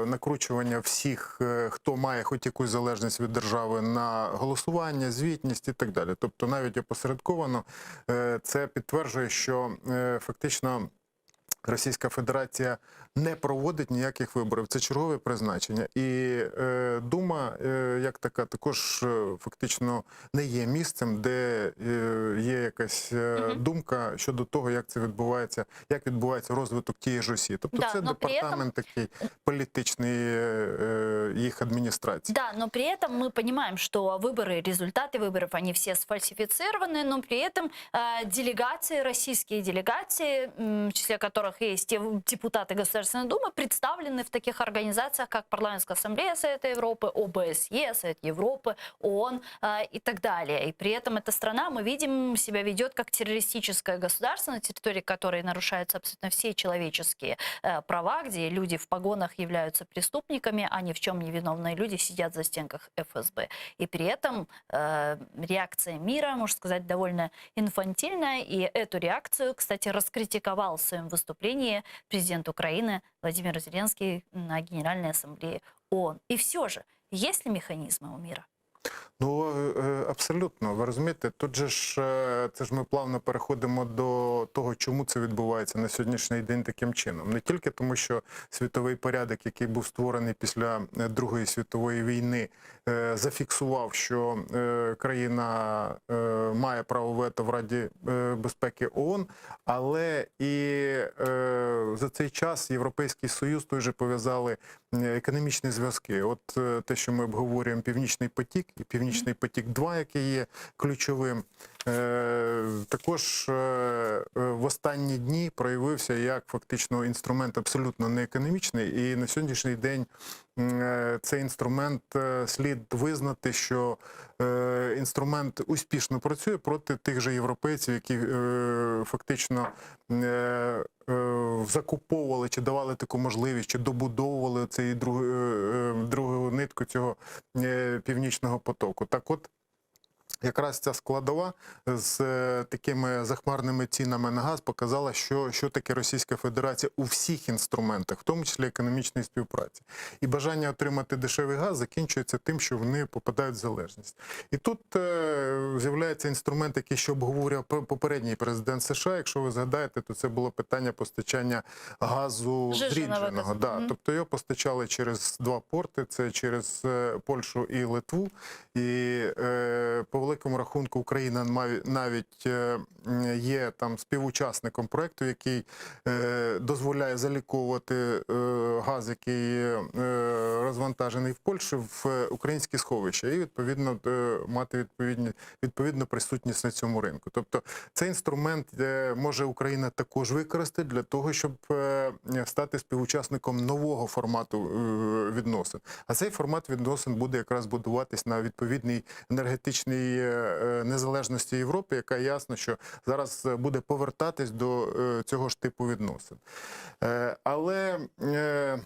накручування всіх, хто має хоч якусь залежність від держави на голосування, звітність і так далі. Тобто навіть опосередковано це підтверджує, що фактично Російська Федерація не проводить ніяких виборів. Це чергове призначення. І е, Дума, е, як така, також е, фактично не є місцем, де е, є якась е, думка щодо того, як це відбувається, як відбувається розвиток тієї ж Росії. Тобто Да, це но при этом- департамент такий політичний е, їх адміністрації. Да, но при этом мы понимаем, что выборы, результаты выборов, они все сфальсифицированы, но при этом э, делегации, российские делегации, м, в числе которых есть те депутаты Государственной Думы, представлены в таких организациях, как Парламентская ассамблея Совета Европы, ОБСЕ, Совет Европы, ООН э, и так далее. И при этом эта страна, мы видим, себя ведет как террористическое государство, на территории которой нарушаются абсолютно все человеческие э, права, где люди в погонах являются преступниками, а ни в чем невиновные люди сидят в застенках ФСБ. И при этом э, реакция мира, можно сказать, довольно инфантильная. И эту реакцию, кстати, раскритиковал в своем выступлении президент Украины Владимир Зеленский на Генеральной Ассамблее ООН. И все же, есть ли механизмы у мира? Ну, абсолютно, ви розумієте, тут же ж це ж ми плавно переходимо до того, чому це відбувається на сьогоднішній день таким чином. Не тільки тому, що світовий порядок, який був створений після Другої світової війни, зафіксував, що країна має право вето в Раді безпеки ООН, але і за цей час Європейський Союз той же пов'язали економічні зв'язки. От те, що ми обговорюємо, Північний потік і Північний потік 2, який є ключовим, також в останні дні проявився як фактично інструмент абсолютно не економічний. І на сьогоднішній день цей інструмент слід визнати, що інструмент успішно працює проти тих же європейців, які фактично закуповували чи давали таку можливість, чи добудовували цей другу, другу нитку цього північного потоку. Так от, якраз ця складова з такими захмарними цінами на газ показала, що, що таке Російська Федерація у всіх інструментах, в тому числі економічної співпраці. І бажання отримати дешевий газ закінчується тим, що вони попадають в залежність. І тут е, з'являється інструмент, який ще обговорював попередній президент США. Якщо ви згадаєте, то це було питання постачання газу зрідженого. Да. Тобто його постачали через два порти: це через Польщу і Литву. І е, по великому рахунку Україна навіть е, є там співучасником проекту, який е, дозволяє заліковувати е, газ, який розвантажений в Польщі, в українські сховища, і відповідно мати відповідні відповідну присутність на цьому ринку. Тобто цей інструмент може Україна також використати для того, щоб стати співучасником нового формату відносин. А цей формат відносин буде якраз будуватись на відповідній енергетичній незалежності Європи, яка ясно, що зараз е, буде повертатись до е, цього ж типу відносин. Е, Але е,.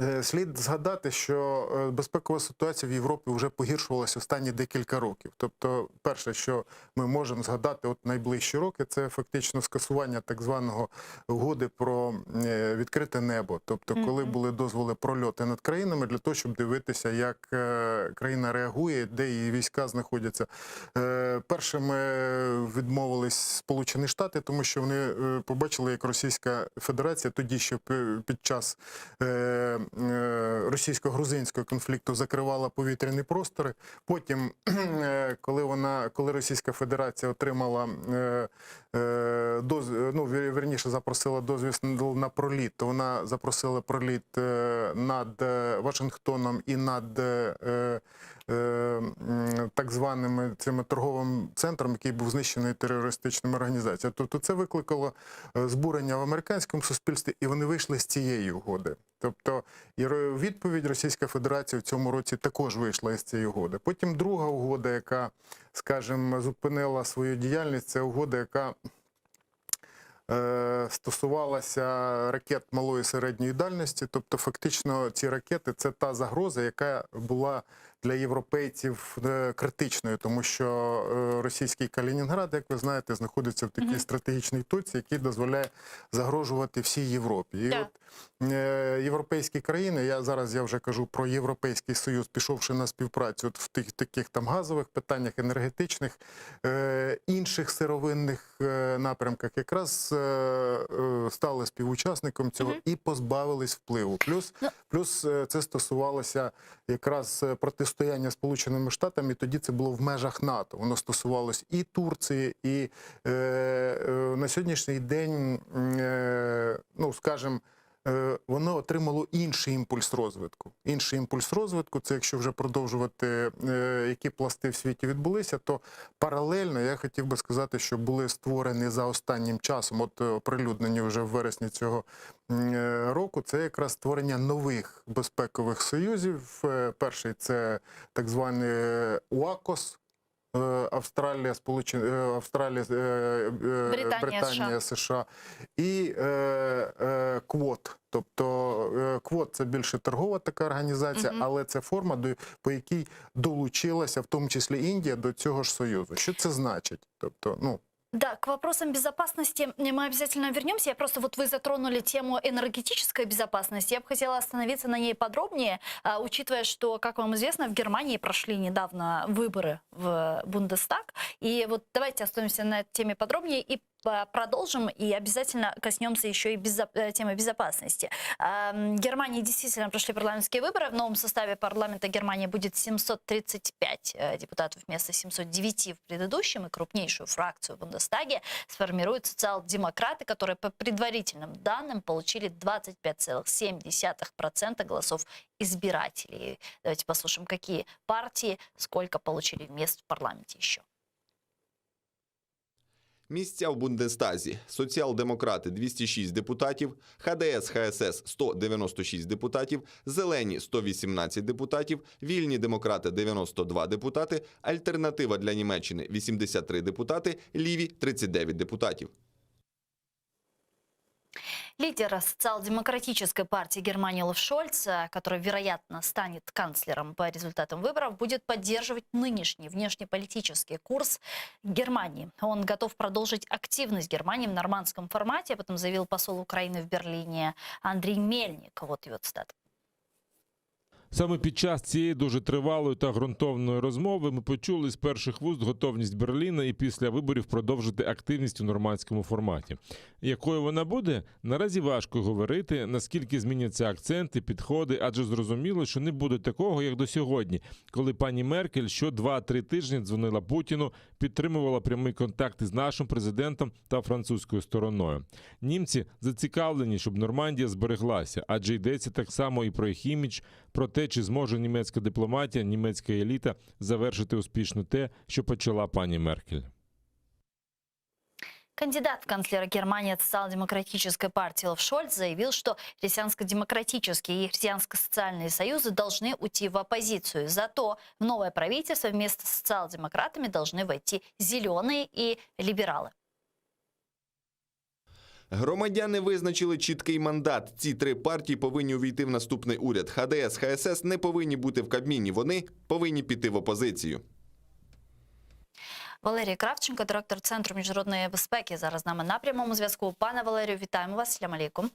Е, Слід згадати, що е, безпекова ситуація в Європі вже погіршувалася останні декілька років. Тобто, перше, що ми можемо згадати, от найближчі роки, це фактично скасування так званого угоди про е, відкрите небо. Тобто, коли Мгм. були дозволи прольоти над країнами для того, щоб дивитися, як е, країна реагує, де її війська знаходяться. Е, Першими відмовились Сполучені Штати, тому що вони е, побачили, як Російська Федерація тоді ще пи- під час е, е, російсько-грузинського конфлікту закривала повітряні простори. Потім, е, коли вона, коли Російська Федерація отримала е, е, доз, ну, вір- вірніше запросила дозвіл на проліт, то вона запросила проліт е, над е, Вашингтоном і над е, е, м, так званими цими торговим центром, який був знищений терористичними організаціями. Тобто це викликало е, збурення в американському суспільстві, і вони вийшли з цієї угоди. Тобто, і ро- відповідь Російська Федерація в цьому році також вийшла із цієї угоди. Потім друга угода, яка, скажімо, зупинила свою діяльність, це угода, яка е, стосувалася ракет малої і середньої дальності. Тобто, фактично, ці ракети це та загроза, яка була для європейців е, критичною, тому що е, російський Калінінград, як ви знаєте, знаходиться в такій Мгм. стратегічній точці, який дозволяє загрожувати всій Європі. І Так. от е, європейські країни, я зараз я вже кажу про Європейський Союз, пішовши на співпрацю от в тих таких там газових питаннях, енергетичних, е, інших сировинних е, напрямках, якраз е, е, стали співучасником цього і позбавились впливу. Плюс, плюс е, це стосувалося якраз е, протистояння Сполученими Штатами, і тоді це було в межах НАТО. Воно стосувалось і Турції, і е, е, на сьогоднішній день, м, е, ну скажімо, е, воно отримало інший імпульс розвитку. Інший імпульс розвитку, це якщо вже продовжувати, е, які пласти в світі відбулися, то паралельно я хотів би сказати, що були створені за останнім часом, от е, оприлюднені вже в вересні цього м, е, року, це якраз створення нових безпекових союзів. Е, Перший це так званий е, УАКОС. е, Австралія, Сполучені е, Австралія, е, е, Британія, Британія, США і е, е, Квод. Тобто е, Квод це більше торгова така організація, Мгм. але це форма, до, по якій долучилася, в тому числі Індія, до цього ж союзу. Що це значить? Тобто, ну Да, к вопросам безопасности мы обязательно вернемся. Я просто вот вы затронули тему энергетической безопасности. Я бы хотела остановиться на ней подробнее, а, учитывая, что, как вам известно, в Германии прошли недавно выборы в Бундестаг. И вот давайте остановимся на этой теме подробнее и а, продолжим, и обязательно коснемся еще и безо- э, темы безопасности. А, м, Германии действительно прошли парламентские выборы. В новом составе парламента Германии будет 735 э, депутатов вместо 709 в предыдущем, и крупнейшую фракцию в Бундестаге сформируют социал-демократы, которые по предварительным данным получили 25,7% голосов избирателей. Давайте послушаем, какие партии сколько получили мест в парламенте еще. Місця в Бундестазі: соціал-демократи 206 депутатів, ХДС ХСС 196 депутатів, Зелені 118 депутатів, Вільні демократи 92 депутати, Альтернатива для Німеччини 83 депутати, Ліві 39 депутатів. Лидер социал-демократической партии Германии Олаф Шольц, э, который, вероятно, станет канцлером по результатам выборов, будет поддерживать нынешний внешнеполитический курс Германии. Он готов продолжить активность Германии в нормандском формате, об этом заявил посол Украины в Берлине Андрей Мельник. Вот его цитата. Саме під час цієї дуже тривалої та ґрунтовної розмови ми почули з перших вуст готовність Берліна і після виборів продовжити активність у нормандському форматі. Якою вона буде, наразі важко говорити, наскільки зміняться акценти, підходи, адже зрозуміло, що не буде такого, як до сьогодні, коли пані Меркель що 2-3 тижні дзвонила Путіну, підтримувала прямий контакт із нашим президентом та французькою стороною. Німці зацікавлені, щоб Нормандія збереглася, адже йдеться так само і про їх імідж, про те, чи зможе німецька дипломатія, німецька еліта завершити успішно те, що почала пані Меркель. Кандидат в канцлеры Германии от социал-демократической партии Олаф Шольц заявил, что христианско-демократические и христианско-социальные союзы должны уйти в оппозицию. Зато в новое правительство вместо социал-демократами должны войти зеленые и либералы. Громадяни визначили чіткий мандат. Ці три партії повинні увійти в наступний уряд. ХДС, ХСС не повинні бути в Кабміні. Вони повинні піти в опозицію. Валерій Кравченко, директор Центру міжнародної безпеки, зараз з нами на прямому зв'язку. Пане Валерію, вітаємо вас. Селям алейкум.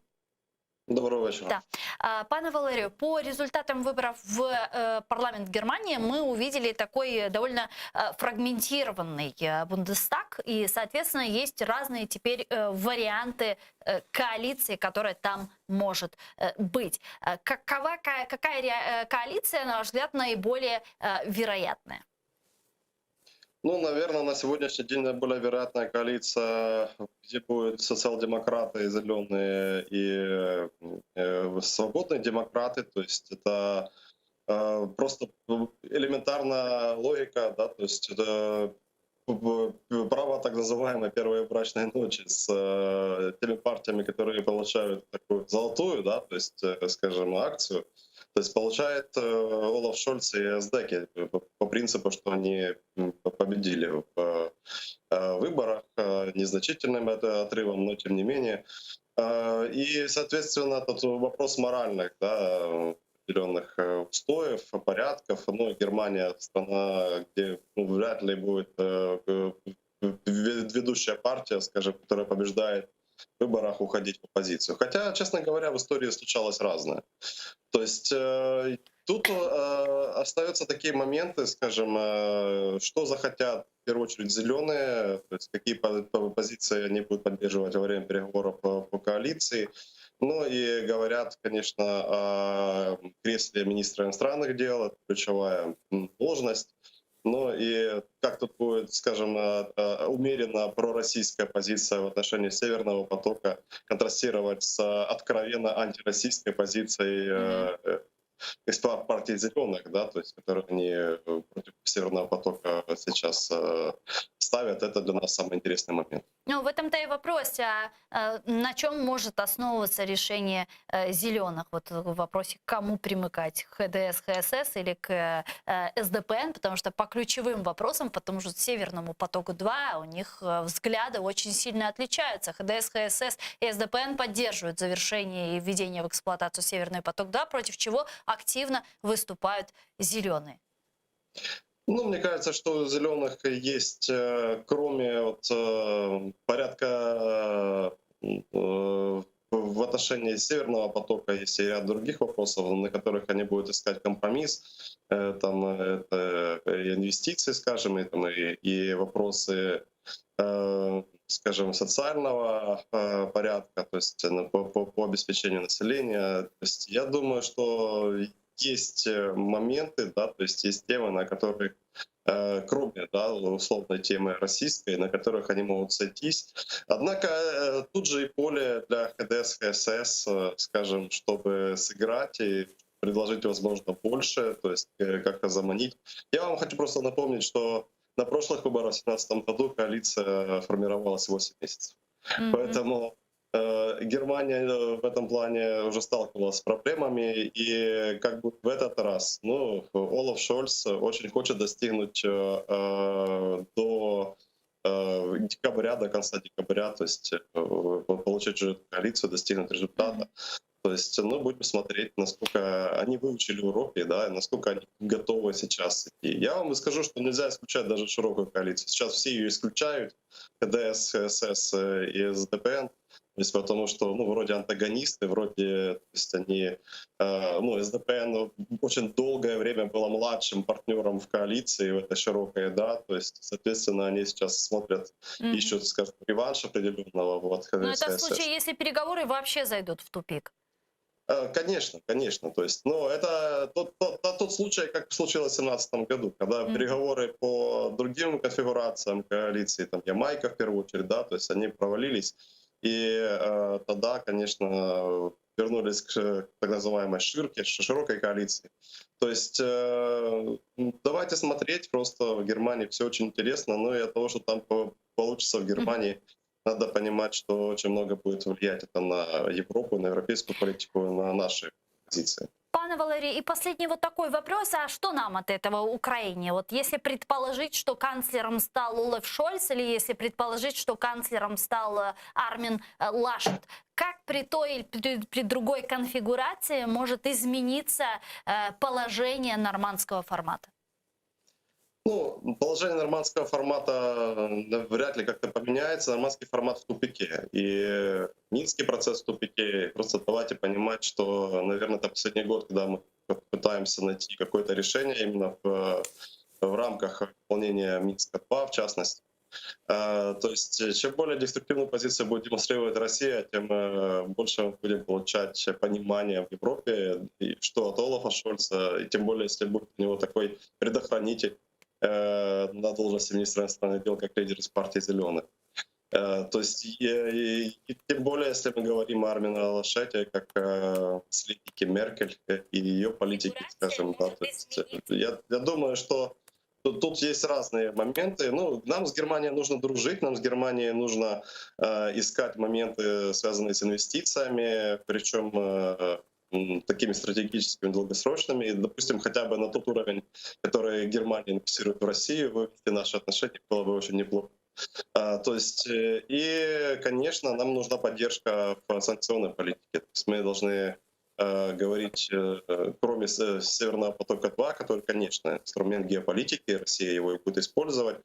Доброго вечора. Да. Пане Валерию, по результатам выборов в э, парламент Германии мы увидели такой довольно э, фрагментированный э, Бундестаг, и, соответственно, есть разные теперь варианты коалиции, которая там может быть. Какова, какая коалиция, на ваш взгляд, наиболее вероятная? Ну, наверное, на сегодняшний день наиболее вероятная коалиция, где будут социал-демократы, зеленые и э, свободные демократы. То есть это э, просто элементарная логика, да, то есть это право так называемой первой брачной ночи с э, теми партиями, которые получают такую золотую, да, то есть, э, скажем, акцию. То есть получает э, Олаф Шольц и СДЭКи по принципу, что они победили в э, выборах э, незначительным отрывом, но тем не менее. И, соответственно, тут вопрос моральных, да, определенных устоев, порядков. Ну, Германия страна, где ну, вряд ли будет ведущая партия, скажем, которая побеждает в выборах уходить в оппозицию. Хотя, честно говоря, в истории случалось разное. То есть э, тут э, остаются такие моменты, скажем, э, что захотят в первую очередь зеленые, то есть какие позиции они будут поддерживать во время переговоров по, по коалиции. Ну и говорят, конечно, о кресле министра иностранных дел, это ключевая должность. Ну и как тут будет, скажем, э, э, умеренно пророссийская позиция в отношении Северного потока контрастировать с откровенно антироссийской позицией mm-hmm. из партии зеленых, да, то есть, которые они против Северного потока сейчас ставят, это для нас самый интересный момент. Ну, в этом-то и вопрос, а на чем может основываться решение зеленых? Вот в вопросе, к кому примыкать, к ХДС, ХСС или к СДПН, потому что по ключевым вопросам, по тому же Северному потоку-2, у них взгляды очень сильно отличаются. ХДС, ХСС и СДПН поддерживают завершение и введение в эксплуатацию Северный поток-2, против чего активно выступают зеленые. Ну, мне кажется, что у зеленых есть, э, кроме вот, э, порядка э, в отношении Северного потока есть и ряд других вопросов, на которых они будут искать компромисс. Там это и инвестиции, скажем, и, там, и, и вопросы скажем, социального порядка, то есть по, по, по обеспечению населения. То есть я думаю, что есть моменты, да, то есть есть темы, на которых э, кроме да, условной темы российской, на которых они могут сойтись. Однако э, тут же и поле для ХДС, ХСС, э, скажем, чтобы сыграть и предложить, возможно, больше, то есть как-то заманить. Я вам хочу просто напомнить, что на прошлых выборах в 2017 году коалиция формировалась 8 месяцев. Mm-hmm. Поэтому Германия в этом плане уже сталкивалась с проблемами, и как бы в этот раз, ну, Олаф Шольц очень хочет достигнуть э, до декабря, до конца декабря, то есть получить уже коалицию, достигнуть результата. То есть, ну, будем смотреть, насколько они выучили уроки, да, и насколько они готовы сейчас идти. Я вам скажу, что нельзя исключать даже широкую коалицию. Сейчас все ее исключают, ХДС, ХСС и СДПН. То есть потому что, ну, вроде антагонисты, вроде, то есть они, э, ну, СДПН очень долгое время было младшим партнером в коалиции, в этой широкой, да, то есть, соответственно, они сейчас смотрят, mm-hmm. ищут, скажем, реванш определенного. Вот, Но это в случае, если переговоры вообще зайдут в тупик. Э, конечно, конечно. То есть, но это тот, тот, тот случай, как случилось в 2017 году, когда mm-hmm. переговоры по другим конфигурациям коалиции, там Ямайка в первую очередь, да, то есть они провалились. И э, тогда, конечно, вернулись к так называемой ширке, широкой коалиции. То есть э, давайте смотреть, просто в Германии все очень интересно, но и от того, что там получится в Германии, mm-hmm. надо понимать, что очень много будет влиять это на Европу, на европейскую политику, на наши позиции. Пане. Пане Валерий, и последний вот такой вопрос. А что нам от этого Украине? Вот если предположить, что канцлером стал Олаф Шольц, или если предположить, что канцлером стал э, Армин э, Лашет, как при той или при, при другой конфигурации может измениться э, положение нормандского формата? Ну, положение нормандского формата э, вряд ли как-то поменяется. Нормандский формат в тупике. И Минский процесс в тупике. Просто давайте понимать, что, наверное, это последний год, когда мы пытаемся найти какое-то решение именно в, в рамках выполнения Минска-2, в частности. Э, То есть, э, чем более деструктивную позицию будет демонстрировать Россия, тем э, больше мы будем получать понимание в Европе, и что от Олафа Шольца, и тем более, если будет у него такой предохранитель э, на должности министра иностранных дел, как лидер из партии «Зеленых». Э, То есть, и, и- и тем более, если мы говорим о Армине Лашете, как э, наследнике Меркель и ее политике, скажем, да, то есть, э, я, я думаю, что тут, тут есть разные моменты. Ну, нам с Германией нужно дружить, нам с Германией нужно э, искать моменты, связанные с инвестициями, причем э, м, такими стратегическими, долгосрочными. И, допустим, хотя бы на тот уровень, который Германия инвестирует в Россию, вывести наши отношения было бы очень неплохо. А, То есть, э, и, конечно, нам нужна поддержка в санкционной политике. То есть мы должны э, говорить, э, э, кроме с- Северного потока-2, который, конечно, инструмент геополитики, Россия его и будет использовать,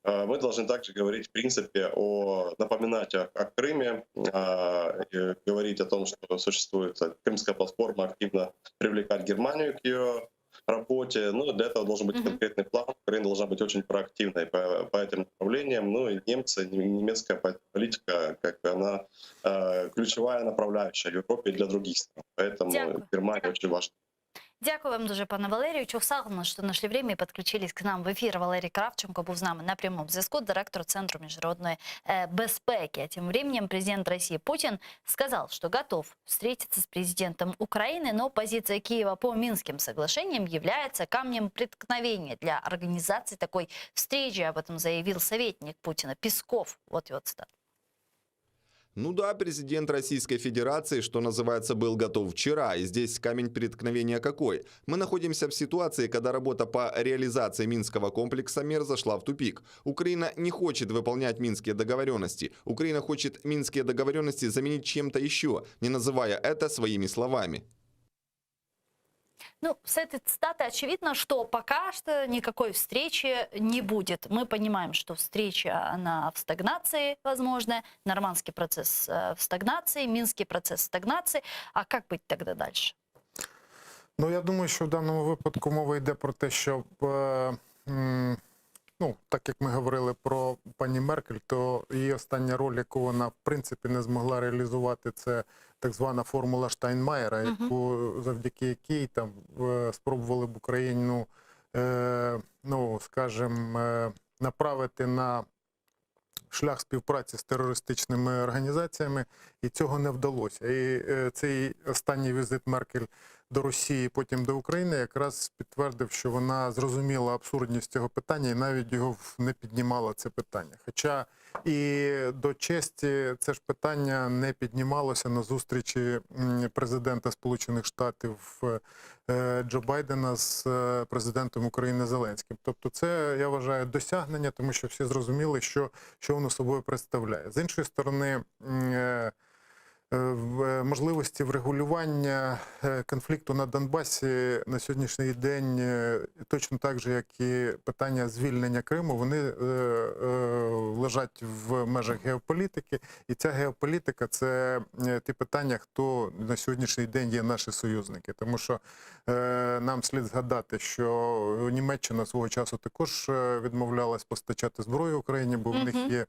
э, мы должны также говорить, в принципе, о, напоминать о, о Крыме, а, и говорить о том, что существует э, Крымская платформа, активно привлекать Германию к ее работе. Ну, для этого должен быть Мгм. конкретный план. Украина должна быть очень проактивной по, по этим направлениям. Ну и немцы, немецкая политика, как бы она э, ключевая направляющая в Европе и для других стран. Поэтому Дякую. Германия очень важна. Дякую вам дуже, пане Валерію. Çoq sağ oluñ, что нашли время и подключились к нам в эфир. Валерій Кравченко був з нами на прямому зв'язку, директор Центру міжнародної э, безпеки. А тем временем президент России Путин сказал, что готов встретиться с президентом Украины, но позиция Киева по Минским соглашениям является камнем преткновения для организации такой встречи. Об этом заявил советник Путина Песков. Вот его цитата. Ну да, президент Российской Федерации, что называется, был готов вчера. И здесь камень преткновения какой? Мы находимся в ситуации, когда работа по реализации Минского комплекса мер зашла в тупик. Украина не хочет выполнять минские договоренности. Украина хочет минские договоренности заменить чем-то еще, не называя это своими словами. Ну, с этой цитаты очевидно, что пока что никакой встречи не будет. Мы понимаем, что встреча, она в стагнации, возможно, нормандский процесс э, в стагнации, минский процесс в стагнации. А как быть тогда дальше? Ну, я думаю, що в даному випадку мова йде про те, щоб, е, м, ну, так як ми говорили про пані Меркель, то її остання роль, яку вона в принципі не змогла реалізувати, це так звана формула Штайнмаєра, Мгм. яку завдяки якій там е, спробували б Україну, е, ну, скажімо, е, направити на шлях співпраці з терористичними організаціями, і цього не вдалося. І е, цей останній візит Меркель до Росії, потім до України, якраз підтвердив, що вона зрозуміла абсурдність цього питання і навіть його в- не піднімала це питання. Хоча і до честі це ж питання не піднімалося на зустрічі м, президента Сполучених Штатів е, Джо Байдена з е, президентом України Зеленським. Тобто, це я вважаю досягнення, тому що всі зрозуміли, що, що воно собою представляє. З іншої сторони, м, е, е, в- е, можливості врегулювання е, конфлікту на Донбасі на сьогоднішній день е, точно так же, як і питання звільнення Криму, вони е, е, лежать в межах геополітики. І ця геополітика це е, ті питання, хто на сьогоднішній день є наші союзники. Тому що е, нам слід згадати, що Німеччина свого часу також е, відмовлялась постачати зброю Україні, бо в них Мгм. є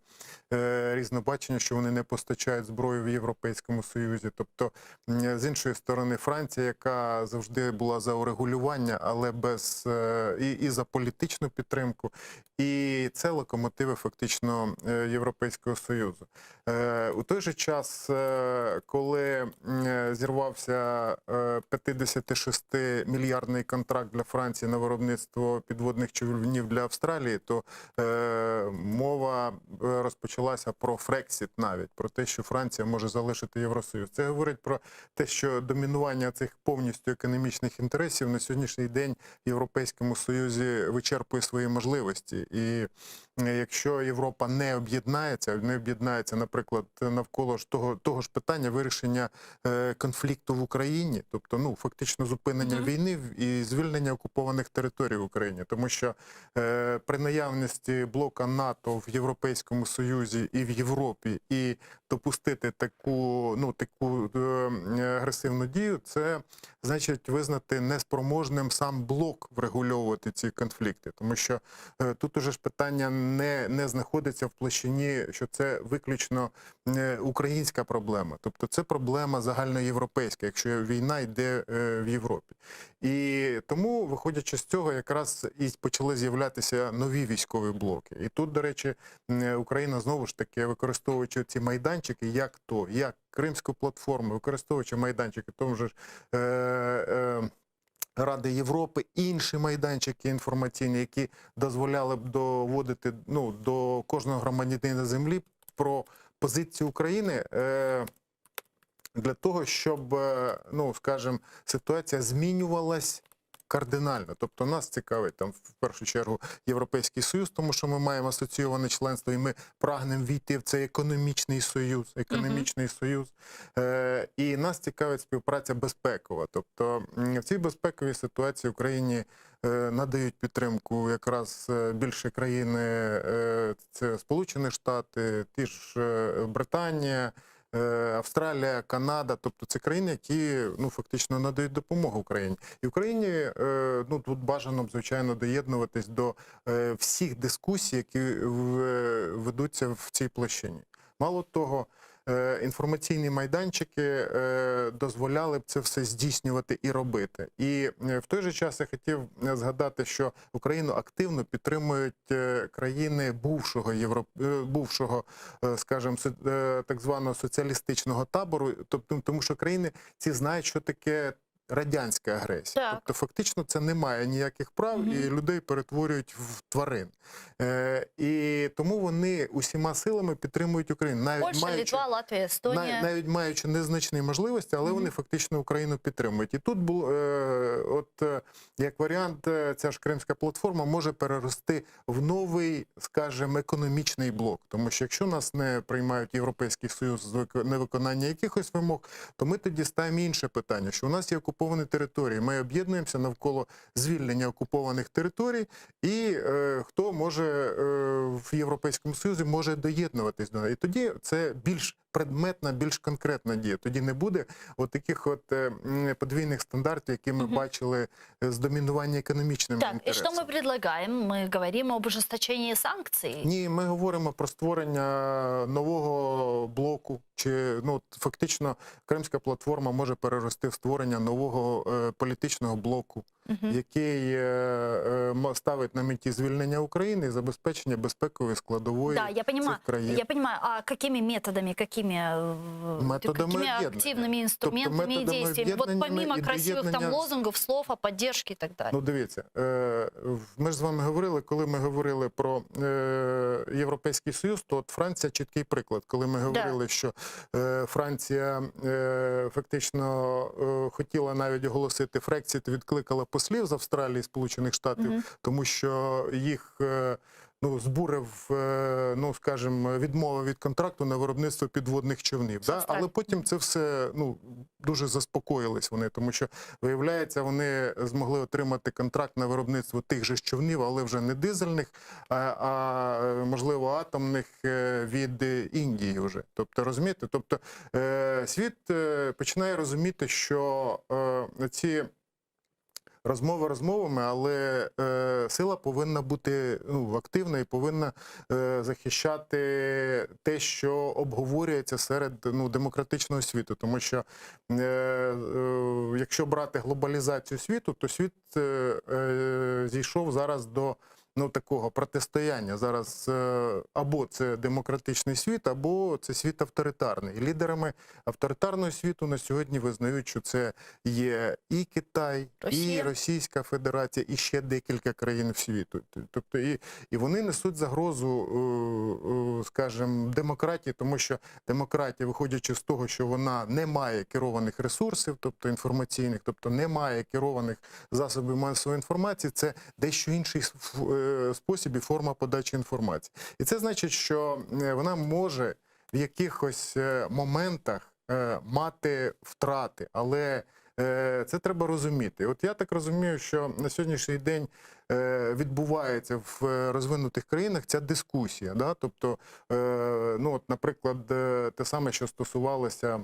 е, різнобачення, що вони не постачають зброю в Європейському Союзі. Тобто, м, з іншої сторони, Франція, яка завжди була за урегулювання, але без е, і, і за політичну підтримку, і це локомотиви фактично е, Європейського Союзу. Е, У той же час, е, коли м, е, зірвався 56 мільярдний контракт для Франції на виробництво підводних човнів для Австралії, то е, мова е, розпочалася про Фрексіт навіть, про те, що Франція може залишити. Євросоюз. Це говорить про те, що домінування цих повністю економічних інтересів на сьогоднішній день в Європейському Союзі вичерпує свої можливості. І е, якщо Європа не об'єднається, не об'єднається, наприклад, навколо ж того, того ж питання вирішення е, конфлікту в Україні, тобто ну фактично зупинення війни в- і звільнення окупованих територій в Україні, тому що е, при наявності блока НАТО в Європейському Союзі і в Європі, і допустити таку, ну таку е, агресивну дію, це значить визнати неспроможним сам блок врегульовувати ці конфлікти, тому що е, тут уже ж питання не, не знаходиться в площині, що це виключно е, українська проблема, тобто це проблема загальноєвропейська, якщо війна йде е, в Європі. І тому, виходячи з цього, якраз і почали з'являтися нові військові блоки. І тут, до речі, м, Україна знову ж таки, використовуючи ці майданчики, як то, як Кримську платформу, використовуючи майданчики, тому ж е, е, Ради Європи, інші майданчики інформаційні, які дозволяли б доводити ну, до кожного громадянина землі про позицію України. Е, для того, щоб, е, ну, скажімо, ситуація змінювалась кардинально. Тобто нас цікавить там в першу чергу Європейський Союз, тому що ми маємо асоційоване членство, і ми прагнемо війти в цей економічний союз, економічний союз. Е, і нас цікавить співпраця безпекова. Тобто м, в цій безпековій ситуації Україні е, надають підтримку якраз е, більше країни, е, це Сполучені Штати, ті ж е, Британія. е, Австралія, Канада, тобто це країни, які ну фактично надають допомогу Україні. І Україні е, ну тут бажано б, звичайно доєднуватись до е, всіх дискусій, які в- ведуться в цій площині. Мало того, е, інформаційні майданчики е, дозволяли б це все здійснювати і робити. І е, в той же час я хотів е, згадати, що Україну активно підтримують е, країни бувшого Європ... е, бувшого, е, скажімо, со- е, так званого соціалістичного табору, тобто тому, що країни ці знають, що таке. Радянська агресія, Так. тобто фактично це не має ніяких прав, і людей перетворюють в тварин. Е, і тому вони усіма силами підтримують Україну, навіть Польща, маючи Литва, Латвія, Естонія. нав- навіть маючи незначні можливості, але вони фактично Україну підтримують. І тут був е, от е, як варіант, е, ця ж кримська платформа може перерости в новий, скажімо, економічний блок. Тому що якщо нас не приймають Європейський Союз з вико- невиконання якихось вимог, то ми тоді ставимо інше питання, що у нас є окуповані території. Ми об'єднуємося навколо звільнення окупованих територій, і е, хто може е, в Європейському Союзі може доєднуватись до неї. І тоді це більш предметна, більш конкретна дія. Тоді не буде от таких от е, м, подвійних стандартів, які ми бачили е, з домінування економічними Так, и інтересами. что мы предлагаем? Мы говорим об ужесточении санкций. Ні, ми говоримо про створення нового блоку. Чи ну фактично Кримська платформа може перерости в створення нового е, політичного блоку, Мгм. який е, е, м- ставить на меті звільнення України і забезпечення безпекової складової Да, я понимаю. цих країн. Я понимаю, а какими методами, какими, э, Методами какими объединения. активными инструментами и методами действиями? Вот объединениями помимо и красивых там доєднання- лозунгов, слов о поддержке и так далее. Ну, дивіться, е, в- ми ж з вами говорили, коли ми говорили про е, Європейський Союз, то от Франція чіткий приклад. Коли ми говорили, що е, Франція е, фактично е, хотіла навіть оголосити Фрексіт, відкликала послів з Австралії, Сполучених Штатів, Мгм. тому що їх. е, Ну, збурив, е, ну скажімо, відмова від контракту на виробництво підводних човнів. Да? Але потім це все ну дуже заспокоїлись вони, тому що виявляється, вони змогли отримати контракт на виробництво тих же ж човнів, але вже не дизельних, а, а е, можливо атомних е, від е, Індії вже. Тобто, розумієте, тобто е, світ е, починає розуміти, що е, ці розмови розмовами, але е, сила повинна бути ну, активна і повинна е, захищати те, що обговорюється серед ну, демократичного світу. Тому що е, е, якщо брати глобалізацію світу, то світ е, е, зійшов зараз до. ну, такого протистояння. Зараз е, або це демократичний світ, або це світ авторитарний. І лідерами авторитарного світу на сьогодні визнають, що це є і Китай, і Росія. Російська Федерація, і ще декілька країн в світу. Тобто і, і вони несуть загрозу, е, е, скажімо, демократії, тому що демократія, виходячи з того, що вона не має керованих ресурсів, тобто інформаційних, тобто не має керованих засобів масової інформації, це дещо інший е, спосіб і форма подачі інформації. І це значить, що е, вона може в якихось е, моментах е, мати втрати, але е, це треба розуміти. От я так розумію, що на сьогоднішній день е, відбувається в е, розвинутих країнах ця дискусія. Да? Тобто, е, ну, от, наприклад, е, те саме, що стосувалося.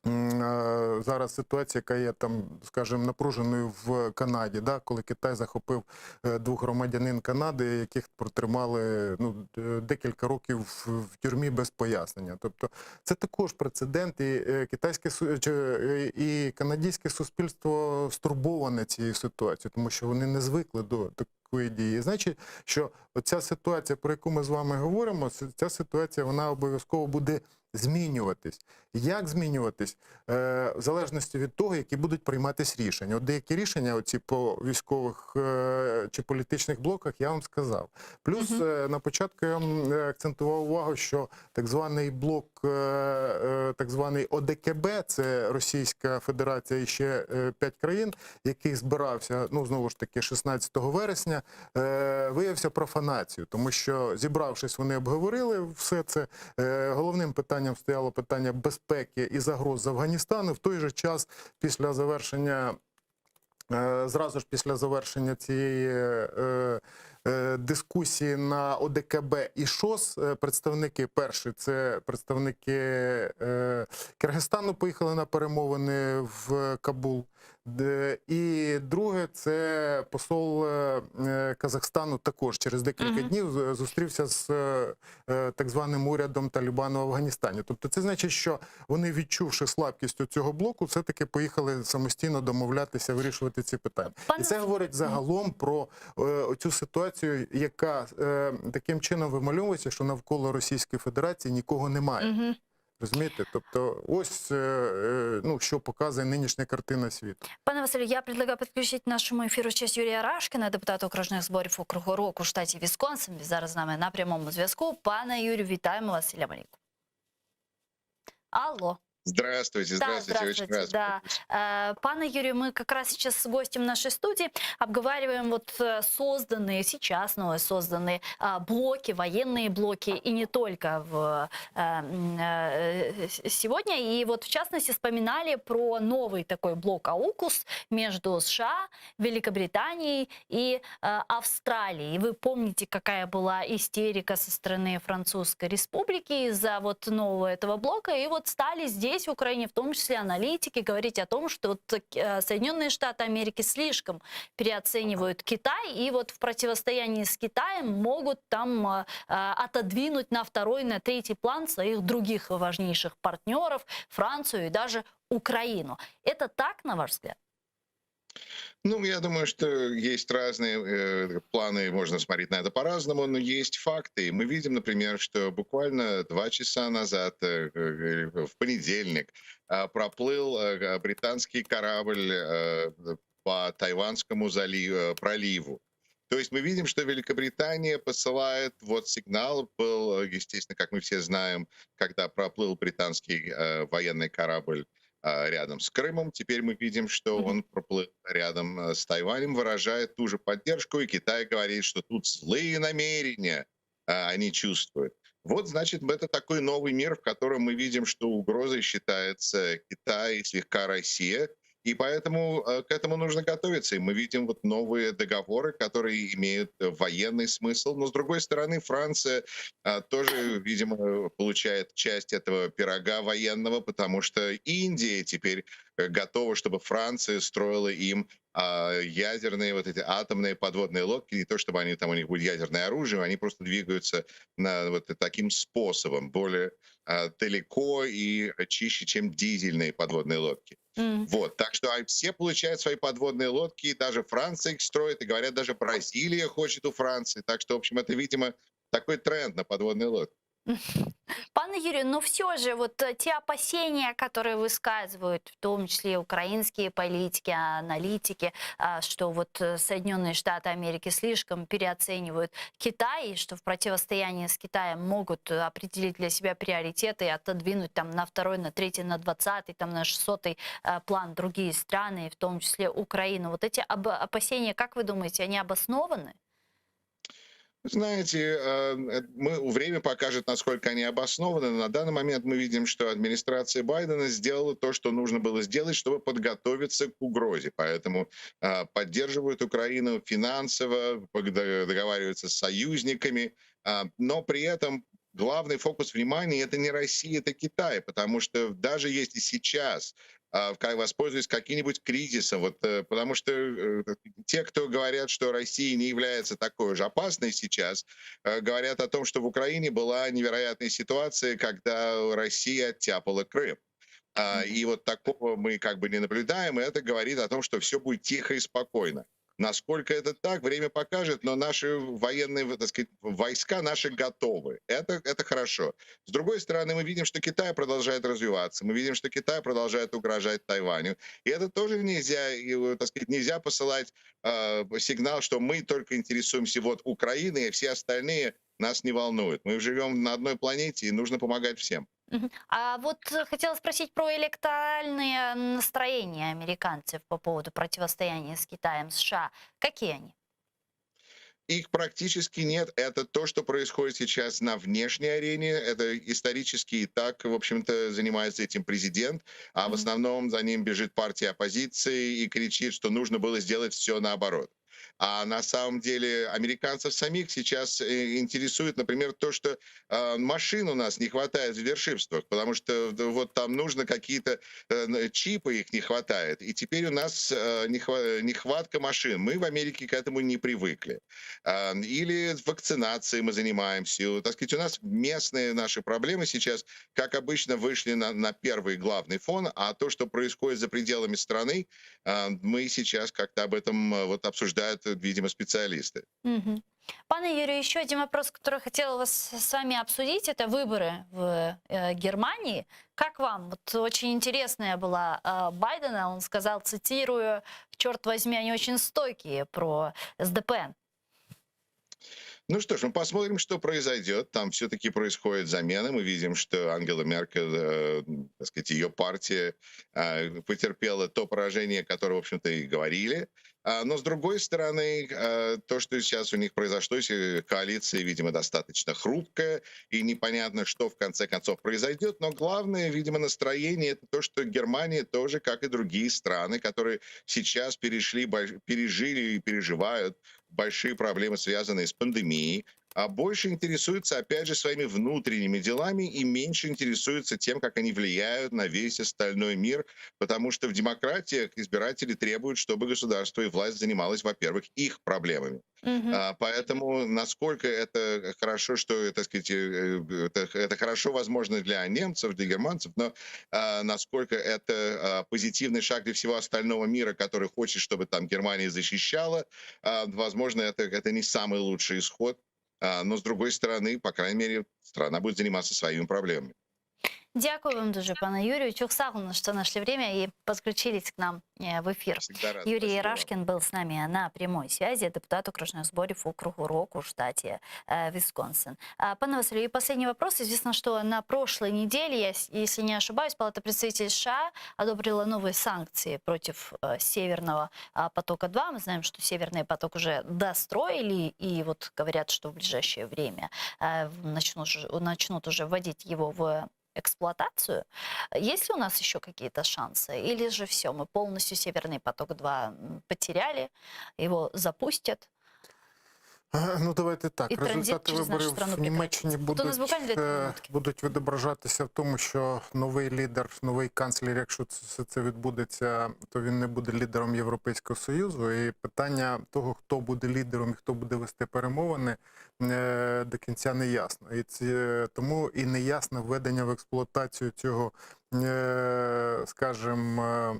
м, е, Зараз ситуація, яка є там, скажімо, напруженою в Канаді, да, коли Китай захопив е, двох громадянин Канади, яких протримали ну, е, декілька років в, в тюрмі без пояснення. Тобто це також прецедент, і е, китайське су- чи, е, і канадське суспільство стурбоване цією ситуацією, тому що вони не звикли до такої дії. Значить, що оця ситуація, про яку ми з вами говоримо, це- ця ситуація вона обов'язково буде змінюватись. Як змінюватись? Е, в залежності від того, які будуть прийматись рішення. От деякі рішення, оці по військових е, чи політичних блоках, я вам сказав. Плюс е, на початку я вам е, акцентував увагу, що так званий блок, е, е, так званий ОДКБ, це Російська Федерація і ще е, п'ять країн, який збирався, ну знову ж таки, 16 вересня, е, виявився профанацією, тому що зібравшись, вони обговорили все це. Е, Головним питанням стояло питання безпеки і загроз з Афганістану. В той же час, після завершення. Е, Зразу ж після завершення цієї е, е, дискусії на ОДКБ і ШОС е, представники перші це представники е, Киргизстану поїхали на перемовини в Кабул. Де- І друге, це посол е, е, Казахстану також через декілька Мгм. днів з- зустрівся з е, е, так званим урядом Талібану в Афганістані. Тобто, це значить, що вони, відчувши слабкість цього блоку, все-таки поїхали самостійно домовлятися, вирішувати ці питання. Пане І це говорить загалом про е, цю ситуацію, яка е, таким чином вимальовується, що навколо Російської Федерації нікого немає. Мгм. Розумієте? Тобто, ось е, е, ну, що показує нинішня картина світу. Пане Василю, я предлагаю підключити нашому ефіру честь Юрія Рашкіна, депутата окружних зборів округу Рок у штаті Вісконсин. Він зараз з нами на прямому зв'язку. Пане Юрію, вітаємо вас. Селям алейкум. Алло. Здравствуйте, Да, здравствуйте, очень рад. да. Э, Пане Юрию, мы как раз сейчас с гостем нашей студии обговариваем вот э, созданные, сейчас новые созданные а, блоки, военные блоки, и не только в, э, м, э, с- сегодня. И вот в частности вспоминали про новый такой блок АУКУС между США, Великобританией и э, Австралией. И вы помните, какая была истерика со стороны Французской Республики из-за вот нового этого блока. И вот стали здесь, в Украине, в том числе аналитики, говорить о том, что вот, э, Соединенные Штаты Америки слишком переоценивают Китай, и вот в противостоянии с Китаем могут там э, э, отодвинуть на второй, на третий план своих других важнейших партнеров, Францию и даже Украину. Это так, на ваш взгляд? Ну, я думаю, что есть разные э, планы, можно смотреть на это по-разному, но есть факты. И Мы видим, например, что буквально 2 часа назад, э, э, в понедельник, э, проплыл э, британский корабль э, по Тайванскому заливу, проливу. То есть мы видим, что Великобритания посылает, вот сигнал был, э, естественно, как мы все знаем, когда проплыл британский э, военный корабль э, рядом с Крымом. Теперь мы видим, что он проплыл рядом э, с Тайванем, выражает ту же поддержку, и Китай говорит, что тут злые намерения э, они чувствуют. Вот, значит, это такой новый мир, в котором мы видим, что угрозой считается Китай и слегка Россия, и поэтому э, к этому нужно готовиться. И мы видим вот новые договоры, которые имеют э, военный смысл. Но, с другой стороны, Франция э, тоже, видимо, получает часть этого пирога военного, потому что Индия теперь э, готова, чтобы Франция строила им а, ядерные вот эти атомные подводные лодки. Не то чтобы они там у них будет ядерное оружие, они просто двигаются на вот таким способом, более а, далеко и чище, чем дизельные подводные лодки. Вот, так что все получают свои подводные лодки, даже Франция их строит, и говорят, даже Бразилия хочет у Франции. Так что, в общем, это, видимо, такой тренд на подводные лодки. Пане Юрію, но все же вот э, те опасения, которые высказывают, в том числе украинские политики, аналитики, а, что вот э, Соединенные Штаты Америки слишком переоценивают Китай, и что в противостоянии с Китаем могут определить для себя приоритеты и отодвинуть там на второй, на третий, на двадцатый, там на шестьсотый э, план другие страны, в том числе Украину. Вот эти опасения, как вы думаете, они обоснованы? Знаете, э, э, мы, время покажет, насколько они обоснованы. На данный момент мы видим, что администрация Байдена сделала то, что нужно было сделать, чтобы подготовиться к угрозе. Поэтому э, поддерживают Украину финансово, договариваются с союзниками, но при этом главный фокус внимания это не Россия, это Китай, потому что даже если сейчас воспользуясь каким-нибудь кризисом, вот, э, потому что э, те, кто говорят, что Россия не является такой уж опасной сейчас, э, говорят о том, что в Украине была невероятная ситуация, когда Россия оттяпала Крым. А, и вот такого мы как бы не наблюдаем, и это говорит о том, что все будет тихо и спокойно. Насколько это так, время покажет, но наши военные, так сказать, войска наши готовы. Это, это хорошо. С другой стороны, мы видим, что Китай продолжает развиваться, мы видим, что Китай продолжает угрожать Тайваню. И это тоже нельзя, так сказать, нельзя посылать э, сигнал, что мы только интересуемся вот Украиной, а все остальные нас не волнуют. Мы живем на одной планете, и нужно помогать всем. А вот э, хотела спросить про электоральные настроения американцев по поводу противостояния с Китаем, США. Какие они? Их практически нет. Это то, что происходит сейчас на внешней арене. Это исторически и так, в общем-то, занимается этим президент. А в основном за ним бежит партия оппозиции и кричит, что нужно было сделать все наоборот. А на самом деле американцев самих сейчас э, интересует, например, то, что э, машин у нас не хватает в dealership ах, потому что вот там нужно какие-то э, чипы, их не хватает. И теперь у нас нехватка машин. Мы в Америке к этому не привыкли. Или вакцинацией мы занимаемся. Так сказать, у нас местные наши проблемы сейчас, как обычно, вышли на, на первый главный фон, а то, что происходит за пределами страны, мы сейчас как-то об этом вот обсуждают видимо, специалисты. Угу. Пане Юрию, еще один вопрос, который хотела вас с вами обсудить, это выборы в э, Германии. Как вам? Вот очень интересная была э, Байдена, он сказал, цитирую, черт возьми, они очень стойкие про СДП. Ну что ж, мы посмотрим, что произойдет. Там все-таки происходит замена. Мы видим, что Ангела Меркель, э, так сказать, ее партия э, потерпела то поражение, которое, в общем-то, и говорили. А, но, с другой стороны, э, то, что сейчас у них произошло, коалиция, видимо, достаточно хрупкая, и непонятно, что в конце концов произойдет. Но главное, видимо, настроение — это то, что Германия тоже, как и другие страны, которые сейчас перешли, пережили и переживают большие проблемы, связанные с пандемией, а больше интересуются, опять же, своими внутренними делами и меньше интересуются тем, как они влияют на весь остальной мир, потому что в демократиях избиратели требуют, чтобы государство и власть занималась, во-первых, их проблемами. Mm-hmm. А, поэтому насколько это хорошо, что, так сказать, э, это, это хорошо, возможно, для немцев, для германцев, но а, насколько это а, позитивный шаг для всего остального мира, который хочет, чтобы там Германия защищала, а, возможно, это, это не самый лучший исход. А, но, с другой стороны, по крайней мере, страна будет заниматься своими проблемами. Дякую вам дуже, пане Юрию. Çoq sağ oluñ, что нашли время и подключились к нам э, в эфир. Всегда рад. Юрий Спасибо вам. Рашкин был с нами на прямой связи, депутат окружных сборов округу Рок у штате э, Висконсин. А, Пане Василю, и последний вопрос. Известно, что на прошлой неделе, я с- если не ошибаюсь, Палата представителей США одобрила новые санкции против э, Северного а, потока-2. Мы знаем, что Северный поток уже достроили, и вот говорят, что в ближайшее время э, начнут, уже- начнут уже вводить его в эксплуатацию. Есть ли у нас еще какие-то шансы? Или же все, мы полностью Северный поток-2 м, потеряли, его запустят? Ну, давайте так. И транзит Результати через нашу виборів страну в Німеччині Вот у нас будуть, буквально дві е, минутки. будуть відображатися в тому, що новий лідер, новий канцлер, якщо це, це відбудеться, то він не буде лідером Європейського Союзу. І питання того, хто буде лідером і хто буде вести перемовини, е, до кінця не ясно. І це, тому і не ясно введення в експлуатацію цього, е, скажімо,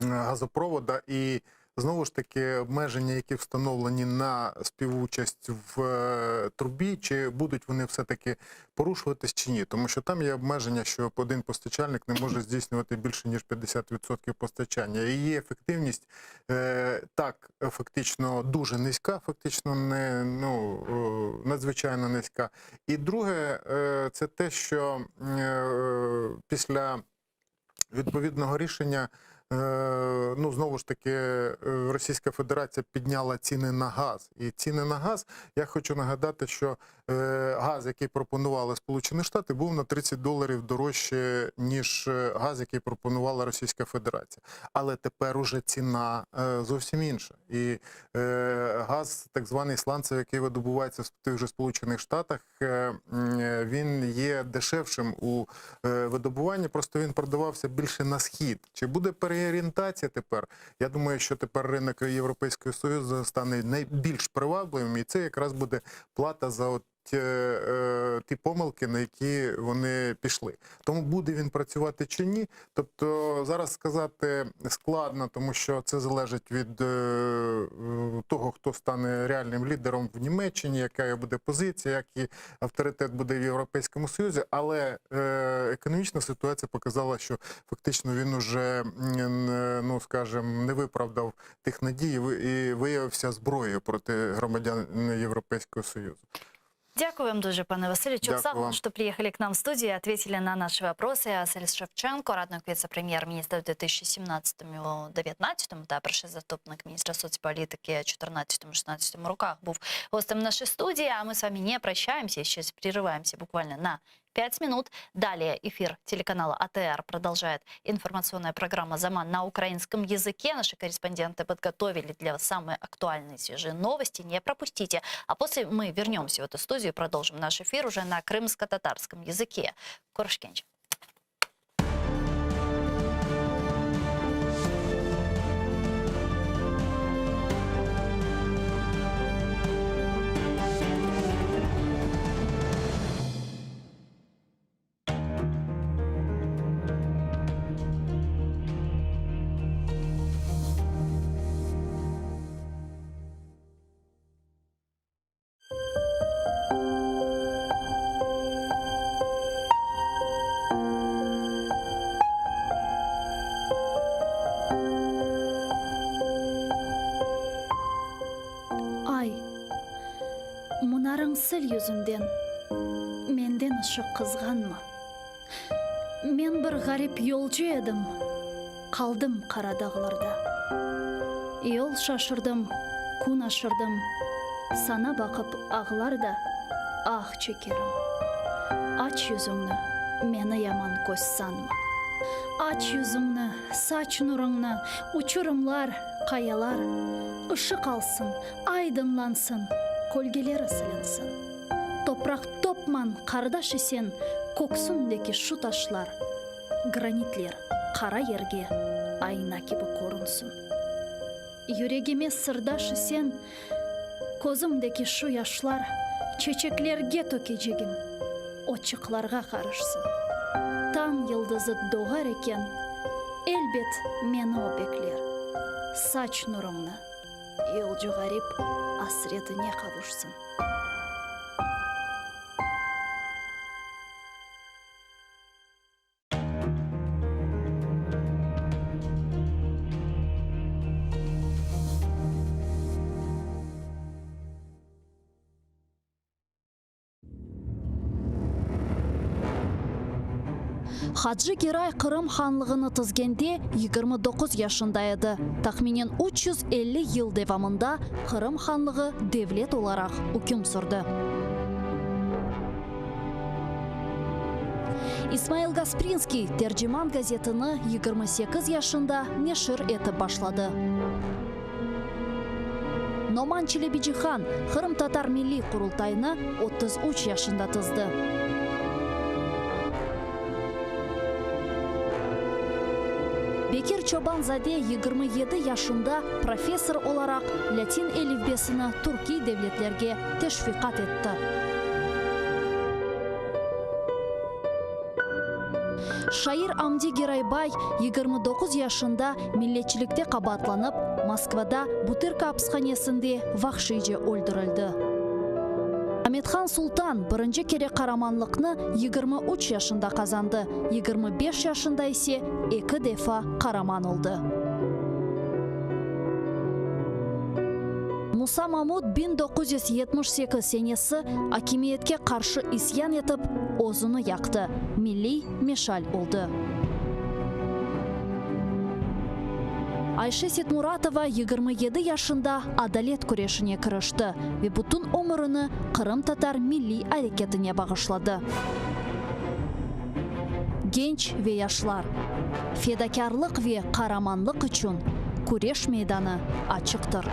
е, газопровода і знову ж таки обмеження, які встановлені на співучасть в е, трубі, чи будуть вони все-таки порушуватись чи ні? Тому що там є обмеження, що один постачальник не може здійснювати більше ніж 50% постачання. І Її ефективність е, так фактично дуже низька, фактично не ну е, надзвичайно низька. І друге, е, це те, що е, після відповідного рішення. Е, Ну, знову ж таки, е, Російська Федерація підняла ціни на газ. І ціни на газ, я хочу нагадати, що е, газ, який пропонували Сполучені Штати, був на 30 доларів дорожче, ніж е, газ, який пропонувала Російська Федерація. Але тепер уже ціна е, зовсім інша. І е, газ, так званий сланцевий, який видобувається в тих же Сполучених Штатах, е, м, е, він є дешевшим у е, видобуванні, просто він продавався більше на схід. Чи буде переорієнтація тепер? Я думаю, що тепер ринок Європейського Союзу стане найбільш привабливим, і це якраз буде плата за от е, е, ті помилки, на які вони пішли. Тому буде він працювати чи ні. Тобто зараз сказати складно, тому що це залежить від е, е, того, хто стане реальним лідером в Німеччині, яка його буде позиція, який авторитет буде в Європейському Союзі. Але е, економічна ситуація показала, що фактично він уже, м, ну скажімо, не виправдав тих надій і ви- і виявився зброєю проти громадян Європейського Союзу. Дякую вам дуже, пане Василю. Дякую Çok sağ olun, вам. что приехали к нам в студию и ответили на наши вопросы. Василь Шевченко, радник віце-прем'єр-міністра в 2017-2019 та перший заступник міністра соцполітики в 2014-2016 роках, був гостем нашей студии. А мы с вами не прощаемся, сейчас прерываемся буквально на 5 минут. Далее эфир телеканала АТР продолжает информационная программа «Заман» на украинском языке. Наши корреспонденты подготовили для вас самые актуальные свежие новости. Не пропустите. А после мы вернемся в эту студию и продолжим наш эфир уже на крымско-татарском языке. Körüşkence. Ay, munarıñ sil yüzüñden, Menden ışıq qızğanma. Men bir ğarip yolcu edim, Qaldım qara dağlarda. Yol şaşırdım, kün aşırdım, Saña baqıp ağlar da, ah çekerim. Aç yüzüñni, meni yaman köz sanma. Aç yüzüñni, saç nurıñnı, Uçurımlar, qayalar, Işıq alsın, aydınlansın, Kölgeleri silinsin. Topraq topman, qardaş isen, Köksündeki şu taşlar, Granitler qara yerge Ayna kibi körünsin. Yüregime sırdaş isen, Közümdeki şu yaşlar Çeçeklerge tökecegim, Otçıqlarğa qarışsın. Tañ yıldızı doğar eken, Elbet, meni o bekler. Saç nurıñnı, yolcu ğarip Asretine qavuşsın. Hacı Geray Qırım hanlığını tizgende 29 yaşında edi. Tahminen 350 yıl devamında Qırım hanlığı devlet olaraq üküm sürdi. İsmail Gasprinskiy Terciman gazetini 28 yaşında neşir etip başladı. Noman Çelebicihan Qırımtatar Milliy Qurultayını 33 yaşında tizdi. Bekir Çoban-zade 27 yaşında professor olaraq lâtin elifbesini türkiy devletlerge teşviqat etti. Şair Amdi Geraybay 29 yaşında milletçilikte qabaatlanıp, Moskvada Butırka apishanesinde vahşiyce öldürildi. Amethan Sultan birinci kere qaramanlıqnı 23 yaşında qazandı, 25 yaşında ise eki defa qaraman oldı. Musa Mamut 1978 senesi akimiyetke qarşı isyan etip, özüni yaqtı, milliy meşal oldı. Ayşe Setmuratova 27 yaşında adalet küreşine kirişti ve bütün ömürini qırımtatar milliy areketine bağışladı. Genç ve yaşlar, fedakârlıq ve qaramanlıq içün küreş meydanı açıqtır.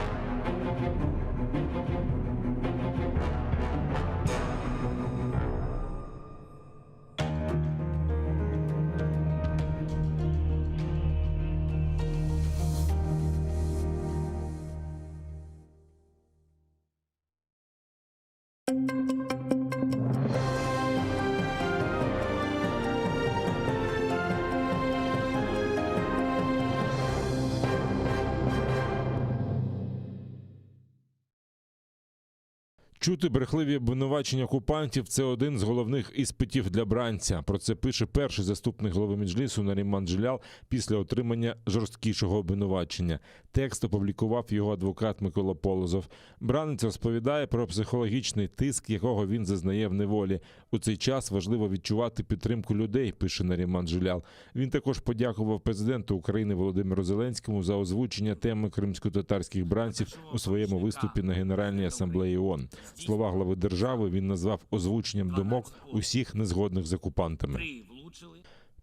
Чути брехливі обвинувачення окупантів це один з головних іспитів для бранця. Про це пише перший заступник голови Меджлісу Наріман Джелял після отримання жорсткішого обвинувачення. Текст опублікував його адвокат Микола Полозов. Бранець розповідає про психологічний тиск, якого він зазнає в неволі. У цей час важливо відчувати підтримку людей, пише Наріман Джелял. Він також подякував президенту України Володимиру Зеленському за озвучення теми кримськотатарських бранців у своєму виступі на Генеральній асамблеї ООН. Слова глави держави він назвав озвученням думок усіх незгодних з окупантами.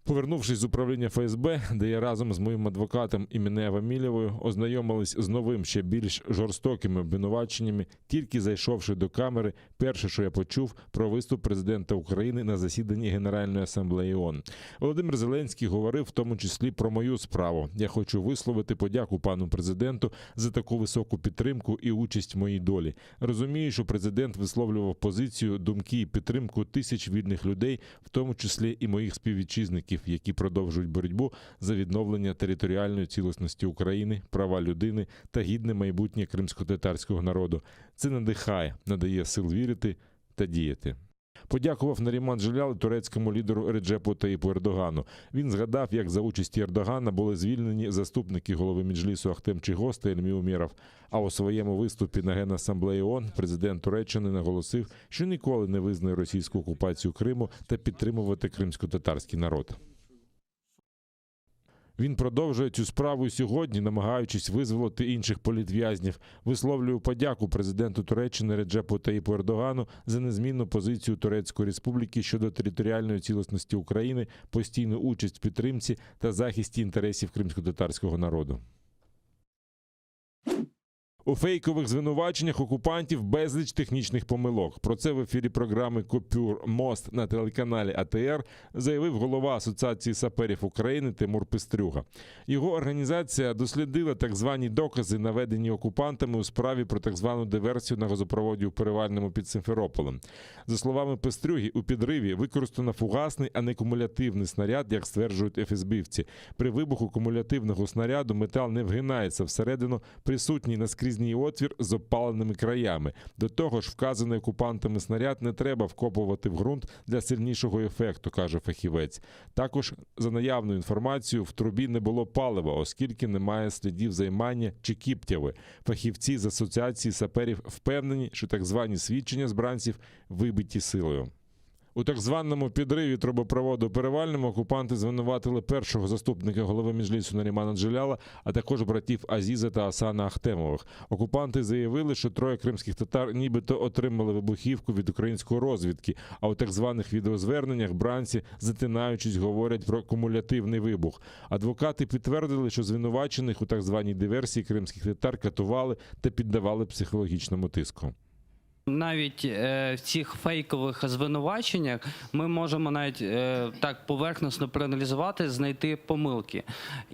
Повернувшись з управління ФСБ, де я разом з моїм адвокатом Іміне Вамілєвою ознайомились з новим ще більш жорстокими обвинуваченнями, тільки зайшовши до камери, перше, що я почув про виступ президента України на засіданні Генеральної асамблеї ООН. Володимир Зеленський говорив в тому числі про мою справу. Я хочу висловити подяку пану президенту за таку високу підтримку і участь в моїй долі. Розумію, що президент висловлював позицію, думки і підтримку тисяч вільних людей, в тому числі і моїх співвітчизників, які продовжують боротьбу за відновлення територіальної цілісності України, права людини та гідне майбутнє кримськотатарського народу. Це надихає, надає сил вірити та діяти. Подякував Наріман Джелял турецькому лідеру Реджепу Таїпу Ердогану. Він згадав, як за участі Ердогана були звільнені заступники голови Меджлісу Ахтем Чийгоз та Ільмі Умєров. А у своєму виступі на Генасамблеї ООН президент Туреччини наголосив, що ніколи не визнає російську окупацію Криму та підтримувати кримськотатарський народ. Він продовжує цю справу і сьогодні, намагаючись визволити інших політв'язнів. Висловлюю подяку президенту Туреччини Реджепу Таїпу Ердогану за незмінну позицію Турецької Республіки щодо територіальної цілісності України, постійну участь в підтримці та захисті інтересів кримськотатарського народу. У фейкових звинуваченнях окупантів безліч технічних помилок. Про це в ефірі програми Копюр Мост на телеканалі АТР заявив голова Асоціації саперів України Тимур Пистрюга. Його організація дослідила так звані докази, наведені окупантами у справі про так звану диверсію на газопроводі у Перевальному під Симферополем. За словами Пистрюги, у підриві використано фугасний, а не кумулятивний снаряд, як стверджують ФСБівці. При вибуху кумулятивного снаряду метал не вгинається всередину, присутній наскрізний отвір з обпаленими краями. До того ж, вказаний окупантами снаряд не треба вкопувати в ґрунт для сильнішого ефекту, каже фахівець. Також, за наявною інформацією, в трубі не було палива, оскільки немає слідів займання чи кіптяви. Фахівці з Асоціації саперів впевнені, що так звані свідчення з бранців вибиті силою. У так званому підриві трубопроводу Перевальному окупанти звинуватили першого заступника голови Меджлісу Нарімана Джеляла, а також братів Азіза та Асана Ахтемових. Окупанти заявили, що троє кримських татар нібито отримали вибухівку від української розвідки, а у так званих відеозверненнях бранці, затинаючись, говорять про кумулятивний вибух. Адвокати підтвердили, що звинувачених у так званій диверсії кримських татар катували та піддавали психологічному тиску. Навіть е, в цих фейкових звинуваченнях ми можемо навіть е, так поверхносно проаналізувати, знайти помилки.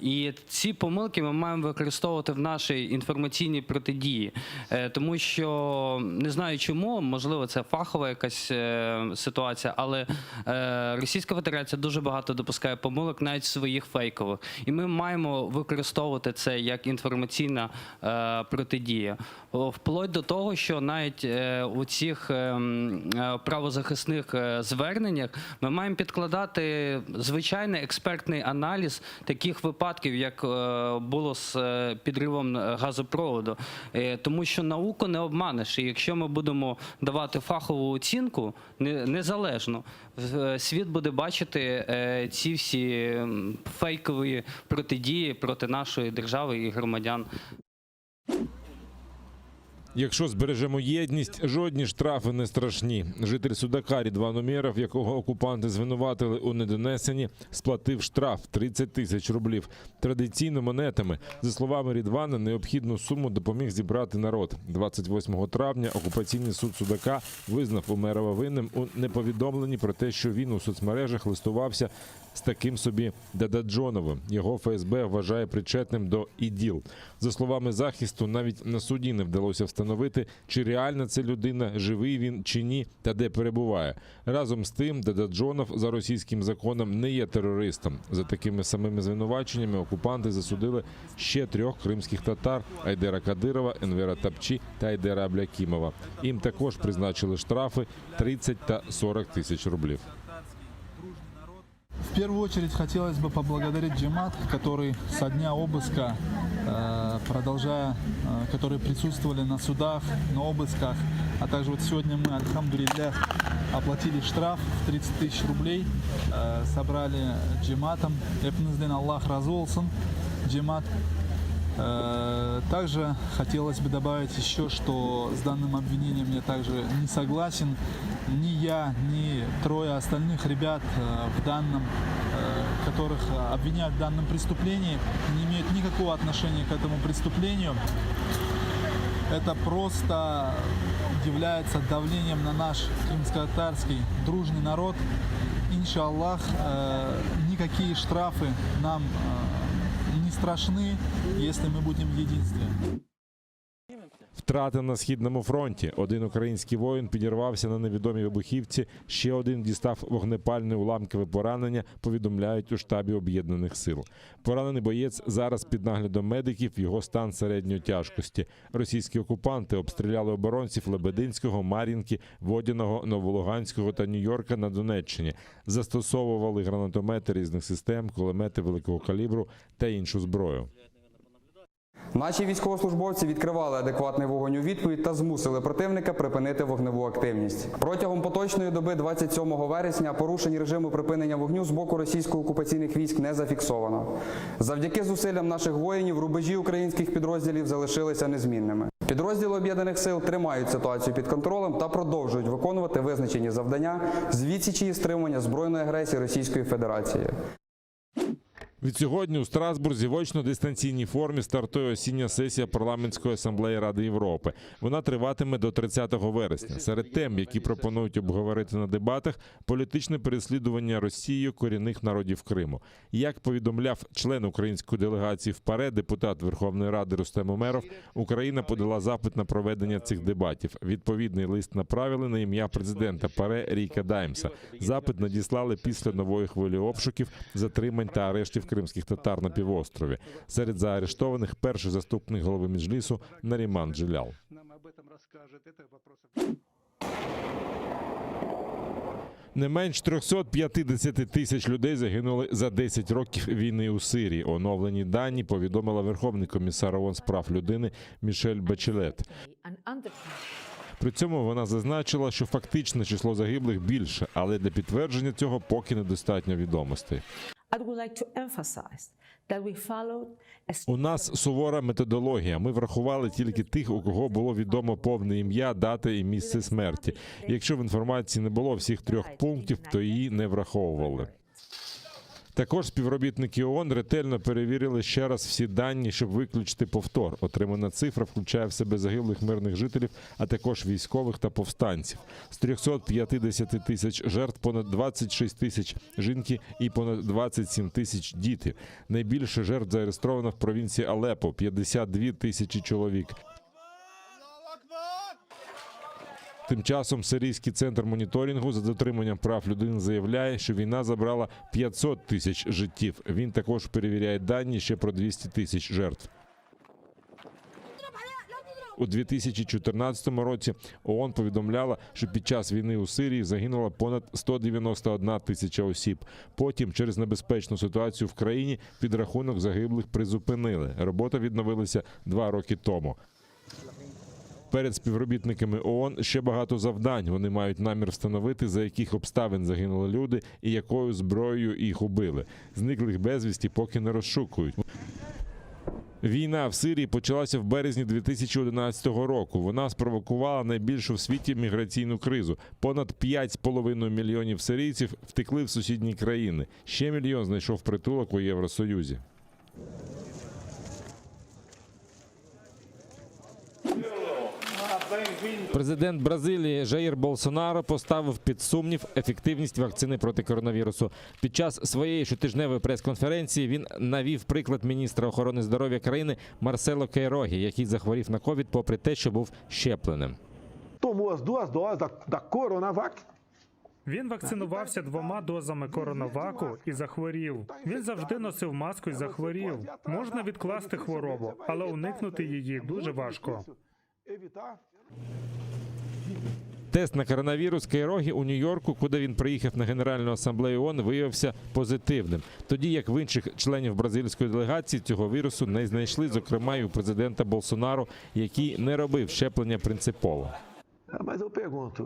І ці помилки ми маємо використовувати в нашій інформаційній протидії, Е, тому що не знаю чому, можливо, це фахова якась е, ситуація, але е, Російська Федерація дуже багато допускає помилок навіть своїх фейкових. І ми маємо використовувати це як інформаційна е, протидія. О, Вплоть до того, що навіть е, у цих е, м, е, правозахисних е, зверненнях ми маємо підкладати звичайний експертний аналіз таких випадків, як е, було з е, підривом е, газопроводу. Е, Тому що науку не обманеш. І якщо ми будемо давати фахову оцінку не- незалежно, в- е, світ буде бачити е, ці всі м, фейкові протидії проти нашої держави і громадян. Якщо збережемо єдність, жодні штрафи не страшні. Житель Судака Рідван Умєров, якого окупанти звинуватили у недонесенні, сплатив штраф 30 тисяч рублів. Традиційно монетами. За словами Рідвана, необхідну суму допоміг зібрати народ. 28 травня окупаційний суд Судака визнав Умерова винним у неповідомленні про те, що він у соцмережах листувався з таким собі Дададжоновим. Його ФСБ вважає причетним до ІДІЛ. За словами захисту, навіть на суді не вдалося встановити, чи реальна це людина, живий він чи ні, та де перебуває. Разом з тим, Дададжонов за російським законом не є терористом. За такими самими звинуваченнями окупанти засудили ще трьох кримських татар Айдера Кадирова, Енвера Тапчі та Айдера Аблякімова. Їм також призначили штрафи 30 та 40 тисяч рублів. В первую очередь хотелось бы поблагодарить Джемат, который со дня обыска, э, продолжая, э, которые присутствовали на судах, на обысках, а также вот сегодня мы, альхамдулиллях, оплатили штраф в 30 тысяч рублей, э, собрали Джематом. Epimizden Allah razı olsun, Джемат. Э, Также хотелось бы добавить еще, что с данным обвинением я также не согласен. Ни я, ни трое остальных ребят э, в данном, э, которых э, обвиняют в данном преступлении, не имеют никакого отношения к этому преступлению. Это просто является давлением на наш крымско-татарский дружный народ. Иншаллах, э, никакие штрафы нам э, не страшны, если мы будем в единстве. Втрати на східному фронті. Один український воїн підірвався на невідомій вибухівці. Ще один дістав вогнепальне уламкове поранення. Повідомляють у штабі об'єднаних сил. Поранений боєць зараз під наглядом медиків. Його стан середньої тяжкості. Російські окупанти обстріляли оборонців Лебединського, Мар'їнки, Водяного, Новолуганського та Нью-Йорка на Донеччині. Застосовували гранатомети різних систем, кулемети великого калібру та іншу зброю. Наші військовослужбовці відкривали адекватний вогонь у відповідь та змусили противника припинити вогневу активність. Протягом поточної доби 27 вересня порушень режиму припинення вогню з боку російсько-окупаційних військ не зафіксовано. Завдяки зусиллям наших воїнів рубежі українських підрозділів залишилися незмінними. Підрозділи об'єднаних сил тримають ситуацію під контролем та продовжують виконувати визначені завдання з відсічі і стримування збройної агресії Російської Федерації. Відсьогодні у Страсбурзі в очно-дистанційній формі стартує осіння сесія парламентської асамблеї Ради Європи. Вона триватиме до 30 вересня. Серед тем, які пропонують обговорити на дебатах, політичне переслідування Росією корінних народів Криму. Як повідомляв член української делегації в ПАРЕ, депутат Верховної Ради Рустем Умеров, Україна подала запит на проведення цих дебатів. Відповідний лист направили на ім'я президента ПАРЕ Ріка Даймса. Запит надіслали після нової хвилі обшуків, затримань та арештів кримських татар на півострові. Серед заарештованих перший заступник голови Меджлісу Наріман Джелял. Не менш 350 тисяч людей загинули за 10 років війни у Сирії. Оновлені дані повідомила Верховний комісар ООН з прав людини Мішель Бачелет. При цьому вона зазначила, що фактичне число загиблих більше, але для підтвердження цього поки недостатньо відомостей. I would like to emphasize that we followed a У нас сувора методологія. Ми врахували тільки тих, у кого було відомо повне ім'я, дата і місце смерті. Якщо в інформації не було всіх трьох пунктів, то її не враховували. Також співробітники ООН ретельно перевірили ще раз всі дані, щоб виключити повтор. Отримана цифра включає в себе загиблих мирних жителів, а також військових та повстанців. З 350 тисяч жертв понад 26 тисяч жінки і понад 27 тисяч діти. Найбільше жертв зареєстровано в провінції Алеппо – 52 тисячі чоловік. Тим часом сирійський центр моніторингу за дотриманням прав людини заявляє, що війна забрала 500 тисяч життів. Він також перевіряє дані ще про 200 тисяч жертв. У 2014 році ООН повідомляла, що під час війни у Сирії загинуло понад 191 тисяча осіб. Потім, через небезпечну ситуацію в країні, підрахунок загиблих призупинили. Робота відновилася два роки тому. Перед співробітниками ООН ще багато завдань. Вони мають намір встановити, за яких обставин загинули люди і якою зброєю їх убили. Зниклих безвісті поки не розшукують. Війна в Сирії почалася в березні 2011 року. Вона спровокувала найбільшу в світі міграційну кризу. Понад 5,5 мільйонів сирійців втекли в сусідні країни. Ще мільйон знайшов притулок у Євросоюзі. Президент Бразилії Жаїр Болсонаро поставив під сумнів ефективність вакцини проти коронавірусу. Під час своєї щотижневої прес-конференції він навів приклад міністра охорони здоров'я країни Марсело Кейрогі, який захворів на ковід, попри те, що був щепленим. Tomou as duas doses da, da Coronavac. Він вакцинувався двома дозами коронаваку і захворів. Він завжди носив маску і захворів. Можна відкласти хворобу, але уникнути її дуже важко. Evitar. Тест на коронавірус Кейрогі у Нью-Йорку, куди він приїхав на Генеральну асамблею ООН, виявився позитивним. Тоді як в інших членів бразильської делегації цього вірусу не знайшли, зокрема й у президента Болсонару, який не робив щеплення принципово. Ah, Mas eu pergunto,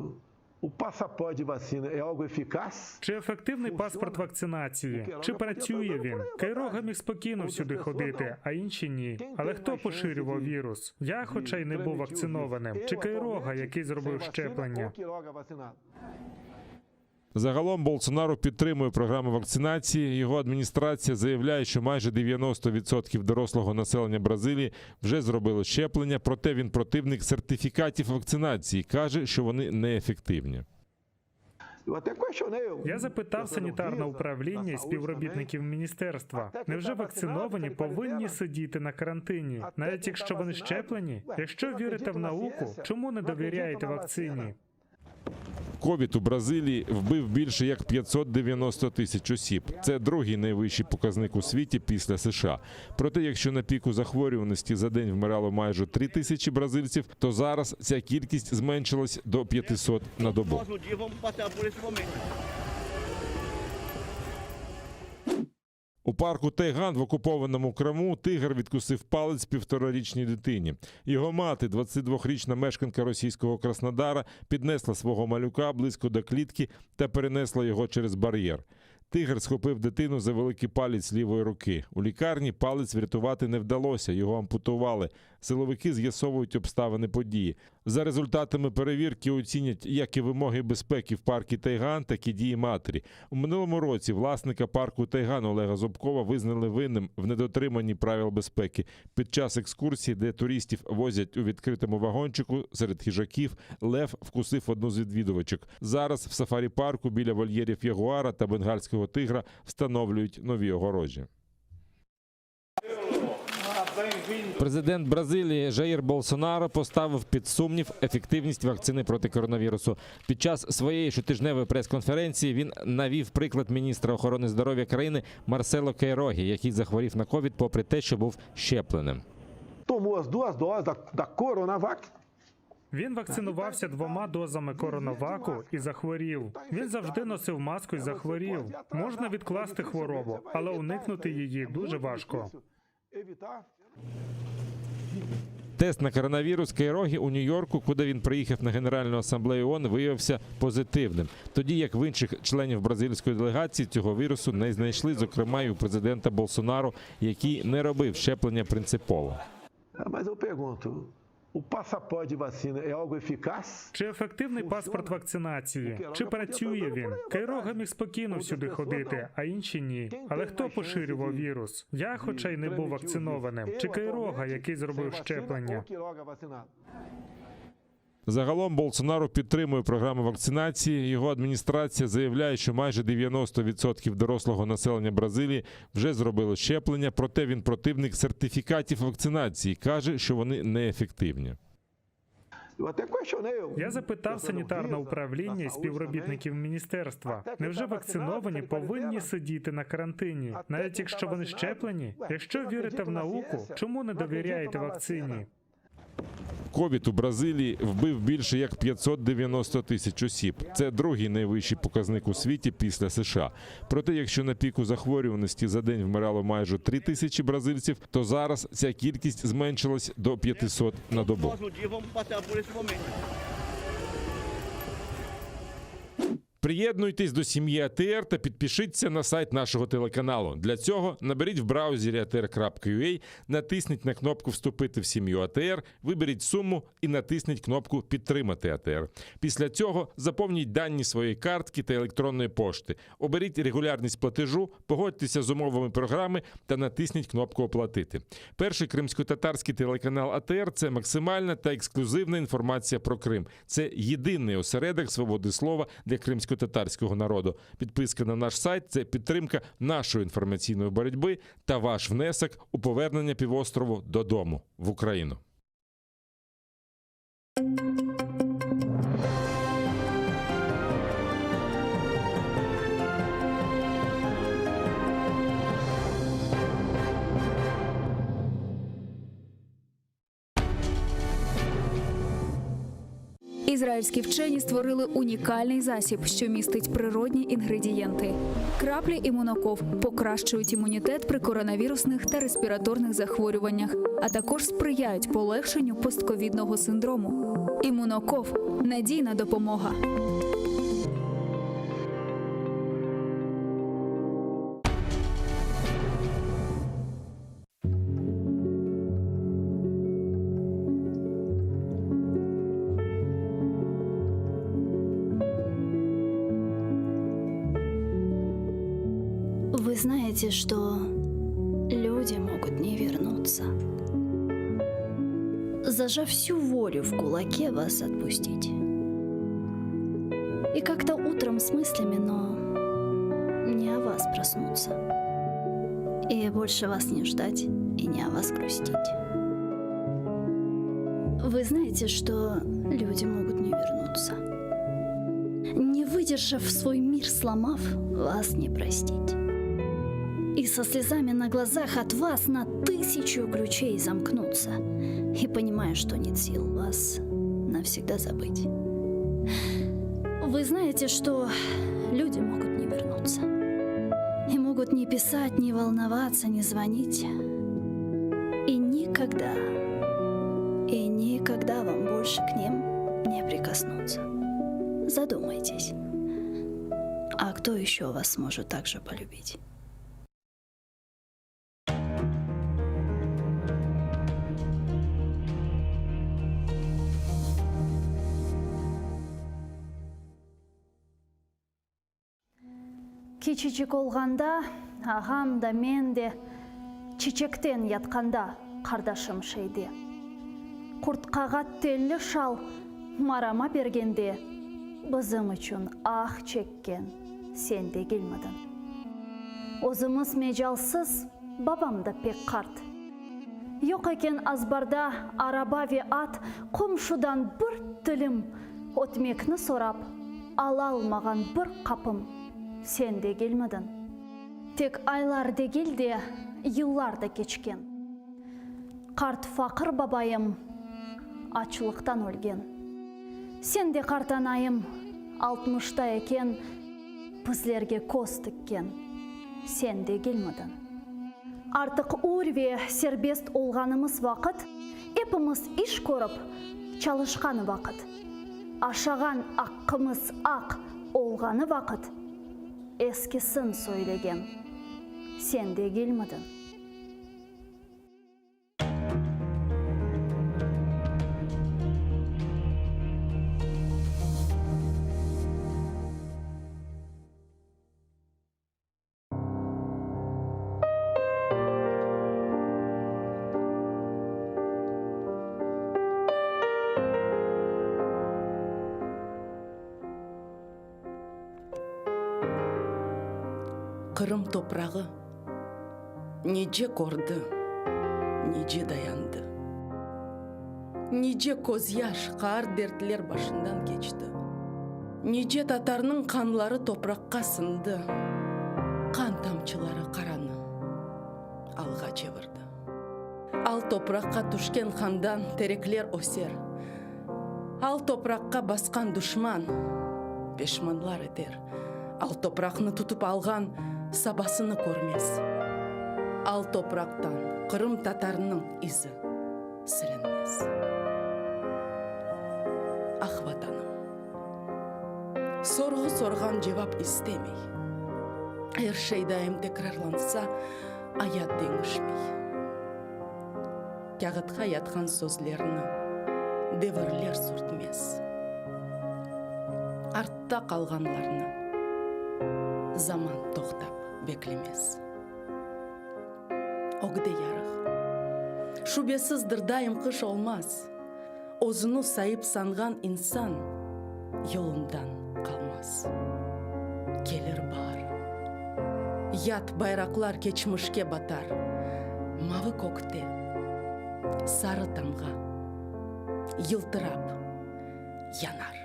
o passaporte de vacina é algo eficaz? Чи ефективний паспорт вакцинації? Чи працює він? Кайрога міг спокійно всюди ходити, а інші ні. Але хто поширював вірус? Я, хоча й не був вакцинованим, чи Кайрога, який зробив щеплення? Ou Quiroga vacinado? Загалом Болсонару підтримує програму вакцинації. Його адміністрація заявляє, що майже 90% дорослого населення Бразилії вже зробили щеплення. Проте він противник сертифікатів вакцинації, каже, що вони неефективні. Eu até questionei. o Я запитав санітарне управління і співробітників міністерства. Невже вакциновані повинні сидіти на карантині, навіть якщо вони щеплені? Якщо вірите в науку, чому не довіряєте вакцині? Ковід у Бразилії вбив більше як 590 тисяч осіб. Це другий найвищий показник у світі після США. Проте, якщо на піку захворюваності за день вмирало майже 3 тисячі бразильців, то зараз ця кількість зменшилась до 500 на добу. У парку Тайган в окупованому Криму тигр відкусив палець півторарічній дитині. Його мати, 22-річна мешканка російського Краснодара, піднесла свого малюка близько до клітки та перенесла його через бар'єр. Тигр схопив дитину за великий палець лівої руки. У лікарні палець врятувати не вдалося, його ампутували. Силовики з'ясовують обставини події. За результатами перевірки оцінять як і вимоги безпеки в парку Тайган, так і дії матері. У минулому році власника парку Тайган Олега Зубкова визнали винним в недотриманні правил безпеки. Під час екскурсії, де туристів возять у відкритому вагончику серед хижаків, лев вкусив одну з відвідувачок. Зараз в сафарі-парку біля вольєрів ягуара та бенгальського тигра встановлюють нові огорожі. Президент Бразилії Жаїр Болсонаро поставив під сумнів ефективність вакцини проти коронавірусу. Під час своєї щотижневої прес-конференції він навів приклад міністра охорони здоров'я країни Марсело Кейрогі, який захворів на ковід, попри те, що був щепленим. Tomou as duas doses da, da Coronavac. Він вакцинувався двома дозами коронаваку і захворів. Він завжди носив маску і захворів. Можна відкласти хворобу, але уникнути її дуже важко. Evitar. Тест на коронавірус Кейроги у Нью-Йорку, куди він приїхав на Генеральну асамблею ООН, виявився позитивним. Тоді як в інших членів бразильської делегації цього вірусу не знайшли, зокрема й у президента Болсонару, який не робив щеплення принципово. Ah, Mas eu pergunto, o passaporte de vacina é algo eficaz? Чи ефективний паспорт вакцинації? Чи працює він? Кайрога міг спокійно всюди ходити, а інші ні. Але хто поширював вірус? Я, хоча й не був вакцинованим, чи Кайрога, який зробив щеплення? Ou Quiroga vacinado? Загалом Болсонару підтримує програму вакцинації. Його адміністрація заявляє, що майже 90% дорослого населення Бразилії вже зробили щеплення. Проте він противник сертифікатів вакцинації, каже, що вони неефективні. Eu até questionei. o Я запитав санітарне управління і співробітників міністерства. Невже вакциновані повинні сидіти на карантині, навіть якщо вони щеплені? Якщо вірите в науку, чому не довіряєте вакцині? Ковід у Бразилії вбив більше як 590 тисяч осіб. Це другий найвищий показник у світі після США. Проте, якщо на піку захворюваності за день вмирало майже 3 тисячі бразильців, то зараз ця кількість зменшилась до 500 на добу. Приєднуйтесь до сім'ї АТР та підпишіться на сайт нашого телеканалу. Для цього наберіть в браузері atr.ua, натисніть на кнопку Вступити в сім'ю АТР, виберіть суму і натисніть кнопку Підтримати АТР. Після цього заповніть дані своєї картки та електронної пошти. Оберіть регулярність платежу, погодьтеся з умовами програми та натисніть кнопку Оплатити. Перший кримсько-татарський телеканал АТР це максимальна та ексклюзивна інформація про Крим. Це єдиний осередок свободи слова для кримсько-татарського народу. Підписка на наш сайт це підтримка нашої інформаційної боротьби та ваш внесок у повернення півострову додому в Україну. Ізраїльські вчені створили унікальний засіб, що містить природні інгредієнти. Краплі імуноков покращують імунітет при коронавірусних та респіраторних захворюваннях, а також сприяють полегшенню постковідного синдрому. Імуноков надійна допомога. Вы знаете, что люди могут не вернуться. Зажав всю волю в кулаке, вас отпустить. И как-то утром с мыслями, но не о вас проснуться. И больше вас не ждать и не о вас грустить. Вы знаете, что люди могут не вернуться. Не выдержав свой мир, сломав, вас не простить. И со слезами на глазах от вас на тысячу ключей замкнуться. И понимая, что нет сил вас навсегда забыть. Вы знаете, что люди могут не вернуться. И могут не писать, не волноваться, не звонить. И никогда, и никогда вам больше к ним не прикоснуться. Задумайтесь, а кто еще вас сможет так же полюбить? Kiçiçik olğanda ağam da men de çiçekten yatqanda qardaşım şeyde. Qurtqağa telli şal marama bergende bizim içün ah çekken sen degilmidiñ? Özümiz mecalsız, babam da pek qart. Yoq eken azbarda araba ve at, qomşudan bir tilim ötmekni sorap alalmağan bir qapım sen degilmidiñ? Tek aylar degil de, yıllar da keçken. Qart faqır babayım açlıqtan ölgen. Sen de qartanayım altmışta eken bizlerge köz tikken sen degilmidiñ? Artıq ür ve serbest olğanımız vaqıt. Epimiz iş körip çalışqan vaqıt, Aşağan aqqımız aq olğanı vaqıt, Eskisin söylegen sen degilmidiñ? Qırım toprağı nice kördi, nice dayandı. Nice közyaş, qaar dertler başından keçti. Nice tatarnıñ qanları topraqqa sindi, qan tamçıları qaranı alğa çevirdi. Al topraqqa tüşken qandan terekler öser, al topraqqa basqan duşman peşmanlar eter, al topraqnı tutıp alğan sabasını körmez. Al topraqtan Qırım tatarnıñ izi silinmez. Ah, Vatanım! Sorğu sorğan cevap istemey. Er şey daim tekrarlansa, ayat deñişmey. Kâğıtqa yatqan sözlerni devirler sürtmez. Artta qalğanlarnı zaman toqtap beklemez. Ögde yarıq. Şübesizdir, daim qış olmaz. Özüni saip sanğan insan yolundan qalmaz. Kelir baar. Yat bayraqlar keçmişke batar. Mavı kökte sarı tamğa yıltırap yanar.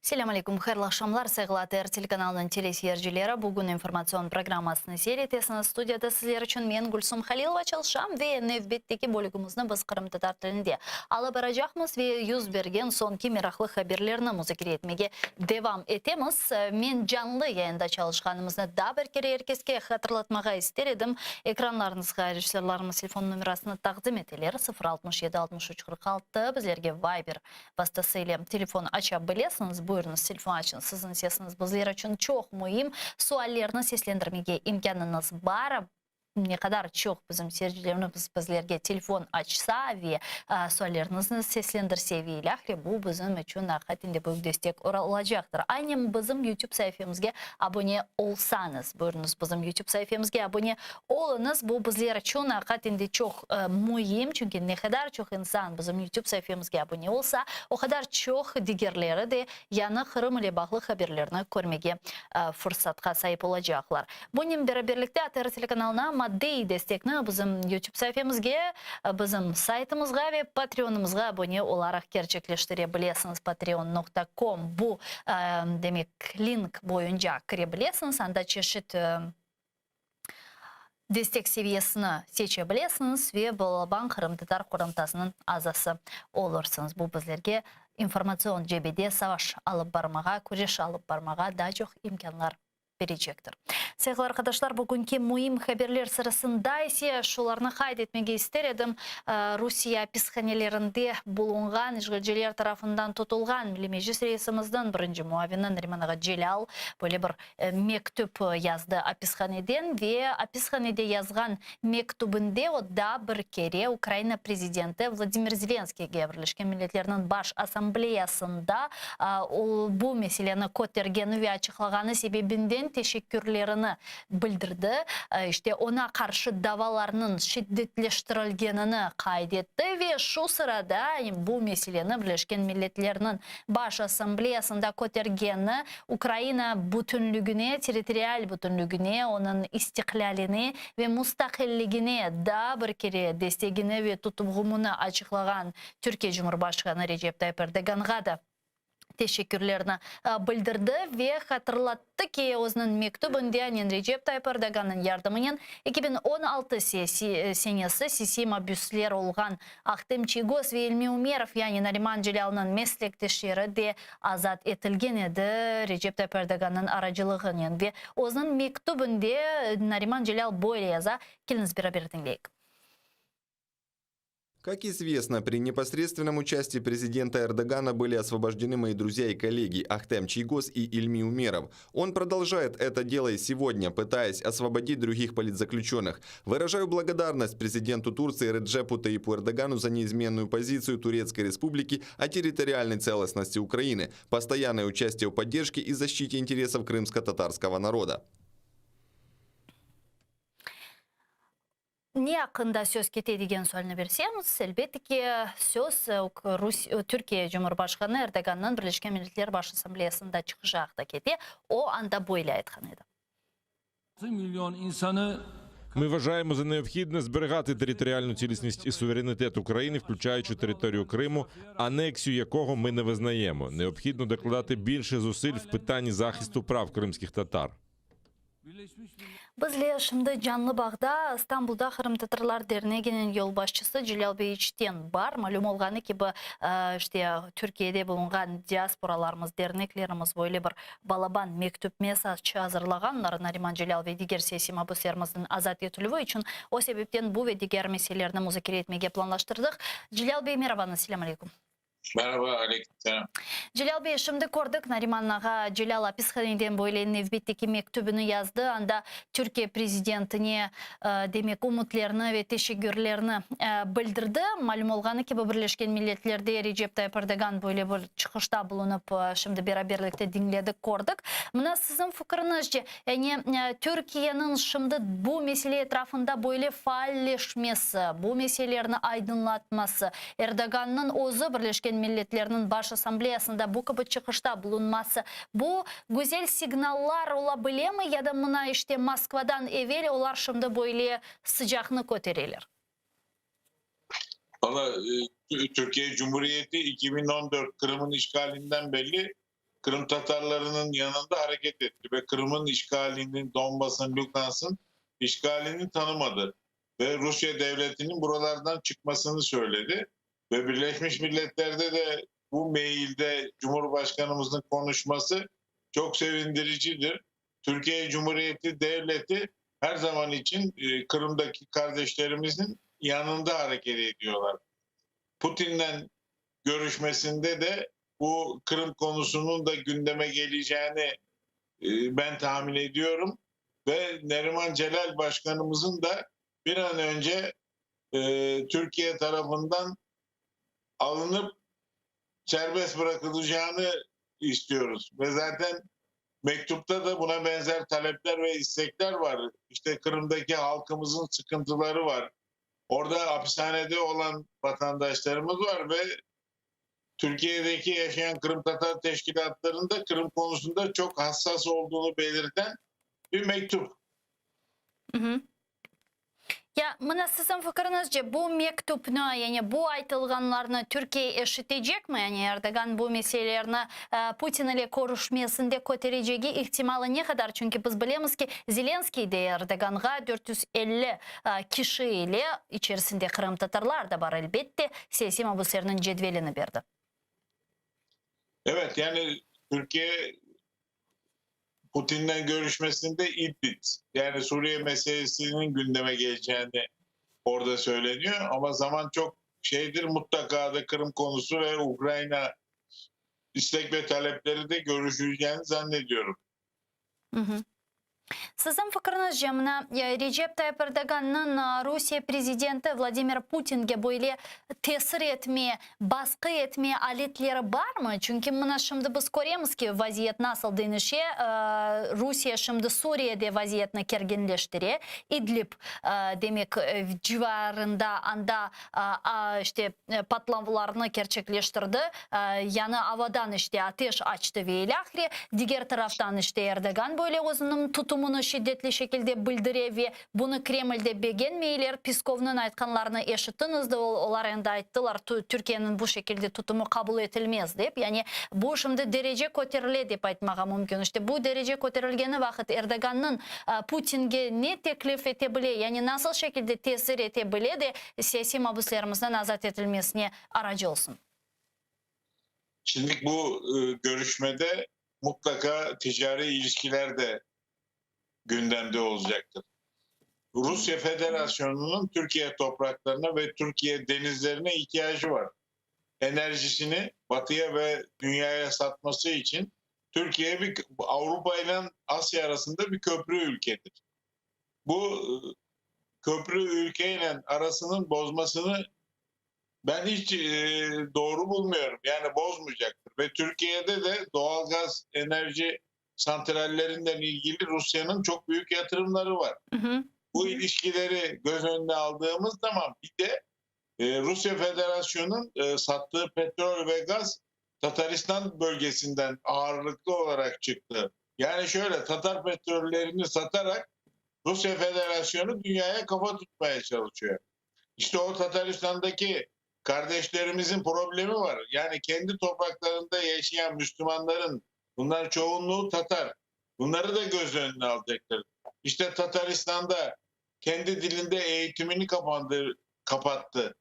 Selâm aleyküm, hayırlı aqşamlar, sayğılı ATR telekanalınıñ teleseyircileri. Bugün informatsion programmasını seyir etesiñiz. Studiyada sizler içün men, Gülsum Halilova, çalışam ve nevbetteki bölügimizni biz qırımtatar tilinde alıp baracaqmız ve yüz bergen soñki meraqlı haberlerni muzakere etmege devam etemiz. Men canlı yayında çalışqanımıznı daa bir kere er keske hatırlatmağa ister edim. Ekranlarıñızğa rejissörlarımız telefon nomerasını taqdim eteler, 0 67 63 46, bizlerge Viber vastası ile telefon aça bilesiñiz. Buyurıñız, telefon açıñız, siziñ sesiñiz bizler içün çoq müim. Suallerni seslendirmege imkânıñız bar. Ne qadar çoq bizim seyircilerimiz bizlerge telefon açsa ve sualleriñizni seslendirse ve ilâhre, bu bizim içün aqiqaten de büyük destek olacaqtır. Aynen bizim YouTube saifemizge abone olsañız, buyurıñız, bizim YouTube saifemizge abone Oluñız, bu bizler içün aqiqaten de çoq müim, çünki ne qadar çoq insan bizim YouTube saifemizge abune olsa, o qadar çoq digerleri de yañı Qırım ile bağlı haberlerni körmege fırsatqa saip olacaqlar. Bunen beraberlikte ATR telekanalına maddiy destekni bizim YouTube saifemizge, bizim saytımızğa ve Patreonımızğa abune olaraq kerçekleştire bilesiñiz, patreon nokta com bu, demek, link boyunca kire bilesiñiz, anda çeşit. Destek seviyesini seçe bilesiñiz ve Balaban qırımtatar qorantasınıñ azası olursıñız. Bu bizlerge informatsion cebede savaş alıp barmağa, küreş alıp barmağa daa çoq imkânlar berecektir. Sayğılı arqadaşlar, bugünki müim haberler sırasında ise şularnı qayd etmege ister edim, Rusiye apishanelerinde bulunğan işğalciler tarafından tutulğan Milliy Meclis reisimizniñ birinci muavini Nariman ağa Celâl böyle bir mektüp yazdı apishaneden ve apishanede yazğan mektübinde o daa bir kere Ukraina prezidenti Vladimir Zelenskiyge Birleşken Milletlerniñ Baş Assambleyasında bu meseleni kötergeni ve açıqlağanı sebebinden. içün teşekkürlerini bildirdi, işte oña qarşı davalarnıñ şiddetleştirilgenini qayd etti ve şu sırada bu meseleni Birleşken Milletlerniñ Baş Assambleyasında kötergeni Ukraina bütünlügine, territorial bütünlügine, onıñ istiqlâline ve mustaqilligine daa bir kere destegini ve tutuvğumını açıqlağan Türkiye Cumhurbaşqanı Recep Tayyip Erdoğanğa da teşekkürlerini bildirdi ve hatırlattı ki, özüniñ mektübinde anen Recep Tayyip Erdoğannıñ yardımınen 2016 senesi siyasiy mabüsler olğan Ahtem Çiygoz ve İlmi Umerov, yani Nariman Celâlnıñ meslekdeşleri de azat etilgen edi Recep Tayyip Erdoğannıñ aracılığınen. Ve özüniñ mektübinde Nariman Celâl böyle yaza, keliñiz beraber diñleyik. Как известно, при непосредственном участии президента Эрдогана были освобождены мои друзья и коллеги Ахтем Чийгоз и Ильми Умеров. Он продолжает это дело и сегодня, пытаясь освободить других политзаключенных. Выражаю благодарность президенту Турции Реджепу Таипу Эрдогану за неизменную позицию Турецкой Республики о территориальной целостности Украины, постоянное участие в поддержке и защите интересов крымско-татарского народа. Ne aqqında söz kete degen sualni bersemiz, elbette ki, söz Türkiye Cumhurbaşqanı Erdogannıñ Birleşken Milletler Baş Assambleyasında çıqışı aqta kete. O, anda böyle aytqan edi. Milyon insanı Ми вважаємо за необхідне зберігати територіальну цілісність і суверенітет України, включаючи територію Криму, анексію якого ми не визнаємо. Необхідно докладати більше зусиль в питанні захисту прав кримських татар. Bizle şimdi canlı bağda İstanbulda Qırımtatarlar derneginiñ yolbaşçısı Celâl bey İçten bar. Malüm olğanı kibi, işte, Türkiyede bulunğan diasporalarımız, derneklerimiz böyle bir balaban mektüp, mesaj azırlağanlar Nariman Celâl ve diger siyasiy mabüslerimizniñ azat etilüvi içün. O sebepten bu ve diger meselelerni muzakere etmege planlaştırdıq. Celâl bey, merabañız, selâm aleyküm. Merhaba, aleyküm selam. Celâl bey, şimdi kördik, Nariman ağa Celâl apishaneden böyle nevbetteki mektübini yazdı. Anda Türkiye prezidentine, demek, ümütlerini ve teşekkürlerini bildirdi. Malüm olğanı kibi, Birleşken Milletlerde Recep Tayyip Erdoğan böyle bir çıqışta bulunıp, şimdi beraberlikte diñledik, kördik. Mına siziñ fikriñizce, Yani, Türkiyeniñ şimdi bu mesele etrafında böyle faalleşmesi, bu meselelerni aydınlatması, Erdogannıñ özü Birleşken Milletlerniñ Baş Assambleyasında bu kibi çıqışta bulunması, bu güzel signallar ola bilemi ya da mına işte Moskvadan evel olar şimdi böyle sıcaqnı kötereler? Valla, Türkiye Cumhuriyeti 2014 Kırım'ın işgalinden belli Kırım Tatarlarının yanında hareket etti ve Kırım'ın işgalini, Donbas'ın, Lugans'ın işgalini tanımadı. Ve Rusya devletinin buralardan çıkmasını söyledi. Ve Birleşmiş Milletler'de de bu meyilde Cumhurbaşkanımızın konuşması çok sevindiricidir. Türkiye Cumhuriyeti Devleti her zaman için e, Kırım'daki kardeşlerimizin yanında hareket ediyorlar. Putin'le görüşmesinde de bu Kırım konusunun da gündeme geleceğini e, ben tahmin ediyorum. Ve Neriman Celal Başkanımızın da bir an önce e, Türkiye tarafından alınıp serbest bırakılacağını istiyoruz. Ve zaten mektupta da buna benzer talepler ve istekler var. İşte Kırım'daki halkımızın sıkıntıları var. Orada hapishanede olan vatandaşlarımız var ve Türkiye'deki yaşayan Kırım Tatar teşkilatlarında Kırım konusunda çok hassas olduğunu belirten bir mektup. Ya mına siziñ fikiriñizce, bu mektüpni, yani bu aytılğanlarnı Türkiye eşitecekmi? Yani Erdoğan bu meselelerni Putin ile körüşmesinde köterecegi ihtimalı ne qadar? Çünki biz bilemiz ki, Zelenskiy de Erdoğanğa 450 kişi ile, içerisinde qırımtatarlar da bar, elbette, siyasiy mabüslerniñ cedvelini berdi. Evet, yani Türkiye Putin'le görüşmesinde İdlib, yani Suriye meselesinin gündeme geleceğini orada söyleniyor. Ama zaman çok şeydir, mutlaka da Kırım konusu ve Ukrayna istek ve talepleri de görüşüleceğini zannediyorum. Hı hı. Siziñ fikriñizce, mına, Recep Tayyip Erdogannıñ Rusiye prezidenti Vladimir Putinge böyle tesir etme, basqı etme aletleri barmı? Çünki mına şimdi biz köremiz ki, vaziyet nasıl deñişe, Rusiye şimdi Suriyede vaziyetni kerginleştire, İdlib, demek, civarında anda işte patlavlarnı kerçekleştirdi, yañı avadan işte ateş açtı ve ilâhre. Diger taraftan işte Erdoğan böyle özüniñ tutumını şiddetli şekilde bildire ve bunı Kremlde begenmeyler. Peskovnıñ aytqanlarını eşittiñiz, olar endi ayttılar, Türkiyeniñ bu şekilde tutumı qabul etilmez dep. Yani bu şimdi derece köterile dep aytmağa mümkün. İşte bu derece köterilgeni vaqıt Erdoğannıñ Putinge ne teklif ete bile, yani nasıl şekilde tesir ete bile de siyasiy mabüslerimizniñ azat etilmesine aracı olsun? Şimdilik bu görüşmede mutlaka ticariy ilişkiler de gündemde olacaktır. Rusya Federasyonunıñ Türkiye topraqlarına ve Türkiye denizlerine ihtiyacı var. Enerjisini Batıya ve dünyaya satması içün Türkiye bir Avrupa ile Asya arasında bir köprü ülkedir. Bu köprü ülkeyle arasının bozmasını ben hiç e, doğru bulmuyorum. Yani bozmayacaktır. Ve Türkiye'de de doğalgaz enerji santrallerinden ilgili Rusya'nın çok büyük yatırımları var. Hı hı. Bu ilişkileri göz önüne aldığımız zaman bir de e, Rusya Federasyonu'nun e, sattığı petrol ve gaz Tataristan bölgesinden ağırlıklı olarak çıktı. Yani şöyle Tatar petrollerini satarak Rusya Federasyonu dünyaya kafa tutmaya çalışıyor. İşte o Tataristan'daki kardeşlerimizin problemi var. Yani kendi topraklarında yaşayan Müslümanların bunlar çoğunluğu Tatar. Bunları da göz önüne alacaktır. İşte Tataristan'da kendi dilinde eğitimini kapandı, kapattı.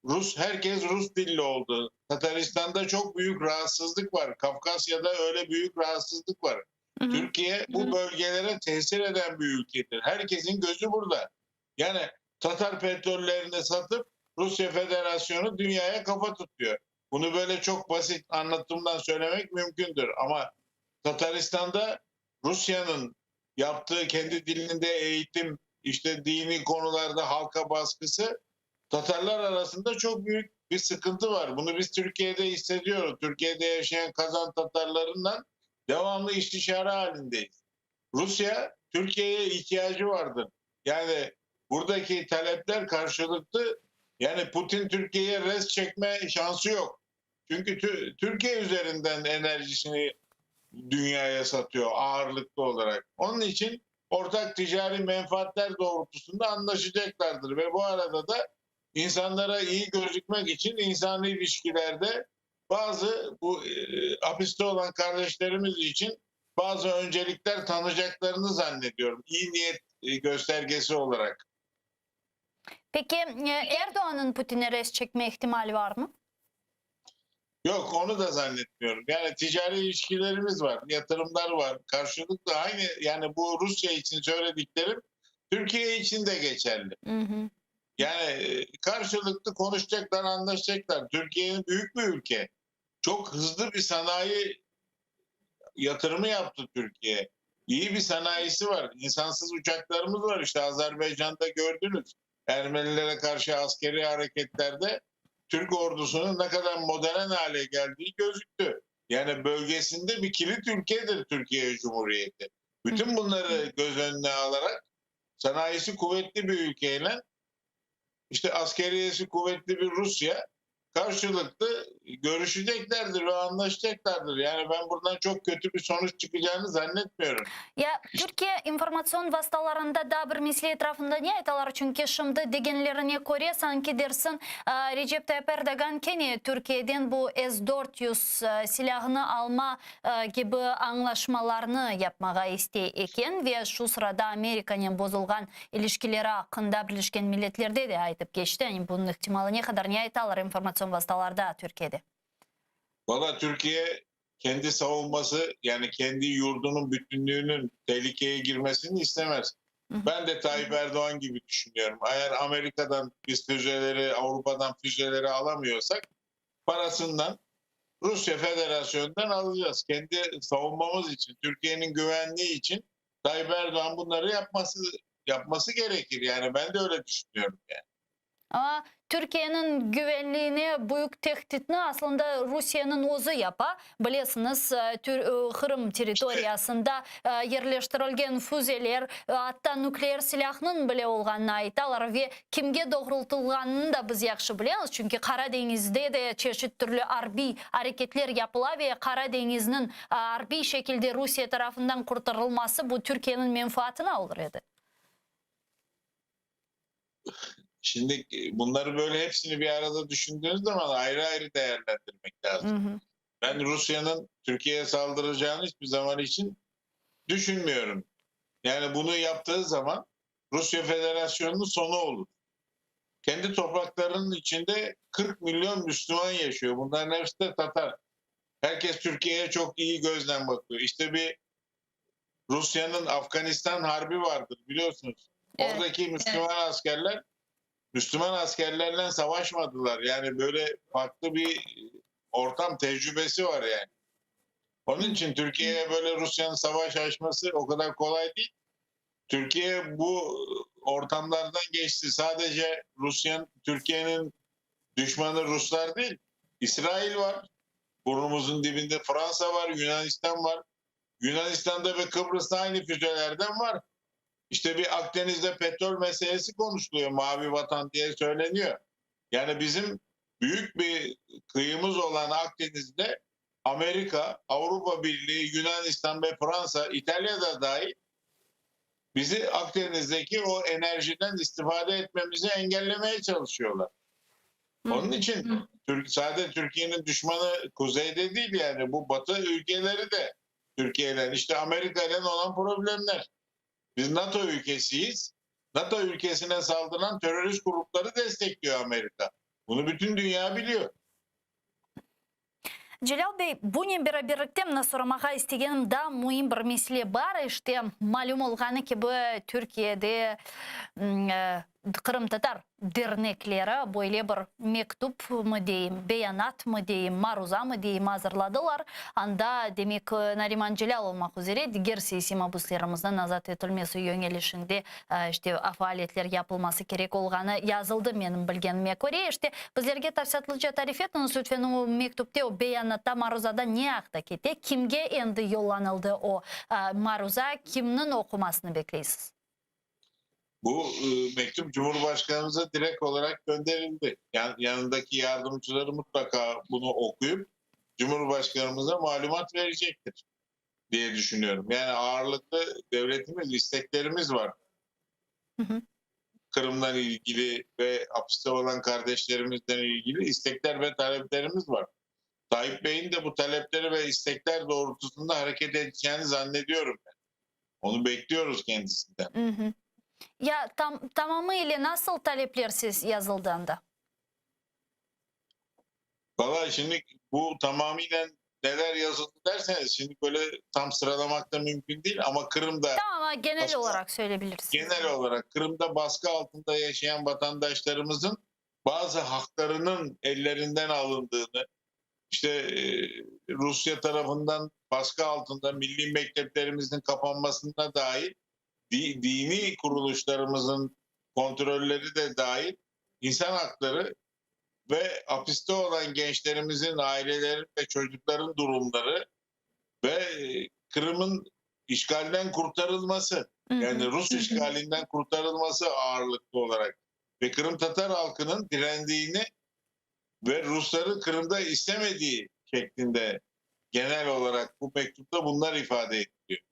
Rus herkes Rus dilli oldu. Tataristan'da çok büyük rahatsızlık var. Kafkasya'da öyle büyük rahatsızlık var. Türkiye bu bölgelere tesir eden bir ülkedir. Herkesin gözü burada. Yani Tatar petrollerini satıp Rusya Federasyonu dünyaya kafa tutuyor. Bunu böyle çok basit anlatımdan söylemek mümkündür. Ama Tataristan'da Rusya'nın yaptığı kendi dilinde eğitim, işte dini konularda halka baskısı Tatarlar arasında çok büyük bir sıkıntı var. Bunu biz Türkiye'de hissediyoruz. Türkiye'de yaşayan Kazan Tatarlarından devamlı istişare halindeyiz. Rusya Türkiye'ye ihtiyacı vardır. Yani buradaki talepler karşılıklı. Yani Putin Türkiye'ye res çekme şansı yok. Çünkü Türkiye üzerinden enerjisini dünyaya satıyor ağırlıklı olarak. Onun için ortak ticari menfaatler doğrultusunda anlaşacaklardır ve bu arada da insanlara iyi gözükmek için insani ilişkilerde bazı bu e, hapiste olan kardeşlerimiz için bazı öncelikler tanıyacaklarını zannediyorum. İyi niyet e, göstergesi olarak. Peki e, Erdoğan'ın Putin'e res çekme ihtimali var mı? Yok onu da zannetmiyorum. Yani ticari ilişkilerimiz var, yatırımlar var. Karşılıklı aynı yani bu Rusya için söylediklerim Türkiye için de geçerli. Hı hı. Yani e, karşılıklı konuşacaklar, anlaşacaklar. Türkiye'nin büyük bir ülke. Çok hızlı bir sanayi yatırımı yaptı Türkiye. İyi bir sanayisi var. İnsansız uçaklarımız var. İşte Azerbaycan'da gördünüz. Ermenilere karşı askeri hareketlerde Türk ordusunun ne kadar modern hale geldiği gözüktü. Yani bölgesinde bir kilit ülkedir Türkiye Cumhuriyeti. Bütün bunları göz önüne alarak sanayisi kuvvetli bir ülkeyle işte askeriyesi kuvvetli bir Rusya karşılıklı görüşeceklerdir ve anlaşacaklardır. Yani ben buradan çok kötü bir sonuç çıkacağını zannetmiyorum. Ya Türkiye informatsion vastalarında da bir mesele etrafında ne aytalar? Çünki şimdi degenlerine köre, sanki dersiñ, Recep Tayyip Erdoğan kene Türkiyeden bu S 400 silâhını alma kibi añlaşmalarnı yapmağa istey eken ve şu sırada Amerikanen bozulğan ilişkileri aqqında Birleşken Milletlerde de aytıp keçti. Yani bunıñ ihtimalı ne qadar, ne aytalar informatsion vastalarda Türkiyede? Valla Türkiye kendi savunması yani kendi yurdunun bütünlüğünün tehlikeye girmesini istemez. Ben de Tayyip Erdoğan gibi düşünüyorum. Eğer Amerika'dan biz füzeleri, Avrupa'dan füzeleri alamıyorsak parasından Rusya Federasyonu'ndan alacağız. Kendi savunmamız için, Türkiye'nin güvenliği için. Tayyip Erdoğan bunları yapması yapması gerekir. Yani ben de öyle düşünüyorum yani. Amma Türkiyeniñ güvenliğine büyük tehditni aslında Rusiyeniñ özü yapa. Bilesiñiz, Qırım territoriyasında yerleştirilgen füzeler, atta nükleer silâhnıñ bile olğanını aytalar ve kimge doğrultılğanını da biz yahşı bilemiz, çünki Qara deñizde de çeşit türlü arbiy areketler yapıla ve Qara deñizniñ arbiy şekilde Rusiye tarafından qurtarılması bu Türkiyeniñ menfaatına olur edi. Şimdi bunları böyle hepsini bir arada düşündüğünüz zaman ayrı ayrı değerlendirmek lazım. Hı hı. Ben Rusya'nın Türkiye'ye saldıracağını hiçbir zaman için düşünmüyorum. Yani bunu yaptığı zaman Rusya Federasyonu'nun sonu olur. Kendi topraklarının içinde 40 milyon Müslüman yaşıyor. Bunların hepsi de Tatar. Herkes Türkiye'ye çok iyi gözle bakıyor. İşte bir Rusya'nın Afganistan harbi vardır biliyorsunuz. Evet. Oradaki Müslüman evet. askerler Müslüman askerlerle savaşmadılar. Yani böyle farklı bir ortam tecrübesi var yani. Onun için Türkiye'ye böyle Rusya'nın savaş açması o kadar kolay değil. Türkiye bu ortamlardan geçti. Sadece Rusya'nın, Türkiye'nin düşmanı Ruslar değil. İsrail var. Burnumuzun dibinde Fransa var, Yunanistan var. Yunanistan'da ve Kıbrıs'ta aynı füzelerden var. İşte bir Akdeniz'de petrol meselesi konuşuluyor. Mavi vatan diye söyleniyor. Yani bizim büyük bir kıyımız olan Akdeniz'de Amerika, Avrupa Birliği, Yunanistan ve Fransa, İtalya da dahil bizi Akdeniz'deki o enerjiden istifade etmemizi engellemeye çalışıyorlar. Onun için Türk, sadece Türkiye'nin düşmanı kuzeyde değil yani bu batı ülkeleri de Türkiye'yle işte Amerika ile olan problemler. Biz NATO ülkesiyiz. NATO ülkesine saldıran terörist grupları destekliyor Amerika. Bunu bütün dünya biliyor. Celâl bey, bunen beraberlikte mına soramağa istegenim daa müim bir mesele bar, işte, malüm olğanı kibi, Türkiyede qırımtatar dernekleri böyle bir mektüp mi deyim, beyanat mı deyim, maruza mı deyim azırladılar. Anda, demek, Nariman Celâl olmaq üzere diger siyasiy mabüslerimizniñ azat etilmesi yöñelişinde, işte, faaliyetler yapılması kerek olğanı yazıldı, menim bilgenime köre. İşte, bizlerge tafsilâtlıca tarif etiñiz, lütfen, o mektüpte, o beyanatta, maruzada ne aqta kete, kimge endi yollanıldı o maruza, kimniñ oqumasını bekleysiz? Bu mektup Cumhurbaşkanımıza direkt olarak gönderildi. Yanındaki yardımcıları mutlaka bunu okuyup Cumhurbaşkanımıza malumat verecektir diye düşünüyorum. Yani ağırlıklı devletimiz, isteklerimiz var. Hı hı. Kırım'dan ilgili ve hapiste olan kardeşlerimizden ilgili istekler ve taleplerimiz var. Tayyip Bey'in de bu talepleri ve istekler doğrultusunda hareket edeceğini zannediyorum. Ben. Onu bekliyoruz kendisinden. Hı hı. Ya tam, tamamı ile nasıl talepler siz yazıldı anda? Valla şimdi bu tamamıyla neler yazıldı derseniz şimdi böyle tam sıralamak da mümkün değil ama Kırım'da Tamam ama genel baskı, olarak söyleyebiliriz. Genel olarak Kırım'da baskı altında yaşayan vatandaşlarımızın bazı haklarının ellerinden alındığını, işte e, Rusya tarafından baskı altında milli mekteplerimizin kapanmasına dahil dini kuruluşlarımızın kontrolleri de dahil insan hakları ve hapiste olan gençlerimizin ailelerin ve çocukların durumları ve e, Kırım'ın işgalden kurtarılması yani Rus işgalinden kurtarılması ağırlıklı olarak ve Kırım Tatar halkının direndiğini ve Rusları Kırım'da istemediği şeklinde genel olarak bu mektupta bunlar ifade ediliyor.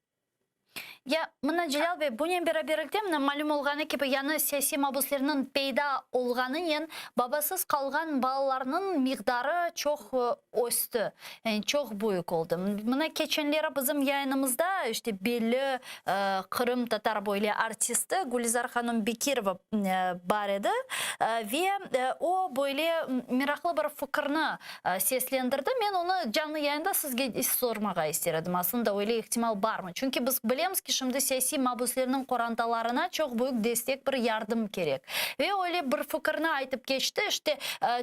Ya, mına, Celâl bey, bunen beraberlikte, mına, malüm olğanı kibi, yañı siyasiy mabüslerniñ peyda olğanınen babasız qalğan balalarnıñ miqdarı çoq östi, yani çoq büyük oldı. Mına, keçenleri bizim yayınımızda, işte, belli qırımtatar böyle artisti Gülizar hanım Bekirova bar edi ve o, böyle meraqlı bir fikirni seslendirdi. Men onı canlı yayında sizge sormağa ister edim. Aslında öyle ihtimal barmı? Çünki biz bilemiz ki, şimdi siyasiy mabüslerniñ qorantalarına çoq büyük destek, bir yardım kerek. Ve öyle bir fikirni aytıp keçti, işte,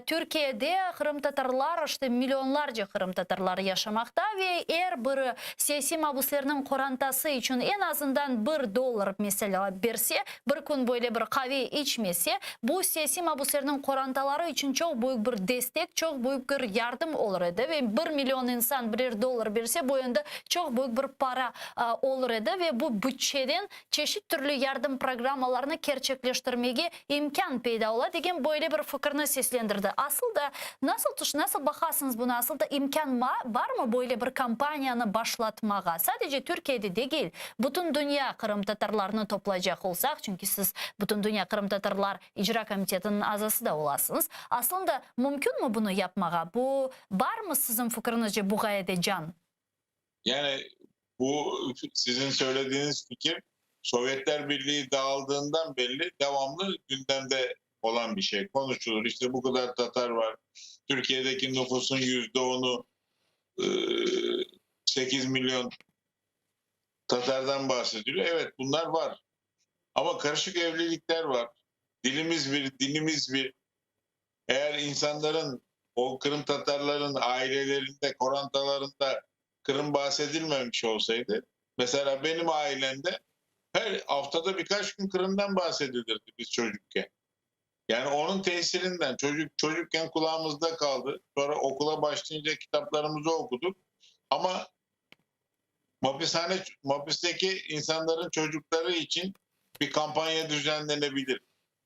Türkiyede qırımtatarlar, işte, millionlarca qırımtatarlar yaşamaqta ve er biri siyasiy mabüslerniñ qorantası içün eñ azından bir dollar, meselâ, berse, bir kün böyle bir qave içmese, bu siyasiy mabüslerniñ qorantaları içün çoq büyük bir destek, çoq büyük bir yardım olur edi ve bir million insan birer dollar berse, bu endi çoq büyük bir para olur edi ve bu bütçeden çeşit türlü yardım programmalarını kerçekleştirmege imkân peyda ola degen böyle bir fikirni seslendirdi. Asıl da, nasıl tüş, nasıl baqasıñız buna, asıl da imkân barmı böyle bir kampaniyanı başlatmağa? Sadece Türkiyede degil, bütün dünya qırımtatarlarını toplaycaq olsaq, çünki siz Bütündünya qırımtatarlar icra komitetiniñ azası da olasıñız, aslında mümkünmi bunı yapmağa? Bu barmı siziñ fikriñizce bu ğayede can? Yani bu sizin söylediğiniz fikir Sovyetler Birliği dağıldığından belli devamlı gündemde olan bir şey. Konuşulur. İşte bu kadar Tatar var. Türkiye'deki nüfusun %10'u 8 milyon Tatar'dan bahsediliyor. Evet bunlar var. Ama karışık evlilikler var. Dilimiz bir, dinimiz bir. Eğer insanların, o Kırım Tatarların ailelerinde, korantalarında Kırım bahsedilmemiş olsaydı, mesela benim ailemde her haftada birkaç gün Kırım'dan bahsedilirdi biz çocukken. Yani onun tesirinden çocuk çocukken kulağımızda kaldı. Sonra okula başlayınca kitaplarımızı okuduk. Ama Mapishane, mapisteki insanların çocukları için bir kampanya düzenlenebilir.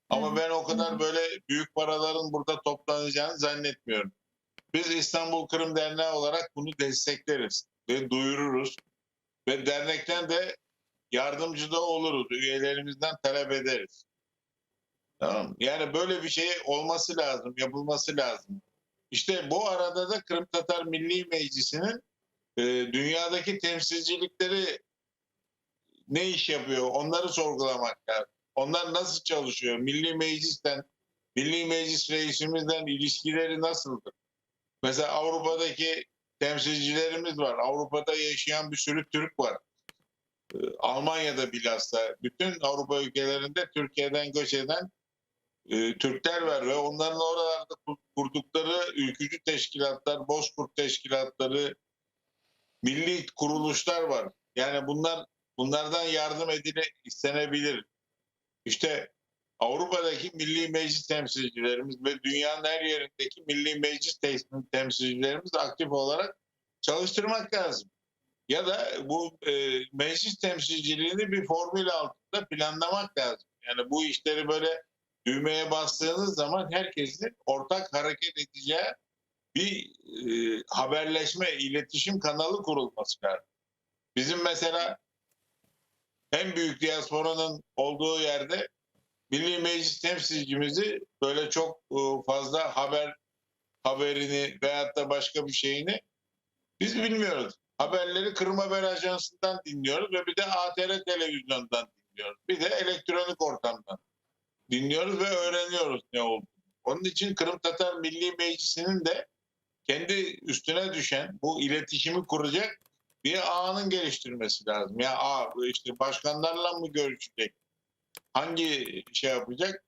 Ama ben o kadar böyle büyük paraların burada toplanacağını zannetmiyorum. Biz İstanbul Kırım Derneği olarak bunu destekleriz ve duyururuz. Ve dernekten de yardımcı da oluruz. Üyelerimizden talep ederiz. Tamam Yani böyle bir şey olması lazım, yapılması lazım. İşte bu arada da Kırım Tatar Milli Meclisi'nin e, dünyadaki temsilcilikleri ne iş yapıyor onları sorgulamak lazım. Onlar nasıl çalışıyor? Milli Meclis'ten, Milli Meclis reisimizden ilişkileri nasıldır? Mesela Avrupa'daki temsilcilerimiz var. Avrupa'da yaşayan bir sürü Türk var. Ee, Almanya'da bilhassa bütün Avrupa ülkelerinde Türkiye'den göç eden e, Türkler var ve onların oralarda kurdukları ülkücü teşkilatlar, bozkurt teşkilatları, milli kuruluşlar var. Yani bunlar bunlardan yardım edile istenebilir. İşte Avrupa'daki milli meclis temsilcilerimiz ve dünyanın her yerindeki milli meclis temsilcilerimiz aktif olarak çalıştırmak lazım. Ya da bu e, meclis temsilciliğini bir formül altında planlamak lazım. Yani bu işleri böyle düğmeye bastığınız zaman herkesin ortak hareket edeceği bir e, haberleşme, iletişim kanalı kurulması lazım. Bizim mesela en büyük diasporanın olduğu yerde Milli Meclis temsilcimizi böyle çok e, fazla haber haberini veyahut da başka bir şeyini biz bilmiyoruz. Haberleri Kırım Haber Ajansı'ndan dinliyoruz ve bir de ATR televizyondan dinliyoruz. Bir de elektronik ortamdan dinliyoruz ve öğreniyoruz ne olduğunu. Onun için Kırım Tatar Milli Meclisi'nin de kendi üstüne düşen bu iletişimi kuracak bir ağının geliştirmesi lazım. Ya ağ işte başkanlarla mı görüşecek? Hangi şey yapacak?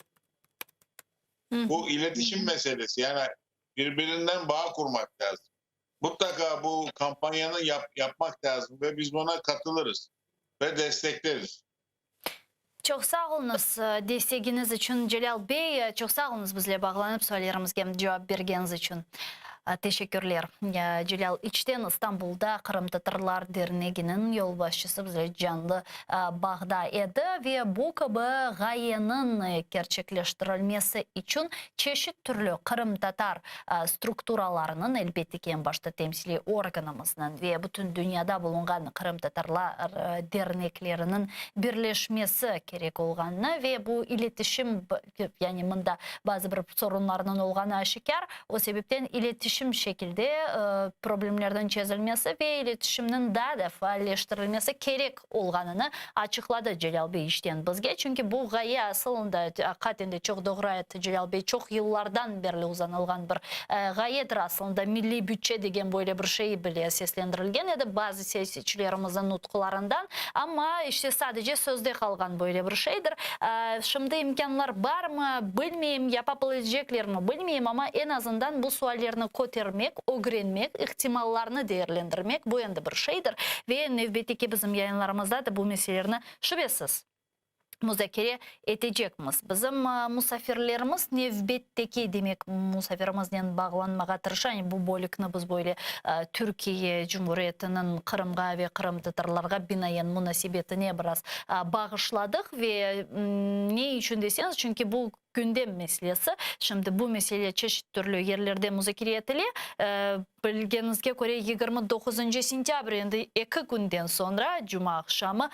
Bu iletişim meselesi. Yani birbirinden bağ kurmak lazım. Mutlaka bu kampanyanı yap, yapmak lazım ve biz buna katılırız ve destekleriz. Çoq sağ oluñız destegiñiz içün, Celâl bey. Çoq sağ oluñız bizle bağlanıp suallerimizge cevap bergeniñiz içün. Teşekkürler. Celâl İçten İstanbulda Qırımtatarlar derneginiñ yolbaşçısı bizle canlı bağda edi ve bu kibi ğayeniñ kerçekleştirilmesi içün çeşit türlü qırımtatar strukturalarınıñ, elbette ki, eñ başta temsiliy organımıznıñ ve bütün dünyada bulunğan qırımtatarlar dernekleriniñ birleşmesi kerek olğanını ve bu iletişim, yani mında bazı bir sorunlarnıñ olğanı aşikâr, o sebepten iletişim. iletişim şekilde problemlerniñ çezilmesi ve iletişimniñ daa da faalleştirilmesi kerek olğanını açıqladı Celâl bey içten bizge. Çünki bu ğaye asılında, aqiqaten de çoq doğru ayttı Celâl bey, çoq yıllardan berli uzanılğan bir ğayedir asılında. Milliy bütçe degen böyle bir şey bile seslendirilgen edi bazı siyasetçilerimizniñ nutqlarından, amma işte sadece sözde qalğan böyle bir şeydir. Şimdi imkânlar barmı, bilmeyim, yapa bileceklermi, bilmeyim, amma eñ azından bu suallerni kötermek, ögrenmek, ihtimallarnı değerlendirmek, bu endi bir şeydir. Ve nevbetteki bizim yayınlarımızda da bu meselelerni şübesiz muzakere etecekmiz. Bizim musafirlerimiz nevbetteki, demek, musafirimiznen bağlanmağa tırışa, yani bu bölükni biz böyle Türkiye Cumhuriyetiniñ Qırımğa ve qırımtatarlarğa binaen munasebetine biraz bağışladıq ve ne içün deseñiz, çünki bu gündem meselesi. Şimdi bu mesele çeşit türlü yerlerde muzakere etile. Bilgeniñizge köre, 29 sentâbr, endi eki künden soñra, cuma aqşamı,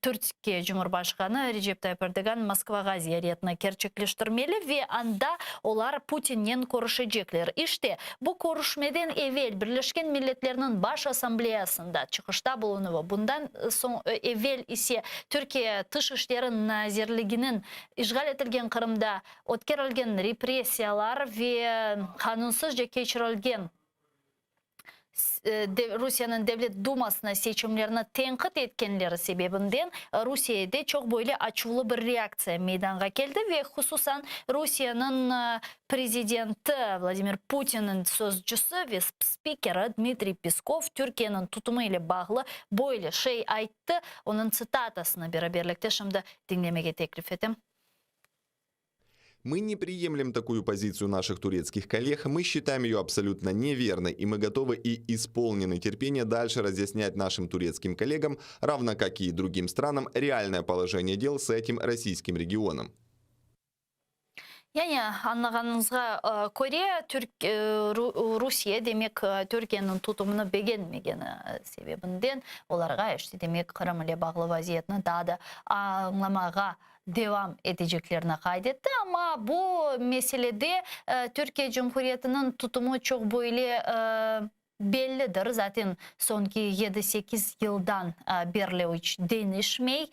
Türkiye Cumhurbaşqanı Recep Tayyip Erdoğan Moskvağa ziyaretini kerçekleştirmeli ve anda olar Putinnen körüşecekler. İşte, bu körüşmeden evel Birleşken Milletlerniñ Baş Assambleyasında çıqışta bulunuvı, bundan soñ evel ise Türkiye Tış işleri nazirliginiñ İşğal etilgen Qırımda ötkerilgen repressiyalar ve qanunsızca keçirilgen Rusiyeniñ Devlet Dumasına seçimlerni tenqit etkenleri sebebinden Rusiyede çoq böyle açuvlı bir reaktsiya meydanğa keldi ve hususan Rusiyeniñ prezidenti Vladimir Putinniñ sözcüsi ve spikeri Dmitriy Peskov Türkiyeniñ tutumı ile bağlı böyle şey ayttı. Onıñ tsitatasını beraberlikte şimdi diñlemege teklif etem. Мы не приемлем такую позицию наших турецких коллег, мы считаем ее абсолютно неверной, и мы готовы и исполнены терпения дальше разъяснять нашим турецким коллегам, равно как и другим странам, реальное положение дел с этим российским регионом. Yani, añlağanıñızğa köre, Türk, Rusiye, demek, Türkiyeniñ tutumını begenmegeni sebebinden olarğa, işte, demek, Qırım ile bağlı vaziyetni daa da añlamağa devam eteceklerini qayd etti. Amma bu meselede Türkiye Cumhuriyetiniñ tutumı çoq böyle Bellidir, zaten soñki yedi-sekiz yıldan berli iç deñişmey,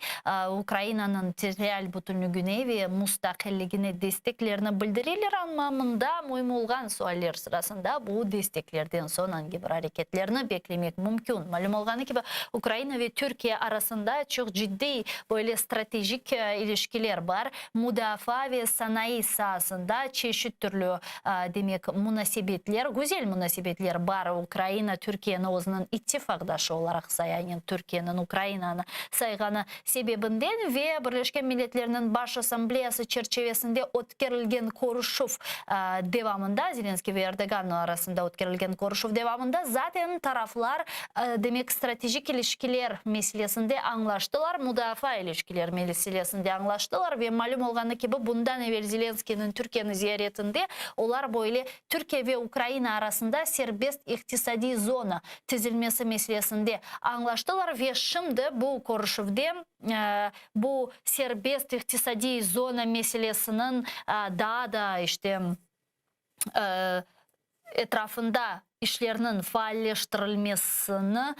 Ukrainanıñ territorial bütünlügine ve mustaqilligine desteklerini bildireler, amma mında müim olğan sualler sırasında bu desteklerden soñ angi bir areketlerni beklemek mümkün. Malüm olğanı kibi, Ukraina ve Türkiye arasında çoq ciddiy böyle stratejik ilişkiler bar, mudafaa ve sanayı saasında çeşit türlü Demek, munasebetler, güzel munasebetler bar. Ukraina Türkiyeni özüniñ ittifaqdaşı olaraq saya, yani Türkiyeniñ Ukrainanı sayğanı sebebinden ve Birleşken Milletlerniñ Baş Assambleyası çerçivesinde ötkerilgen körüşüv devamında, Zelenskıy ve Erdoğan arasında ötkerilgen körüşüv devamında zaten taraflar, demek, stratejik ilişkiler meselesinde añlaştılar, mudafaa ilişkiler meselesinde añlaştılar ve malüm olğanı kibi, bundan evel Zelenskıynıñ Türkiyeni ziyaretinde olar böyle Türkiye ve Ukraina arasında serbest iqtisadiy zona tizilmesi meselesinde añlaştılar ve şimdi bu körüşüvde bu serbest iqtisadiy zona meselesiniñ daa da işte etrafında işlerniñ faalleştirilmesini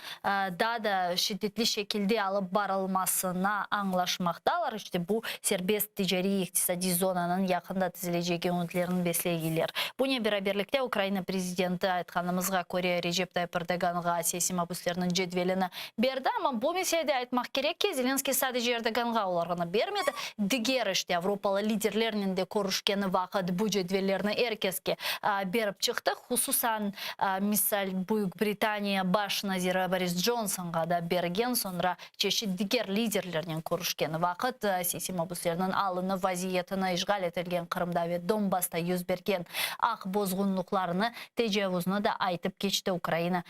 daa da şiddetli şekilde alıp barılmasına añlaşmaqtalar, işte bu serbest ticariy-iqtisadiy zonanıñ yaqında tizilecegi ümütlerini besleyler. Bunen beraberlikte Ukraina prezidenti, aytqanımızğa köre, Recep Tayyip Erdoğanğa siyasiy mabüslerniñ cedvelini berdi, amma bu meselede aytmaq kerek ki, Zelenskıy sadece Erdoğanğa olarğını bermedi, diger, işte, avropalı liderlernen de körüşkeni vaqıt bu cedvellerni er keske berip çıqtı, hususan, misal, Büyük Britaniya baş naziri Boris Johnsonğa da bergen, soñra çeşit diger liderlernen körüşkeni vaqıt siyasiy mabüslerniñ alını, vaziyetini, işğal etilgen Qırımda ve Donbassta yüz bergen aq bozğunlıqlarını, tecavuznı da aytıp keçti Ukraina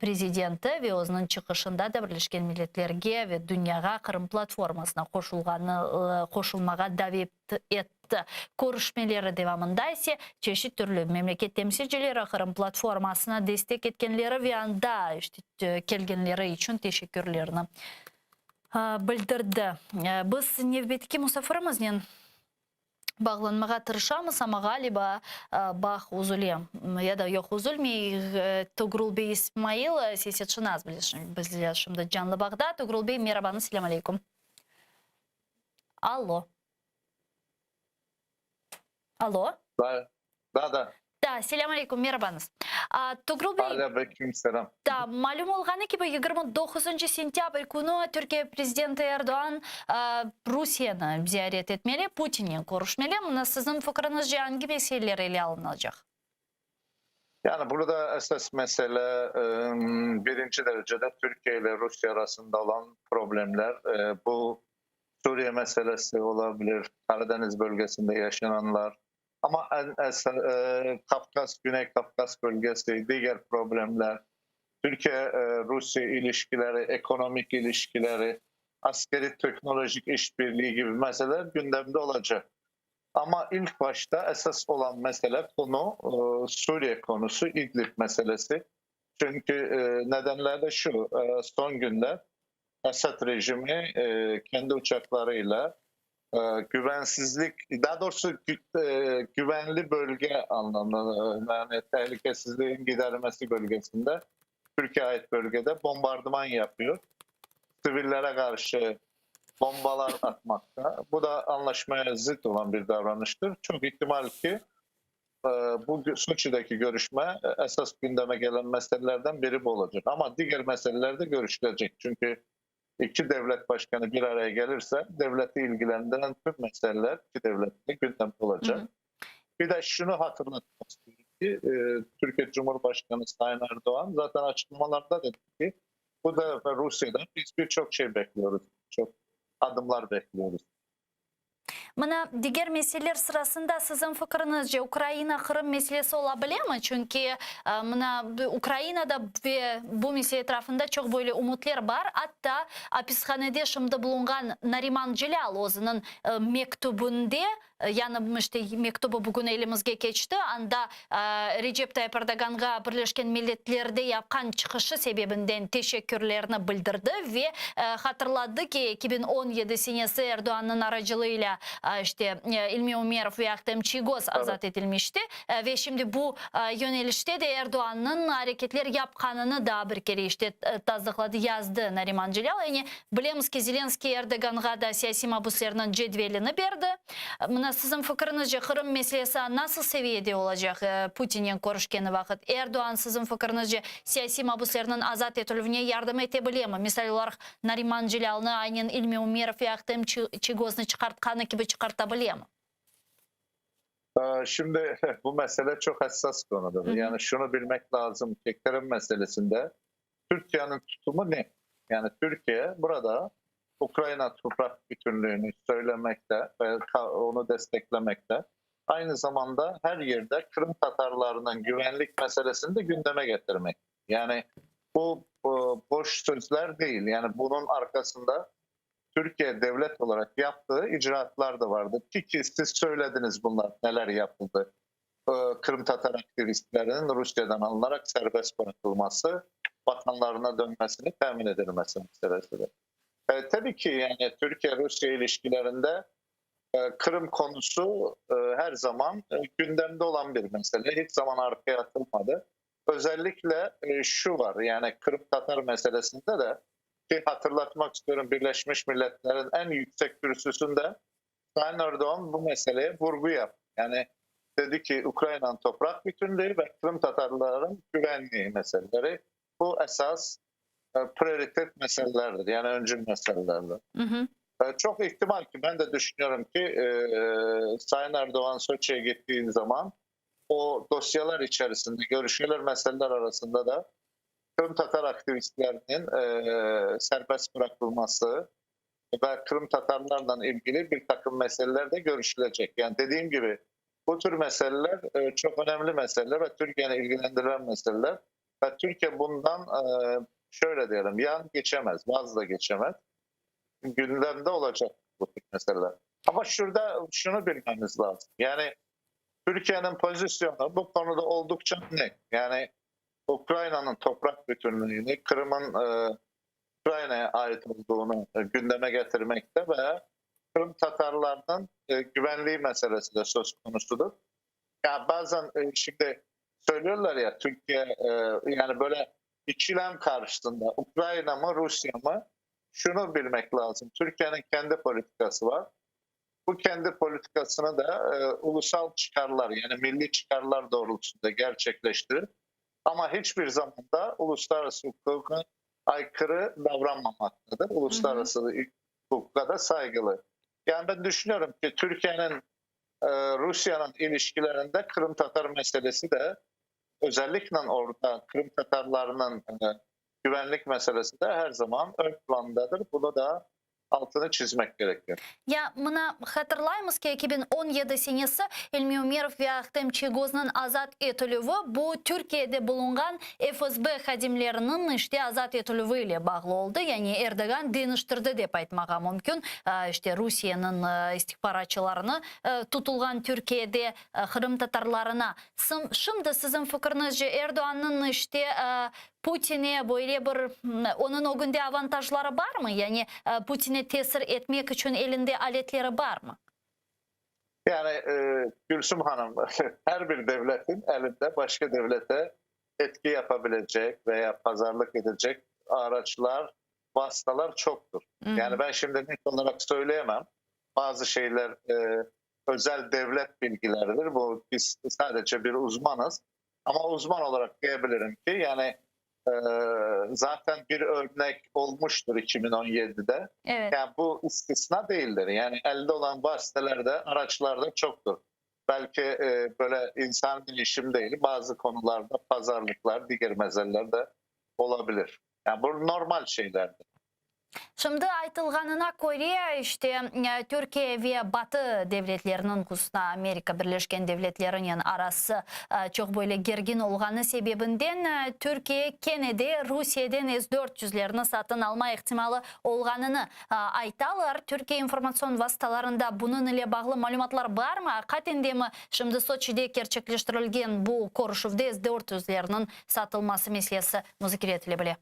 Prezidenti ve özüniñ çıqışında da Birleşken Milletlerge ve dünyağa Qırım platformasına qoşulğanı qoşulmağa davet etti. Körüşmeleri devamında ise çeşit türlü memleket temsilcileri Qırım platformasına destek etkenleri ve anda işte kelgenleri içün teşekkürlerini bildirdi. Biz nevbetteki musafirimiznen. Bağlanmağa tırışamız, amma ğaliba bağ üzüle ya da yoq, üzülmey. Togrul bey İsmail, siyasetşınas, bizle şimdi canlı bağda. Togrul bey, merabañız, selâm aleyküm. Allo. Allo. Da, da, da. Da, selâm aleyküm, merabañız. Togrul bey. Aleyküm selâm. Da, malüm olğanı kibi, 29 sentâbr künü Türkiye prezidenti Erdoğan Rusiyeni ziyaret etmeli, Putinnen körüşmeli. Mına siziñ fikriñizce angi meseleler ele alınacaq? Yani burada esas mesele birinci derecede Türkiye ile Rusiye arasında olan problemler. Bu Suriye meselesi olabilir, Karadeniz bölgesinde yaşananlar, Ama en Kafkas, Güney Kafkas bölgesi, diğer problemler, Türkiye-Rusiye ilişkileri, ekonomik ilişkileri, askeri teknolojik işbirliği gibi meseleler gündemde olacak. Ama ilk başta esas olan mesele konu Suriye konusu, İdlib meselesi. Çünkü nedenler de şu, son günler Esad rejimi kendi uçaklarıyla güvensizlik, daha doğrusu güvenli bölge anlamında, yani tehlikesizliğin giderilmesi bölgesinde, Türkiye ait bölgede bombardıman yapıyor. Sivillere karşı bombalar atmakta. Bu da anlaşmaya zıt olan bir davranıştır. Çok ihtimal ki bu Soçi'deki görüşme esas gündeme gelen meselelerden biri bu olacak. Ama diğer meseleler de görüşülecek. Çünkü iki devlet başkanı bir araya gelirse devleti ilgilendiren tüm meseleler iki devlette gündemde olacak. Hı hı. Bir de şunu hatırlatmak istiyorum ki e, Türkiye Cumhurbaşkanı Sayın Erdoğan zaten açıklamalarda dedi ki bu da Rusya'dan biz birçok şey bekliyoruz. Çok adımlar bekliyoruz. Mına, diger meseleler sırasında siziñ fikriñizce Ukraina Qırım meselesi ola bilemi? Çünki, mına, Ukrainada ve bu mesele etrafında çoq böyle ümütler bar. Atta apishanede şimdi bulunğan Nariman Celâl özüniñ mektübinde, yani, işte, mektübi bugün elimizge keçti, anda Recep Tayyip Erdoğanğa Birleşken Milletlerde yapqan çıqışı sebebinden teşekkürlerini bildirdi ve hatırlattı ki, 2017 senesi Erdoğannıñ aracılığıyla işte İlmi Umerov ve Ahtem Çiygoz azat etilmişti ve şimdi bu yönelişte de Erdoğannıñ areketler yapqanını daa bir kere işte tasdıqladı, yazdı Nariman Celâl. Yani bilemiz ki, Zelenskiy Erdoğanğa da siyasiy mabüslerniñ cedvelini berdi. Mına siziñ fikriñizce Qırım meselesi nasıl seviyede olacaq Putinnen körüşkeni vaqıt? Erdoğan siziñ fikriñizce siyasiy mabüslerniñ azat etilüvine yardım ete bilemi? Misal olaraq Nariman Celâlnı aynen İlmi Umerov ve Ahtem Çiygoznı çıqartqanı kibi çıqarta bilemi? Şimdi bu mesele çoq hassas konudur. Yani şunı bilmek lazım ki, Qırım meselesinde Türkiyeniñ tutumu ne? Yani Türkiye burada Ukrayna topraq bütünlüğünü söylemekte ve onu desteklemekte. Aynı zamanda her yerde Kırım Tatarlarının güvenlik meselesini de gündeme getirmek. Yani bu boş sözler değil. Yani bunun arkasında Türkiye devlet olarak yaptığı icraatlar da vardı. Ki, ki siz söylediniz bunlar neler yapıldı. Kırım Tatar aktivistlerinin Rusya'dan alınarak serbest bırakılması, vatanlarına dönmesini temin edilmesi meselesidir. E, tabii ki yani Türkiye-Rusya ilişkilerinde e, Kırım konusu e, her zaman e, gündemde olan bir mesele. Hiç zaman arkaya atılmadı. Özellikle e, şu var yani Kırım Tatar meselesinde de ki hatırlatmak istiyorum Birleşmiş Milletler'in en yüksek kürsüsünde Sayın Erdoğan bu meseleye vurgu yaptı. Yani dedi ki Ukrayna'nın toprak bütünlüğü ve Kırım Tatarların güvenliği meseleleri bu esas e, prioritet meselelerdir. Yani öncül meselelerdir. Hı hı. E, çok ihtimal ki ben de düşünüyorum ki e, Sayın Erdoğan Soçi'ye gittiği zaman o dosyalar içerisinde görüşmeler meseleler arasında da Kırım Tatar aktivistlerinin e, serbest bırakılması ve Kırım Tatarlarla ilgili bir takım meseleler de görüşülecek. Yani dediğim gibi bu tür meseleler e, çok önemli meseleler ve Türkiye'ni ilgilendiren meseleler. Ve Türkiye bundan e, şöyle diyelim yan geçemez, vaz da geçemez. Gündemde olacak bu tür meseleler. Ama şurada şunu bilmemiz lazım. Yani Türkiye'nin pozisyonu bu konuda oldukça net. Yani Ukrayna'nın toprak bütünlüğünü, Kırım'ın e, Ukrayna'ya ait olduğunu gündeme getirmekte ve Kırım. Kırım Tatarlarının e, güvenliği meselesi de söz konusudur. Ya bazen e, şimdi söylüyorlar ya Türkiye e, yani böyle ikilem karşısında Ukrayna mı Rusya mı şunu bilmek lazım. Türkiye'nin kendi politikası var. Bu kendi politikasını da e, ulusal çıkarlar yani milli çıkarlar doğrultusunda gerçekleştirir. Ama hiçbir zaman da uluslararası hukuka aykırı davranmamaktadır. Uluslararası hukuka da saygılı. Yani ben düşünüyorum ki Türkiye'nin e, Rusya'nın ilişkilerinde Kırım Tatar meselesi de özellikle orada Kırım Tatarlarının e, güvenlik meselesi de her zaman ön plandadır. Bunu da altını çizmek gerekiyor. Ya mına hatırlaymız ki 2017 senesi İlmi Umerov ve Ahtem Çiygoznıñ azat etilüvi bu Türkiyede bulunğan FSB hadimleriniñ işte azat etilüvi ile bağlı oldı. Yani Erdoğan deñiştirdi dep aytmağa mümkün. İşte Rusiyeniñ istihbaratçılarını tutulğan Türkiyede qırımtatarlarına. Şimdi siziñ fikriñizce Erdoğannıñ işte Putine böyle bir onıñ ögünde avantajları barmı? Yani Putine tesir etmek içün elinde aletleri barmı? Yani Gülsüm hanım, her bir devletin elinde başka devlete etki yapabilecek veya pazarlık edecek araçlar, vasıtalar çoktur. Yani ben şimdi net olarak söyleyemem. Bazı şeyler e, özel devlet bilgileridir. Bu biz sadece bir uzmanız. Ama uzman olarak diyebilirim ki yani e, zaten bir örnek olmuştur 2017'de. Evet. Yani bu istisna değildir. Yani elde olan vasıtalarda, araçlarda çoktur. Belki e, böyle insan değişim değil, bazı konularda pazarlıklar, diğer meseleler de olabilir. Yani bu normal şeylerdir. Şimdi aytılğanına köre, işte, Türkiye ve Batı devletleriniñ, hususan Amerika Birleşken Devletlerinen arası çoq böyle gergin olğanı sebebinden Türkiye kene de Rusiyeden S 400 lerni satın alma ihtimalı olğanını aytalar. Türkiye informatsion vastalarında bunıñ ile bağlı malümatlar barmı? Aqiqaten demi şimdi Soçide kerçekleştirilgen bu körüşüvde S 400 lerniñ satılması meselesi muzakere etile bile?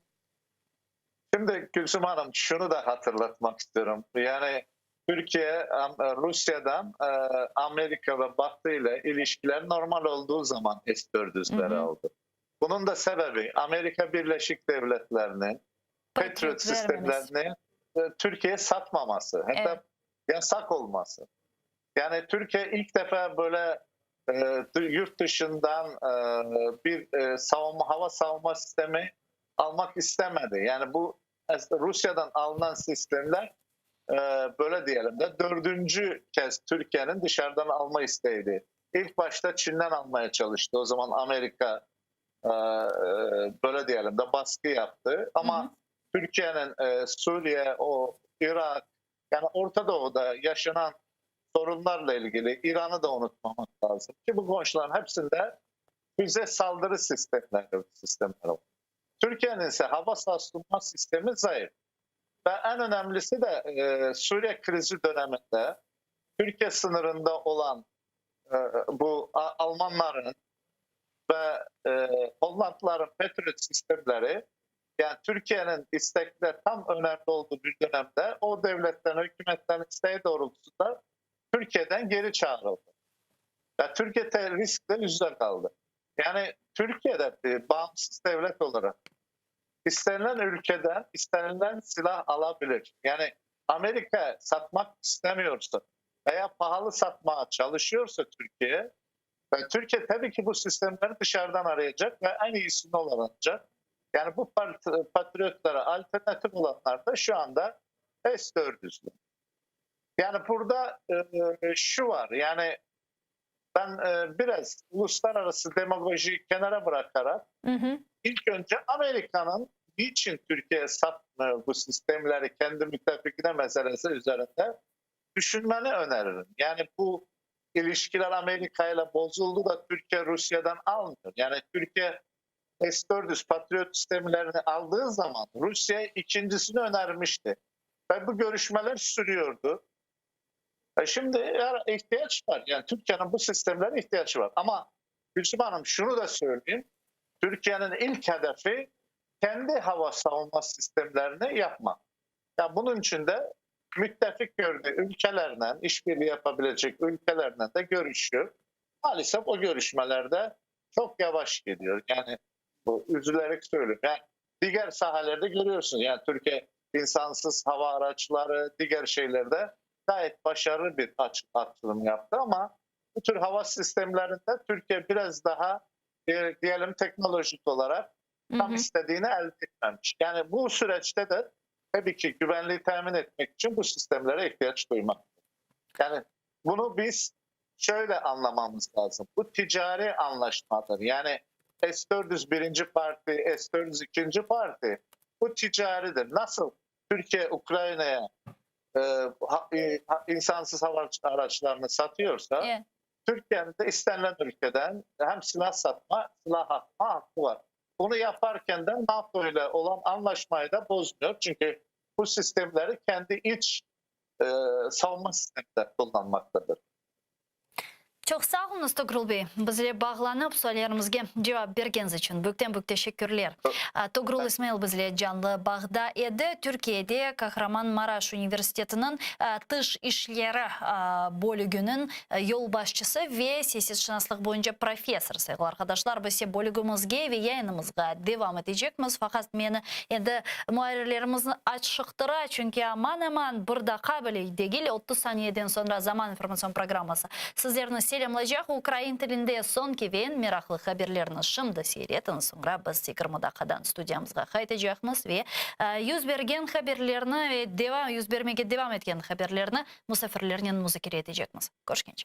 Şimdi Gülsüm Hanım şunu da hatırlatmak istiyorum. Yani Türkiye Rusya'dan e, Amerika ve Batı ile ilişkiler normal olduğu zaman S-400'leri aldı. Bunun da sebebi Amerika Birleşik Devletleri'nin Patriot sistemlerini e, Türkiye'ye satmaması. Hatta evet. yasak olması. Yani Türkiye ilk defa böyle e, yurt dışından e, bir e, savunma hava savunma sistemi almak istemedi. Yani bu Rusya'dan alınan sistemler e, böyle diyelim de dördüncü kez Türkiye'nin dışarıdan alma isteğiydi. İlk başta Çin'den almaya çalıştı. O zaman Amerika e, e, böyle diyelim de baskı yaptı. Ama Türkiye'nin e, Suriye, o Irak yani Orta Doğu'da yaşanan sorunlarla ilgili İran'ı da unutmamak lazım. Ki bu komşuların hepsinde füze saldırı sistemleri, sistemleri var. Türkiye'nin ise hava savunma sistemi zayıf. Ve en önemlisi de e, Suriye krizi döneminde Türkiye sınırında olan e, bu Almanların ve e, Hollandların Patriot sistemleri yani Türkiye'nin istekle tam önemli olduğu bir dönemde o devletlerin, hükümetlerin isteği doğrultusunda Türkiye'den geri çağrıldı. Ve Türkiye riskle yüzde kaldı. Yani Türkiye'de bir bağımsız devlet olarak istenilen ülkeden istenilen silah alabilir. Yani Amerika satmak istemiyorsa veya pahalı satmaya çalışıyorsa Türkiye ve Türkiye tabii ki bu sistemleri dışarıdan arayacak ve en iyisini alacak. Yani bu patriotlara alternatif olanlar da şu anda S-400'lü. Yani burada e, şu var yani ben e, biraz uluslararası demagojiyi kenara bırakarak hı hı. ilk önce Amerika'nın niçin Türkiye'ye satmıyor bu sistemleri kendi müttefikine meselesi üzerinde düşünmeni öneririm. Yani bu ilişkiler Amerika ile bozuldu da Türkiye Rusya'dan almıyor. Yani Türkiye S-400 Patriot sistemlerini aldığı zaman Rusya ikincisini önermişti. Ve bu görüşmeler sürüyordu. E şimdi ihtiyaç var. Yani Türkiye'nin bu sistemlere ihtiyacı var. Ama Gülsüm Hanım şunu da söyleyeyim. Türkiye'nin ilk hedefi kendi hava savunma sistemlerini yapmak. Yani bunun için de Müttefik gördüğü ülkelerle, işbirliği yapabilecek ülkelerle de görüşüyor. Maalesef o görüşmelerde çok yavaş gidiyor. Yani bu üzülerek söylüyorum. Yani diğer sahalarda görüyorsunuz. Yani Türkiye insansız hava araçları, diğer şeylerde gayet başarılı bir atılım yaptı ama bu tür hava sistemlerinde Türkiye biraz daha e, diyelim teknolojik olarak tam istediğini elde etmemiş. Yani bu süreçte de tabii ki güvenliği temin etmek için bu sistemlere ihtiyaç duymak. Yani bunu biz şöyle anlamamız lazım. Bu ticari anlaşmadır. Yani S-400 birinci parti, S-400 ikinci parti bu ticaridir. Nasıl Türkiye Ukrayna'ya e, ha, e, insansız hava araçlarını satıyorsa Evet. Türkiye'nin de istenilen ülkeden hem silah satma, silah atma hakkı var. Bunu yaparken de NATO ile olan anlaşmayı da bozmuyor. Çünkü bu sistemleri kendi iç e, savunma sisteminde kullanmaktadır. Çoq sağ oluñız, Togrul bey. Bizle bağlanıp, suallerimizge cevap bergeniñiz içün büyükten-büyük teşekkürler. Togrul İsmail bizle canlı bağda edi. Türkiyede Kahramanmaraş universitetiniñ tış işleri bölüginiñ yolbaşçısı ve siyasetşınaslıq boyunca professor. Sayğılı arqadaşlar, biz ise bölügimizge ve yayınımızğa devam etecekmiz. Faqat meni endi muarrirlerimiz açıqtıra, çünki aman-aman bir daqqa bile degil, 30 saniyeden soñra Zaman informatsion programması Sizlerni selâmlaycaq ukrain tilinde soñki ve eñ meraqlı haberlerni şimdi seyir etiñiz, soñra biz 20 daqqadan studiyamızğa qaytacaqmız ve yüz bergen haberlerni ve devam yüz bermege devam etken haberlerni musafirlernen muzakere etecekmiz. Körüşkence.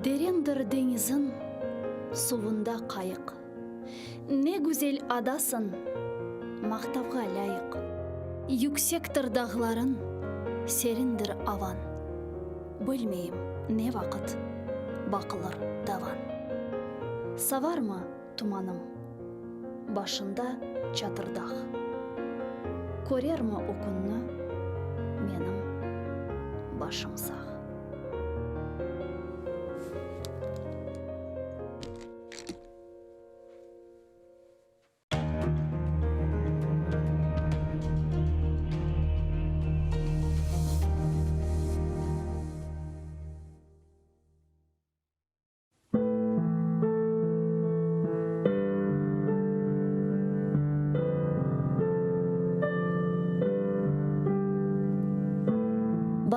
Derendir deñiziñ suvunda qayıq. Ne güzel adasıñ, maqtavğa lâyıq. Yüksektir dağlarıñ, serindir avan. Bilmeyim, ne vaqıt baqılır davan. Savarmı tumanım, başında Çatırdağ. Körermi o künni menim başım sağ.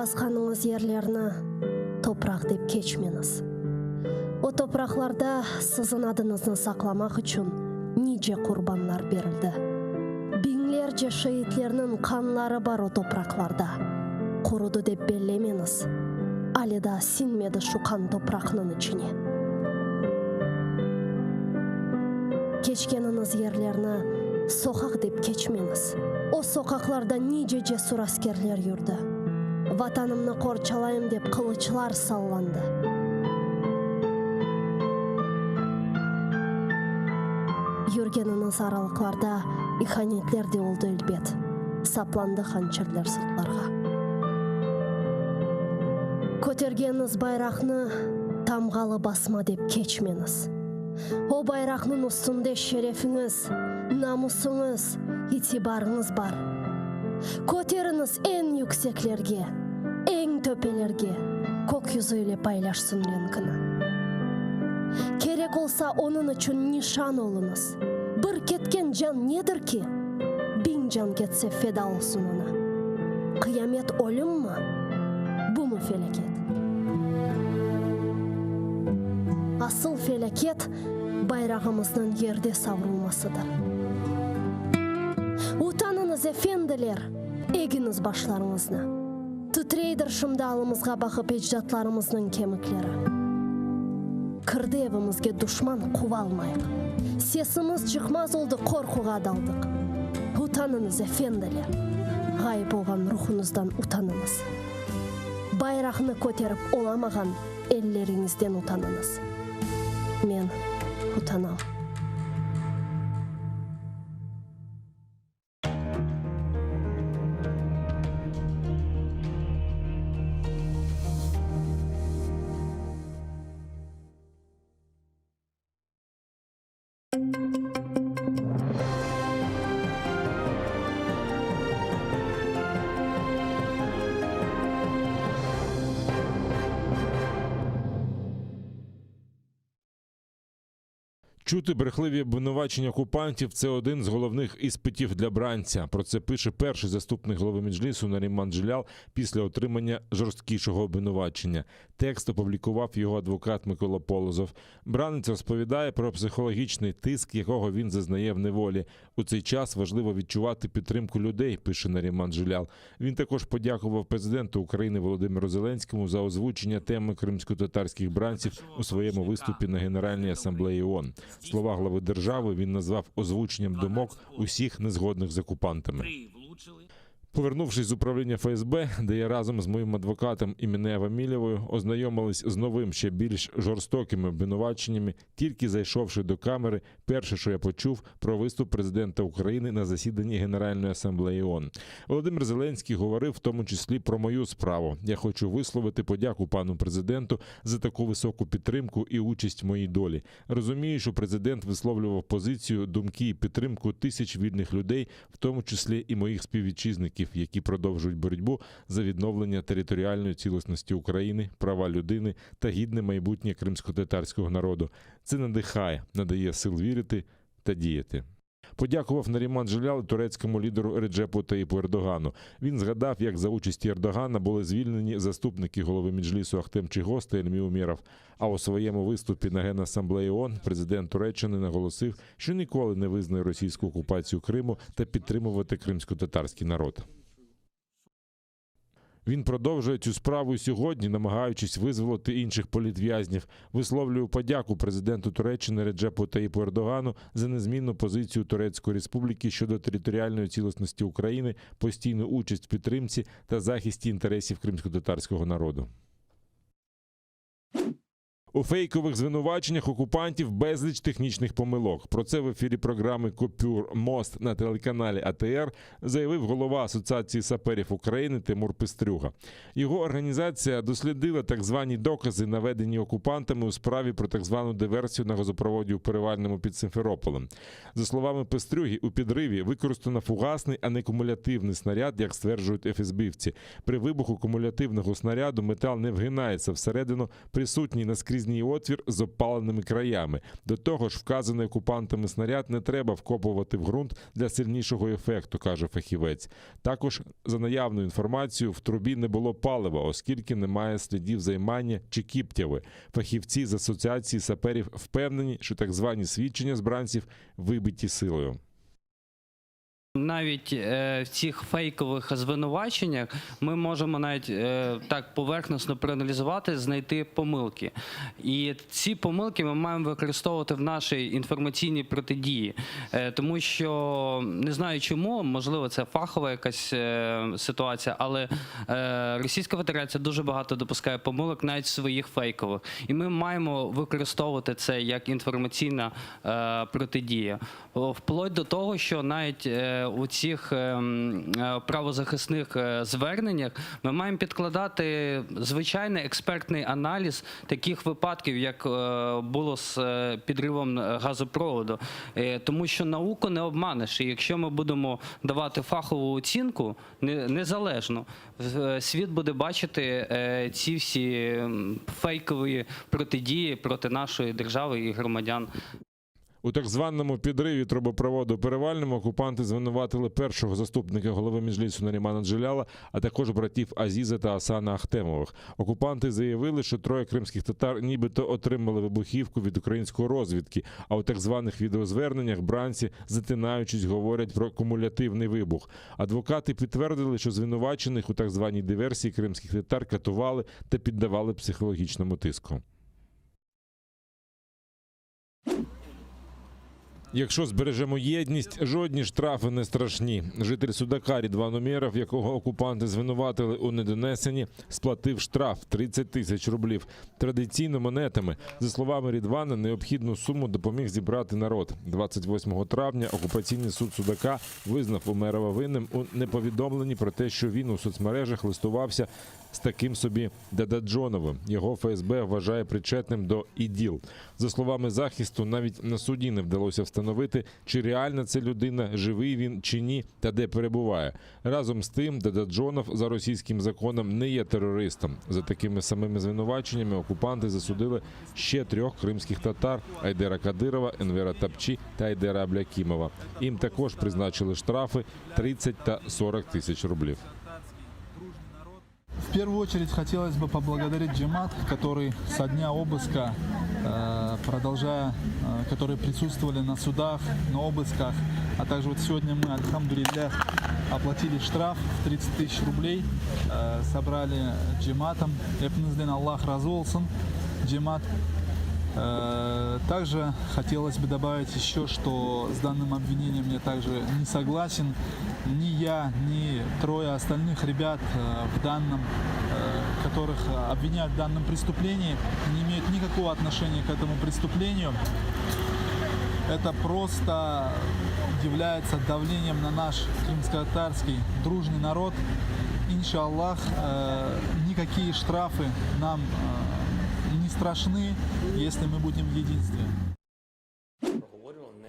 Basqanıñız yerlerni topraq dep keçmeñiz. O topraqlarda siziñ adıñıznı saqlamaq içün nice qurbanlar berildi. Biñlerce şeitlerniñ qanları bar o topraqlarda. Qurudı dep bellemeñiz, ale daa siñmedi şu qan topraqnıñ içine. Keçkeniñiz yerlerni soqaq dep keçmeñiz. O soqaqlarda nice cesur askerler yürdi. Vatanımnı qorçalayım dep qılıçlar sallandı. Yürgeniñiz aralıqlarda ihanetler de oldı elbet, saplandı hançerler sırtlarğa. Kötergeniñiz bayraqnı tamğalı basma dep keçmeñiz. O bayraqnıñ üstünde şerefiñiz, namusıñız, itibarıñız bar. Köteriñiz eñ yükseklerge, eñ töpelerge, kök yüzü ile paylaşsın renkini. Kerek olsa, onıñ içün nişan oluñız. Bir ketken can nedir ki? Biñ can ketse feda olsun oña. Qıyamet ölümmi? Bumı felâket? Asıl felâket, bayrağımıznıñ yerde savrulmasıdır. Utanıñız, efendiler, egiñiz başlarıñıznı. Titreydir şimdi alımızğa baqıp ecdatlarımıznıñ kemikleri. Kirdi evimizge duşman, quvalmayıq. Sesimiz çıqmaz oldı, qorquğa daldıq. Utanıñız, efendiler! Ğayıp olğan ruhuñızdan utanıñız! Bayraqnı köterip olamağan elleriñizden utanıñız! Men utanam. Чути брехливі обвинувачення окупантів це один з головних іспитів для бранця. Про це пише перший заступник голови Меджлісу Наріман Джелял після отримання жорсткішого обвинувачення. Текст опублікував його адвокат Микола Полозов. Бранець розповідає про психологічний тиск, якого він зазнає в неволі. У цей час важливо відчувати підтримку людей, пише Наріман Джелял. Він також подякував президенту України Володимиру Зеленському за озвучення теми кримськотатарських бранців у своєму виступі на Генеральній асамблеї ООН. Слова глави держави він назвав озвученням думок усіх незгодних з окупантами. Повернувшись з управління ФСБ, де я разом з моїм адвокатом Іміне Вамілєвою ознайомились з новим ще більш жорстокими обвинуваченнями, тільки зайшовши до камери, перше, що я почув про виступ президента України на засіданні Генеральної асамблеї ООН. Володимир Зеленський говорив в тому числі про мою справу. Я хочу висловити подяку пану президенту за таку високу підтримку і участь в моїй долі. Розумію, що президент висловлював позицію, думки і підтримку тисяч вільних людей, в тому числі і моїх співвітчизників, які продовжують боротьбу за відновлення територіальної цілісності України, права людини та гідне майбутнє кримськотатарського народу. Це надихає, надає сил вірити та діяти. Подякував Наріман Джелял турецькому лідеру Реджепу Таїпу Ердогану. Він згадав, як за участі Ердогана були звільнені заступники голови Меджлісу Ахтем Чийгоз та Ільмі Умєров. А у своєму виступі на Генасамблеї ООН президент Туреччини наголосив, що ніколи не визнає російську окупацію Криму та підтримувати кримськотатарський народ. Він продовжує цю справу і сьогодні, намагаючись визволити інших політв'язнів. Висловлюю подяку президенту Туреччини Реджепу Таїпу Ердогану за незмінну позицію Турецької Республіки щодо територіальної цілісності України, постійну участь в підтримці та захисті інтересів кримськотатарського народу. У фейкових звинуваченнях окупантів безліч технічних помилок. Про це в ефірі програми Копюр Мост на телеканалі АТР заявив голова Асоціації саперів України Тимур Пестрюга. Його організація дослідила так звані докази, наведені окупантами у справі про так звану диверсію на газопроводі у Перевальному під Симферополем. За словами Пестрюги, у підриві використано фугасний, а не кумулятивний снаряд, як стверджують ФСБівці. При вибуху кумулятивного снаряду метал не вгинається всередину, присутній наскрізний отвір з опаленими краями. До того ж, вказаний окупантами снаряд не треба вкопувати в ґрунт для сильнішого ефекту, каже фахівець. Також, за наявною інформацією, в трубі не було палива, оскільки немає слідів займання чи кіптяви. Фахівці з асоціації саперів впевнені, що так звані свідчення з бранців вибиті силою. Навіть е, в цих фейкових звинуваченнях ми можемо навіть е, так поверхносно проаналізувати, знайти помилки. І ці помилки ми маємо використовувати в нашій інформаційній протидії, Е, тому що не знаю чому, можливо, це фахова якась е, ситуація, але е, Російська Федерація дуже багато допускає помилок навіть своїх фейкових. І ми маємо використовувати це як інформаційна е, протидія. Вплоть до того, що навіть е, у цих ем, е, правозахисних е, зверненнях ми маємо підкладати звичайний експертний аналіз таких випадків, як е, було з підривом газопроводу. Тому що науку не обманеш. І якщо ми будемо давати фахову оцінку незалежно, світ буде бачити ці всі фейкові протидії проти нашої держави і громадян. У так званому підриві трубопроводу Перевальному окупанти звинуватили першого заступника голови Меджлісу Нарімана Джеляла, а також братів Азіза та Асана Ахтемових. Окупанти заявили, що троє кримських татар нібито отримали вибухівку від української розвідки, а у так званих відеозверненнях бранці, затинаючись, говорять про кумулятивний вибух. Адвокати підтвердили, що звинувачених у так званій диверсії кримських татар катували та піддавали психологічному тиску. Якщо збережемо єдність, жодні штрафи не страшні. Житель Судака Рідван Умєров, якого окупанти звинуватили у недонесенні, сплатив штраф 30 тисяч рублів. Традиційно монетами. За словами Рідвана, необхідну суму допоміг зібрати народ. 28 травня окупаційний суд Судака визнав Умерова винним у неповідомленні про те, що він у соцмережах листувався з таким собі Дададжоновим. Його ФСБ вважає причетним до ІДІЛ. За словами захисту, навіть на суді не вдалося встановити, чи реальна це людина, живий він чи ні, та де перебуває. Разом з тим, Дададжонов за російським законом не є терористом. За такими самими звинуваченнями окупанти засудили ще трьох кримських татар Айдера Кадирова, Енвера Тапчі та Айдера Аблякімова. Їм також призначили штрафи 30 та 40 тисяч рублів. В первую очередь хотелось бы поблагодарить Джемат, который со дня обыска, э, продолжая, э, которые присутствовали на судах, на обысках, а также вот сегодня мы, альхамдулиллях, оплатили штраф в 30 тысяч рублей, э, собрали Джематом. Epimizden Allah razı olsun, Джемат. Э, Также хотелось бы добавить еще, что с данным обвинением я также не согласен. Ни я, ни трое остальных ребят э, в данном, э, которых обвиняют в данном преступлении, не имеют никакого отношения к этому преступлению. Это просто является давлением на наш крымско-татарский дружный народ. Иншаллах, э, никакие штрафы нам э, не страшны, если мы будем в единстве.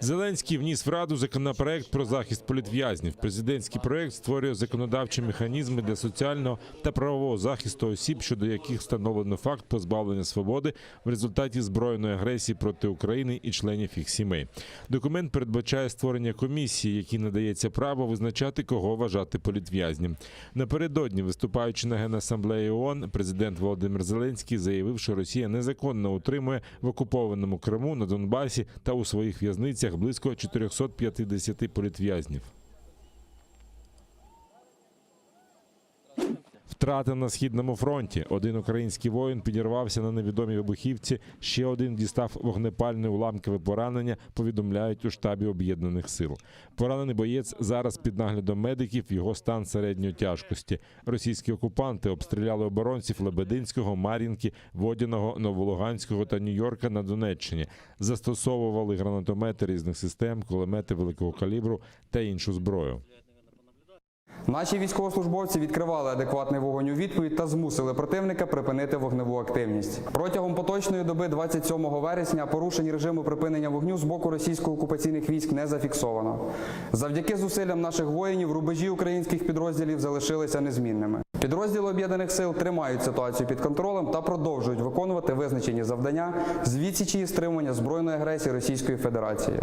Зеленський вніс в Раду законопроект про захист політв'язнів. Президентський проект створює законодавчі механізми для соціального та правового захисту осіб, щодо яких встановлено факт позбавлення свободи в результаті збройної агресії проти України і членів їх сімей. Документ передбачає створення комісії, якій надається право визначати, кого вважати політв'язнем. Напередодні, виступаючи на Генасамблеї ООН, президент Володимир Зеленський заявив, що Росія незаконно утримує в окупованому Криму, на Донбасі та у своїх в'язницях близько 450 політв'язнів. Втрати на східному фронті. Один український воїн підірвався на невідомій вибухівці. Ще один дістав вогнепальне уламкове поранення. Повідомляють у штабі об'єднаних сил. Поранений боєць зараз під наглядом медиків. Його стан середньої тяжкості. Російські окупанти обстріляли оборонців Лебединського, Мар'їнки, Водяного, Новолуганського та Нью-Йорка на Донеччині. Застосовували гранатомети різних систем, кулемети великого калібру та іншу зброю. Наші військовослужбовці відкривали адекватний вогонь у відповідь та змусили противника припинити вогневу активність. Протягом поточної доби 27 вересня порушень режиму припинення вогню з боку російсько-окупаційних військ не зафіксовано. Завдяки зусиллям наших воїнів рубежі українських підрозділів залишилися незмінними. Підрозділи об'єднаних сил тримають ситуацію під контролем та продовжують виконувати визначені завдання з відсічі і стримування збройної агресії Російської Федерації.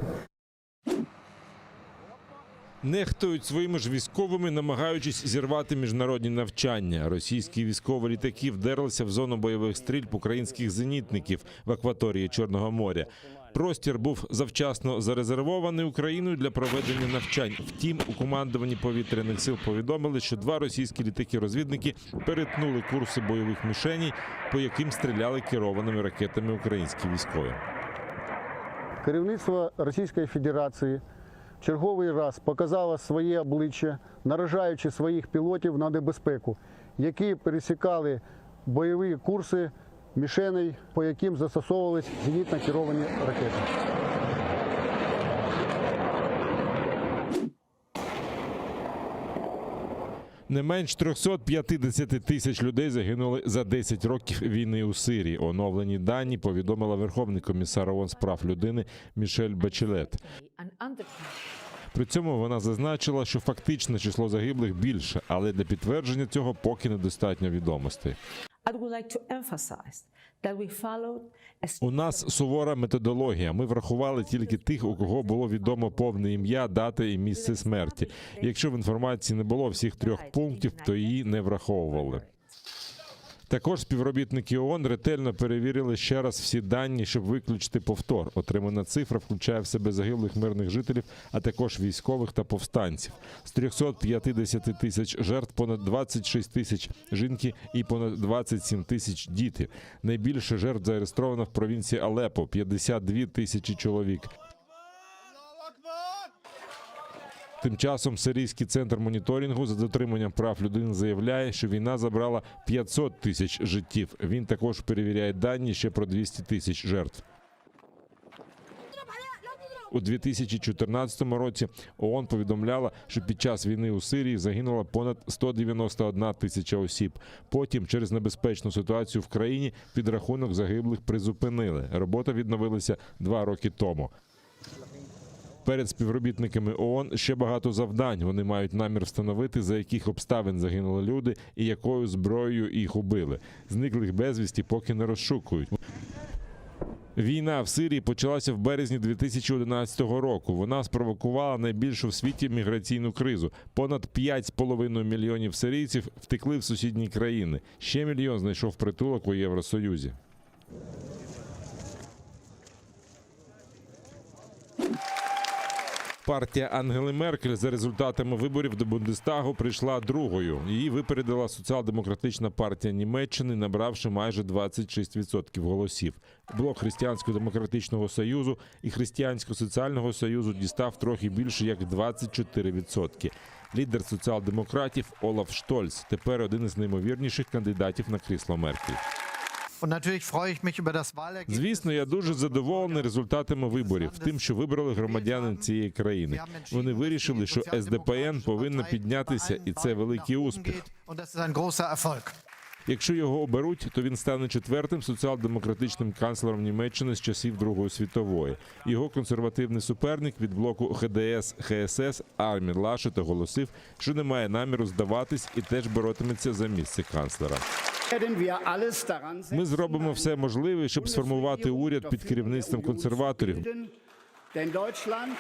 Нехтують своїми ж військовими, намагаючись зірвати міжнародні навчання. Російські військові літаки вдерлися в зону бойових стрільб українських зенітників в акваторії Чорного моря. Простір був завчасно зарезервований Україною для проведення навчань. Втім, у командуванні повітряних сил повідомили, що два російські літаки-розвідники перетнули курси бойових мішеней, по яким стріляли керованими ракетами українські військові. Керівництво Російської Федерації черговий раз показало своє обличчя, наражаючи своїх пілотів на небезпеку, які пересікали бойові курси мішеней, по яким застосовувались зенітно керовані ракети. Не менш 350 тисяч людей загинули за 10 років війни у Сирії. Оновлені дані повідомила Верховний комісар ООН з прав людини Мішель Бачелет. При цьому вона зазначила, що фактичне число загиблих більше, але для підтвердження цього поки недостатньо відомостей. I would like to emphasize that we followed a У нас сувора методологія. Ми врахували тільки тих, у кого було відомо повне ім'я, дата і місце смерті. Якщо в інформації не було всіх трьох пунктів, то її не враховували. Також співробітники ООН ретельно перевірили ще раз всі дані, щоб виключити повтор. Отримана цифра включає в себе загиблих мирних жителів, а також військових та повстанців. З 350 тисяч жертв понад 26 тисяч жінки і понад 27 тисяч діти. Найбільше жертв зареєстровано в провінції Алеппо – 52 тисячі чоловік. Тим часом Сирійський центр моніторингу за дотриманням прав людини заявляє, що війна забрала 500 тисяч життів. Він також перевіряє дані ще про 200 тисяч жертв. У 2014 році ООН повідомляла, що під час війни у Сирії загинуло понад 191 тисяча осіб. Потім, через небезпечну ситуацію в країні, підрахунок загиблих призупинили. Робота відновилася два роки тому. Перед співробітниками ООН ще багато завдань. Вони мають намір встановити, за яких обставин загинули люди і якою зброєю їх убили. Зниклих безвісті поки не розшукують. Війна в Сирії почалася в березні 2011 року. Вона спровокувала найбільшу в світі міграційну кризу. Понад 5,5 мільйонів сирійців втекли в сусідні країни. Ще мільйон знайшов притулок у Євросоюзі. Партія Ангели Меркель за результатами виборів до Бундестагу прийшла другою. Її випередила соціал-демократична партія Німеччини, набравши майже 26% голосів. Блок Християнсько-демократичного союзу і Християнсько-соціального союзу дістав трохи більше як 24%. Лідер соціал-демократів Олаф Штольц тепер один із наймовірніших кандидатів на крісло Меркель. Und natürlich freue ich mich über das Wahlergebnis. Звісно, я дуже задоволений результатами виборів, тим, що вибрали громадяни цієї країни. Вони вирішили, що СДПН повинна піднятися, і це великий успіх. Und das ist ein großer Erfolg. Якщо його оберуть, то він стане четвертим соціал-демократичним канцлером Німеччини з часів Другої світової. Його консервативний суперник від блоку ХДС ХСС Армін Лашет оголосив, що не має наміру здаватись і теж боротиметься за місце канцлера. Ми зробимо все можливе, щоб сформувати уряд під керівництвом консерваторів. Denn Deutschland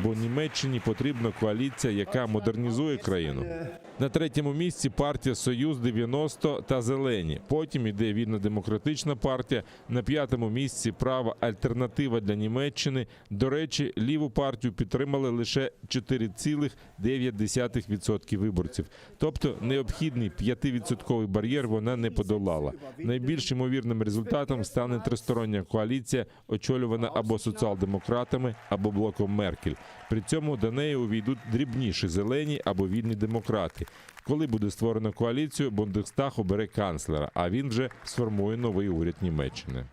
Бо Німеччині потрібна коаліція, яка модернізує країну. На третьому місці партія Союз 90 та Зелені. Потім іде вільна демократична партія. На п'ятому місці права альтернатива для Німеччини. До речі, ліву партію підтримали лише 4,9% виборців. Тобто необхідний 5-відсотковий бар'єр вона не подолала. Найбільш ймовірним результатом стане тристороння коаліція, очолювана або соціал-демократами, або блоком Меркель. При цьому до неї увійдуть дрібніші зелені або вільні демократи. Коли буде створено коаліцію, Бундестаг обере канцлера, а він вже сформує новий уряд Німеччини.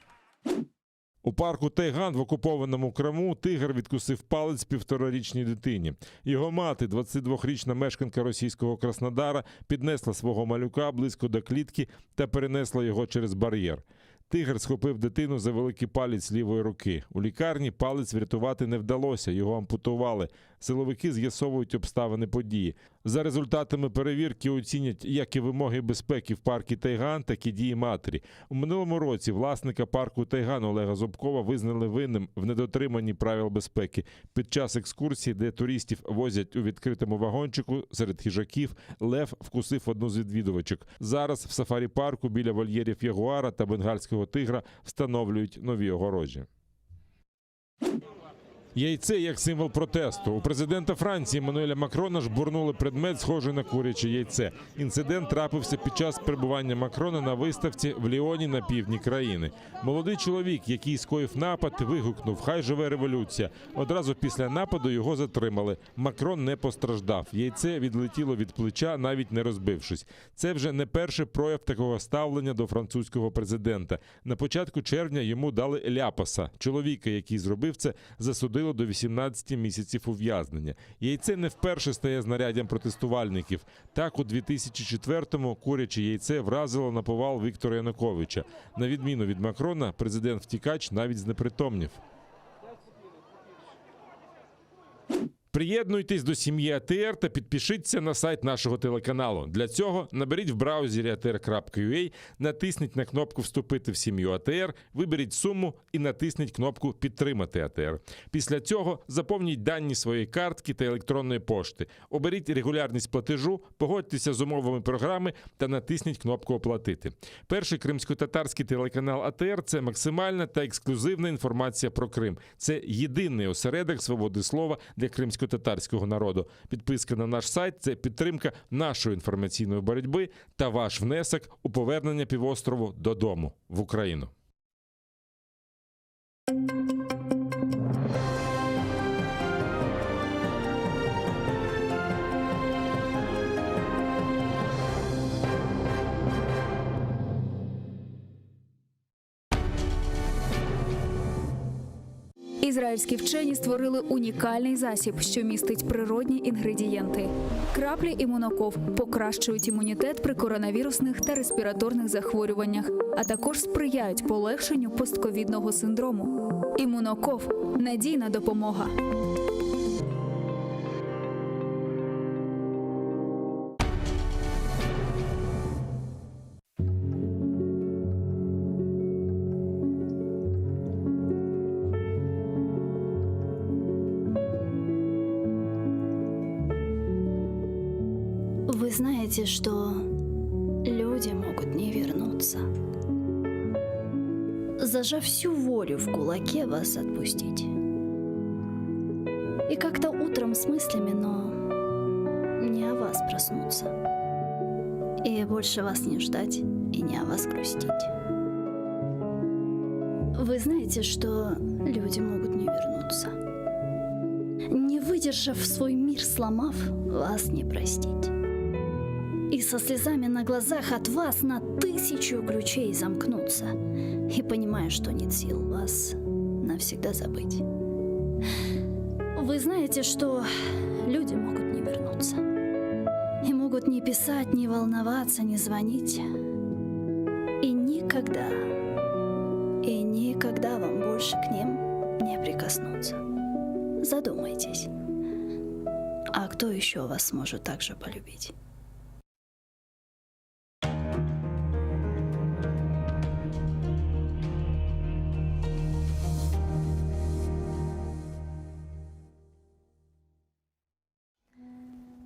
У парку Тайган в окупованому Криму тигр відкусив палець півторарічній дитині. Його мати, 22-річна мешканка російського Краснодара, піднесла свого малюка близько до клітки та перенесла його через бар'єр. Тигр схопив дитину за великий палець лівої руки. У лікарні палець врятувати не вдалося, його ампутували. Силовики з'ясовують обставини події. За результатами перевірки оцінять як і вимоги безпеки в парку Тайган, так і дії матері. У минулому році власника парку Тайган Олега Зубкова визнали винним в недотриманні правил безпеки. Під час екскурсії, де туристів возять у відкритому вагончику серед хижаків, лев вкусив одну з відвідувачок. Зараз в сафарі-парку біля вольєрів ягуара та бенгальського тигра встановлюють нові огорожі. Яйце як символ протесту. У президента Франції Еммануеля Макрона жбурнули предмет, схожий на куряче яйце. Інцидент трапився під час перебування Макрона на виставці в Ліоні на півдні країни. Молодий чоловік, який скоїв напад, вигукнув «Хай живе революція». Одразу після нападу його затримали. Макрон не постраждав. Яйце відлетіло від плеча, навіть не розбившись. Це вже не перший прояв такого ставлення до французького президента. На початку червня йому дали ляпаса. Чоловіка, який зробив це, засудили до 18 місяців ув'язнення. Яйце не вперше стає знаряддям протестувальників. Так, у 2004-му куряче яйце вразило на повал Віктора Януковича. На відміну від Макрона, президент-втікач навіть знепритомнів. Приєднуйтесь до сім'ї АТР та підпишіться на сайт нашого телеканалу. Для цього наберіть в браузері atr.ua, натисніть на кнопку Вступити в сім'ю АТР, виберіть суму і натисніть кнопку Підтримати АТР. Після цього заповніть дані своєї картки та електронної пошти. Оберіть регулярність платежу, погодьтеся з умовами програми та натисніть кнопку Оплатити. Перший кримсько-татарський телеканал АТР це максимальна та ексклюзивна інформація про Крим. Це єдиний осередок свободи слова для кримсько-татарського народу. Підписка на наш сайт це підтримка нашої інформаційної боротьби та ваш внесок у повернення півострову додому в Україну. Ізраїльські вчені створили унікальний засіб, що містить природні інгредієнти. Краплі імуноков покращують імунітет при коронавірусних та респіраторних захворюваннях, а також сприяють полегшенню постковідного синдрому. Імуноков надійна допомога. Вы знаете, что люди могут не вернуться. Зажав всю волю в кулаке, вас отпустить. И как-то утром с мыслями, но не о вас проснуться. И больше вас не ждать и не о вас грустить. Вы знаете, что люди могут не вернуться. Не выдержав свой мир, сломав, вас не простить. И со слезами на глазах от вас на тысячу ключей замкнуться. И понимая, что нет сил вас навсегда забыть. Вы знаете, что люди могут не вернуться. И могут не писать, не волноваться, не звонить. И никогда, и никогда вам больше к ним не прикоснуться. Задумайтесь, а кто еще вас сможет так же полюбить?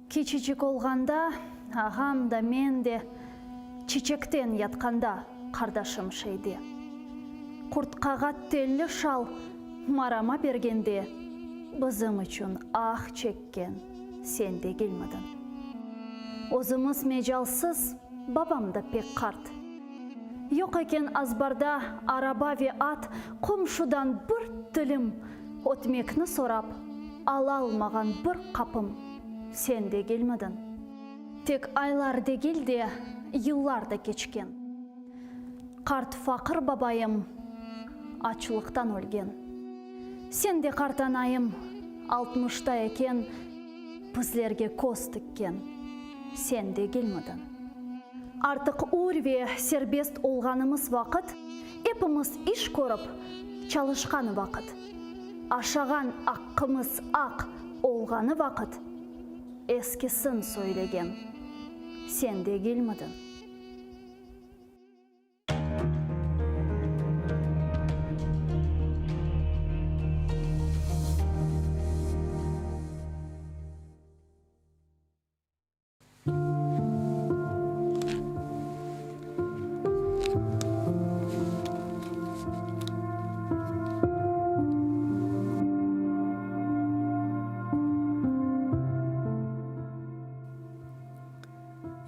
Kiçiçik olğanda, ağam da, men de, Çiçekten yatqanda, qardaşım şeyde. Qurtqağa telli şal marama bergende, Bizim içün ah çekken sen degilmidiñ? Özümiz mecalsız, babam da pek qart. Yoq eken azbarda araba ve at, Qomşudan bir tilim ötmekni sorap, Alalmağan bir qapım sen degilmidiñ? Tek aylar degil de, yıllar da keçken. Qart faqır babayım açlıqtan ölgen. Sen de qartanayım altmışta eken, Bizlerge köz tikken sen degilmidiñ? Artıq ür ve serbest olğanımız vaqıt, Epimiz iş körip, çalışqan vaqıt, Aşağan aqqımız aq olğanı vaqıt, Eskisin söylegen sen degilmidiñ?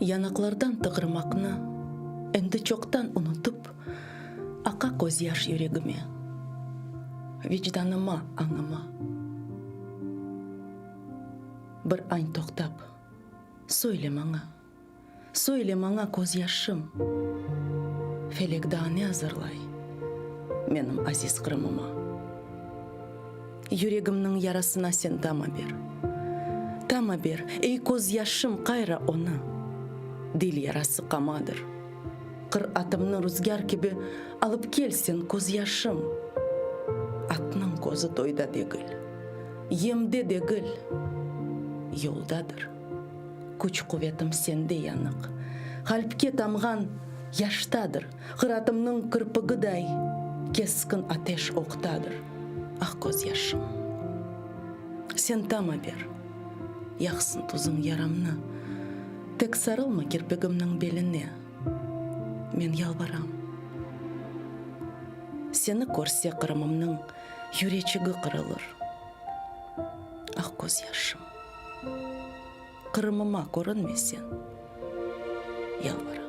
Yanaqlardan tığırmaqnı endi çoqtan unutıp, aqa közyaş yüregime, vicdanıma, añıma. Bir añ toqtap, söyle maña, söyle maña közyaşım, felek daa ne azırlay menim aziz Qırımıma? Yüregimniñ yarasına sen tama ber, Tama ber, ey közyaşım, qayra onı, Dil yarası qamadır. Qır atımnı ruzgâr kibi Alıp kel sen, közyaşım. Atnıñ közü toyda degil, Yemde degil, yoldadır. Küç-quvetim sende yanıq, Qalpke tamğan yaştadır, Qıratımnıñ kirpigiday Keskin ateş oqtadır. Ah, közyaşım, sen tama ber, Yaqsın tuzıñ yaramnı, Tek sarılma kirpigimniñ beline, Men yalvaram. Seni körse Qırımımnıñ Yüreçigi qırılır. Ah, közyaşım. Qırımıma körünme sen, yalvaram.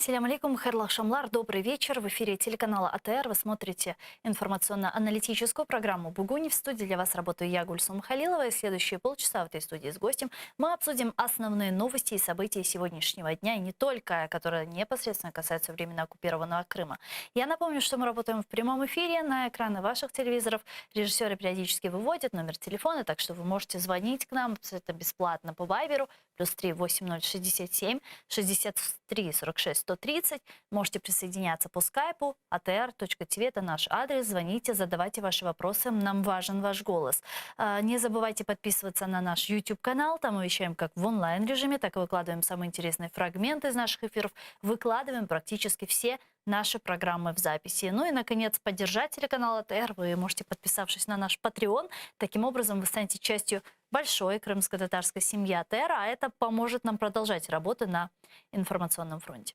Selâm aleyküm, hayırlı aqşamlar, добрый вечер. В эфире телеканала АТР вы смотрите информационно-аналитическую программу «Бугунь». В студии для вас работаю я, Гульсум Халилова. И следующие полчаса в этой студии с гостем мы обсудим основные новости и события сегодняшнего дня, и не только, которые непосредственно касаются временно оккупированного Крыма. Я напомню, что мы работаем в прямом эфире на экраны ваших телевизоров. Режиссеры периодически выводят номер телефона, так что вы можете звонить к нам абсолютно бесплатно по Вайберу плюс 3 8067 63 46 130. Можете присоединяться по скайпу atr.tv, это наш адрес. Звоните, задавайте ваши вопросы, нам важен ваш голос. А, Не забывайте подписываться на наш YouTube-канал, там мы вещаем как в онлайн-режиме, так и выкладываем самые интересные фрагменты из наших эфиров, выкладываем практически все наши программы в записи. Ну и, наконец, поддержать телеканал АТР вы можете, подписавшись на наш Patreon. Таким образом, вы станете частью большой крымско-татарской семьи АТР, а это поможет нам продолжать работу на информационном фронте.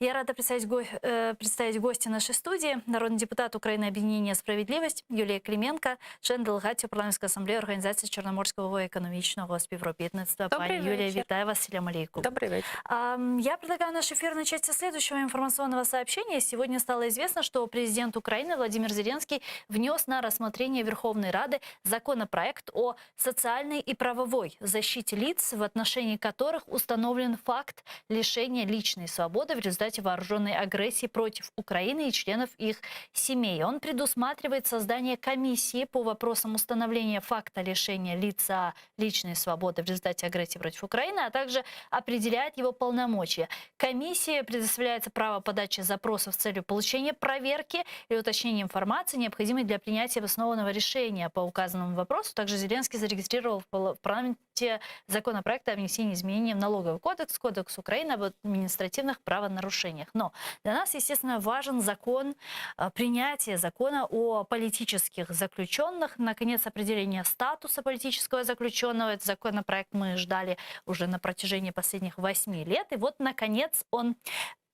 Я рада представить, го э, представить гостя нашей студии, народный депутат Украины Объединения «Справедливость» Юлія Клименко, член делегації Парламентської асамблеї Організації Чорноморського економічного співробітництва. Добрий Пані Юлія, вечір. вітаю вас. Селям алейкум. Добрый вечер. Ам, Я предлагаю наш эфир начать со следующего информационного сообщения. Сегодня стало известно, что президент Украины Владимир Зеленский внес на рассмотрение Верховной Рады законопроект о социальной и правовой защите лиц, в отношении которых установлен факт лишения личной свободы в результате вооруженной агрессии против Украины и членов их семей. Он предусматривает создание комиссии по вопросам установления факта лишения лица личной свободы в результате агрессии против Украины, а также определяет его полномочия. Комиссии предоставляется право подачи запросов с целью получения проверки или уточнения информации, необходимой для принятия обоснованного решения по указанному вопросу. Также Зеленский зарегистрировал в пал- в парламенте законопроект о внесении изменений в налоговый кодекс, Кодекс Украины об административных правонарушениях. Но для нас, естественно, важен закон, э, принятие закона о политических заключенных, наконец, определение статуса политического заключенного. Этот законопроект мы ждали уже на протяжении последних восьми лет. И вот, наконец, он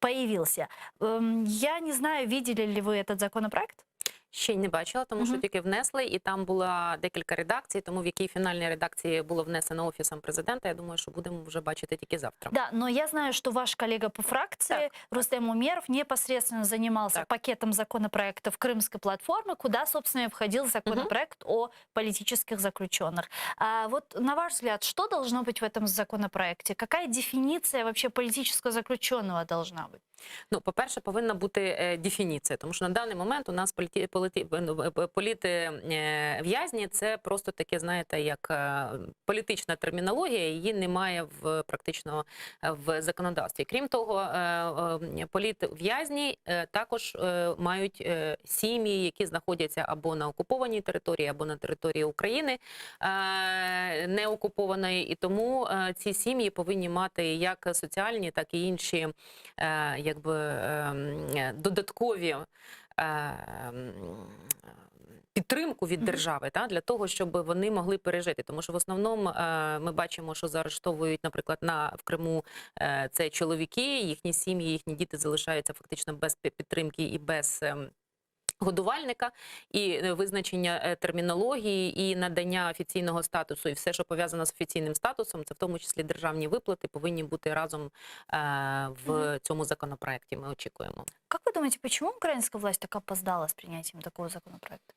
появился. Эм, Я не знаю, видели ли вы этот законопроект? Ще й не бачила, тому що Мгм. тільки внесли, і там було декілька редакцій. Тому в якій фінальній редакції було внесено офісом президента. Я думаю, що будемо вже бачити тільки завтра. Да, но я знаю, что ваш коллега по фракции Рустем Умеров непосредственно занимался пакетом законопроектов Крымской платформы, куда, собственно, и входил законопроект о политических заключенных. А вот на ваш взгляд, что должно быть в этом законопроекте? Какая дефиниция вообще политического заключенного должна быть? Ну, по-перше, повинна бути е, дефініція, тому що на даний момент у нас політі, політі, ну, е, політи е, в'язні це просто таке, знаєте, як е, політична термінологія, її немає в практично е, в законодавстві. Крім того, е, е, політв'язні е, також е, мають е, сім'ї, які знаходяться або на окупованій території, або на території України е, не окупованої, і тому е, ці сім'ї повинні мати як соціальні, так і інші е, якби ем, е, додаткові. е, м, Підтримку від держави та для того, щоб вони могли пережити, тому що в основному е, ми бачимо, що заарештовують, наприклад, на в Криму е, це чоловіки, їхні сім'ї, їхні діти залишаються фактично без пі- підтримки і без. ем, Годувальника і е, визначення е, термінології, і надання офіційного статусу, і все, що пов'язано з офіційним статусом, це в тому числі державні виплати, повинні бути разом е, в цьому законопроекті. Ми очікуємо. Как вы думаете, почему украинская власть так опоздала с принятием такого законопроекта?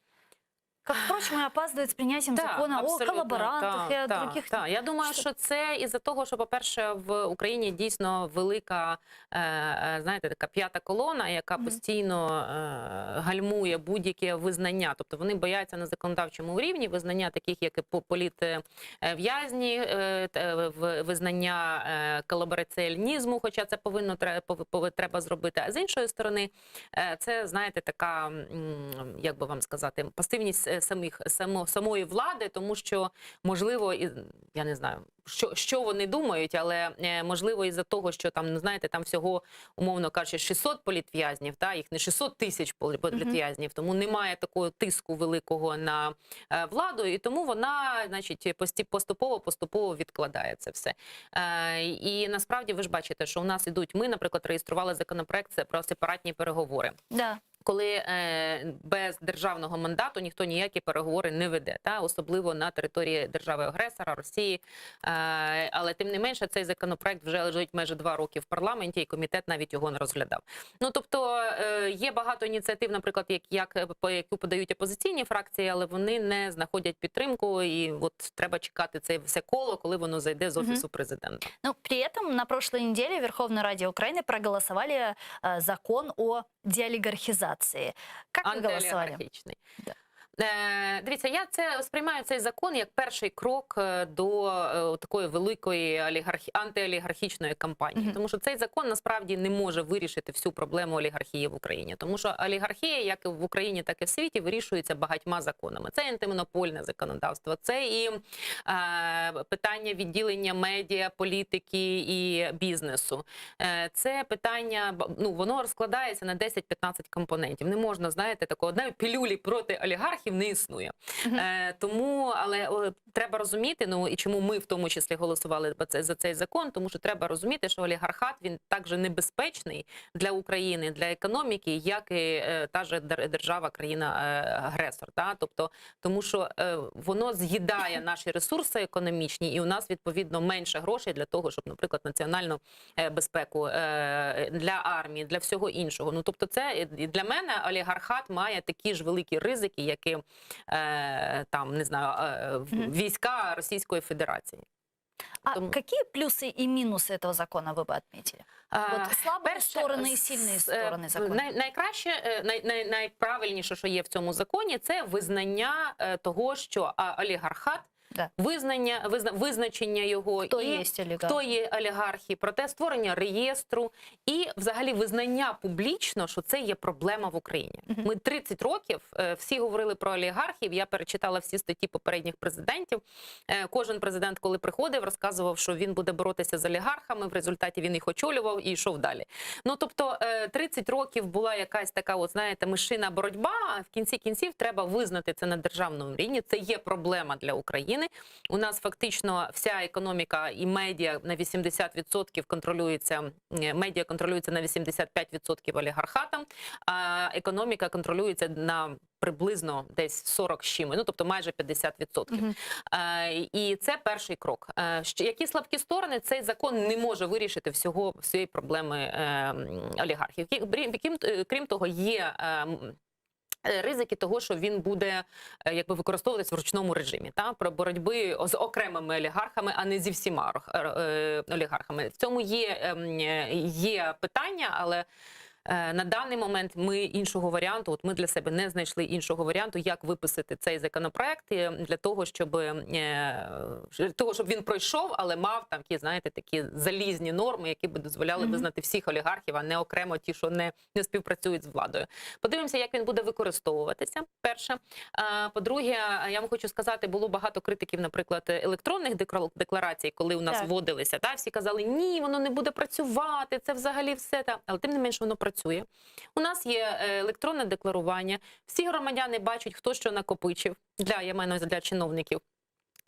Как, впрочем, и опаздывает с принятием Так, закона о абсолютно, коллаборантах так, и о так, других... Так, я думаю, що це із-за того, що, по-перше, в Україні дійсно велика, е, е, знаєте, така п'ята колона, яка постійно е, гальмує будь-яке визнання. Тобто вони бояться на законодавчому рівні визнання таких, як і по- політв'язні, е, те, в- визнання е, колабораціонізму, хоча це повинно тре- пов- пов- треба зробити. А з іншої сторони, е, це, знаєте, така, м, як би вам сказати, пасивність е, самих само, самої влади, тому що можливо, і я не знаю, що, що вони думають, але е, можливо, із-за того, що там, ну знаєте, там всього, умовно кажучи, 600 політв'язнів, та їх не 600 тисяч полі- політв'язнів, тому немає такого тиску великого на е, владу, і тому вона, значить, пості- поступово поступово відкладає це все. Е, і насправді ви ж бачите, що у нас ідуть. Ми, наприклад, реєстрували законопроект це про сепаратні переговори. Да. Коли е, без державного мандату ніхто ніякі переговори не веде, та особливо на території держави-агресора Росії. Е, але тим не менше, цей законопроект вже лежить майже два роки в парламенті, і комітет навіть його не розглядав. Ну тобто е, є багато ініціатив, наприклад, як, як по яку подають опозиційні фракції, але вони не знаходять підтримку, і от треба чекати це все коло, коли воно зайде з офісу президента. Но при этом на прошлой неделе в Верховной Раде Украины проголосовали э, закон о деолигархизации. Как вы голосовали? Антиолігархічний. Е, дивіться, я це сприймаю цей закон як перший крок е, до е, такої великої олігархі... антиолігархічної кампанії, тому що цей закон насправді не може вирішити всю проблему олігархії в Україні, тому що олігархія, як і в Україні, так і в світі, вирішується багатьма законами. Це і антимонопольне законодавство, це і е, питання відділення медіа, політики і бізнесу. Е, Це питання, б- ну воно розкладається на 10-15 компонентів. Не можна, знаєте, такого одної пілюлі проти олігархів не існує. Е, тому, але о, треба розуміти, ну і чому ми в тому числі голосували за це- за цей закон, тому що треба розуміти, що олігархат він також небезпечний для України, для економіки, як і е, та же дер- держава, країна-агресор. Та? Тобто, тому що е, воно з'їдає наші ресурси економічні, і у нас відповідно менше грошей для того, щоб, наприклад, національну е, безпеку е, для армії, для всього іншого. Ну тобто, це і для мене олігархат має такі ж великі ризики, як і е, там не знаю, е, в- війська Російської Федерації. А какие плюсы и минусы этого закона вы бы отметили? Вот слабые стороны и сильные С- е, стороны закона. Най, найкраще, е, най, най, найправильніше, що є в цьому законі, це визнання е, того, що а, олігархат. Визнання, визна, визначення його Хто і є олігарх. хто є олігархи, проте створення реєстру і взагалі визнання публічно, що це є проблема в Україні. Ми 30 років е, всі говорили про олігархів. Я перечитала всі статті попередніх президентів. Е, Кожен президент, коли приходив, розказував, що він буде боротися з олігархами. В результаті він їх очолював і йшов далі. Ну тобто, е, 30 років була якась така, от знаєте, мишина боротьба. А в кінці кінців треба визнати це на державному рівні. Це є проблема для України. У нас фактично вся економіка і медіа на 80% контролюється. е, Медіа контролюється на 85% олігархатом, а економіка контролюється на приблизно десь 40 з чимось, ну тобто майже 50%. Е, І це перший крок. Е, що- Які слабкі сторони цей закон не може вирішити всього всієї проблеми е, м, олігархів. Які- брі- Крім, е, крім того, є. е, м, е, Ризики того, що він буде е, якби використовуватись в ручному режимі, та про боротьби з окремими олігархами, а не зі всіма рох- е, олігархами. В цьому є, ем, е, є питання, але Е, На даний момент ми іншого варіанту, от ми для себе не знайшли іншого варіанту, як виписати цей законопроект е, для того, щоб е, для того, щоб він пройшов, але мав там такі, знаєте, такі залізні норми, які би дозволяли Мгм. визнати всіх олігархів, а не окремо ті, що не, не співпрацюють з владою. Подивимося, як він буде використовуватися. Перше, А, по-друге, я вам хочу сказати, було багато критиків, наприклад, електронних деклар- декларацій, коли у нас Так. вводилися. Та всі казали, ні, воно не буде працювати, це взагалі все та. Але тим не менш воно працює. У нас є е, електронне декларування. Всі громадяни бачать, хто що накопичив для я маю на увазі, для чиновників.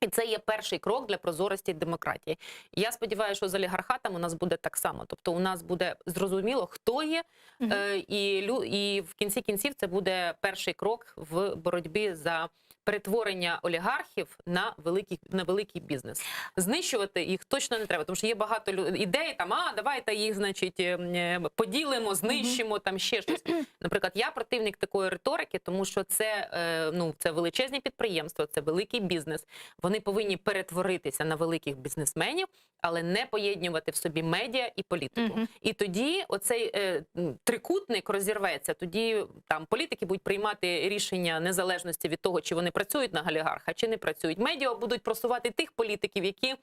І це є перший крок для прозорості і демократії. Я сподіваюся, що з олігархатом у нас буде так само. Тобто, у нас буде зрозуміло, хто є, е, і, лю- і в кінці кінців це буде перший крок в боротьбі за перетворення олігархів на великий, на великий бізнес. Знищувати їх точно не треба, тому що є багато лю- ідей там, а давайте їх, значить, е, м, поділимо, знищимо, там ще щось. Наприклад, я противник такої риторики, тому що це, е, ну, це величезні підприємства, це великий бізнес. Вони повинні перетворитися на великих бізнесменів, але не поєднувати в собі медіа і політику. І тоді оцей е, м, трикутник розірветься. Тоді там політики будуть приймати рішення незалежності від того, чи вони працюють на олігарха, чи не працюють. Медіа будуть просувати тих політиків, які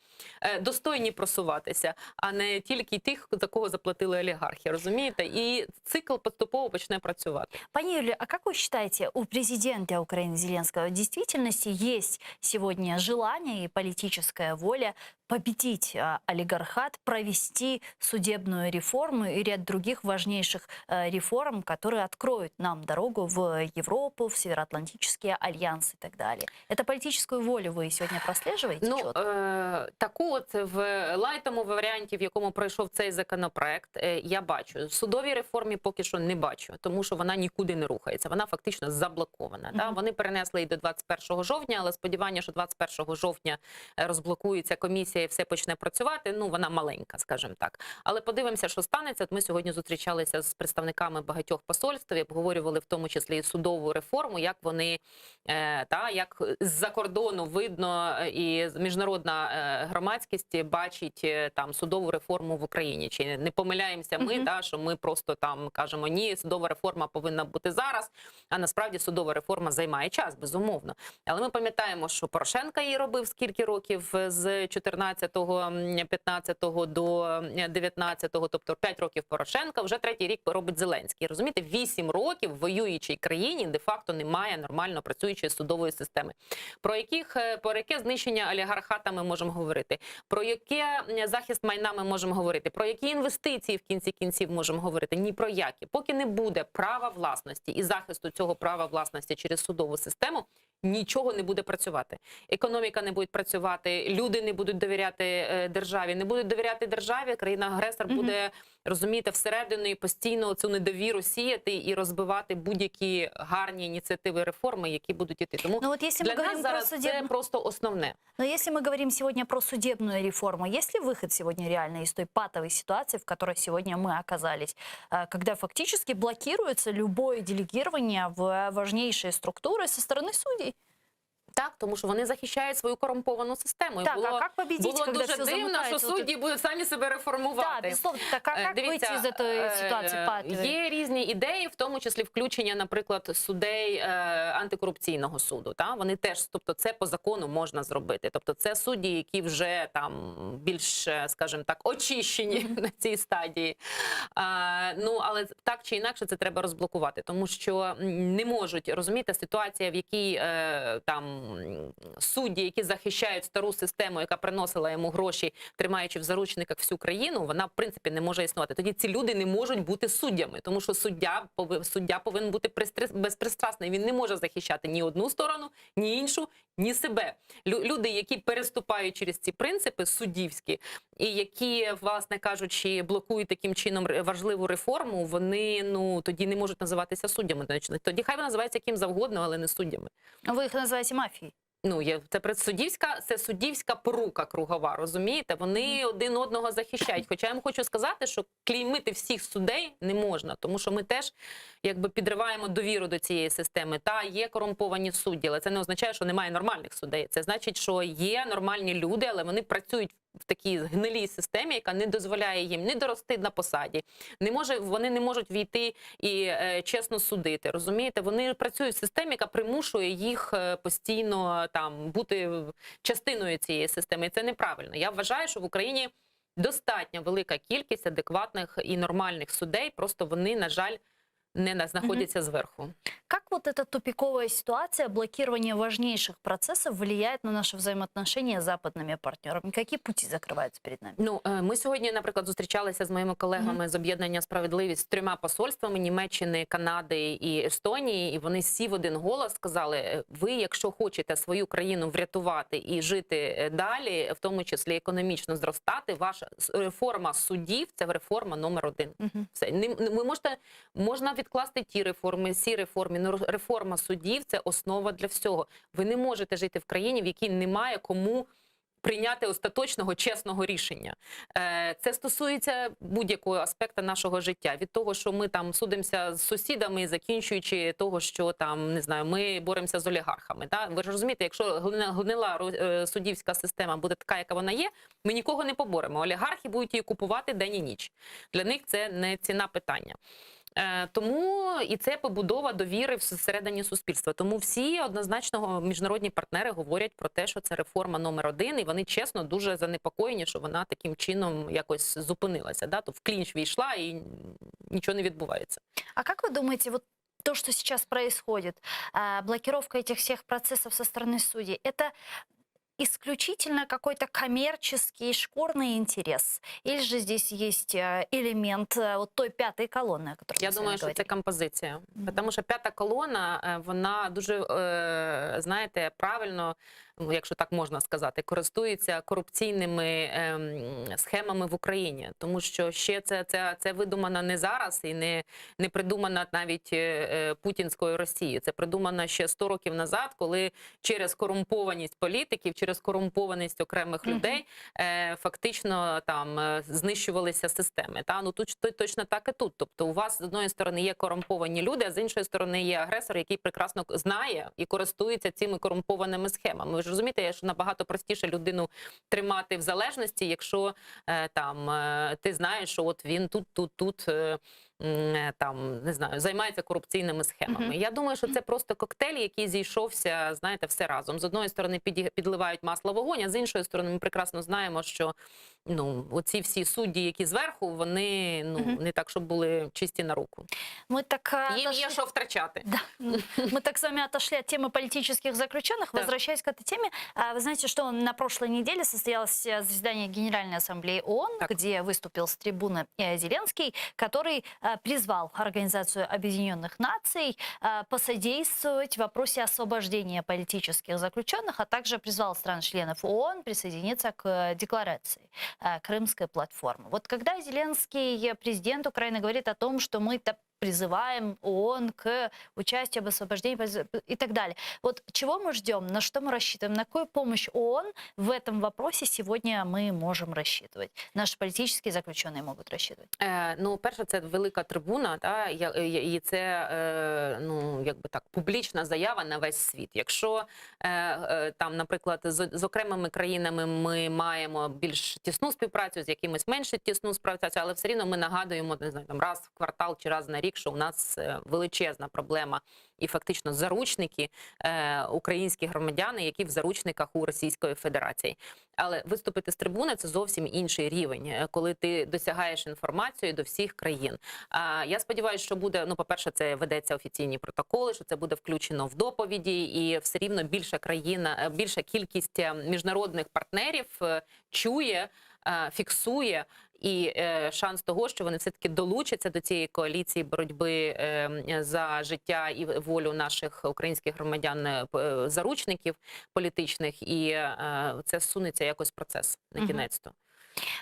е, достойні просуватися, а не тільки тих, за кого заплатили олігархи. Розумієте? І цикл поступово почне працювати. Пані Юлия, а как вы считаете, у президента Украины Зеленского в действительности есть сегодня желание и политическая воля победить олигархат, провести судебную реформу и ряд других важнейших реформ, которые откроют нам дорогу в Европу, в Североатлантический альянс и так далее. Это политическую волю вы сегодня прослеживаете Ну, четко? е, таку от в лайтовому варіанті, в якому пройшов цей законопроект, е, я бачу. Судовій реформі поки що не бачу, тому що вона нікуди не рухається. Вона фактично заблокована. Да? Вони перенесли її до 21 жовтня, але сподівання, що 21 жовтня е, розблокується комісія і все почне працювати. Ну, вона маленька, скажімо так. Але подивимося, що станеться. От ми сьогодні зустрічалися з представниками багатьох посольств і обговорювали в тому числі і судову реформу, як вони е, та як з-за кордону видно, е, і міжнародна е, громадськість бачить е, там судову реформу в Україні. Чи не помиляємося ми, Мгм. та що ми просто там кажемо ні, судова реформа повинна бути зараз. А насправді судова реформа займає час, безумовно. Але ми пам'ятаємо, що Порошенка її робив скільки років е, з 14-го, 15-го до 19-го, тобто 5 років Порошенка, вже третій рік робить Зеленський. Розумієте, 8 років в воюючій країні де-факто немає нормально працюючої судової системи. Про яких е, про яке знищення олігархата ми можемо говорити? Про яке м, захист майна ми можемо говорити? Про які інвестиції в кінці кінців можемо говорити? Ні про які. Поки не буде права власності і захисту цього права власності через судову систему, нічого не буде працювати. Економіка не буде працювати, люди не будуть довіряти е, державі, не будуть довіряти державі. Країна-агресор буде розумієте, всередину і постійно цю недовіру сіяти і розбивати будь-які гарні ініціативи реформи, які будуть іти. Тому Ну, от якщо ми для нас говоримо про зараз це судебну- просто основне. Но если мы говорим сегодня про судебную реформу, есть ли выход сегодня реально из той патовой ситуации, в которой сегодня мы оказались, э, когда фактически блокируется любое делегирование в важнейшие структуры со стороны судей? Так, тому що вони захищають свою корумповану систему. І Так, було, а як победить, було когда дуже все дивно, що замыкается? Вот судді будуть самі себе реформувати. Да, безусловно. Так, а Е, як дивіться, вийти з цієї е, ситуації патової? Є різні ідеї, в тому числі включення, наприклад, судей е, антикорупційного суду. Та? Вони теж, тобто це по закону можна зробити. Тобто це судді, які вже там більш, е, скажімо так, очищені на цій стадії. А, ну, але так чи інакше це треба розблокувати, тому що м, не можуть, розумієте, ситуація, в якій е, там м, судді, які захищають стару систему, яка приносила йому гроші, тримаючи в заручниках всю країну, вона в принципі не може існувати. Тоді ці люди не можуть бути суддями, тому що суддя пови- суддя повинен бути пристра- безпристрасний. Він не може захищати ні одну сторону, ні іншу, ні себе. Лю- Люди, які переступають через ці принципи суддівські, і які, власне кажучи, блокують таким чином ре- важливу реформу, вони ну тоді не можуть називатися суддями. Значить, Тоді хай вони називаються ким завгодно, але не суддями. Вы их называете мафией? Ну, є це предсуддівська, це суддівська порука кругова, розумієте? Вони один одного захищають. Хоча я вам хочу сказати, що клеймити всіх судей не можна, тому що ми теж якби підриваємо довіру до цієї системи. Та є корумповані судді, але це не означає, що немає нормальних судей. Це значить, що є нормальні люди, але вони працюють в такій гнилій системі, яка не дозволяє їм не дорости на посаді, не може, вони не можуть війти і е, чесно судити. Розумієте, вони працюють в системі, яка примушує їх е, постійно там бути частиною цієї системи. І це неправильно. Я вважаю, що в Україні достатньо велика кількість адекватних і нормальних судей. Просто вони, на жаль, не на- знаходяться зверху. Как вот эта тупиковая ситуация, блокирование важнейших процессов влияет на наши взаимоотношения с западными партнерами? Какие пути закрываются перед нами? Ну, е, ми сьогодні, наприклад, зустрічалися з моїми колегами з об'єднання Справедливість з трьома посольствами Німеччини, Канади і Естонії, і вони всі в один голос сказали: е, ви, якщо хочете свою країну врятувати і жити е, далі, в тому числі економічно зростати, ваша с- реформа судів це реформа номер один. Все не не- ви можете можна відкласти ті реформи, ці реформи. но реформа судів це основа для всього. Ви не можете жити в країні, в якій немає кому прийняти остаточного чесного рішення. Е, Це стосується будь-якого аспекту нашого життя. Від того, що ми там судимося з сусідами, закінчуючи того, що там не знаю, ми боремося з олігархами. Та ви ж розумієте, якщо гнила, гнила ро- е, суддівська система буде така, яка вона є, ми нікого не поборемо. Олігархи будуть її купувати день і ніч. Для них це не ціна питання. Е, Тому і це побудова довіри всередині суспільства. Тому всі однозначно міжнародні партнери говорять про те, що це реформа номер один, і вони чесно дуже занепокоєні, що вона таким чином якось зупинилася. Да? То в клінч війшла і нічого не відбувається. А как вы думаете, вот то, что сейчас происходит, а, блокировка этих всех процессов со стороны судей, это исключительно какой-то коммерческий шкурный интерес? Или же здесь есть э, элемент э, вот той пятой колонны, о которой Я мы с вами думаю, що це говорили? композиція. Тому що п'ята колона, е, вона дуже, е, знаєте, правильно, ну, якщо так можна сказати, користується корупційними ем, схемами в Україні. Тому що ще це, це, це видумано не зараз і не, не придумано навіть е, е, путінською Росією. Це придумано ще 100 років назад, коли через корумпованість політиків, через корумпованість окремих Мгм. людей е, фактично там е, знищувалися системи. Та ну тут ж то- точно так і тут. Тобто, у вас з одної сторони є корумповані люди, а з іншої сторони є агресор, який прекрасно знає і користується цими корумпованими схемами. Ви ж розумієте, що набагато простіше людину тримати в залежності, якщо е, там е, ти знаєш, що от він тут, тут, тут. е, м, е, Там не знаю, займається корупційними схемами. Мгм. Я думаю, що це просто коктейль, який зійшовся, знаєте, все разом. З одної сторони піді- підливають масло в вогонь, а з іншої сторони, ми прекрасно знаємо, що ну оці всі судді, які зверху, вони ну Мгм. не так, щоб були чисті на руку. Мы так э, Їм є отошли- що втрачати. Да. Мы так с вами отошли от темы политических заключенных. Возвращаясь к этой теме, а, вы знаете, что на прошлой неделе состоялось э, заседание Генеральной Ассамблеи ООН, где выступил с трибуны э, Зеленский, который э, призвал Организацию Объединенных Наций э, посодействовать в вопросе освобождения политических заключенных, а также призвал стран-членов ООН присоединиться к э, декларации э, Крымской платформы. Вот когда Зеленский, э, президент Украины, говорит о том, что мы -то призываем ООН к участию в освобождении пози- и так далее. Вот чего мы ждем, на что мы рассчитываем, на какую помощь ООН в этом вопросе сегодня мы можем рассчитывать? Наши политические заключенные могут рассчитывать. Е, ну, перше, це велика трибуна, та я- е, і це е, ну, якби так, публічна заява на весь світ. Якщо е, е, там, наприклад, з, з окремими країнами ми маємо більш тісну співпрацю, з якимись менше тісну співпрацю, але все рівно ми нагадуємо не знаю, там раз в квартал чи раз на рік, що у нас е, величезна проблема і фактично заручники, е, українські громадяни, які в заручниках у Російської Федерації. Але виступити з трибуни це зовсім інший рівень, е, коли ти досягаєш інформацію до всіх країн. А я сподіваюся, що буде ну, по-перше, це ведеться офіційні протоколи, що це буде включено в доповіді, і все рівно більша країна, е, більша кількість е, міжнародних партнерів е, чує, е, фіксує. І е, шанс того, що вони все таки долучаться до цієї коаліції боротьби е, м, за життя і волю наших українських громадян, е, п- е, заручників політичних, і е, це сунеться якось процес на Мгм. кінець-то.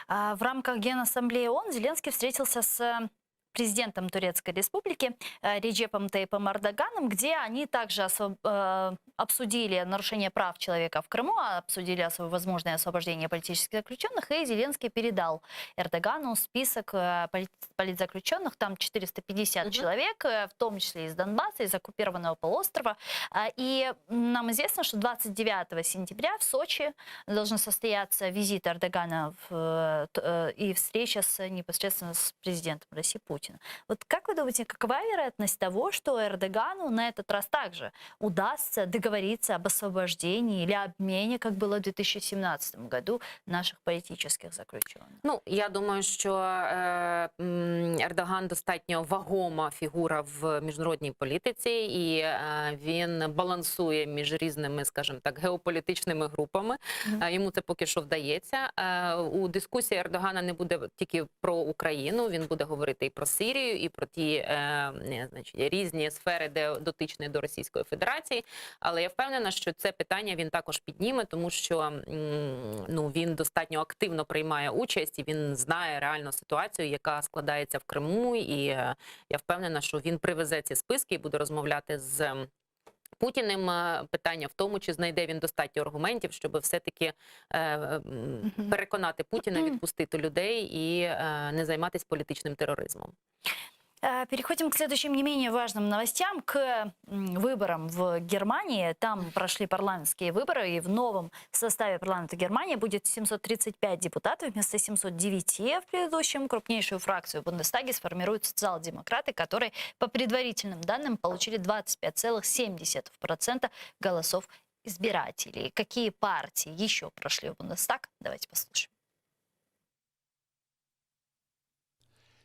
А, В рамках Генассамблеи ООН Зеленский встретился с э, президентом Турецкой Республики э, Реджепом Тайипом Эрдоганом, где они также освоб- э, обсудили нарушение прав человека в Крыму, а обсудили осво- возможное освобождение политических заключенных, и Зеленский передал Эрдогану список э, полит- политзаключенных, там 450 человек, э, в том числе из Донбасса, из оккупированного полуострова. А, И нам известно, что 29 сентября в Сочи должен состояться визит Эрдогана в, э, т- э, и встреча с, непосредственно с президентом России Путина. Вот как вы думаете, какова вероятность того, что Эрдогану на этот раз также удастся договориться об освобождении или обмене, как было в 2017 году, наших политических заключенных? Ну я думаю, що е, м, Ердоган достатньо вагома фігура в міжнародній політиці, і е, він балансує між різними, скажімо так, геополітичними групами. Е, Йому це поки що вдається. Е, У дискусії Ердогана не буде тільки про Україну, він буде говорити і про Сирію, і про ті е, не, значить, різні сфери, де дотичні до Російської Федерації. Але я впевнена, що це питання він також підніме, тому що м, ну, він достатньо активно приймає участь і він знає реальну ситуацію, яка складається в Криму. І е, я впевнена, що він привезе ці списки і буде розмовляти з. м, Путіним Е, питання в тому, чи знайде він достатньо аргументів, щоб все-таки е, м, переконати Путіна відпустити людей і е, не займатися політичним тероризмом. Э, Переходим к следующим не менее важным новостям, к м, выборам в Германии. Там прошли парламентские выборы, и в новом составе парламента Германии будет 735 депутатов вместо 709 в предыдущем. Крупнейшую фракцию в Бундестаге сформируют социал-демократы, которые, по предварительным данным, получили 25,7% голосов избирателей. Какие партии еще прошли в Бундестаг? Давайте послушаем.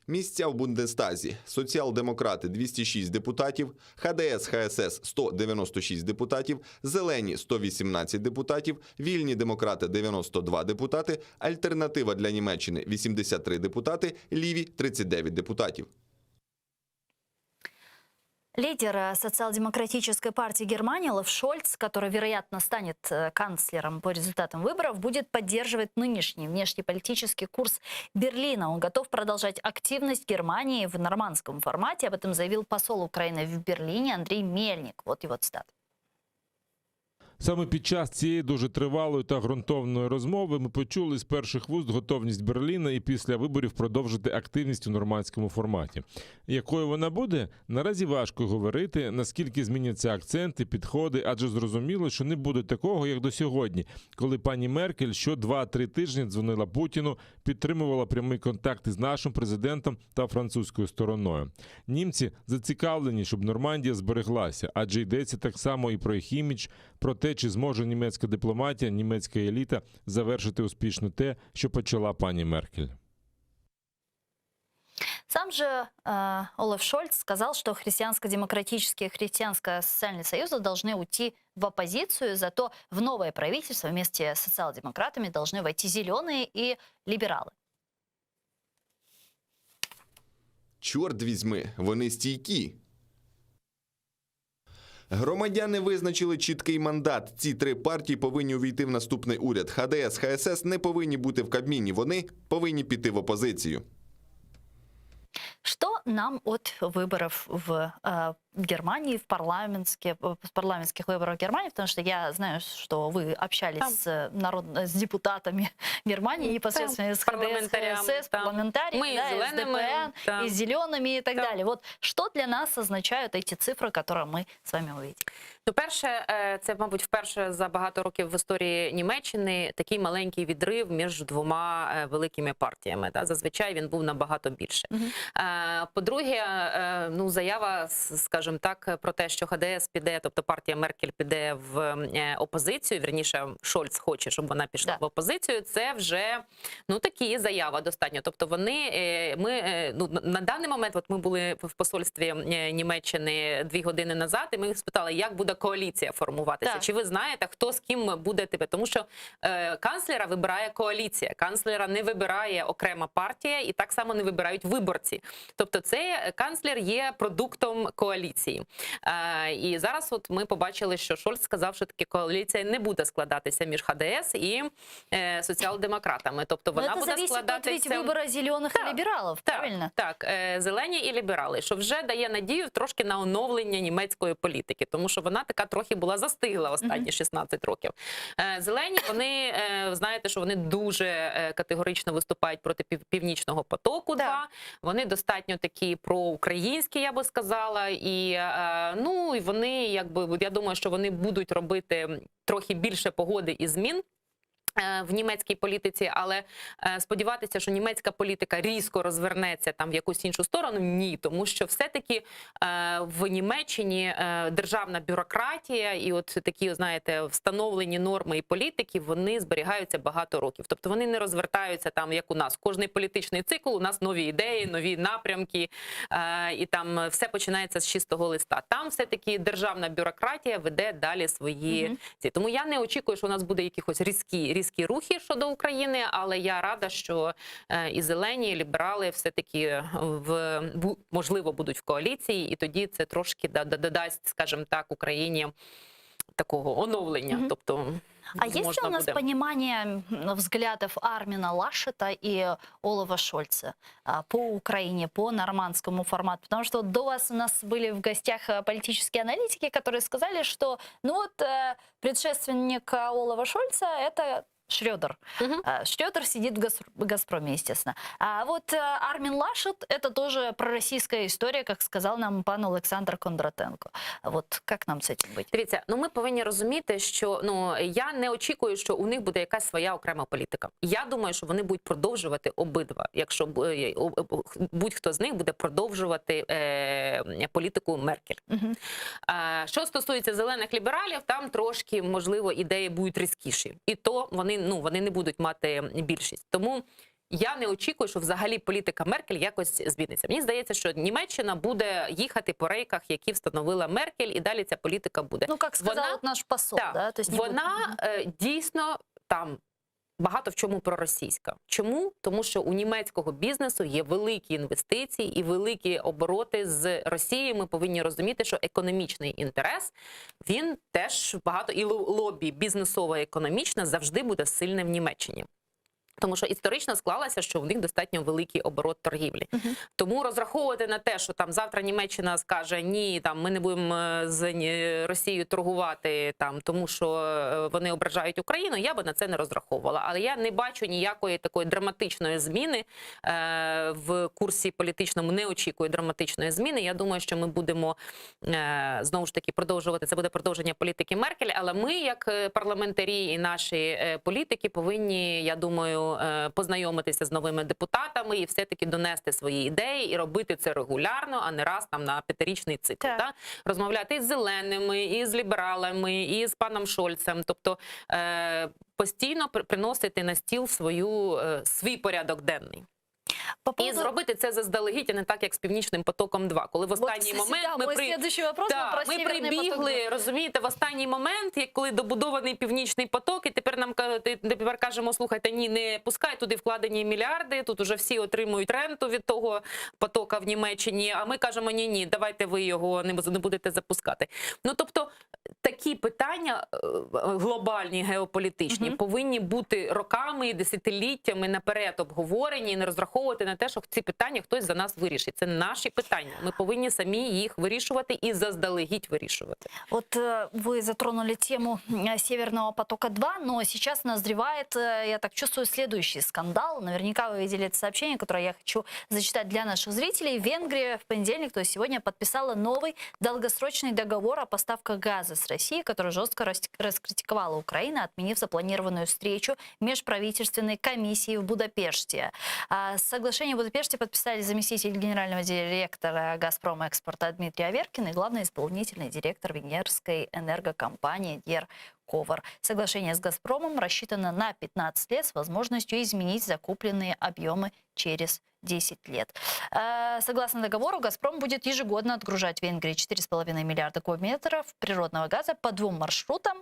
Місця в Бундестазі: соціал-демократи 206 депутатів, ХДС ХСС 196 депутатів, Зелені 118 депутатів, Вільні демократи 92 депутати, Альтернатива для Німеччини 83 депутати, Ліві 39 депутатів. Лидер э, социал-демократической партии Германии Олаф Шольц, который, вероятно, станет э, канцлером по результатам выборов, будет поддерживать нынешний внешнеполитический курс Берлина. Он готов продолжать активность Германии в нормандском формате. Об этом заявил посол Украины в Берлине Андрей Мельник. Вот его цитата. Саме під час цієї дуже тривалої та ґрунтовної розмови ми почули з перших вуст готовність Берліна і після виборів продовжити активність у нормандському форматі. Якою вона буде, наразі важко говорити, наскільки зміняться акценти, підходи, адже зрозуміло, що не буде такого, як до сьогодні, коли пані Меркель що 2-3 тижні дзвонила Путіну, підтримувала прямий контакт із нашим президентом та французькою стороною. Німці зацікавлені, щоб Нормандія збереглася, адже йдеться так само і про їх імідж, про те, чи зможе німецька дипломатія, німецька еліта завершити успішно те, що почала пані Меркель. Сам же э, Олаф Шольц сказал, что христианско-демократические и христианско-социальные союзы должны уйти в оппозицию, зато в новое правительство вместе с социал-демократами должны войти зеленые и либералы. Чорт візьми, вони стійкі. Громадяни визначили чіткий мандат. Ці три партії повинні увійти в наступний уряд. ХДС, ХСС не повинні бути в Кабміні. Вони повинні піти в опозицію. Что нам от выборов в э, Германии, в парламентские, в парламентских выборов в Германии, потому что я знаю, что вы общались с, народ, с депутатами Германии, непосредственно с ХДС, парламентарями, ХСС, там. парламентариями, Мы и да, зелеными, СДПН, да. и с зелеными и так далее. Вот что для нас означают эти цифры, которые мы с вами увидели? Ну, перше, е, це, мабуть, вперше за багато років в історії Німеччини такий маленький відрив між двома е, великими партіями. Да? Зазвичай він був набагато більше. Е, По-друге, е, ну, заява, с- скажімо так, про те, що ХДС піде, тобто партія Меркель піде в е, опозицію, вірніше, Шольц хоче, щоб вона пішла в опозицію, це вже ну, такі заява достатньо. Тобто вони, е, ми, е, ну, на- на даний момент, от ми були в посольстві е, Німеччини дві години назад, і ми їх спитали, як буде коаліція формуватися. Так. Чи ви знаєте, хто з ким буде тебе? Тому що е, канцлера вибирає коаліція, канцлера не вибирає окрема партія, і так само не вибирають виборці. Тобто, це канцлер є продуктом коаліції. Е, і зараз, от ми побачили, що Шольц сказав, що таки коаліція не буде складатися між ХДС і е, соціал-демократами. Тобто Но вона это буде зависит от складатися ведь выбора зеленых и либералов, правильно? так, е, зелені і ліберали, що вже дає надію трошки на оновлення німецької політики, тому що вона така трохи була застигла останні 16 років. Е, Зелені, вони е, знаєте, що вони дуже е, категорично виступають проти пів- північного потоку. 2 Вони достатньо такі проукраїнські, я би сказала, і е, ну і вони, якби я думаю, що вони будуть робити трохи більше погоди і змін. е, В німецькій політиці, але е, сподіватися, що німецька політика різко розвернеться там в якусь іншу сторону, ні, тому що все-таки е, в Німеччині е, державна бюрократія і от такі, знаєте, встановлені норми і політики, вони зберігаються багато років. Тобто вони не розвертаються там, як у нас. Кожний політичний цикл у нас нові ідеї, нові напрямки, е, і там все починається з чистого листа. Там все-таки державна бюрократія веде далі свої Мгм. ці. Тому я не очікую, що у нас буде якихось різкі, різкі рухи щодо України, але я рада, що е, і зелені, і ліберали все-таки в бу- можливо будуть в коаліції, і тоді це трошки да- да- додасть, скажімо так, Україні такого оновлення. Мгм. Тобто, А есть ли можна у нас буде. понимание м, взглядов Армина Лашета и Олафа Шольца а, по Украине, по нормандскому формату? Потому что вот до вас у нас были в гостях э, политические аналитики, которые сказали, что ну вот э, предшественник э, Олафа Шольца это Шредер. Э, Шредер сидит в Газ- Газпроме, естественно. А вот э, Армин Лашет это тоже пророссийская история, как сказал нам пан Александр Кондратенко. Вот как нам с этим быть? Дивіться, ну ми повинні розуміти, що ну я не очікую, що у них буде якась своя окрема політика. Я думаю, що вони будуть продовжувати обидва, якщо б- е, об- об- будь-хто з них буде продовжувати е, політику Меркель. Е, Що стосується зелених лібералів, там трошки можливо ідеї будуть різкіші, і то вони ну вони не будуть мати більшість. Тому. Я не очікую, що взагалі політика Меркель якось зміниться. Мені здається, що Німеччина буде їхати по рейках, які встановила Меркель, і далі ця політика буде. Ну, как сказал Вона- вот наш посол, Так, да? То есть не будет- вона е, дійсно там багато в чому проросійська. Чому? Тому що у німецького бізнесу є великі інвестиції і великі обороти з Росією. Ми повинні розуміти, що економічний інтерес він теж багато і ло- лобі бізнесове економічне завжди буде сильне в Німеччині. Тому що історично склалося, що в них достатньо великий оборот торгівлі. Тому розраховувати на те, що там завтра Німеччина скаже ні, там ми не будемо е, з е, Росією торгувати там, тому що е, вони ображають Україну. Я би на це не розраховувала. Але я не бачу ніякої такої драматичної зміни е, в курсі політичному. Не очікую драматичної зміни. Я думаю, що ми будемо е, знову ж таки продовжувати. Це буде продовження політики Меркель. Але ми, як е, парламентарі і наші е, політики, повинні, я думаю, е, познайомитися з новими депутатами і все-таки донести свої ідеї і робити це регулярно, а не раз там на п'ятирічний цикл. Та? Розмовляти і з зеленими, і з лібералами, і з паном Шольцем. Тобто е, постійно при- приносити на стіл свою, е, свій порядок денний. І зробити це заздалегідь, а не так, як з Північним потоком 2 коли в останній кстати, момент да, ми, мой при... следующий вопрос Да, был про ми «Северный прибігли, поток-2». розумієте, в останній момент, як коли добудований Північний поток, і тепер нам ка- ти- тепер кажемо, слухайте, ні, не пускай туди вкладені мільярди, тут уже всі отримують ренту від того потока в Німеччині, а ми кажемо, ні, ні, давайте ви його не, не будете запускати. Ну, тобто, такі питання е, глобальні, геополітичні, повинні бути роками і десятиліттями наперед обговорені і не розраховувати на те, що ці питання хтось за нас вирішить. Це наші питання. Ми повинні самі їх вирішувати і заздалегідь вирішувати. Вот э, вы затронули тему э, Северного потока-2, но сейчас назревает, э, я так чувствую, следующий скандал. Наверняка вы видели это сообщение, которое я хочу зачитать для наших зрителей. Венгрия в понедельник, то есть сегодня, подписала новый долгосрочный договор о поставках газа с Россией, который жестко рас- раскритиковала Украина, отменив запланированную встречу межправительственной комиссии в Будапеште. А, Соглашение в Будапеште подписали заместитель генерального директора «Газпрома» экспорта Дмитрий Аверкин и главный исполнительный директор венгерской энергокомпании «Дьер Ковар. Соглашение с «Газпромом» рассчитано на 15 лет с возможностью изменить закупленные объемы через 10 лет. Э, Согласно договору, «Газпром» будет ежегодно отгружать Венгрии 4,5 миллиарда кубометров природного газа по двум маршрутам.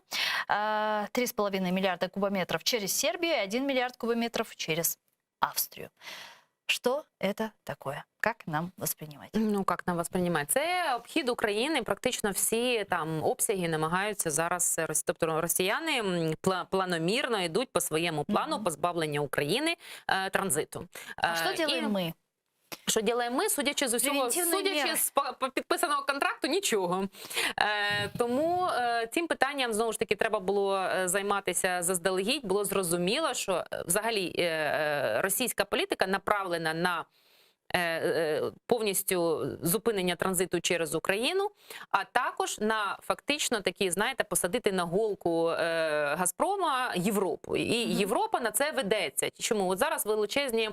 Э, 3,5 миллиарда кубометров через Сербию и 1 миллиард кубометров через Австрию. Что это такое? Как нам воспринимать? Ну, як нам восприймати? Це обхід України. Практично всі там обсяги намагаються зараз, е, рос- тобто росіяни м, пла- планомірно йдуть по своєму плану позбавлення України е, транзиту. А що Е, делаем і- ми? Що ділаємо ми, судячи з усього, Превентивні судячи міри. з по- по підписаного контракту, нічого. Е, тому е, цим питанням знову ж таки треба було е, займатися заздалегідь. Було зрозуміло, що е, взагалі е, е, російська політика направлена на е, е, повністю зупинення транзиту через Україну, а також на фактично такі, знаєте, посадити на голку е, Газпрома Європу. І Європа на це ведеться. Чому от зараз величезні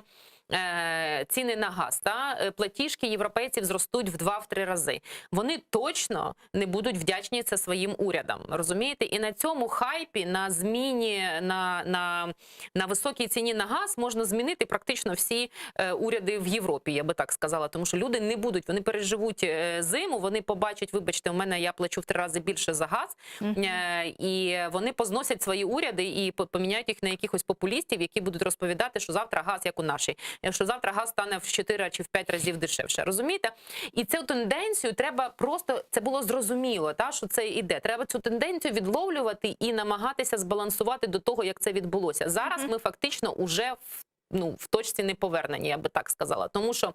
е, ціни на газ та е, платіжки європейців зростуть в 2-3 рази. Вони точно не будуть вдячні це своїм урядам. Розумієте? І на цьому хайпі, на зміні на, на, на високій ціні на газ можна змінити практично всі е, уряди в Європі, я би так сказала, тому що люди не будуть, вони переживуть е, зиму, вони побачать, вибачте, у мене я плачу в три рази більше за газ, е, і вони позносять свої уряди і по- поміняють їх на якихось популістів, які будуть розповідати, що завтра газ, як у нашій, що завтра газ стане в 4 чи в 5 разів дешевше. Розумієте? І цю тенденцію треба просто це було зрозуміло, та що це іде. Треба цю тенденцію відловлювати і намагатися збалансувати до того, як це відбулося. Зараз ми фактично уже в ну в точці неповернення, я би так сказала, тому що.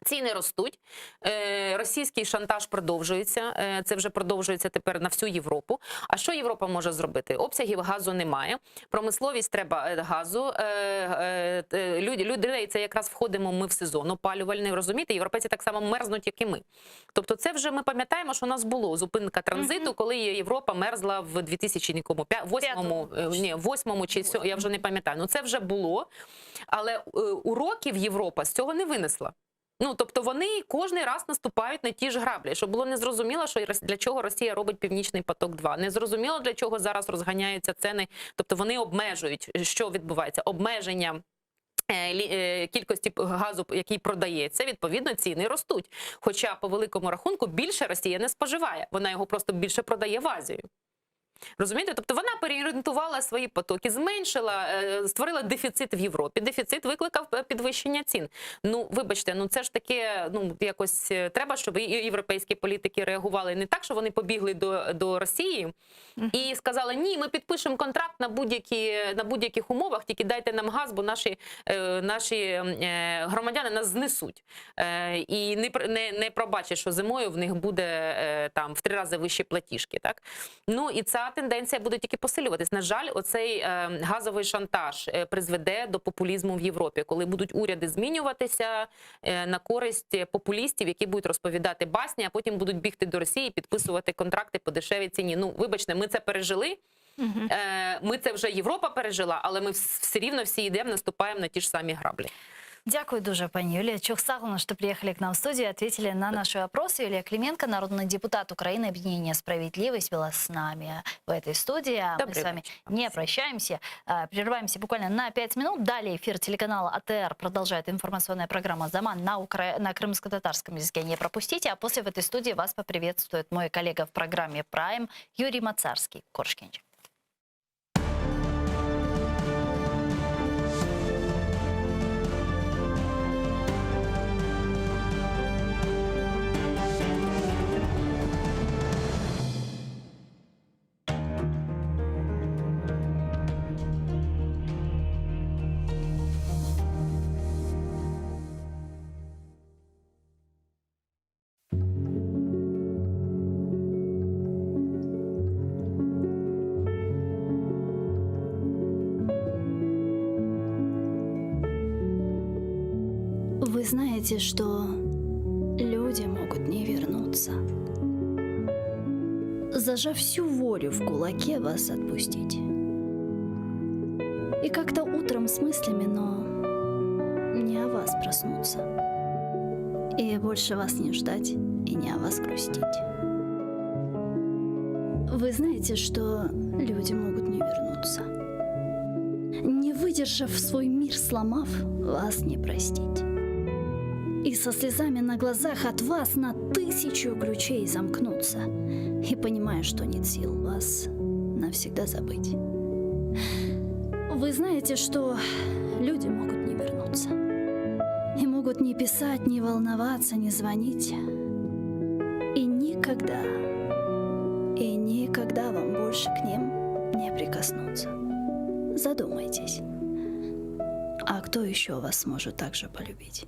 Ціни ростуть, е, російський шантаж продовжується. е, Це вже продовжується тепер на всю Європу. А що Європа може зробити? Обсягів газу немає. Промисловість треба е, газу. е, е, е, Люди, людей це якраз входимо ми в сезон опалювальний. Розумієте, європейці так само мерзнуть, як і ми. Тобто, це вже ми пам'ятаємо, що у нас було зупинка транзиту, коли Європа мерзла в 2008, е, ні, восьмому чи сьо- я вже не пам'ятаю. Ну це вже було. Але е, уроків Європа з цього не винесла. Ну, тобто вони кожний раз наступають на ті ж граблі, щоб було незрозуміло, що Рос- для чого Росія робить Північний поток 2 Незрозуміло, для чого зараз розганяються ціни. Тобто вони обмежують, що відбувається, обмеження. Кількості газу, який продається, відповідно, ціни ростуть. Хоча, по великому рахунку, більше Росія не споживає, вона його просто більше продає в Азію. Розумієте? Тобто вона переорієнтувала свої потоки, зменшила, створила дефіцит в Європі. Дефіцит викликав підвищення цін. Ну, вибачте, ну це ж таке, ну якось треба, щоб і європейські політики реагували не так, що вони побігли до, до Росії і сказали, ні, ми підпишемо контракт на будь-які, на будь-яких умовах, тільки дайте нам газ, бо наші, наші громадяни нас знесуть. І не, не, не пробачать, що зимою в них буде там в 3 рази вищі платіжки. Так? Ну і ця тенденція буде тільки посилюватись. На жаль, оцей е, газовий шантаж призведе до популізму в Європі, коли будуть уряди змінюватися е, на користь популістів, які будуть розповідати басні, а потім будуть бігти до Росії і підписувати контракти по дешевій ціні. Ну, вибачте, ми це пережили. Е, ми це вже Європа пережила, але ми все рівно всі йдемо, наступаємо на ті ж самі граблі. Дякую дуже, пані Юлія. Çoq sağ oluñ, что приехали к нам в студию и ответили на наши вопросы. Юлия Клименко, народный депутат Украины, Объединение «Справедливость» была с нами в этой студии. А мы с вами не прощаемся. Прерываемся буквально на 5 минут. Далее эфир телеканала АТР продолжает информационная программа «Заман» на, укра... на крымско-татарском языке. Не пропустите. А после в этой студии вас поприветствует мой коллега в программе «Прайм» Юрий Мацарский. Körüşkence. Вы знаете, что люди могут не вернуться. Зажав всю волю в кулаке, вас отпустить. И как-то утром с мыслями, но не о вас проснуться. И больше вас не ждать и не о вас грустить. Вы знаете, что люди могут не вернуться. Не выдержав свой мир, сломав, вас не простить. И со слезами на глазах от вас на тысячу ключей замкнуться. И понимая, что нет сил вас навсегда забыть. Вы знаете, что люди могут не вернуться. И могут не писать, не волноваться, не звонить. И никогда, и никогда вам больше к ним не прикоснуться. Задумайтесь, а кто еще вас сможет так же полюбить?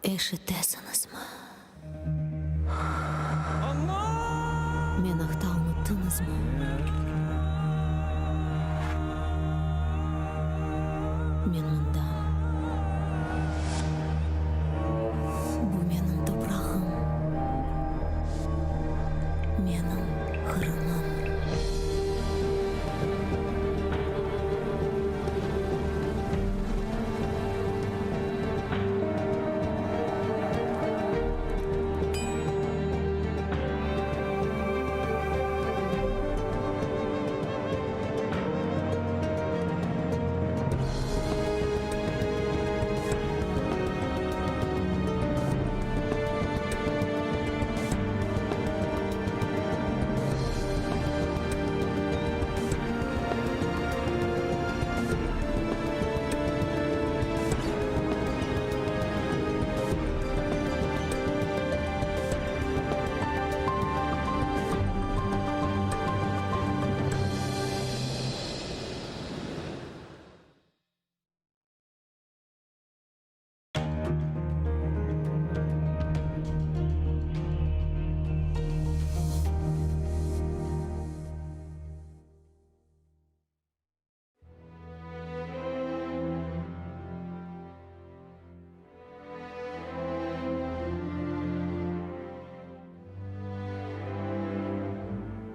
Eşitesiñizmi? Men aqta unuttıñızmı? Men mındam. Bu menim toprağım, menim Qırımım.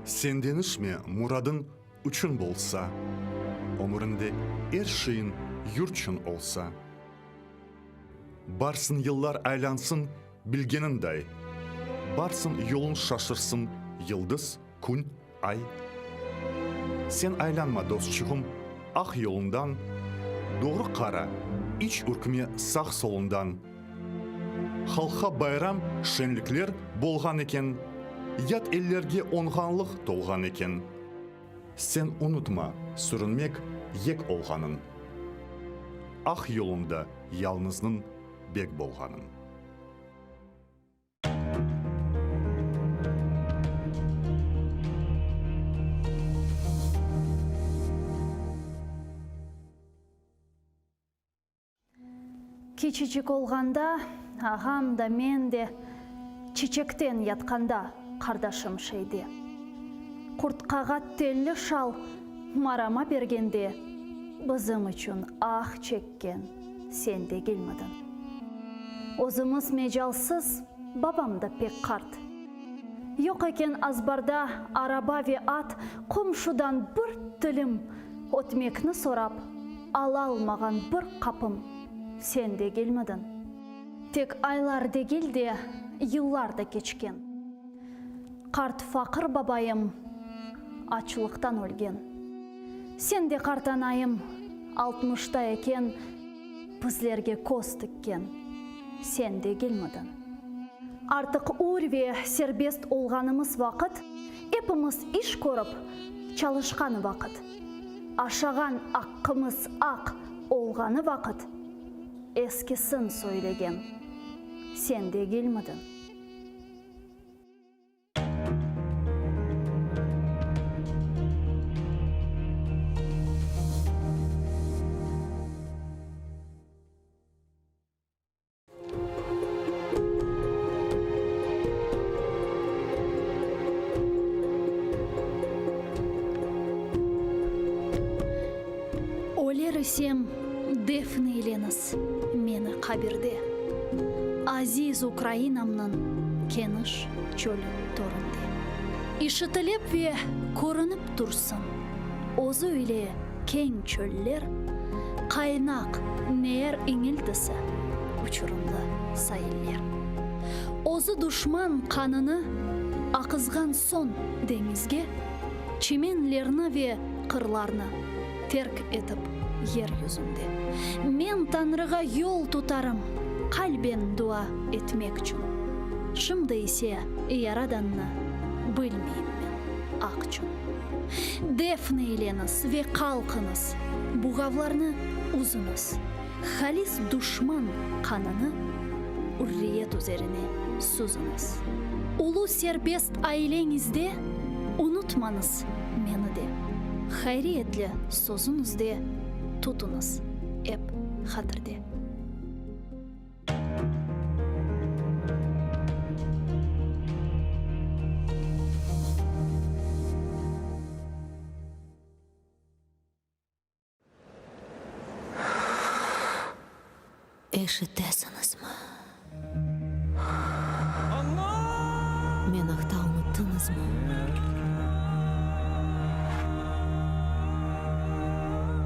Sen deñişme, muradıñ üçün bolsa, Ömüriñde er şeyiñ. Yurtçün olsa. Barsın yıllar aylansın bilgeninday, Barsın yolun şaşırsın yıldız, kün, ay. Sen aylanma, dostçuğım, aq yolundan, Doğru qara, iç ürkme sağ-solundan. Halqqa bayram, şenlikler bolğan eken, Yat ellerge oñğanlıq tolğan eken. Sen unutma sürünmek yek olğanın, Aq yolunda yalnıznıñ bek bolğanın. Kiçicik olğanda, ağam da, men de, Çiçekten yatqanda qardaşım şeyde. Qurtqağa telli şal marama bergende, Bizim içün ah çekken sen degilmidiñ? Özümiz mecalsız, babam da pek qart. Yoq eken azbarda araba ve at, Qomşudan bir tilim ötmekni sorap, Alalmağan bir qapım sen degilmidiñ? Tek aylar degil de, yıllar da keçken. Qart faqır babayım açlıqtan ölgen. Sen de qartanayım altmışta eken, Bizlerge köz tikken sen degilmidiñ? Artıq ür ve serbest olğanımız vaqıt, Epimiz iş körip çalışqan vaqıt, Aşağan aqqımız aq olğanı vaqıt, Eskisin söylegen sen degilmidiñ? Öler isem, defn eyleñiz meni qabirde, Aziz Ukrainamnıñ keniş çölü töründe. İşitilip ve körünip tursın özü ile keñ çöller, Qaynaq neer iñiltisi, uçurımlı sailler. Özü duşman qanını aqızğan soñ deñizge, Çimenlerni ve qırlarnı terk etip yer yüzünde. Men Tañrığa yol tutarım qalben dua etmekçün. Şimdi ise Yaradannı bilmeyim men, aqçün. Defn eyleñiz ve qalqıñız, buğavlarnı üzüñiz, Halis duşman qanını ürriyet üzerine süzüñiz. Ulu serbest aileñizde unutmañız meni de, Hayriyetli sözüñizde tutuñız ep hatirde. Eşitesiñizmi? Men aqta unuttıñızmı?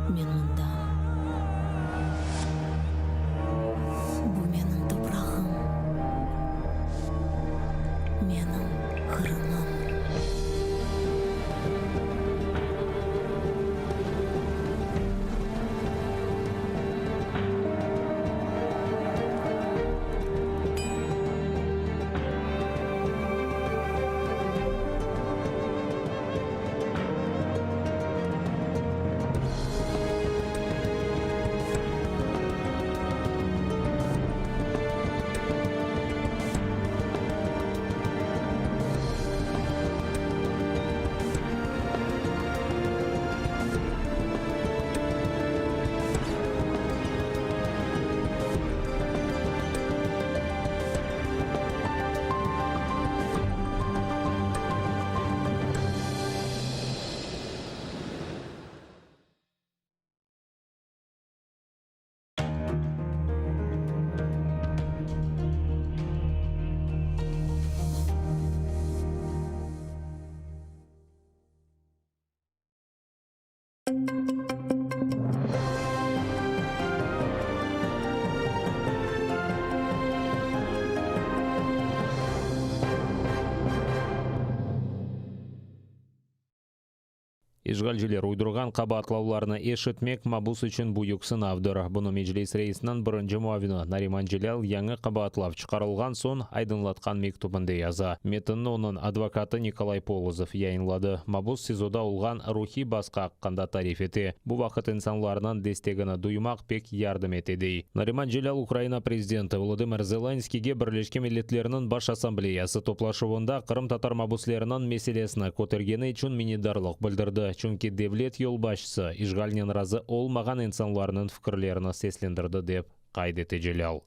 Men mındam. Bu menim toprağım, menim Qırımım. İşğalciler uydurğan qabaatlavlarnı eşitmek mabus içün büyük sınavdır. Bunı Meclis reisiniñ birinci muavini Nariman Celâl yañı qabaatlav çıqarılğan soñ aydınlatqan mektübinde yaza. Metinni onıñ advokatı Nikolay Polozov yayınladı. Mabus SİZOda olğan ruhiy basqı aqqında tarif ete. Bu vaqıt insanlarnıñ destegini duymaq pek yardım ete, dey. Nariman Celâl Ukraina prezidenti Volodımır Zelenskiyge Birleşken Milletlerniñ Baş Assambleyası toplaşuvında qırımtatar mabusleriniñ meselesini kötergeni içün minnetdarlıq bildirdi, çünki devlet yolbaşçısı işğalnen razı olmağan insanlarnıñ fikirlerini seslendirdi, dep qayd ete Celâl.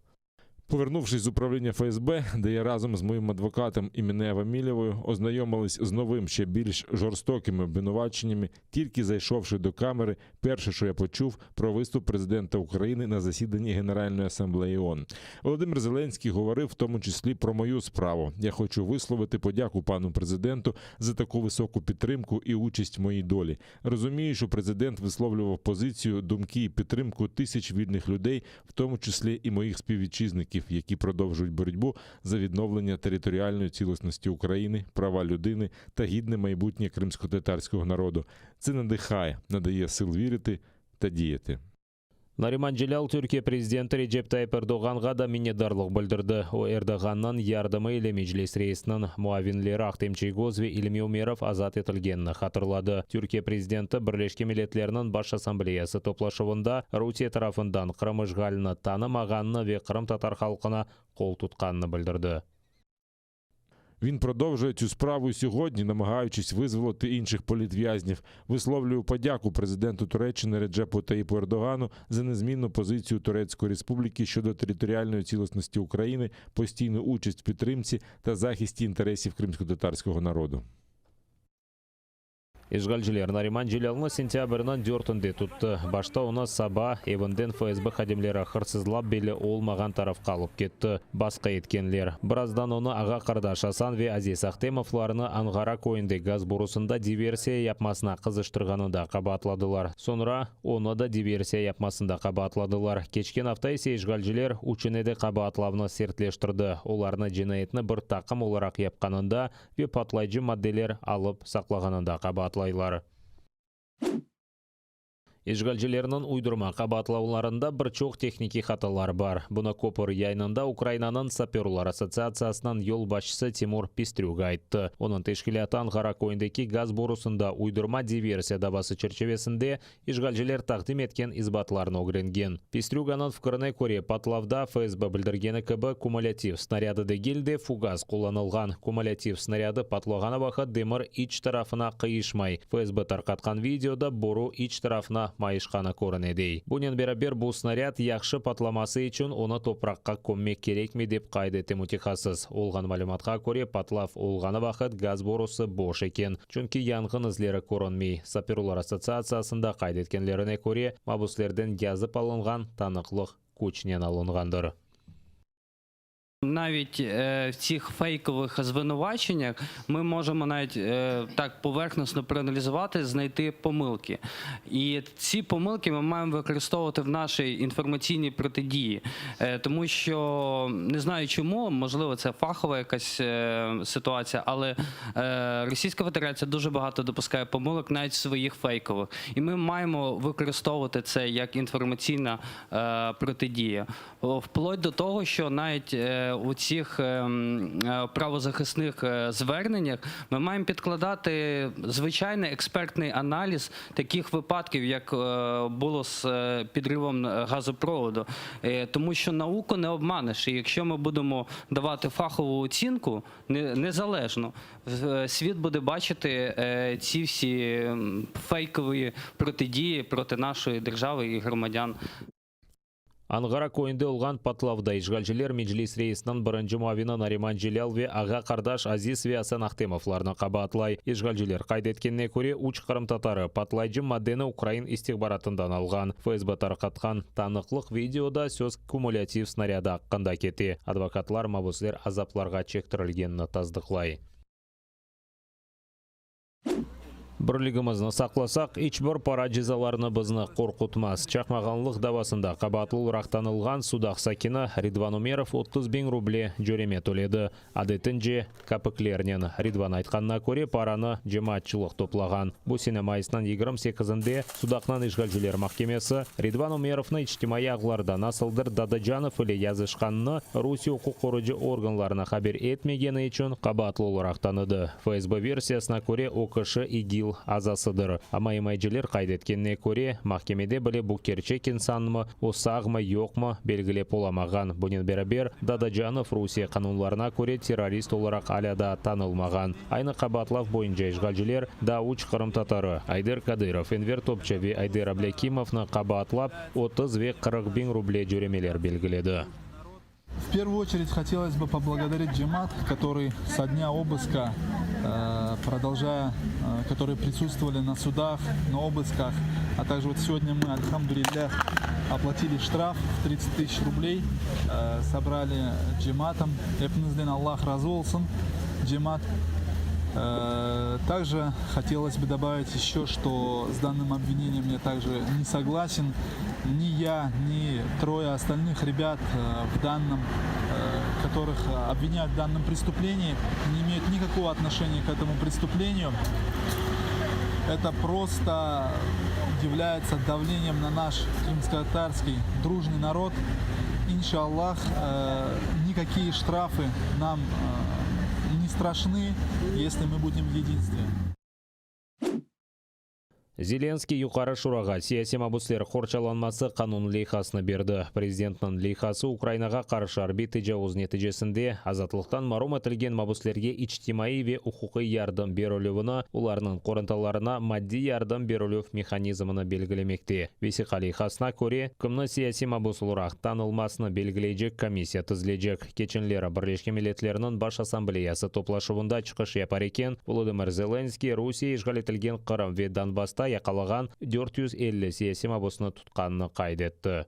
Повернувшись з управління ФСБ, де я разом з моїм адвокатом Іміне Вамілєвою ознайомились з новим ще більш жорстокими обвинуваченнями, тільки зайшовши до камери, перше, що я почув про виступ президента України на засіданні Генеральної асамблеї ООН. Володимир Зеленський говорив в тому числі про мою справу. Я хочу висловити подяку пану президенту за таку високу підтримку і участь в моїй долі. Розумію, що президент висловлював позицію, думки і підтримку тисяч вільних людей, в тому числі і моїх співвітчизників, які продовжують боротьбу за відновлення територіальної цілісності України, права людини та гідне майбутнє кримськотатарського народу. Це надихає, надає сил вірити та діяти. Nariman Celâl Türkiye prezidenti Recep Tayyip Erdoğanğa da minnetdarlıq bildirdi. O, Erdoğannıñ yardımı ile Meclis reisiniñ muavinleri Ahtem Çiygoz ve İlmi Umerov azat etilgenini hatırladı. Türkiye prezidenti Birleşken Milletlerniñ Baş Assambleyası toplaşuvında Rusiye tarafından Qırım işğalini tanımağanını ve qırımtatar halqına qol tutqanını bildirdi. Він продовжує цю справу і сьогодні, намагаючись визволити інших політв'язнів. Висловлюю подяку президенту Туреччини Реджепу Таїпу Ердогану за незмінну позицію Турецької Республіки щодо територіальної цілісності України, постійну участь в підтримці та захисті інтересів кримськотатарського народу. İşğalciler Nariman Celâlnı sentâbrniñ dörtünde tuttı. Başta onı saba evinden FSB hadimleri hırsızlap belli olmağan tarafqa alıp ketti, basqı etkenler. Birazdan onı ağa-qardaş Asan ve Aziz Ahtemovlarnı Anğara köyünde gaz borusında diversiya yapmasına qızıştırğanında qabaatladılar. Soñra onı da diversiya yapmasında qabaatladılar. Keçken afta ise işğalciler üçüne de qabaatlavnı sertleştirdi, olarnı cinayetni bir taqım olaraq yapqanında ve patlayıcı maddeler alıp saqlağanında qabaatlaylar. İşğalcilerniñ uydurma qabaatlavlarında bir çoq tehnikiy hatalar bar. Bunı Köpür yayınında Ukrainanıñ sapörlar assotsiatsiyasınıñ yolbaşçısı Timur Pistrük ayttı. Onıñ teşkilâtı Anğara köyündeki gaz borusında uydurma diversiya davası çerçivesinde İşğalciler taqdim etken isbatlarnı ögrengen. Pistrüganıñ fikrine köre, patlavda, FSB bildirgeni kibi, kumulâtiv snarâdı degil de, fugas qullanılğan. Kumulâtiv snarâdı patlağanı vaqıt demir iç tarafına qıyışmay. FSB tarqatqan videoda boru iç tarafına mayışqanı körüne, dey. Bunen beraber, bu snarâd yahşı patlaması içün onı topraqqa kömmek kerekmey, dep qayd ete mütehassıs. Olğan malümatqa köre, patlav olğanı vaqıt gaz borusı boş eken. Çünki yanğın izleri körünmey. Sapörlar assotsiatsiyasında qayd etkenlerine köre, mabüslerden yazıp alınğan tanıqlıq küçnen alınğandır. Навіть в цих фейкових звинуваченнях ми можемо навіть так поверхносно проаналізувати, знайти помилки. І ці помилки ми маємо використовувати в нашій інформаційній протидії. Тому що не знаю чому, можливо, це фахова якась ситуація, але Російська Федерація дуже багато допускає помилок навіть своїх фейкових. І ми маємо використовувати це як інформаційна протидія. Вплоть до того, що навіть у цих правозахисних зверненнях ми маємо підкладати звичайний експертний аналіз таких випадків, як було з підривом газопроводу. Тому що науку не обманеш. І якщо ми будемо давати фахову оцінку незалежно, світ буде бачити ці всі фейкові протидії проти нашої держави і громадян. Anğara köyünde olğan patlavda işğalciler Meclis reisiniñ birinci muavini Nariman Celâl ve ağa-qardaş Aziz ve Asan Ahtemovlarnı qabaatlay. İşğalciler qayd etkenine köre, üç qırımtatarı patlayıcı maddeni ukrain istihbaratından alğan. FSB tarqatqan tanıqlıq videoda söz kumulâtiv snarâdı aqqında kete. Advokatlar mabüsler azaplarğa çektirilgenini tasdıqlay. Birligimizni saqlasaq, iç bir para cezalarını bizni qorqutmaz. Çaqmağanlıq davasında qabaatlı olaraq tanılğan Sudaq sakini Ridvan Umerov 30 biñ ruble cöreme töledi. Adetince, kapiklernen. Ridvan aytqanına köre, paranı cemaatçılıq toplağan. Bu sene mayısnıñ 28-inde Sudaqnıñ işğalciler mahkemesi Ridvan Umerovnı içtimaiy ağlarda nasıldır Dadacanov ile yazışqanını Rusiye uquq qorucı organlarına haber etmegeni içün qabaatlı olaraq tanıdı. FSB versiyasına köre, o kişi İGİL azasıdır. Amma imayeciler qayd etkenine köre, mahkemede bile bu kerçek insanmı, o sağmı, yoqmı, belgilep olamağan. Bunen beraber, Dadacanov Rusiye qanunlarına köre terrorist olaraq alâ daa tanılmağan. Aynı qabaatlav boyunca işğalciler daa üç qırımtatarı, Ayder Kadırov, Enver Topça ve Ayder Ablâkimovnı qabaatlap, 30 ve 40 biñ ruble cöremeler belgiledi. В первую очередь хотелось бы поблагодарить Джемат, который со дня обыска, э, продолжая, э, которые присутствовали на судах, на обысках, а также вот сегодня мы, альхамдулиллях, оплатили штраф в 30 тысяч рублей, э, собрали джематом. Epiñizden Allah razı olsun, cemaat. Также хотелось бы добавить еще, что с данным обвинением я также не согласен. Ни я, ни трое остальных ребят в данном, которых обвиняют в данном преступлении, не имеют никакого отношения к этому преступлению. Это просто является давлением на наш крымско-татарский дружный народ. Иншаллах, никакие штрафы нам не страшны, если мы будем в единстве. Zelenskiy Yuqarı Şurağa siyasiy mabüsler qorçalanması qanun leyhasını berdi. Prezidentniñ leyhası Ukrainağa qarşı arbiy tecavuz neticesinde azatlıqtan marum etilgen mabüslerge içtimaiy ve uquqiy yardım berilüvini, olarnıñ qorantalarına maddiy yardım berilüv mehanizmini belgilemekte. Vesiqa leyhasına köre, kimni siyasiy mabüs olaraq tanılmasını belgileycek komissiya tizilecek. Keçenleri Birleşken Milletlerniñ Baş Assambleyası toplaşuvında çıqış yapar eken, Volodımır Zelenskiy Rusiye işğal etilgen Qırım ve Donbassta yaqalağan 450 siyasiy mabusnı tutqanını qayd etti.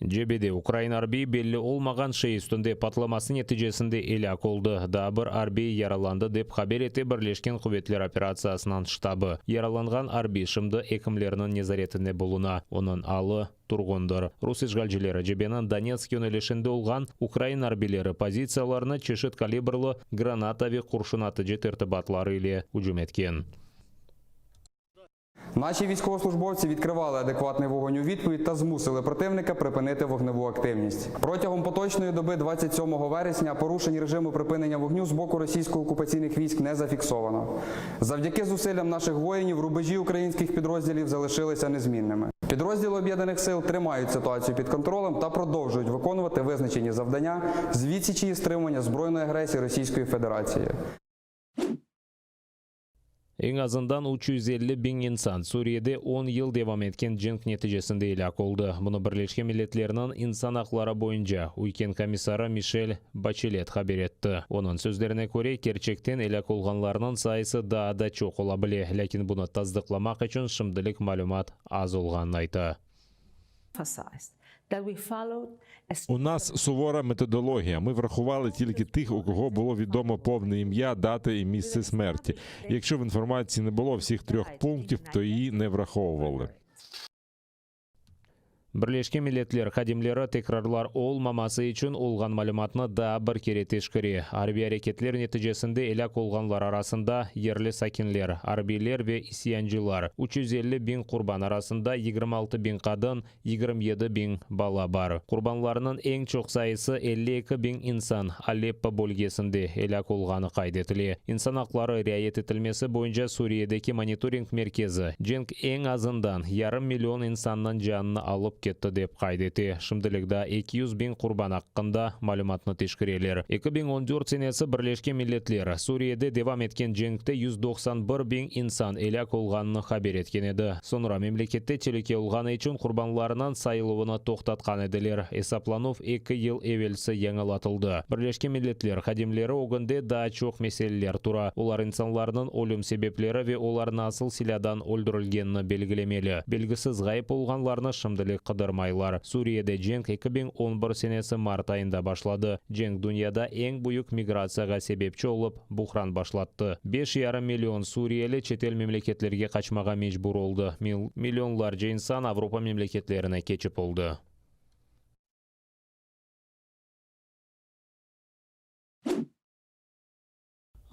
Cebede ukrain arbiyi belli olmağan şey üstünde patlaması neticesinde elâk oldı, daa bir arbiy yaralandı, dep haber ete Birleşken quvetler operatsiyasınıñ ştabı. Yaralanğan arbiy şimdi ekimlerniñ nezaretinde buluna, onıñ alı turğundır. Rus işğalcileri cebeniñ Donetsk yönelişinde olğan ukrain arbiyleri pozitsiyalarına çeşit kalibrlı granata ve qurşun atıcı tertibatları ile ücüm etken. Наші військовослужбовці відкривали адекватний вогонь у відповідь та змусили противника припинити вогневу активність. Протягом поточної доби 27 вересня порушень режиму припинення вогню з боку російсько-окупаційних військ не зафіксовано. Завдяки зусиллям наших воїнів рубежі українських підрозділів залишилися незмінними. Підрозділи об'єднаних сил тримають ситуацію під контролем та продовжують виконувати визначені завдання з відсічі і стримування збройної агресії Російської Федерації. Eñ azından 350 biñ insan Suriyede on yıl devam etken cenk neticesinde elâk oldı. Bunı Birleşken Milletlerniñ insan aqları boyunca üyken komissarı Mişel Baçelet haber etti. Onıñ sözlerine köre, kerçekten elâk olğanlarnıñ sayısı daa da çoq ola bile, lâkin bunı tasdıqlamaq içün şimdilik malümat az olğanını ayta. У нас сувора методологія. Ми врахували тільки тих, у кого було відомо повне ім'я, дата і місце смерті. Якщо в інформації не було всіх трьох пунктів, то її не враховували. Birleşken Milletler hadimleri tekrarlar olmaması içün olğan malümatnı daa bir kere teşkere. Arbiy areketler neticesinde elâk olğanlar arasında yerli sakinler, arbiyler ve isyancılar, 350 biñ qurban arasında 26 biñ qadın, 27 biñ bala bar. Qurbanlarnıñ eñ çoq sayısı 52 biñ insan Aleppo bölgesinde elâk olğanı qayd etile. İnsan aqları riayet etilmesi boyunca Suriyedeki monitoring merkezi, cenk eñ azından yarım million insannıñ canını alıp ketti dep qayd ete. Şimdilik daa 200 biñ qurban aqqında malümatnı teşkereler. 2014 senesi Birleşken Milletler, Suriyede devam etken cenkte 191 biñ insan elâk olğanını haber etken edi. Soñra memlekette telüke olğanı içün qurbanlarnıñ sayıluvını toqtatqan ediler. Esaplanuv eki yıl evelsi yañılatıldı. Birleşken Milletler hadimleri ögünde daa çoq meseleler tura. Olar insanlarnıñ ölüm sebepleri ve olar nasıl silâdan öldürilgenini belgilemeli. Belgisiz ğayıp olğanlarnı şimdilik qıdıralar. qıdırmaylar. Suriyede cenk 2011 senesi mart ayında başladı. Cenk dünyada eñ büyük migratsiyağa sebepçi olıp, buhran başlattı. Beş yarım million suriyeli çetel memleketlerge qaçmağa mecbur oldı, millionlarca insan Avropa memleketlerine keçip oldı.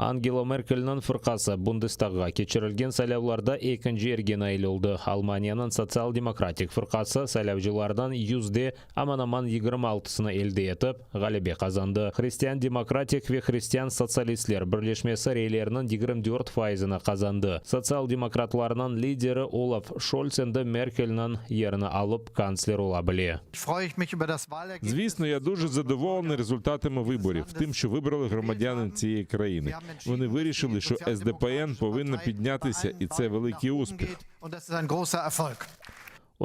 Angela Merkelniñ fırqası Bundestagğa keçirilgen saylavlarda ekinci yerge nail oldı. Almaniyanıñ Sotsial-demokratik fırqası saylavcılardan yüzde aman-aman yigirmi altısını elde etip, ğalebe qazandı. Hristian-demokratik ve hristian-sotsialistler birleşmesi reylerniñ 24 faizini qazandı. Sotsial-demokratlarnıñ lideri Olaf Şolts endi Merkelniñ yerini alıp, kantsler ola bile. Звісно, я дуже задоволений результатами виборів, тим, що вибрали громадяни цієї країни. Вони вирішили, що СДПН повинна піднятися, і це великий успіх.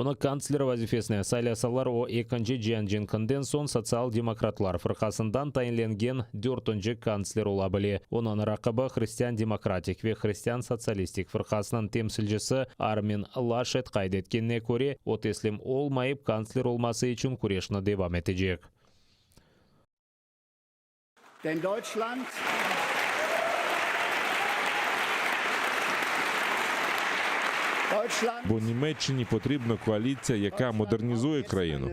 Onı kantsler vazifesine saylasalar, o, Ekinci cian cenkinden soñ Sotsial-demokratlar fırqasından tayinlengen dörtünci kantsler ola bile. Onıñ raqibi Hristian-demokratik ve Hristian-sotsialistik fırqasınıñ temsilcisi Armin Laşet qayd etkenine köre, o teslim olmayıp, kantsler olması içün küreşni devam etecek. Denn Deutschland Бо Німеччині потрібна коаліція, яка модернізує країну.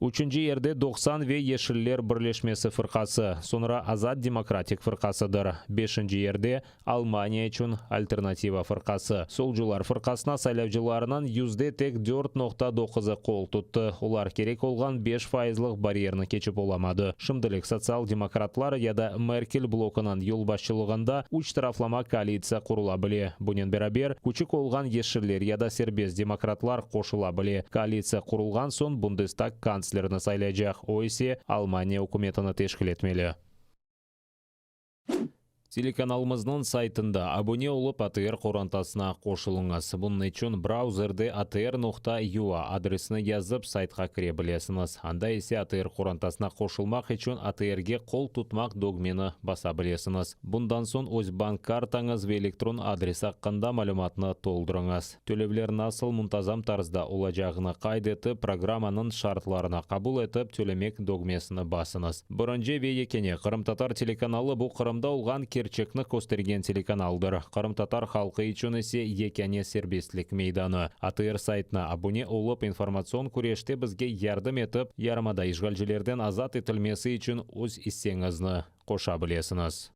Üçünci yerde 90 ve Yeşiller birleşmesi fırqası, soñra Azat demokratik fırqasıdır. Beşinci yerde Almaniya içün Alternativa fırqası. Solcular fırqasına saylavcılarnıñ yüzde tek dört noqta doquzı qol tuttı, olar kerek olğan beş faizlıq baryerni keçip olamadı. Şimdilik sotsial-demokratlar ya da Merkel blokunıñ yolbaşçılığında üç taraflama koalitsiya qurula bile. Bunen beraber, küçük olğan Yeşiller ya da Serbest demokratlar qoşula bile. Koalitsiya qurulğan soñ Bundestag kantslerni saylaycaq, o ise Almaniya ükümetini teşkil etmeli. Telekanalımıznıñ saytında abune olıp ATR qorantasına qoşulıñız. Bunıñ içün brauzerde atr noqta ua adresini yazıp saytqa kire bilesiñiz. Anda ise ATR qorantasına qoşulmaq içün ATRge qol tutmaq dögmeni basa bilesiñiz. Bundan soñ öz bank kartañız ve elektron adresi aqqında malümatnı toldurıñız. Tölevler nasıl muntazam tarzda olacağını qayd etip, programmanıñ şartlarını qabul etip, Tölemek dögmesini basıñız. Birinci ve yekâne qırımtatar telekanalı bu Qırımda olğan kerçekni köstergen telekanaldır. Qırımtatar halqı içün ise yekâne serbestlik meydanı. ATR saytına abune olıp, informatsion küreşte bizge yardım etip, yarımada işğalcilerden azat etilmesi içün öz isseñizni qoşa bilesiñiz.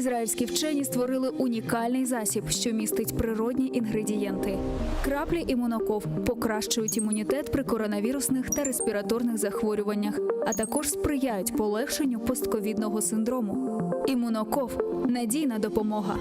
Ізраїльські вчені створили унікальний засіб, що містить природні інгредієнти. Краплі імуноков покращують імунітет при коронавірусних та респіраторних захворюваннях, а також сприяють полегшенню постковідного синдрому. Імуноков надійна допомога.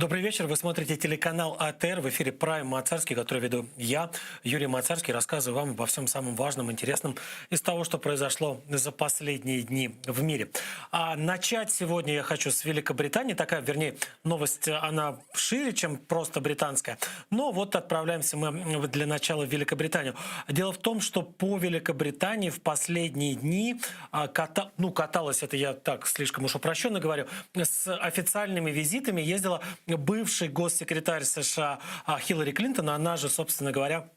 Добрый вечер. Вы смотрите телеканал АТР. В эфире Прайм Мацарский, который веду я, Юрий Мацарский. Рассказываю вам обо всем самом важном, интересном из того, что произошло за последние дни в мире. А начать сегодня я хочу с Великобритании. Такая, вернее, новость, она шире, чем просто британская. Но вот отправляемся мы для начала в Великобританию. Дело в том, что по Великобритании в последние дни а, ката... ну, каталась, это я так слишком уж упрощенно говорю, с официальными визитами ездила бывший госсекретарь США а, Хиллари Клинтон, она же, собственно говоря,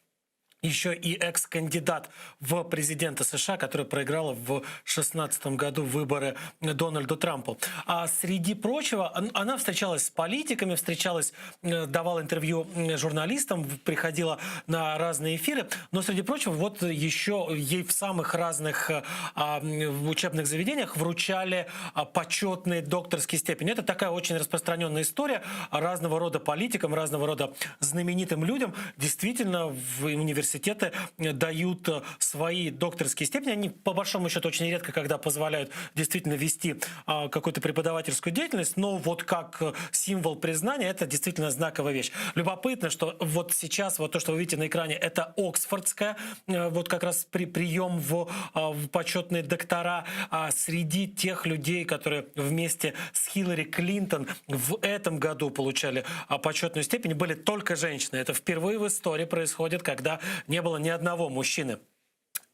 еще и экс-кандидат в президенты США, которая проиграла в 2016 году выборы Дональду Трампу. А среди прочего, она встречалась с политиками, встречалась, э, давала интервью журналистам, приходила на разные эфиры. Но среди прочего, вот еще ей в самых разных э, а, учебных заведениях вручали а, почетные докторские степени. Это такая очень распространенная история разного рода политикам, разного рода знаменитым людям. Действительно, в университете. университеты дают свои докторские степени. Они, по большому счету, очень редко когда позволяют действительно вести какую-то преподавательскую деятельность, но вот как символ признания это действительно знаковая вещь. Любопытно, что вот сейчас вот то, что вы видите на экране, это Оксфордская, вот как раз при прием в, в почетные доктора а среди тех людей, которые вместе с Хиллари Клинтон в этом году получали почетную степень, были только женщины. Это впервые в истории происходит, когда не было ни одного мужчины.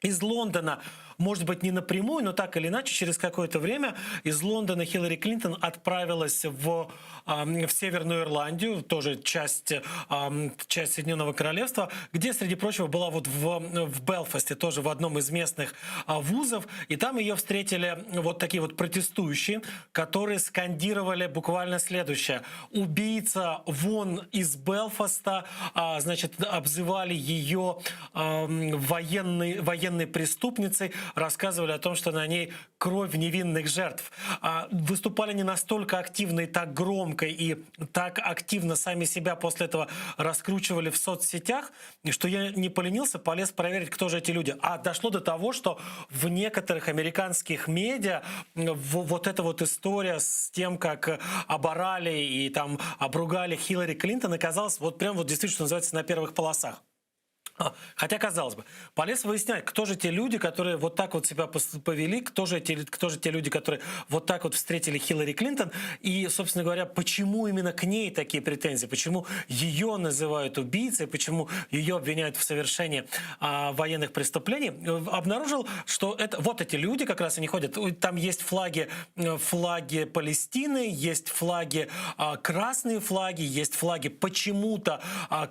Из Лондона, может быть, не напрямую, но так или иначе, через какое-то время из Лондона Хиллари Клинтон отправилась в, в Северную Ирландию, тоже часть, часть Соединенного Королевства, где, среди прочего, была вот в, в Белфасте, тоже в одном из местных вузов, и там ее встретили вот такие вот протестующие, которые скандировали буквально следующее. «Убийца вон из Белфаста», значит, обзывали ее военной, военной преступницей, рассказывали о том, что на ней кровь невинных жертв. Выступали не настолько активно и так громко, и так активно сами себя после этого раскручивали в соцсетях, что я не поленился, полез проверить, кто же эти люди. А дошло до того, что в некоторых американских медиа вот эта вот история с тем, как оборали и там обругали Хиллари Клинтон, оказалась вот прям вот действительно, что называется, на первых полосах. Хотя, казалось бы, полез выяснять, кто же те люди, которые вот так вот себя повели, кто же, те, кто же те люди, которые вот так вот встретили Хиллари Клинтон, и, собственно говоря, почему именно к ней такие претензии, почему ее называют убийцей, почему ее обвиняют в совершении военных преступлений. Обнаружил, что это вот эти люди как раз они ходят, там есть флаги, флаги Палестины, есть флаги, красные флаги, есть флаги почему-то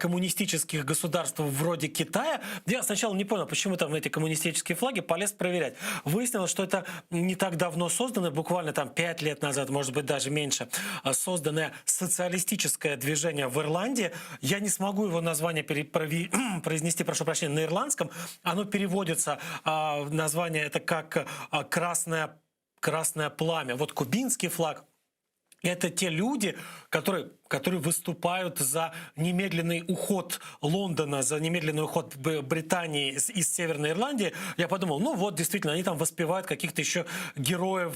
коммунистических государств вроде Китая. Я сначала не понял, почему там эти коммунистические флаги, полез проверять. Выяснилось, что это не так давно создано, буквально там 5 лет назад, может быть, даже меньше, созданное социалистическое движение в Ирландии. Я не смогу его название произнести, прошу прощения, на ирландском. Оно переводится, название это как красное, красное пламя. Вот кубинский флаг. Это те люди, которые, которые выступают за немедленный уход Лондона, за немедленный уход Британии из, из Северной Ирландии. Я подумал, ну вот, действительно, они там воспевают каких-то еще героев,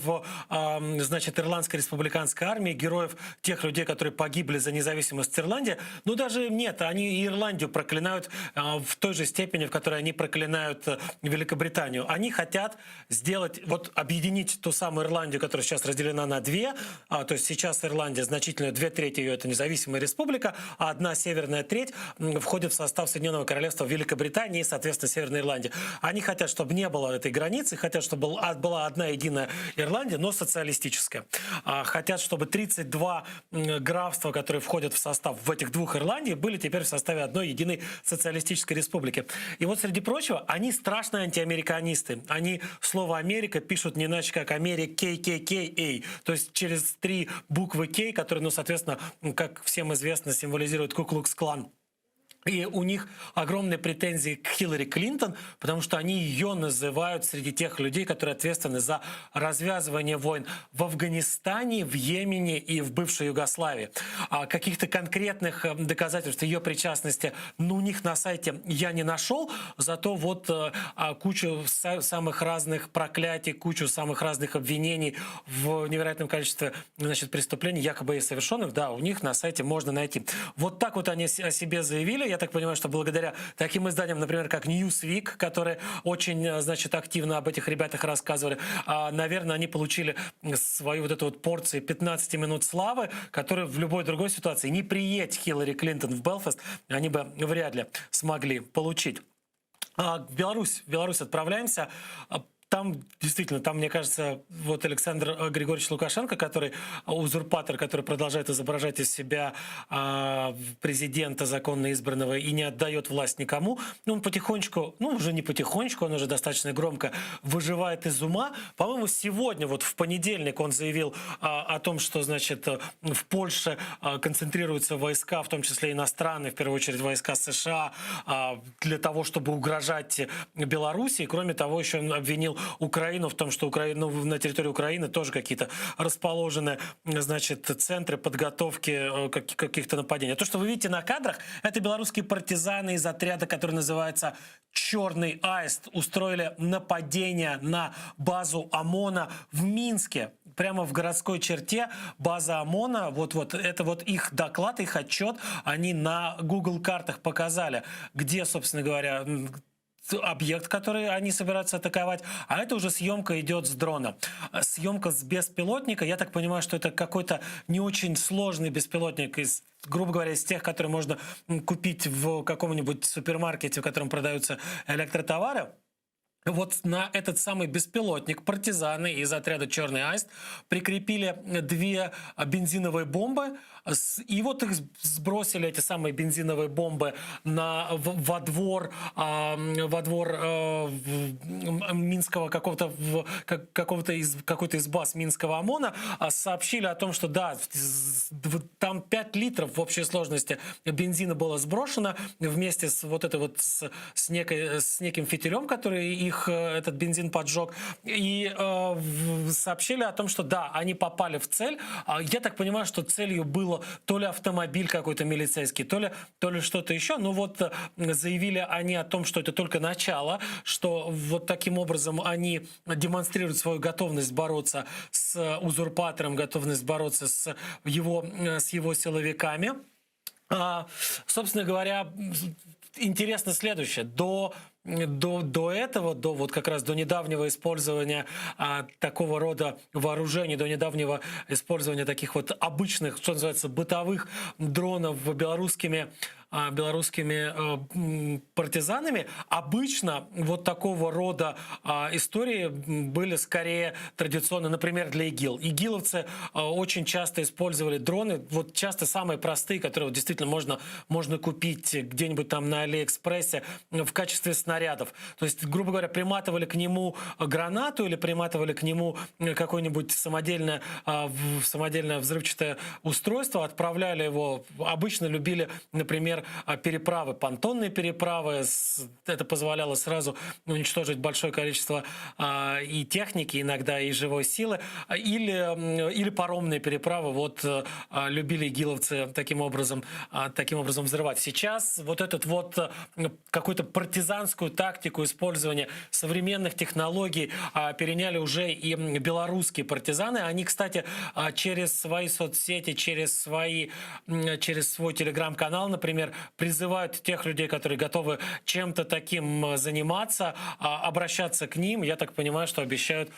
э, значит, Ирландской республиканской армии, героев тех людей, которые погибли за независимость Ирландии. Но даже нет, они Ирландию проклинают э, в той же степени, в которой они проклинают Великобританию. Они хотят сделать, вот объединить ту самую Ирландию, которая сейчас разделена на две, а, то есть сейчас Ирландия значительно, 2/3 ее это независимая республика, а одна северная треть входит в состав Соединенного Королевства Великобритании и, соответственно, Северной Ирландии. Они хотят, чтобы не было этой границы, хотят, чтобы была одна единая Ирландия, но социалистическая. Хотят, чтобы 32 графства, которые входят в состав в этих двух Ирландий, были теперь в составе одной единой социалистической республики. И вот, среди прочего, они страшные антиамериканисты. Они слово «Америка» пишут не иначе, как «Америк КККА», то есть через три буквы «К», которые, ну, соответственно, как всем известно, символизируют Ку-клукс-клан. И у них огромные претензии к Хиллари Клинтон, потому что они ее называют среди тех людей, которые ответственны за развязывание войн в Афганистане, в Йемене и в бывшей Югославии. А каких-то конкретных доказательств ее причастности ну, у них на сайте я не нашел, зато вот кучу самых разных проклятий, кучу самых разных обвинений в невероятном количестве, значит, преступлений, якобы и совершенных, да, у них на сайте можно найти. Вот так вот они о себе заявили. Я так понимаю, что благодаря таким изданиям, например, как Newsweek, которые очень, значит, активно об этих ребятах рассказывали, наверное, они получили свою вот эту вот порцию 15 минут славы, которую в любой другой ситуации, не приедь Хиллари Клинтон в Белфаст, они бы вряд ли смогли получить. В Беларусь, в Беларусь отправляемся. Там действительно, там, мне кажется, вот Александр Григорьевич Лукашенко, который узурпатор, который продолжает изображать из себя президента законно избранного и не отдает власть никому, он потихонечку, ну уже не потихонечку, он уже достаточно громко выживает из ума. По-моему, сегодня, вот в понедельник, он заявил о том, что, значит, в Польше концентрируются войска, в том числе иностранные, в первую очередь войска США, для того, чтобы угрожать Беларуси. И, кроме того, еще он обвинил Украину в том, что Украину, на территории Украины тоже какие-то расположены, значит, центры подготовки э, каких-то нападений. А то, что вы видите на кадрах, это белорусские партизаны из отряда, который называется «Черный аист», устроили нападение на базу ОМОНа в Минске прямо в городской черте база ОМОНа. Вот-вот, это вот их доклад, их отчет. Они на Google картах показали, где, собственно говоря, объект, который они собираются атаковать, а это уже съемка идет с дрона. Съемка с беспилотника, я так понимаю, что это какой-то не очень сложный беспилотник из грубо говоря, из тех, которые можно купить в каком-нибудь супермаркете, в котором продаются электротовары. Вот на этот самый беспилотник партизаны из отряда «Черный аист» прикрепили две бензиновые бомбы, и вот их сбросили, эти самые бензиновые бомбы, на, во двор, во двор э, Минского какого-то, какого-то из, какой-то из баз Минского ОМОНа, а сообщили о том, что да, там 5 литров в общей сложности бензина было сброшено вместе с вот этой вот с, с, некой, с неким фитилем, который их э, этот бензин поджег, и э, сообщили о том, что да, они попали в цель. А я так понимаю, что целью было то ли автомобиль какой-то милицейский, то ли, то ли что-то еще. Ну вот э, заявили они о том, что это только начало, что вот таким образом они демонстрируют свою готовность бороться с узурпатором, готовность бороться с его, э, с его силовиками. А, собственно говоря, интересно следующее. До до, до этого, до вот как раз до недавнего использования а, такого рода вооружений, до недавнего использования таких вот обычных, что называется, бытовых дронов белорусскими белорусскими э, партизанами, обычно вот такого рода а, истории были скорее традиционны, например, для ИГИЛ. ИГИЛовцы а, очень часто использовали дроны, вот часто самые простые, которые вот действительно можно, можно купить где-нибудь там на Алиэкспрессе в качестве снарядов. То есть, грубо говоря, приматывали к нему гранату или приматывали к нему какое-нибудь самодельное, самодельное взрывчатое устройство, отправляли его, обычно любили, например, переправы, понтонные переправы. Это позволяло сразу уничтожить большое количество а, и техники, иногда и живой силы. Или, или паромные переправы. Вот а, любили игиловцы таким образом, таким образом взрывать. Сейчас вот этот вот какую-то партизанскую тактику использования современных технологий переняли уже и белорусские партизаны. Они, кстати, через свои соцсети, через, свои, через свой телеграм-канал, например, призывают тех людей, которые готовы чем-то таким э, заниматься, а, обращаться к ним. Я так понимаю, что обещают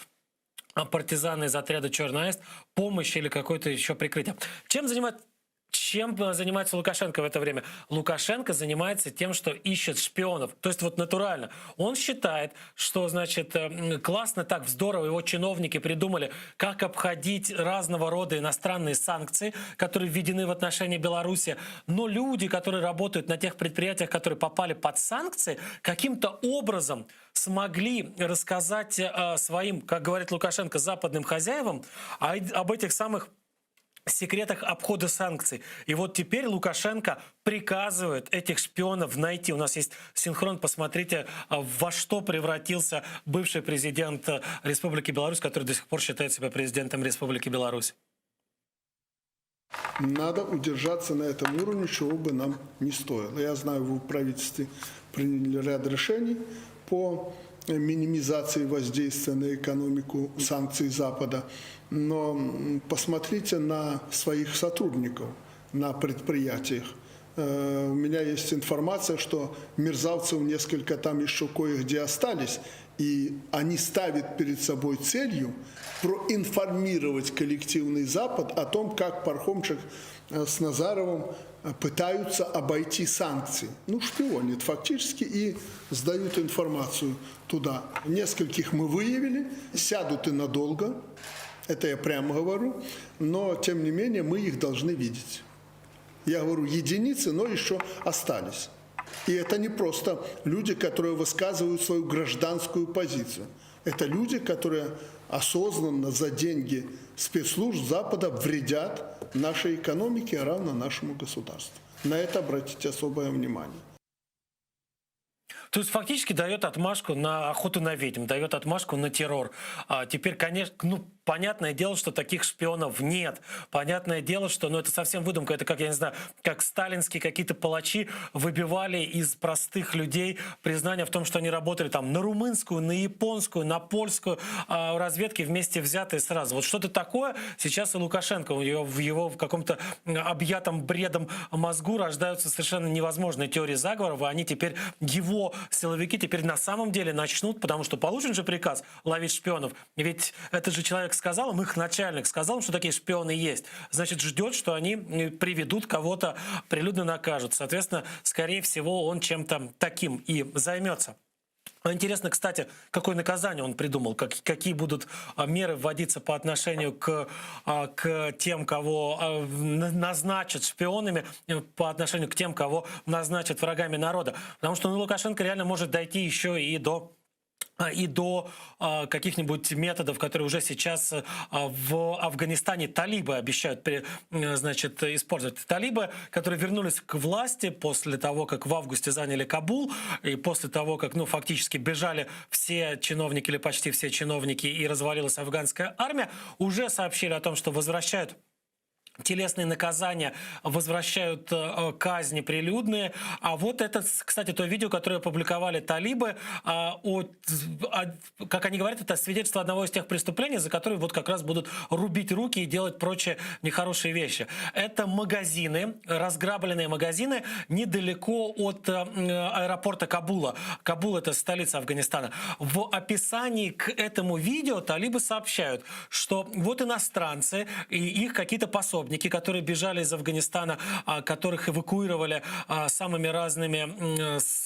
а, партизаны из отряда «Черный аист» помощь или какое-то еще прикрытие. Чем занимается чем э, занимается Лукашенко в это время? Лукашенко занимается тем, что ищет шпионов. То есть вот натурально. Он считает, что, значит, э, классно так, здорово его чиновники придумали, как обходить разного рода иностранные санкции, которые введены в отношении Беларуси. Но люди, которые работают на тех предприятиях, которые попали под санкции, каким-то образом смогли рассказать э, своим, как говорит Лукашенко, западным хозяевам об этих самых секретах обхода санкций. И вот теперь Лукашенко приказывает этих шпионов найти. У нас есть синхрон, посмотрите, а, во что превратился бывший президент э, Республики Беларусь, который до сих пор считает себя президентом Республики Беларусь. Надо удержаться на этом уровне, чего бы нам не стоило. Я знаю, вы в правительстве приняли ряд решений по минимизации воздействия на экономику санкций Запада. Но посмотрите на своих сотрудников на предприятиях. Э, у меня есть информация, что мерзавцев несколько там еще кое-где остались, и они ставят перед собой целью проинформировать коллективный Запад о том, как Пархомчик э, с Назаровым э, пытаются обойти санкции. Ну, шпионят фактически и сдают информацию туда. Нескольких мы выявили, сядут и надолго, это я прямо говорю, но тем не менее мы их должны видеть. Я говорю, единицы, но еще остались. И это не просто люди, которые высказывают свою гражданскую позицию. Это люди, которые осознанно за деньги спецслужб Запада вредят нашей экономике, а равно нашему государству. На это обратите особое внимание. То есть фактически дает отмашку на охоту на ведьм, дает отмашку на террор. А теперь, конечно, ну, понятное дело, что таких шпионов нет. Понятное дело, что ну, это совсем выдумка. Это как, я не знаю, как сталинские какие-то палачи выбивали из простых людей признание в том, что они работали там на румынскую, на японскую, на польскую э, разведки вместе взятые сразу. Вот что-то такое сейчас и Лукашенко, у него, в его в каком-то объятом бредом мозгу рождаются совершенно невозможные теории заговоров, и они теперь, его силовики теперь на самом деле начнут, потому что получен же приказ ловить шпионов. Ведь этот же человек сказал им, их начальник сказал им, что такие шпионы есть. Значит, ждет, что они приведут кого-то, прилюдно накажут. Соответственно, скорее всего, он чем-то таким и займется. Интересно, кстати, какое наказание он придумал, как, какие будут а, меры вводиться по отношению к, а, к тем, кого а, назначат шпионами, э, по отношению к тем, кого назначат врагами народа. Потому что ну, Лукашенко реально может дойти еще и до и до а, каких-нибудь методов, которые уже сейчас а, в Афганистане талибы обещают значит, использовать. Талибы, которые вернулись к власти после того, как в августе заняли Кабул, и после того, как ну, фактически бежали все чиновники или почти все чиновники и развалилась афганская армия, уже сообщили о том, что возвращают телесные наказания, возвращают э, казни прилюдные. А вот это, кстати, то видео, которое опубликовали талибы, э, от, как они говорят, это свидетельство одного из тех преступлений, за которые вот как раз будут рубить руки и делать прочие нехорошие вещи. Это магазины, разграбленные магазины недалеко от э, аэропорта Кабула. Кабул — это столица Афганистана. В описании к этому видео талибы сообщают, что вот иностранцы и их какие-то пособники, которые бежали из Афганистана, а, которых эвакуировали а, самыми разными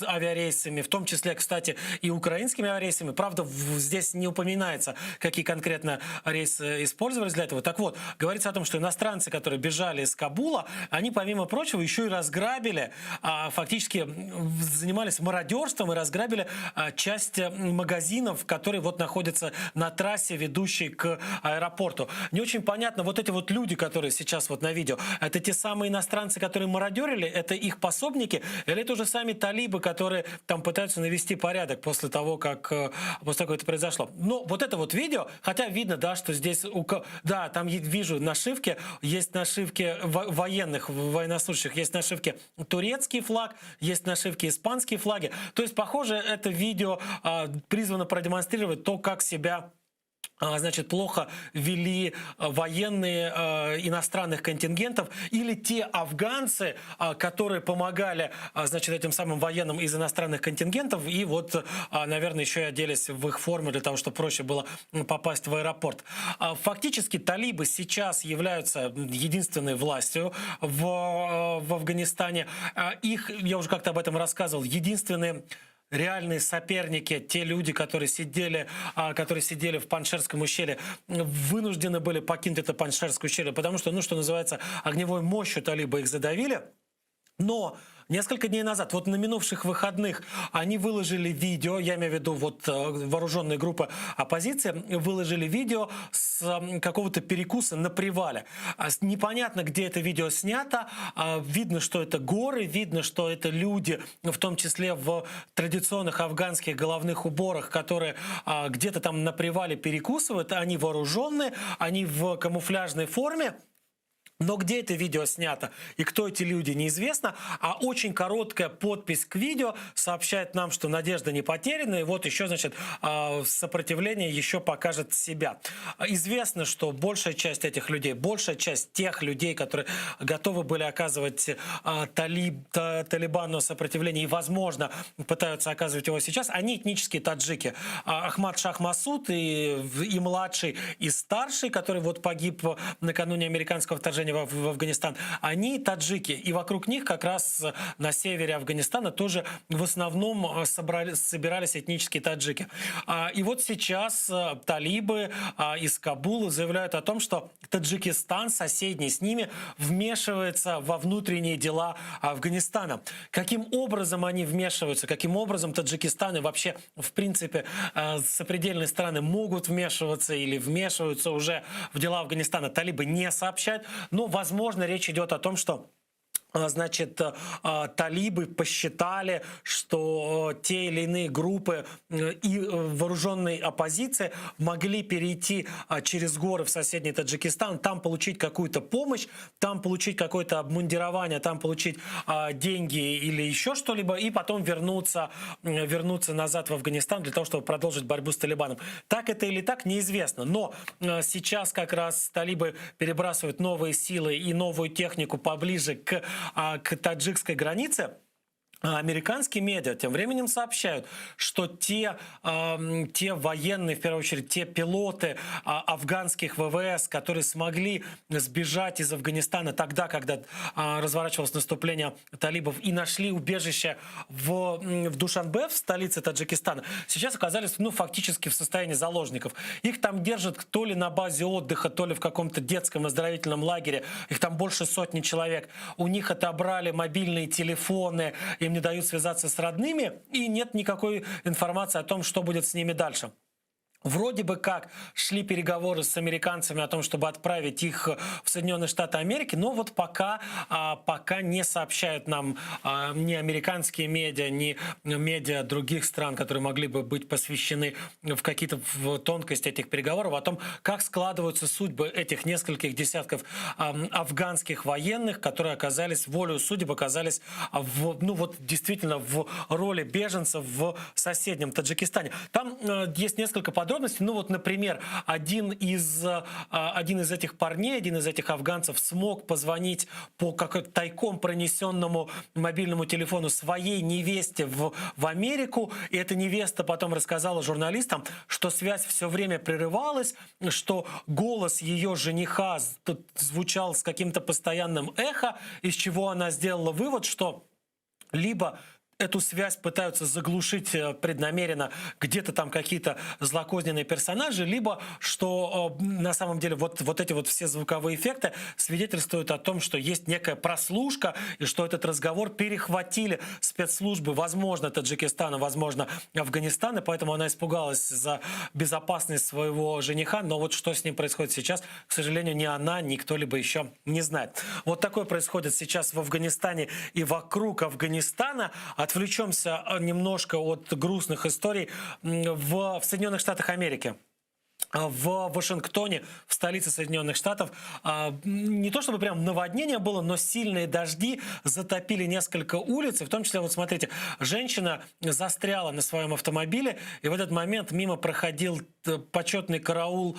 авиарейсами, в том числе, кстати, и украинскими авиарейсами. Правда, здесь не упоминается, какие конкретно рейсы использовались для этого. Так вот, говорится о том, что иностранцы, которые бежали из Кабула, они, помимо прочего, еще и разграбили, а, фактически занимались мародерством и разграбили часть магазинов, которые вот находятся на трассе, ведущей к аэропорту. Не очень понятно, вот эти вот люди, которые сейчас вот на видео, это те самые иностранцы, которые мародерили, это их пособники, или это уже сами талибы, которые там пытаются навести порядок после того, как, э, после того, как это произошло. Но вот это вот видео, хотя видно, да, что здесь, у, да, там вижу нашивки, есть нашивки военных, военнослужащих, есть нашивки турецкий флаг, есть нашивки испанские флаги. То есть, похоже, это видео а, призвано продемонстрировать то, как себя значит, плохо вели а, военные э, иностранных контингентов или те афганцы, которые помогали, значит, этим самым военным из иностранных контингентов и вот, наверное, еще и оделись в их форму для того, чтобы проще было попасть в аэропорт. Фактически талибы сейчас являются единственной властью в, в Афганистане. Их, я уже как-то об этом рассказывал, единственные реальные соперники, те люди, которые сидели, а, которые сидели в Паншерском ущелье, вынуждены были покинуть это Паншерское ущелье, потому что, ну, что называется, огневой мощью талибы их задавили. Но несколько дней назад, вот на минувших выходных, они выложили видео, я имею в виду вот э, вооруженные группы оппозиции, выложили видео с какого-то перекуса на привале. А непонятно, где это видео снято, а, видно, что это горы, видно, что это люди, в том числе в традиционных афганских головных уборах, которые а, где-то там на привале перекусывают, они вооруженные, они в камуфляжной форме. Но где это видео снято и кто эти люди, неизвестно. А очень короткая подпись к видео сообщает нам, что надежда не потеряна. И вот еще, значит, а, сопротивление еще покажет себя. Известно, что большая часть этих людей, большая часть тех людей, которые готовы были оказывать а, талиб, талибану сопротивление и, возможно, пытаются оказывать его сейчас, они этнические таджики. А, Ахмад Шах Масуд и, и младший, и старший, который вот погиб накануне американского вторжения в, в Афганистан, они таджики. И вокруг них как раз на севере Афганистана тоже в основном собрали, собирались этнические таджики. А, и вот сейчас э, талибы а, из Кабула заявляют о том, что Таджикистан, соседний с ними, вмешивается во внутренние дела Афганистана. Каким образом они вмешиваются, каким образом Таджикистан и вообще, в принципе, э, сопредельные страны могут вмешиваться или вмешиваются уже в дела Афганистана, талибы не сообщают. Но, возможно, речь идет о том, что. Значит, талибы посчитали, что те или иные группы и вооруженной оппозиции могли перейти через горы в соседний Таджикистан, там получить какую-то помощь, там получить какое-то обмундирование, там получить деньги или еще что-либо, и потом вернуться, вернуться назад в Афганистан для того, чтобы продолжить борьбу с Талибаном. Так это или так, неизвестно. Но сейчас как раз талибы перебрасывают новые силы и новую технику поближе к, к таджикской границе. А американские медиа тем временем сообщают, что те, э, те военные, в первую очередь, те пилоты э, афганских ВВС, которые смогли сбежать из Афганистана тогда, когда э, разворачивалось наступление талибов и нашли убежище в, в Душанбе, в столице Таджикистана, сейчас оказались ну, фактически в состоянии заложников. Их там держат то ли на базе отдыха, то ли в каком-то детском оздоровительном лагере. Их там больше сотни человек. У них отобрали мобильные телефоны, им не дают связаться с родными, и нет никакой информации о том, что будет с ними дальше. Вроде бы как шли переговоры с американцами о том, чтобы отправить их в Соединенные Штаты Америки, но вот пока, а, пока не сообщают нам а, ни американские медиа, ни медиа других стран, которые могли бы быть посвящены в какие-то в тонкости этих переговоров, о том, как складываются судьбы этих нескольких десятков афганских военных, которые оказались волею судеб, оказались в, ну вот действительно в роли беженцев в соседнем Таджикистане. Там э, есть несколько подробностей. Ну вот, например, один из, э, один из этих парней, один из этих афганцев смог позвонить по как тайком пронесенному мобильному телефону своей невесте в, в Америку. И эта невеста потом рассказала журналистам, что связь все время прерывалась, что голос ее жениха звучал с каким-то постоянным эхо, из чего она сделала вывод, что либо эту связь пытаются заглушить э, преднамеренно где-то там какие-то злокозненные персонажи, либо что э, на самом деле вот, вот эти вот все звуковые эффекты свидетельствуют о том, что есть некая прослушка и что этот разговор перехватили спецслужбы, возможно, Таджикистана, возможно, Афганистана, поэтому она испугалась за безопасность своего жениха, но вот что с ним происходит сейчас, к сожалению, ни она, ни кто-либо еще не знает. Вот такое происходит сейчас в Афганистане и вокруг Афганистана. Отвлечемся э, немножко от грустных историй в, в Соединенных Штатах Америки в Вашингтоне, в столице Соединенных Штатов, а, не то чтобы прям наводнение было, но сильные дожди затопили несколько улиц, и в том числе, вот смотрите, женщина застряла на своем автомобиле, и в этот момент мимо проходил э, почетный караул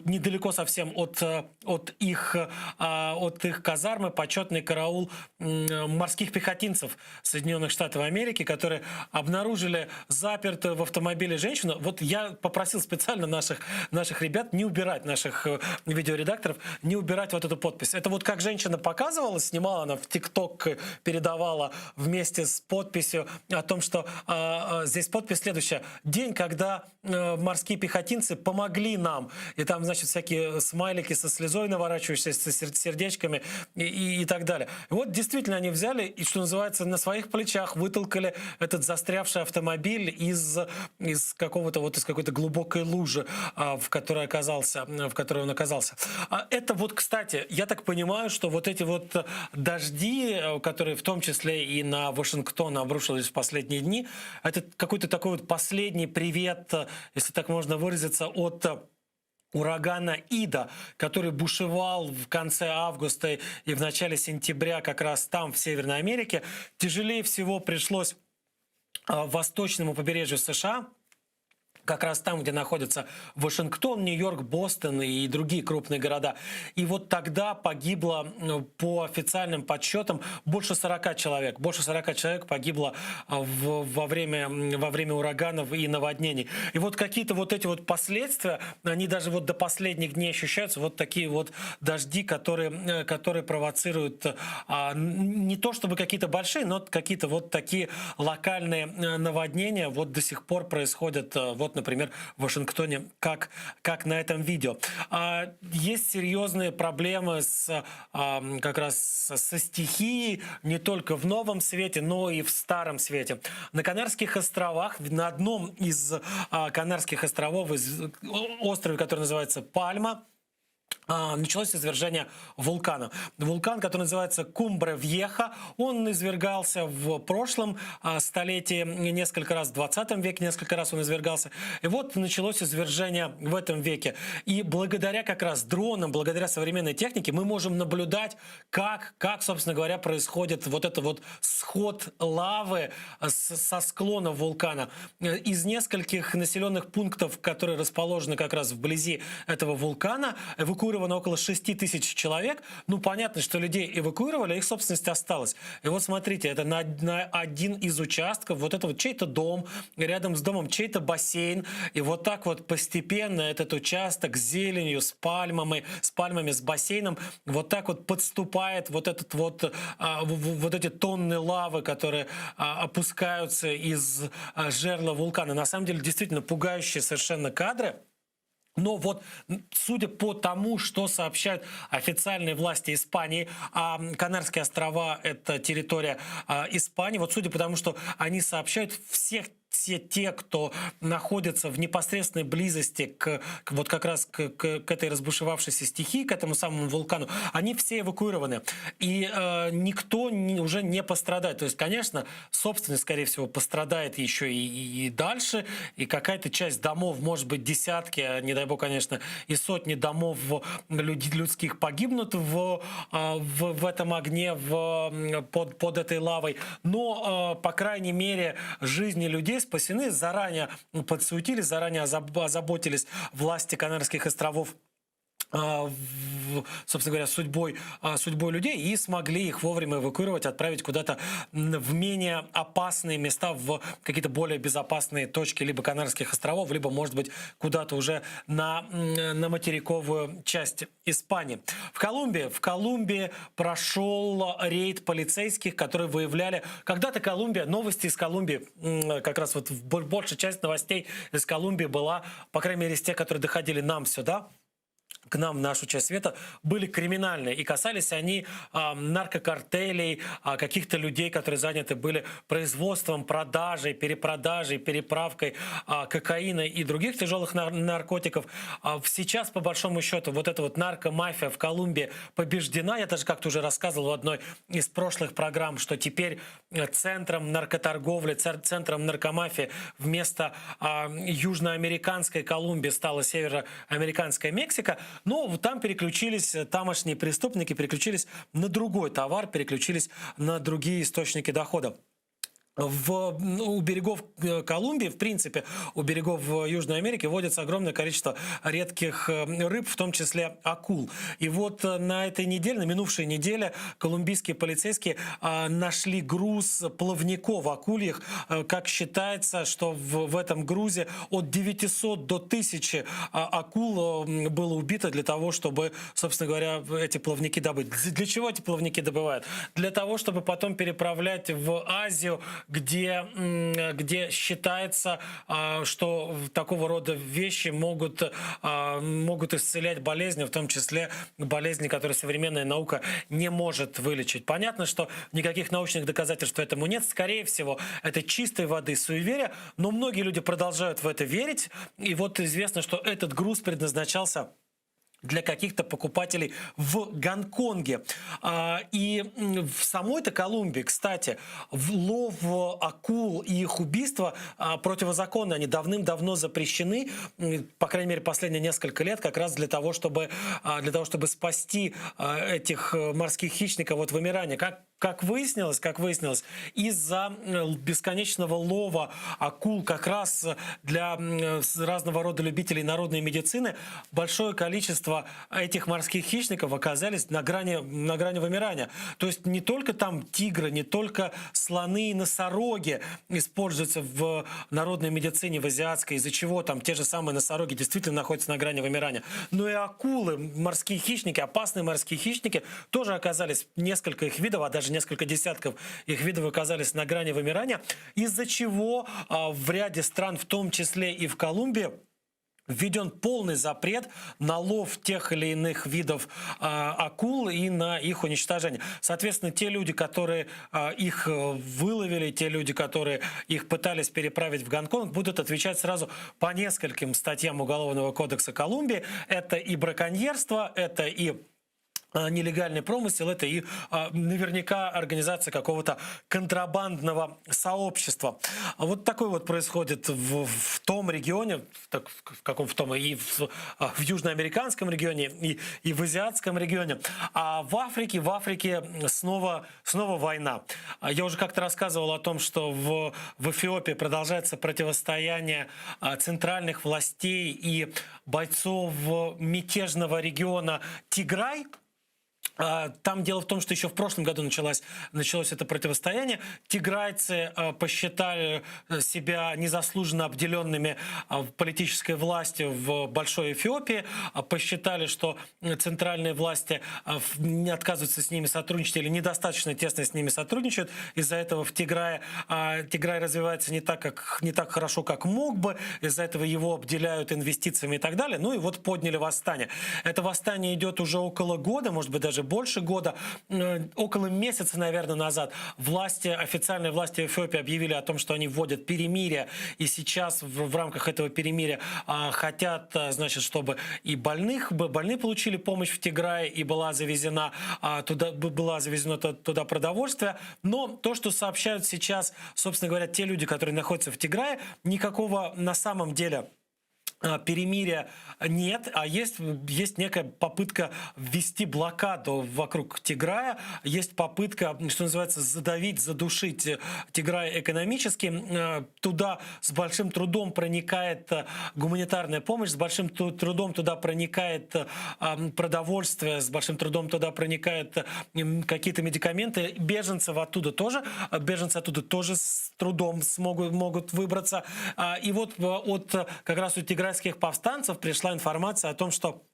недалеко совсем от, э, от, их, а, от их казармы, почетный караул морских пехотинцев Соединенных Штатов Америки, которые обнаружили запертую в автомобиле женщину. Вот я попросил специально наших наших ребят не убирать, наших э, видеоредакторов, не убирать вот эту подпись. Это вот как женщина показывала, снимала она в ТикТок, э, передавала вместе с подписью о том, что э, здесь подпись следующая. День, когда э, морские пехотинцы помогли нам. И там, значит, всякие смайлики со слезой наворачивающиеся, с сердечками и, и, и так далее. И вот действительно они взяли и, что называется, на своих плечах вытолкали этот застрявший автомобиль из, из какого-то вот из какой-то глубокой лужи, а, в которой оказался, в которой он оказался. А это вот, кстати, я так понимаю, что вот эти вот дожди, э, которые в том числе и на Вашингтон обрушились в последние дни, это какой-то такой вот последний привет, э, если так можно выразиться, от урагана Ида, который бушевал в конце августа и в начале сентября как раз там, в Северной Америке. Тяжелее всего пришлось э, восточному побережью США, как раз там, где находятся Вашингтон, Нью-Йорк, Бостон и другие крупные города. И вот тогда погибло, по официальным подсчетам, больше 40 человек. Больше 40 человек погибло а, в, во, время, во время ураганов и наводнений. И вот какие-то вот эти вот последствия, они даже вот до последних дней ощущаются. Вот такие вот дожди, которые, э, которые провоцируют а, не то чтобы какие-то большие, но какие-то вот такие локальные э, наводнения вот до сих пор происходят э, вот, например, в Вашингтоне, как, как на этом видео. А, есть серьезные проблемы с, а, как раз со стихией не только в новом свете, но и в старом свете. На Канарских островах, на одном из а, Канарских островов, из, острове, который называется Пальма, Началось извержение вулкана. Вулкан, который называется Кумбре Вьеха, он извергался в прошлом столетии несколько раз, в 20 веке несколько раз он извергался. И вот началось извержение в этом веке. И благодаря как раз дронам, благодаря современной технике мы можем наблюдать, как, как собственно говоря, происходит вот это вот сход лавы с, со склона вулкана. Из нескольких населенных пунктов, которые расположены как раз вблизи этого вулкана, эвакуировано около 6 тысяч человек. Ну, понятно, что людей эвакуировали, а их собственность осталась. И вот смотрите, это на, на один из участков, вот это вот чей-то дом, рядом с домом чей-то бассейн. И вот так вот постепенно этот участок с зеленью, с пальмами, с пальмами, с бассейном, вот так вот подступает вот этот вот, а, вот эти тонны лавы, которые а, опускаются из а, жерла вулкана. На самом деле, действительно пугающие совершенно кадры. Но вот, судя по тому, что сообщают официальные власти Испании, а Канарские острова – это территория а, Испании, вот судя по тому, что они сообщают, всех все те, кто находится в непосредственной близости к, к вот как раз к, к, к этой разбушевавшейся стихии, к этому самому вулкану, они все эвакуированы. И э, никто не, уже не пострадает. То есть, конечно, собственность, скорее всего, пострадает еще и, и, и дальше, и какая-то часть домов, может быть, десятки, а не дай бог, конечно, и сотни домов люд, людских погибнут в, э, в, в этом огне, в, под, под этой лавой. Но, э, по крайней мере, жизни людей спасены, заранее подсуетились, заранее озаботились власти Канарских островов собственно говоря, судьбой, судьбой людей и смогли их вовремя эвакуировать, отправить куда-то в менее опасные места, в какие-то более безопасные точки либо Канарских островов, либо, может быть, куда-то уже на, на материковую часть Испании. В Колумбии, в Колумбии прошел рейд полицейских, которые выявляли... Когда-то Колумбия, новости из Колумбии, как раз вот большая часть новостей из Колумбии была, по крайней мере, из тех, которые доходили нам сюда, к нам в нашу часть света, были криминальные. И касались они а, наркокартелей, а, каких-то людей, которые заняты были производством, продажей, перепродажей, переправкой а, кокаина и других тяжелых нар наркотиков. А сейчас, по большому счету, вот эта вот наркомафия в Колумбии побеждена. Я даже как-то уже рассказывал в одной из прошлых программ, что теперь центром наркоторговли, центром наркомафии вместо а, южноамериканской Колумбии стала североамериканская Мексика. Но там переключились тамошние преступники, переключились на другой товар, переключились на другие источники дохода. В, у берегов Колумбии, в принципе, у берегов Южной Америки водится огромное количество редких рыб, в том числе акул. И вот на этой неделе, на минувшей неделе, колумбийские полицейские нашли груз плавников акульих. Как считается, что в, в этом грузе от 900 до 1000 акул было убито для того, чтобы, собственно говоря, эти плавники добыть. Для чего эти плавники добывают? Для того, чтобы потом переправлять в Азию, где, где считается, что такого рода вещи могут, могут исцелять болезни, в том числе болезни, которые современная наука не может вылечить. Понятно, что никаких научных доказательств этому нет. Скорее всего, это чистой воды суеверие, но многие люди продолжают в это верить. И вот известно, что этот груз предназначался для каких-то покупателей в Гонконге. И в самой-то Колумбии, кстати, лов акул и их убийство противозаконны. Они давным-давно запрещены, по крайней мере, последние несколько лет, как раз для того, чтобы, для того, чтобы спасти этих морских хищников от вымирания. Как, как выяснилось, как выяснилось, из-за бесконечного лова акул как раз для разного рода любителей народной медицины большое количество этих морских хищников оказались на грани, на грани вымирания. То есть не только там тигры, не только слоны и носороги используются в народной медицине, в азиатской, из-за чего там те же самые носороги действительно находятся на грани вымирания, но и акулы, морские хищники, опасные морские хищники тоже оказались, несколько их видов, а даже несколько десятков их видов оказались на грани вымирания, из-за чего а, в ряде стран, в том числе и в Колумбии, Введен полный запрет на лов тех или иных видов акул и на их уничтожение. Соответственно, те люди, которые их выловили, те люди, которые их пытались переправить в Гонконг, будут отвечать сразу по нескольким статьям Уголовного кодекса Колумбии. Это и браконьерство, это и нелегальный промысел, это и наверняка организация какого-то контрабандного сообщества. Вот такое вот происходит в, в том регионе, так, в каком в том, и в, в южноамериканском регионе, и, и в азиатском регионе. А в Африке, в Африке снова, снова война. Я уже как-то рассказывал о том, что в, в Эфиопии продолжается противостояние центральных властей и бойцов мятежного региона Тиграй – Там дело в том, что еще в прошлом году началось, началось это противостояние. Тиграйцы посчитали себя незаслуженно обделенными политической властью в Большой Эфиопии, посчитали, что центральные власти не отказываются с ними сотрудничать или недостаточно тесно с ними сотрудничают. Из-за этого в Тиграе Тиграй развивается не так, как, не так хорошо, как мог бы. Из-за этого его обделяют инвестициями и так далее. Ну и вот подняли восстание. Это восстание идет уже около года, может быть, даже больше года. Около месяца, наверное, назад власти, официальные власти Эфиопии объявили о том, что они вводят перемирие. И сейчас в, в рамках этого перемирия хотят, значит, чтобы и больных, больные получили помощь в Тиграе, и была завезена туда, была завезено туда продовольствие. Но то, что сообщают сейчас, собственно говоря, те люди, которые находятся в Тиграе, никакого на самом деле перемирия нет, а есть, есть некая попытка ввести блокаду вокруг Тиграя, есть попытка, что называется, задавить, задушить Тиграй экономически. Туда с большим трудом проникает гуманитарная помощь, с большим трудом туда проникает продовольствие, с большим трудом туда проникают какие-то медикаменты. Беженцев оттуда тоже, беженцы оттуда тоже с трудом смогут, могут выбраться. И вот от как раз у тиграйских повстанцев пришла информация о том, что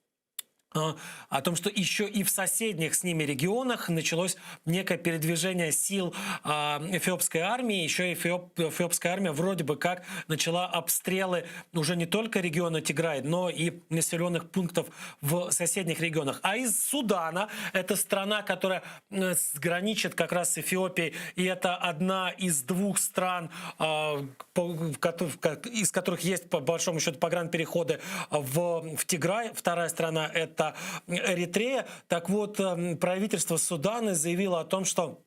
о том, что еще и в соседних с ними регионах началось некое передвижение сил эфиопской армии. Еще эфиоп, эфиопская армия вроде бы как начала обстрелы уже не только региона Тиграй, но и населенных пунктов в соседних регионах. А из Судана, это страна, которая граничит как раз с Эфиопией, и это одна из двух стран, из которых есть, по большому счету, погранпереходы в, в Тиграй. Вторая страна – это Эритрея. Так вот, правительство Судана заявило о том, что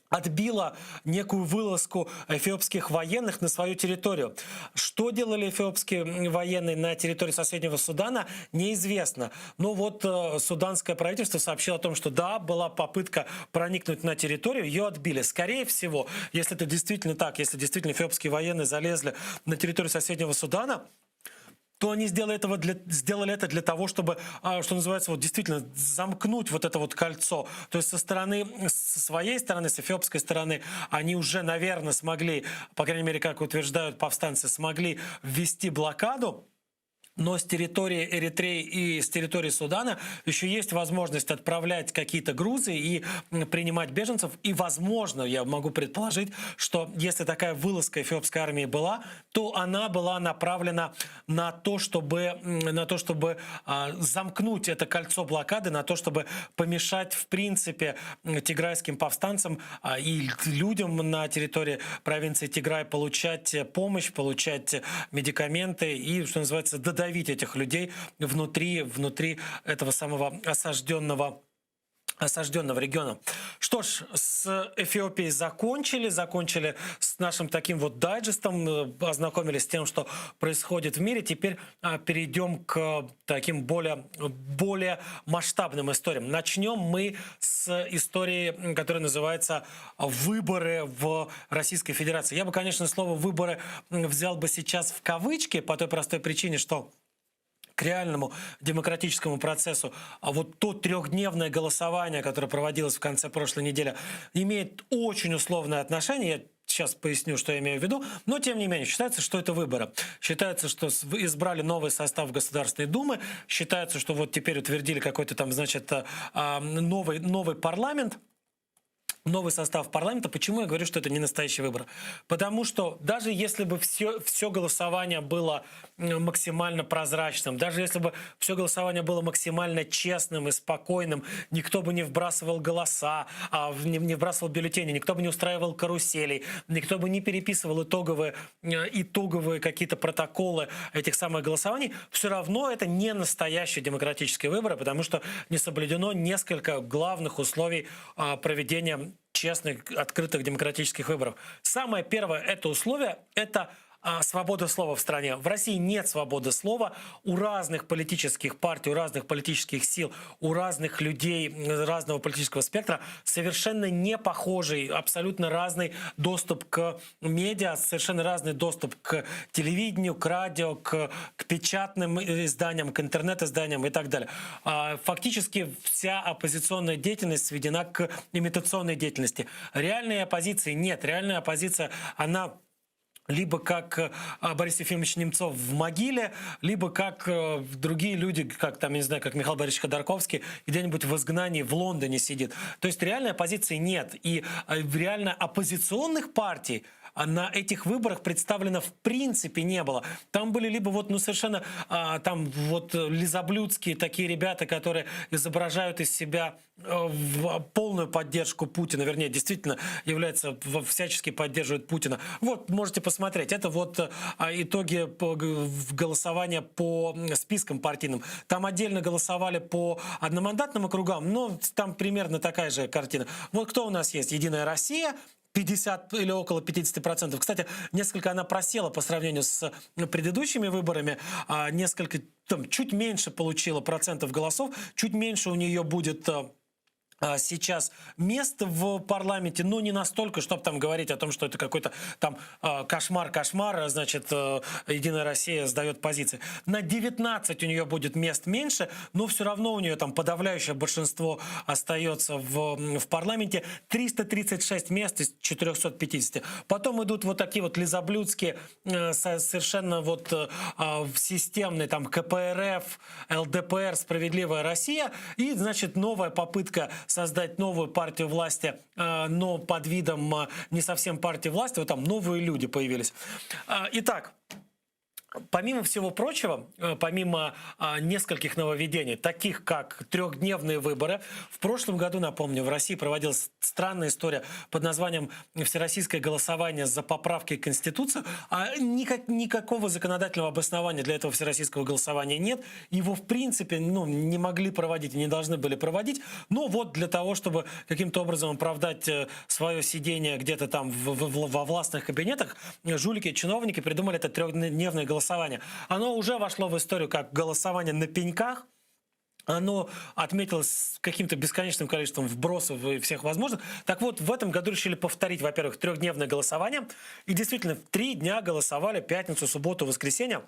отбила некую вылазку эфиопских военных на свою территорию. Что делали эфиопские военные на территории соседнего Судана, неизвестно. Но вот суданское правительство сообщило о том, что да, была попытка проникнуть на территорию, ее отбили. Скорее всего, если это действительно так, если действительно эфиопские военные залезли на территорию соседнего Судана, то они сделали, этого для, сделали это для того, чтобы, что называется, вот действительно замкнуть вот это вот кольцо. То есть со стороны, со своей стороны, с эфиопской стороны, они уже, наверное, смогли, по крайней мере, как утверждают повстанцы, смогли ввести блокаду. Но с территории Эритреи и с территории Судана еще есть возможность отправлять какие-то грузы и принимать беженцев. И, возможно, я могу предположить, что если такая вылазка эфиопской армии была, то она была направлена на то, чтобы, на то, чтобы замкнуть это кольцо блокады, на то, чтобы помешать, в принципе, тиграйским повстанцам и людям на территории провинции Тиграй получать помощь, получать медикаменты и, что называется, додавить этих людей внутри, внутри этого самого осажденного осажденного региона. Что ж, с Эфиопией закончили, закончили с нашим таким вот дайджестом, ознакомились с тем, что происходит в мире. Теперь перейдем к таким более, более масштабным историям. Начнем мы с истории, которая называется «Выборы в Российской Федерации». Я бы, конечно, слово «выборы» взял бы сейчас в кавычки по той простой причине, что к реальному демократическому процессу, а вот то трехдневное голосование, которое проводилось в конце прошлой недели, имеет очень условное отношение. Я сейчас поясню, что я имею в виду, но тем не менее считается, что это выборы. Считается, что избрали новый состав Государственной Думы, считается, что вот теперь утвердили какой-то там, значит, новый, новый парламент. Новый состав парламента. Почему я говорю, что это не настоящий выбор? Потому что даже если бы все, все голосование было максимально прозрачным, даже если бы все голосование было максимально честным и спокойным, никто бы не вбрасывал голоса, а, не, не вбрасывал бюллетени, никто бы не устраивал каруселей, никто бы не переписывал итоговые, э, итоговые какие-то протоколы этих самых голосований, все равно это не настоящие демократические выборы, потому что не соблюдено несколько главных условий а, проведения честных, открытых демократических выборов. Самое первое это условие – это а, свобода слова в стране. В России нет свободы слова. У разных политических партий, у разных политических сил, у разных людей разного политического спектра совершенно не похожий, абсолютно разный доступ к медиа, совершенно разный доступ к телевидению, к радио, к, к печатным изданиям, к интернет-изданиям и так далее. А, фактически вся оппозиционная деятельность сведена к имитационной деятельности. Реальной оппозиции нет. Реальная оппозиция, она либо как э, Борис Ефимович Немцов в могиле, либо как э, другие люди, как там, не знаю, как Михаил Борисович Ходорковский, где-нибудь в изгнании в Лондоне сидит. То есть реальной оппозиции нет. И э, реально оппозиционных партий на этих выборах представлено в принципе не было. Там были либо вот, ну, совершенно а, там вот лизоблюдские такие ребята, которые изображают из себя э, в полную поддержку Путина, вернее, действительно являются, всячески поддерживают Путина. Вот, можете посмотреть, это вот а, итоги голосования по спискам партийным. Там отдельно голосовали по одномандатным округам, но там примерно такая же картина. Вот кто у нас есть? Единая Россия, 50 или около 50 процентов. Кстати, несколько она просела по сравнению с предыдущими выборами, а, несколько, там, чуть меньше получила процентов голосов, чуть меньше у нее будет э, сейчас мест в парламенте, но не настолько, чтобы там говорить о том, что это какой-то там а, кошмар-кошмар, значит, э, Единая Россия сдает позиции. На 19 у нее будет мест меньше, но все равно у нее там подавляющее большинство остается в, в парламенте. 336 мест из 450. Потом идут вот такие вот лизоблюдские, э, совершенно вот э, а, системные там КПРФ, ЛДПР, Справедливая Россия. И, значит, новая попытка создать новую партию власти, э, но под видом э, не совсем партии власти, вот там новые люди появились. Э, итак, Помимо всего прочего, э, помимо а, нескольких нововведений, таких как трехдневные выборы, в прошлом году, напомню, в России проводилась странная история под названием «Всероссийское голосование за поправки к Конституции», а никак, никакого законодательного обоснования для этого всероссийского голосования нет. Его, в принципе, ну, не могли проводить и не должны были проводить. Но вот для того, чтобы каким-то образом оправдать э, свое сидение где-то там в, в, во властных кабинетах, жулики и чиновники придумали это трехдневное голосование голосование. Оно уже вошло в историю как голосование на пеньках. Оно отметилось каким-то бесконечным количеством вбросов и всех возможных. Так вот, в этом году решили повторить, во-первых, трехдневное голосование. И действительно, в три дня голосовали, пятницу, субботу, воскресенье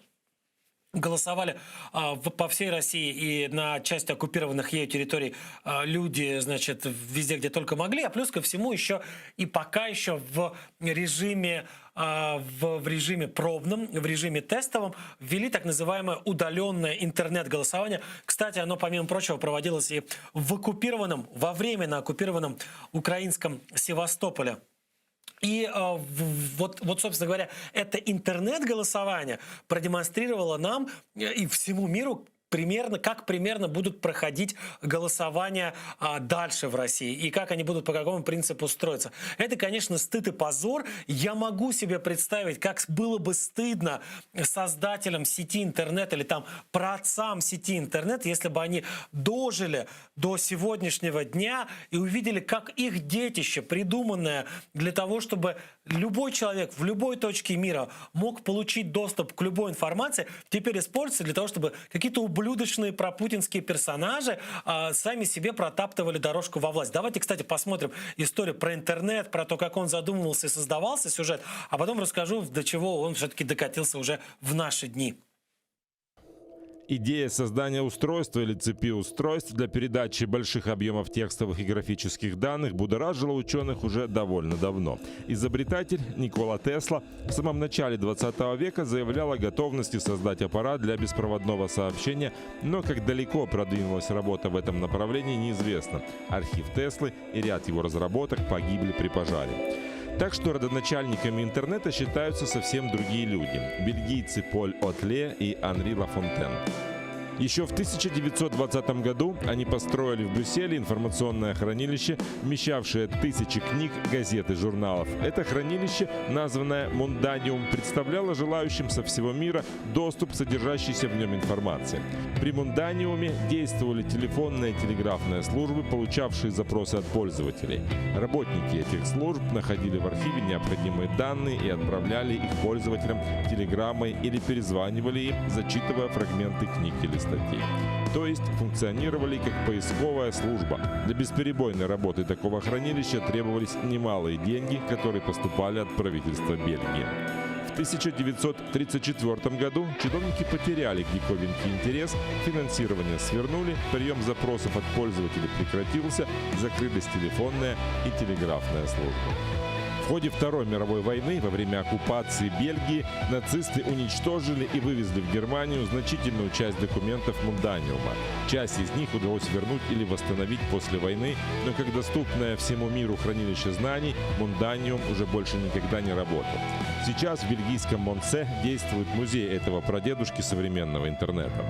голосовали а, в, по всей России и на части оккупированных ею территорий а, люди, значит, везде, где только могли, а плюс ко всему еще и пока еще в режиме а, в, в режиме пробном, в режиме тестовом ввели так называемое удаленное интернет-голосование. Кстати, оно, помимо прочего, проводилось и в оккупированном, во временно оккупированном украинском Севастополе. И э, вот, вот, собственно говоря, это интернет-голосование продемонстрировало нам э, и всему миру примерно, как примерно будут проходить голосования а, дальше в России и как они будут по какому принципу строиться. Это, конечно, стыд и позор. Я могу себе представить, как было бы стыдно создателям сети интернет или там праотцам сети интернет, если бы они дожили до сегодняшнего дня и увидели, как их детище, придуманное для того, чтобы любой человек в любой точке мира мог получить доступ к любой информации, теперь используется для того, чтобы какие-то ублюдочные пропутинские персонажи а, сами себе протаптывали дорожку во власть. Давайте, кстати, посмотрим историю про интернет, про то, как он задумывался и создавался сюжет, а потом расскажу, до чего он все-таки докатился уже в наши дни. Идея создания устройства или цепи устройств для передачи больших объемов текстовых и графических данных будоражила ученых уже довольно давно. Изобретатель Никола Тесла в самом начале 20 века заявлял о готовности создать аппарат для беспроводного сообщения, но как далеко продвинулась работа в этом направлении, неизвестно. Архив Теслы и ряд его разработок погибли при пожаре. Так что родоначальниками интернета считаются совсем другие люди. Бельгийцы Поль Отле и Анри Лафонтен. Еще в 1920 году они построили в Брюсселе информационное хранилище, вмещавшее тысячи книг, газет и журналов. Это хранилище, названное «Мунданиум», представляло желающим со всего мира доступ к содержащейся в нем информации. При «Мунданиуме» действовали телефонная и телеграфная службы, получавшие запросы от пользователей. Работники этих служб находили в архиве необходимые данные и отправляли их пользователям телеграммой или перезванивали им, зачитывая фрагменты книг или статей. То есть функционировали как поисковая служба. Для бесперебойной работы такого хранилища требовались немалые деньги, которые поступали от правительства Бельгии. В 1934 году чиновники потеряли к диковинке интерес, финансирование свернули, прием запросов от пользователей прекратился, закрылись телефонная и телеграфная службы. В ходе Второй мировой войны во время оккупации Бельгии нацисты уничтожили и вывезли в Германию значительную часть документов Мунданиума. Часть из них удалось вернуть или восстановить после войны, но как доступное всему миру хранилище знаний, Мунданиум уже больше никогда не работал. Сейчас в бельгийском Монсе действует музей этого прадедушки современного интернета.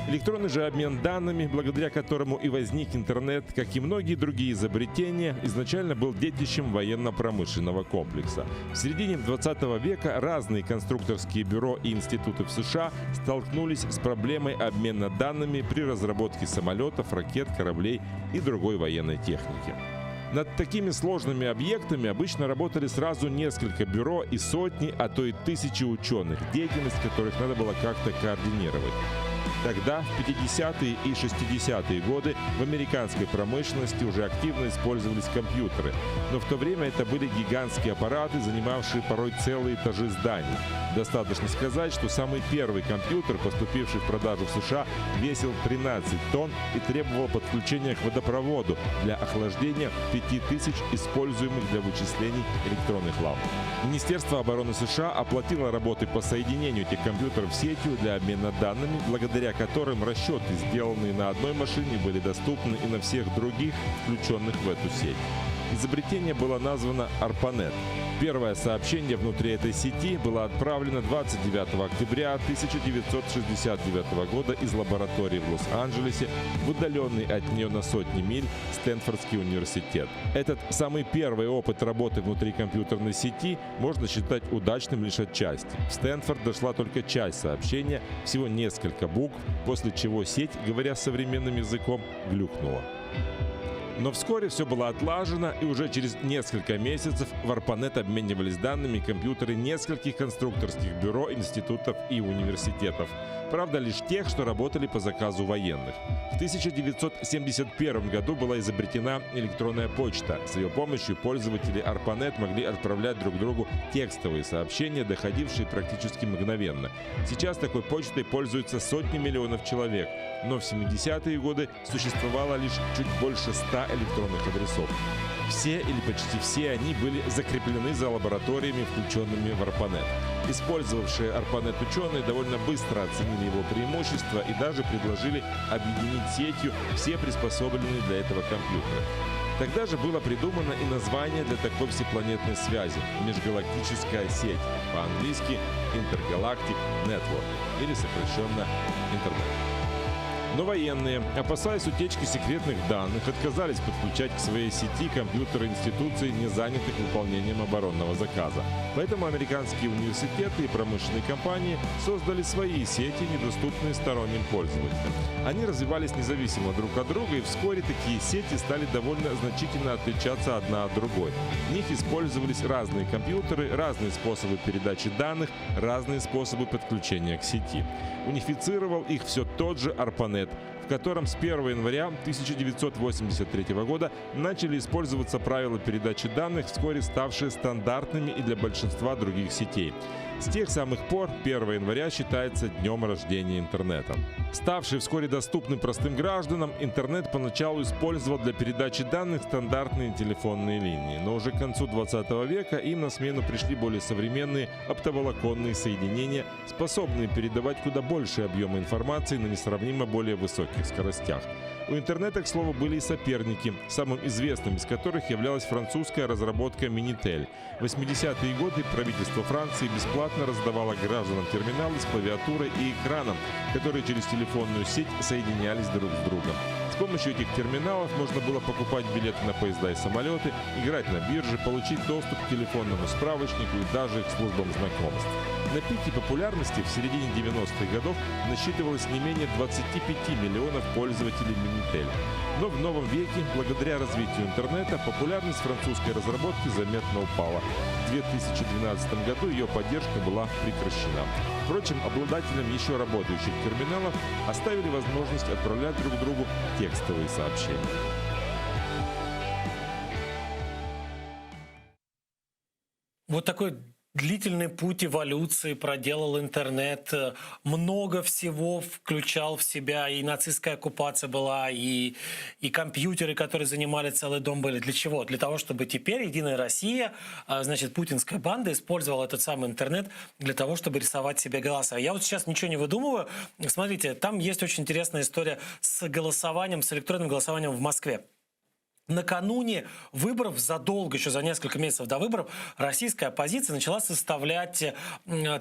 Электронный же обмен данными, благодаря которому и возник интернет, как и многие другие изобретения, изначально был детищем военно-промышленного комплекса. В середине 20 века разные конструкторские бюро и институты в США столкнулись с проблемой обмена данными при разработке самолетов, ракет, кораблей и другой военной техники. Над такими сложными объектами обычно работали сразу несколько бюро и сотни, а то и тысячи ученых, деятельность которых надо было как-то координировать. Тогда, в 50-е и 60-е годы, в американской промышленности уже активно использовались компьютеры. Но в то время это были гигантские аппараты, занимавшие порой целые этажи зданий. Достаточно сказать, что самый первый компьютер, поступивший в продажу в США, весил 13 тонн и требовал подключения к водопроводу для охлаждения 5000 используемых для вычислений электронных ламп. Министерство обороны США оплатило работы по соединению этих компьютеров сетью для обмена данными, благодаря которым расчеты, сделанные на одной машине, были доступны и на всех других, включенных в эту сеть. Изобретение было названо ARPANET. Первое сообщение внутри этой сети было отправлено 29 октября 1969 года из лаборатории в Лос-Анджелесе в удаленный от нее на сотни миль Стэнфордский университет. Этот самый первый опыт работы внутри компьютерной сети можно считать удачным лишь отчасти. В Стэнфорд дошла только часть сообщения, всего несколько букв, после чего сеть, говоря современным языком, глюкнула. Но вскоре все было отлажено, и уже через несколько месяцев в ARPANET обменивались данными компьютеры нескольких конструкторских бюро, институтов и университетов. Правда, лишь тех, что работали по заказу военных. В 1971 году была изобретена электронная почта. С ее помощью пользователи ARPANET могли отправлять друг другу текстовые сообщения, доходившие практически мгновенно. Сейчас такой почтой пользуются сотни миллионов человек. Но в 70-е годы существовало лишь чуть больше 100 электронных адресов. Все или почти все они были закреплены за лабораториями, включенными в ARPANET. Использовавшие ARPANET ученые довольно быстро оценили его преимущества и даже предложили объединить сетью все приспособленные для этого компьютеры. Тогда же было придумано и название для такой всепланетной связи – межгалактическая сеть, по-английски Intergalactic Network или сокращенно Интернет. Но военные, опасаясь утечки секретных данных, отказались подключать к своей сети компьютеры институций, не занятых выполнением оборонного заказа. Поэтому американские университеты и промышленные компании создали свои сети, недоступные сторонним пользователям. Они развивались независимо друг от друга, и вскоре такие сети стали довольно значительно отличаться одна от другой. В них использовались разные компьютеры, разные способы передачи данных, разные способы подключения к сети. Унифицировал их все тот же ARPANET. в котором с 1 января 1983 года начали использоваться правила передачи данных, вскоре ставшие стандартными и для большинства других сетей. С тех самых пор 1 января считается днем рождения интернета. Ставший вскоре доступным простым гражданам, интернет поначалу использовал для передачи данных стандартные телефонные линии. Но уже к концу 20 века им на смену пришли более современные оптоволоконные соединения, способные передавать куда большие объемы информации на несравнимо более высоких скоростях. У интернета, к слову, были и соперники, самым известным из которых являлась французская разработка «Минитель». В 80-е годы правительство Франции бесплатно раздавало гражданам терминалы с клавиатурой и экраном, которые через телефонную сеть соединялись друг с другом. С помощью этих терминалов можно было покупать билеты на поезда и самолеты, играть на бирже, получить доступ к телефонному справочнику и даже к службам знакомств. На пике популярности в середине 90-х годов насчитывалось не менее 25 миллионов пользователей Минитель. Но в новом веке, благодаря развитию интернета, популярность французской разработки заметно упала. В 2012 году ее поддержка была прекращена. Впрочем, обладателям еще работающих терминалов оставили возможность отправлять друг другу текстовые сообщения. Вот такой длительный путь эволюции проделал интернет, много всего включал в себя, и нацистская оккупация была, и, и компьютеры, которые занимали целый дом, были. Для чего? Для того, чтобы теперь Единая Россия, а, значит, путинская банда использовала этот самый интернет для того, чтобы рисовать себе голоса. Я вот сейчас ничего не выдумываю. Смотрите, там есть очень интересная история с голосованием, с электронным голосованием в Москве. Накануне выборов, задолго, еще за несколько месяцев до выборов, российская оппозиция начала составлять э,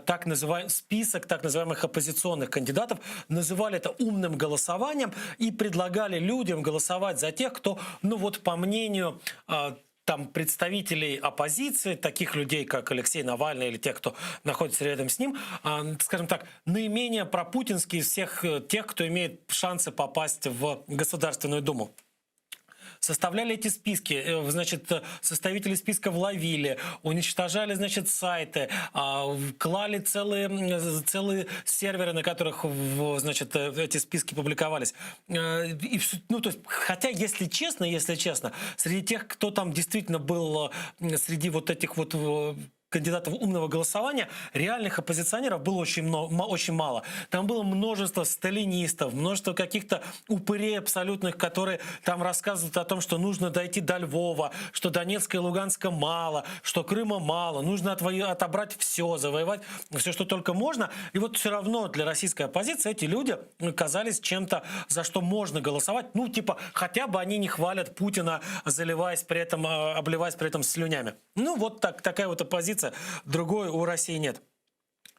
так называемый список так называемых оппозиционных кандидатов, называли это умным голосованием и предлагали людям голосовать за тех, кто, ну вот по мнению э, там представителей оппозиции, таких людей, как Алексей Навальный или тех, кто находится рядом с ним, э, скажем так, наименее пропутинские из всех тех, кто имеет шансы попасть в Государственную Думу составляли эти списки, э, значит, составители списков ловили, уничтожали, значит, сайты, а, клали целые, целые серверы, на которых, значит, э, эти списки публиковались. Э, и, ну, то есть, хотя, если честно, если честно, среди тех, кто там действительно был, среди вот этих вот кандидатов умного голосования, реальных оппозиционеров было очень, много, очень мало. Там было множество сталинистов, множество каких-то упырей абсолютных, которые там рассказывают о том, что нужно дойти до Львова, что Донецка и Луганска мало, что Крыма мало, нужно отобрать все, завоевать все, что только можно. И вот все равно для российской оппозиции эти люди казались чем-то, за что можно голосовать. Ну, типа, хотя бы они не хвалят Путина, заливаясь при этом, э, обливаясь при этом слюнями. Ну, вот так, такая вот оппозиция другой у России нет.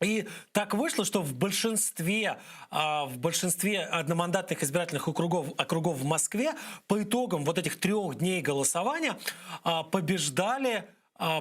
И так вышло, что в большинстве, а, в большинстве одномандатных избирательных округов, округов в Москве по итогам вот этих трех дней голосования а, побеждали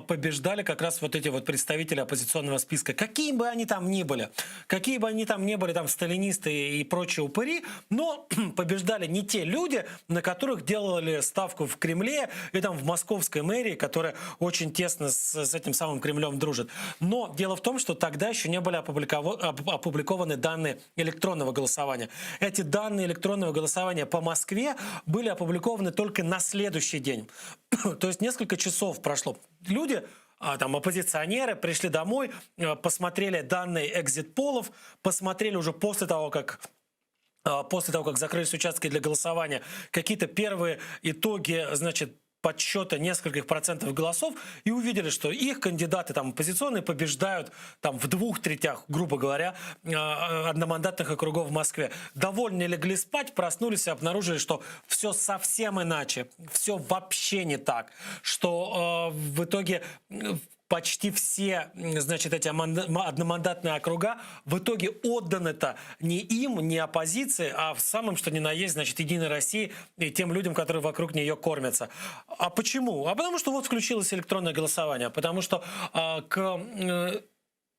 побеждали как раз вот эти вот представители оппозиционного списка. Какие бы они там ни были, какие бы они там ни были, там сталинисты и прочие упыри, но побеждали не те люди, на которых делали ставку в Кремле и там в московской мэрии, которая очень тесно с, с этим самым Кремлем дружит. Но дело в том, что тогда еще не были опубликованы данные электронного голосования. Эти данные электронного голосования по Москве были опубликованы только на следующий день. То есть несколько часов прошло. Люди, а, там оппозиционеры пришли домой, э, посмотрели данные экзит-полов, посмотрели уже после того, как а, после того, как закрылись участки для голосования, какие-то первые итоги, значит, подсчета нескольких процентов голосов и увидели, что их кандидаты там оппозиционные побеждают там в двух третях, грубо говоря, э, одномандатных округов в Москве. Довольны легли спать, проснулись и обнаружили, что все совсем иначе, все вообще не так, что э, в итоге почти все, значит, эти одномандатные округа в итоге отданы-то не им, не оппозиции, а в самом, что ни на есть, значит, Единой России и тем людям, которые вокруг нее кормятся. А почему? А потому что вот включилось электронное голосование, потому что а, к э,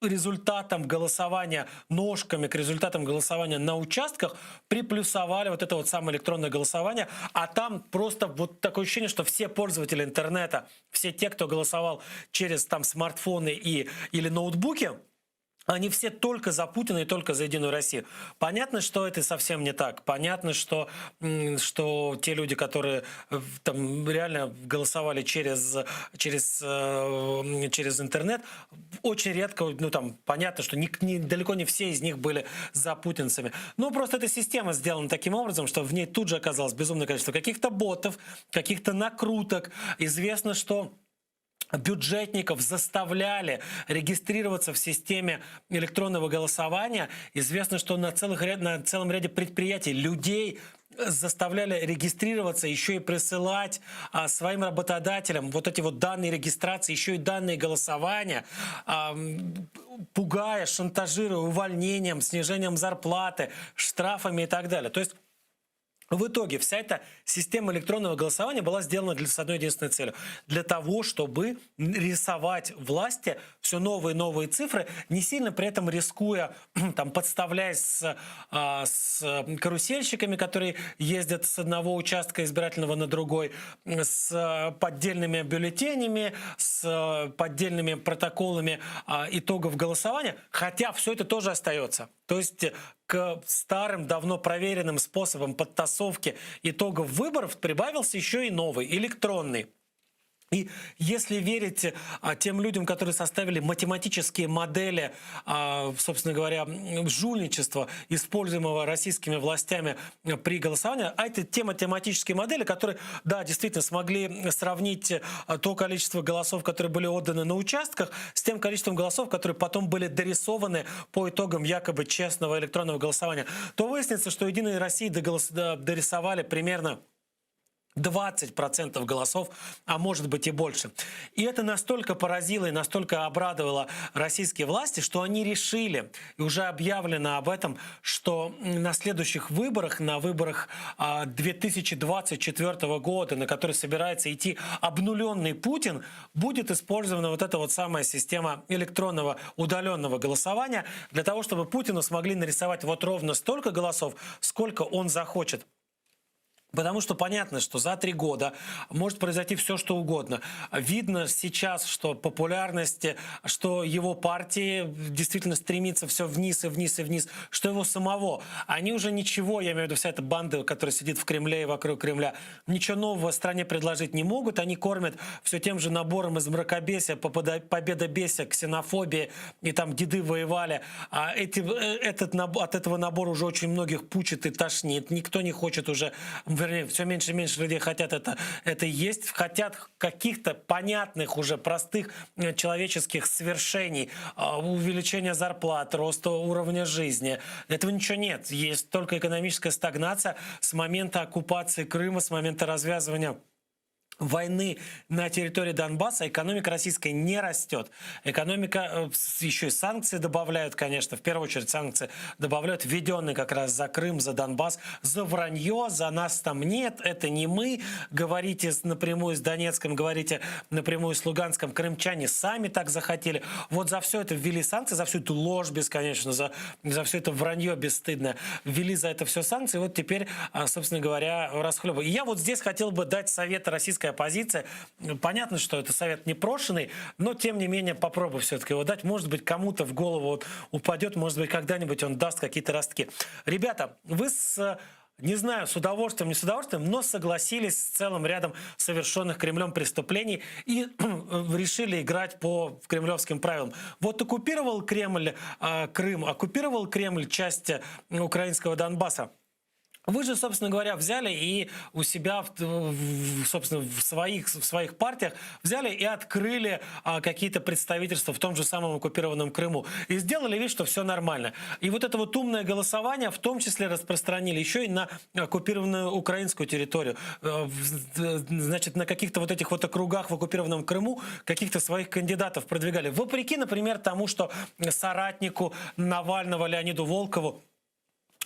результатам голосования ножками, к результатам голосования на участках приплюсовали вот это вот самое электронное голосование, а там просто вот такое ощущение, что все пользователи интернета, все те, кто голосовал через там смартфоны и, или ноутбуки, Они все только за Путина и только за Единую Россию. Понятно, что это совсем не так. Понятно, что, что те люди, которые э, там реально голосовали через, через, э, через интернет, очень редко, ну там понятно, что не, не, далеко не все из них были за путинцами. Но просто эта система сделана таким образом, что в ней тут же оказалось безумное количество каких-то ботов, каких-то накруток. Известно, что бюджетников заставляли регистрироваться в системе электронного голосования. Известно, что на, целых, на целом ряде предприятий людей заставляли регистрироваться, еще и присылать а, своим работодателям вот эти вот данные регистрации, еще и данные голосования, а, пугая, шантажируя увольнением, снижением зарплаты, штрафами и так далее. То есть в итоге вся эта система электронного голосования была сделана для, с одной единственной целью. Для того, чтобы рисовать власти все новые и новые цифры, не сильно при этом рискуя, там, подставляясь с, а, с карусельщиками, которые ездят с одного участка избирательного на другой, с поддельными бюллетенями, с поддельными протоколами а, итогов голосования, хотя все это тоже остается. То есть к старым, давно проверенным способам подтасовки итогов выборов прибавился еще и новый, электронный. И если верить а, тем людям, которые составили математические модели, а, собственно говоря, жульничества, используемого российскими властями при голосовании, а это те математические модели, которые, да, действительно смогли сравнить а, то количество голосов, которые были отданы на участках, с тем количеством голосов, которые потом были дорисованы по итогам якобы честного электронного голосования, то выяснится, что Единой России дорисовали примерно 20% голосов, а может быть и больше. И это настолько поразило и настолько обрадовало российские власти, что они решили, и уже объявлено об этом, что на следующих выборах, на выборах 2024 а, года, на которые собирается идти обнуленный Путин, будет использована вот эта вот самая система электронного удаленного голосования для того, чтобы Путину смогли нарисовать вот ровно столько голосов, сколько он захочет. Потому что понятно, что за три года может произойти все, что угодно. Видно сейчас, что популярность, что его партии действительно стремится все вниз и вниз и вниз, что его самого. Они уже ничего, я имею в виду вся эта банда, которая сидит в Кремле и вокруг Кремля, ничего нового стране предложить не могут. Они кормят все тем же набором из мракобесия, победобесия, ксенофобии, и там деды воевали. А эти, э, этот, от этого набора уже очень многих пучит и тошнит. Никто не хочет уже вернее, все меньше и меньше людей хотят это, это есть, хотят каких-то понятных уже простых э, человеческих свершений, а, увеличения зарплат, роста уровня жизни. Этого ничего нет. Есть только экономическая стагнация с момента оккупации Крыма, с момента развязывания войны на территории Донбасса экономика российская не растет. Экономика, э, еще и санкции добавляют, конечно, в первую очередь санкции добавляют, введенные как раз за Крым, за Донбасс, за вранье, за нас там нет, это не мы, говорите напрямую с Донецком, говорите напрямую с Луганском, крымчане сами так захотели. Вот за все это ввели санкции, за всю эту ложь бесконечно, за, за все это вранье бесстыдное, ввели за это все санкции, вот теперь, а, собственно говоря, расхлебывают. И я вот здесь хотел бы дать совет российской оппозиции. Понятно, что это совет непрошенный, но тем не менее попробую все-таки его дать. Может быть, кому-то в голову вот упадет, может быть, когда-нибудь он даст какие-то ростки. Ребята, вы с не знаю, с удовольствием, не с удовольствием, но согласились с целым рядом совершенных Кремлем преступлений и решили играть по кремлевским правилам. Вот оккупировал Кремль э, Крым, оккупировал Кремль часть украинского Донбасса. Вы же, собственно говоря, взяли и у себя, в, собственно, в своих, в своих партиях взяли и открыли а, какие-то представительства в том же самом оккупированном Крыму. И сделали вид, что все нормально. И вот это вот умное голосование в том числе распространили еще и на оккупированную украинскую территорию. Э, значит, на каких-то вот этих вот округах в оккупированном Крыму каких-то своих кандидатов продвигали. Вопреки, например, тому, что соратнику Навального Леониду Волкову.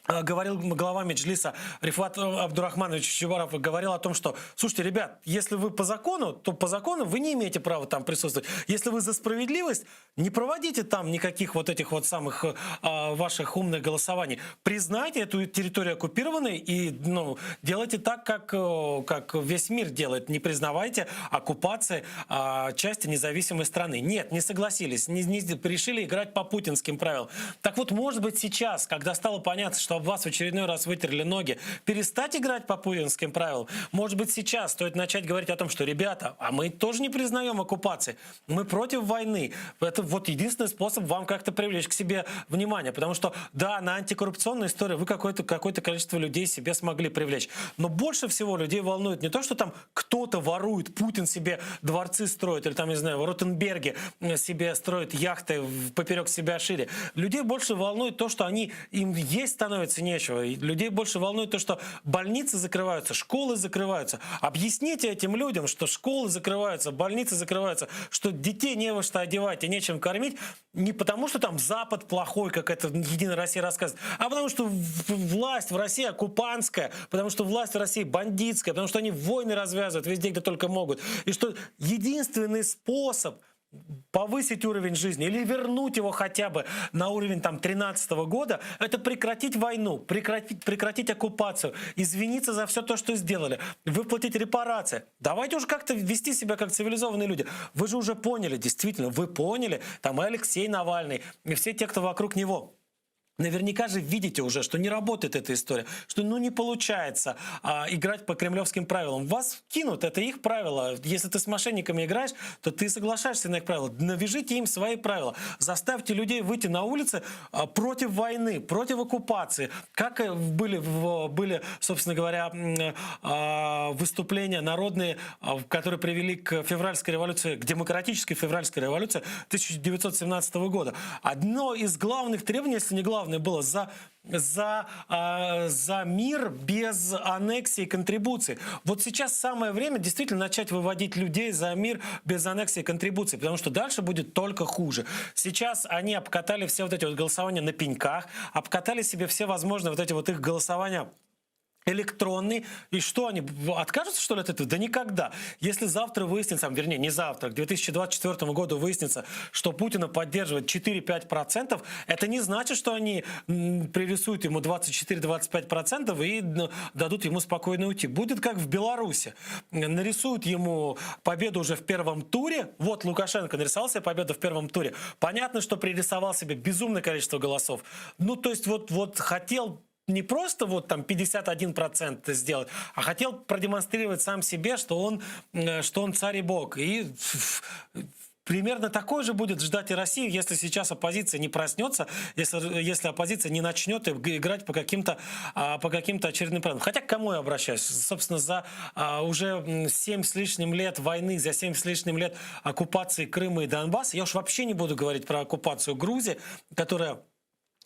Говорил глава Меджлиса Рифат Абдурахманович Чубаров, говорил о том, что, слушайте, ребят, если вы по закону, то по закону вы не имеете права там присутствовать. Если вы за справедливость, не проводите там никаких вот этих вот самых э, ваших умных голосований. Признайте эту территорию оккупированной и ну, делайте так, как, э, как весь мир делает. Не признавайте оккупации э, части независимой страны. Нет, не согласились, не, не, решили играть по путинским правилам. Так вот, может быть, сейчас, когда стало понятно, что об вас в очередной раз вытерли ноги, перестать играть по путинским правилам. Может быть, сейчас стоит начать говорить о том, что, ребята, а мы тоже не признаем оккупации, мы против войны. Это вот единственный способ вам как-то привлечь к себе внимание. Потому что, да, на антикоррупционную историю вы какое-то какое количество людей себе смогли привлечь. Но больше всего людей волнует не то, что там кто-то ворует, Путин себе дворцы строит, или там, не знаю, Ротенберги себе строят яхты поперек себя шире. Людей больше волнует то, что они, им есть становится нечего. Людей больше волнует то, что больницы закрываются, школы закрываются. Объясните этим людям, что школы закрываются, больницы закрываются, что детей не во что одевать и нечем кормить, не потому, что там Запад плохой, как это Единая Россия рассказывает, а потому что власть в России оккупантская, потому что власть в России бандитская, потому что они войны развязывают везде, где только могут. И что единственный способ повысить уровень жизни или вернуть его хотя бы на уровень там 13 года, это прекратить войну, прекратить, прекратить оккупацию, извиниться за все то, что сделали, выплатить репарации. Давайте уж как-то вести себя как цивилизованные люди. Вы же уже поняли, действительно, вы поняли, там и Алексей Навальный, и все те, кто вокруг него. Наверняка же видите уже, что не работает эта история, что ну не получается а, играть по кремлевским правилам. Вас кинут, это их правила. Если ты с мошенниками играешь, то ты соглашаешься на их правила. Навяжите им свои правила. Заставьте людей выйти на улицы а, против войны, против оккупации. Как э, были, были собственно говоря, а, выступления народные, а, которые привели к февральской революции, к демократической февральской революции 1917 года. Одно из главных требований, если не главное, было за, за, э, за мир без аннексии и контрибуций. Вот сейчас самое время действительно начать выводить людей за мир без аннексии и контрибуций, потому что дальше будет только хуже. Сейчас они обкатали все вот эти вот голосования на пеньках, обкатали себе все возможные вот эти вот их голосования электронный. И что, они откажутся, что ли, от этого? Да никогда. Если завтра выяснится, вернее, не завтра, к 2024 году выяснится, что Путина поддерживает 4-5%, это не значит, что они пририсуют ему 24-25% и дадут ему спокойно уйти. Будет как в Беларуси. Нарисуют ему победу уже в первом туре. Вот Лукашенко нарисовал себе победу в первом туре. Понятно, что пририсовал себе безумное количество голосов. Ну, то есть вот, вот хотел не просто вот там 51% сделать, а хотел продемонстрировать сам себе, что он, что он царь и бог. И примерно такой же будет ждать и Россию, если сейчас оппозиция не проснется, если, если оппозиция не начнет играть по каким-то а, по каким-то очередным правилам. Хотя к кому я обращаюсь? Собственно, за а, уже 7 с лишним лет войны, за 7 с лишним лет оккупации Крыма и Донбасса, я уж вообще не буду говорить про оккупацию Грузии, которая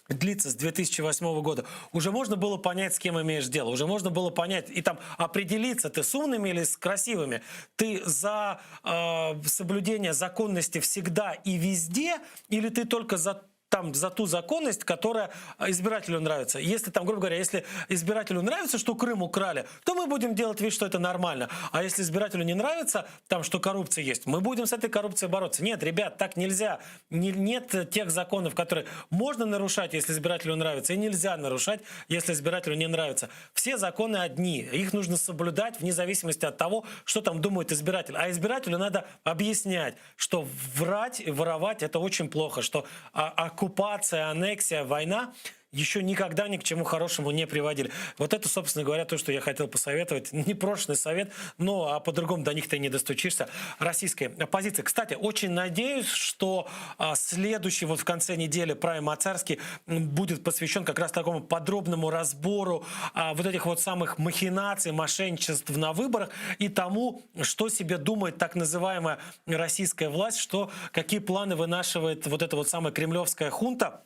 длится с 2008 года, уже можно было понять, с кем имеешь дело, уже можно было понять и там определиться, ты с умными или с красивыми, ты за э, соблюдение законности всегда и везде, или ты только за там за ту законность, которая избирателю нравится. Если там, грубо говоря, если избирателю нравится, что Крым украли, то мы будем делать вид, что это нормально. А если избирателю не нравится, там, что коррупция есть, мы будем с этой коррупцией бороться. Нет, ребят, так нельзя. Не, нет тех законов, которые можно нарушать, если избирателю нравится, и нельзя нарушать, если избирателю не нравится. Все законы одни. Их нужно соблюдать вне зависимости от того, что там думает избиратель. А избирателю надо объяснять, что врать и воровать это очень плохо, что а, оккупация, аннексия, война еще никогда ни к чему хорошему не приводили. Вот это, собственно говоря, то, что я хотел посоветовать. Непрошенный совет, но а по-другому до них ты не достучишься. Российской оппозиции. Кстати, очень надеюсь, что а, следующий вот в конце недели Прайм Мацарский будет посвящен как раз такому подробному разбору а, вот этих вот самых махинаций, мошенничеств на выборах и тому, что себе думает так называемая российская власть, что, какие планы вынашивает вот эта вот самая кремлевская хунта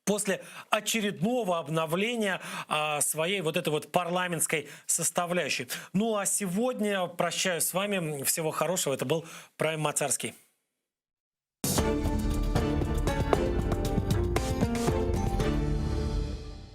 после очередного обновления а, своей вот этой вот парламентской составляющей. Ну а сегодня прощаюсь с вами. Всего хорошего. Это был Прайм Мацарский.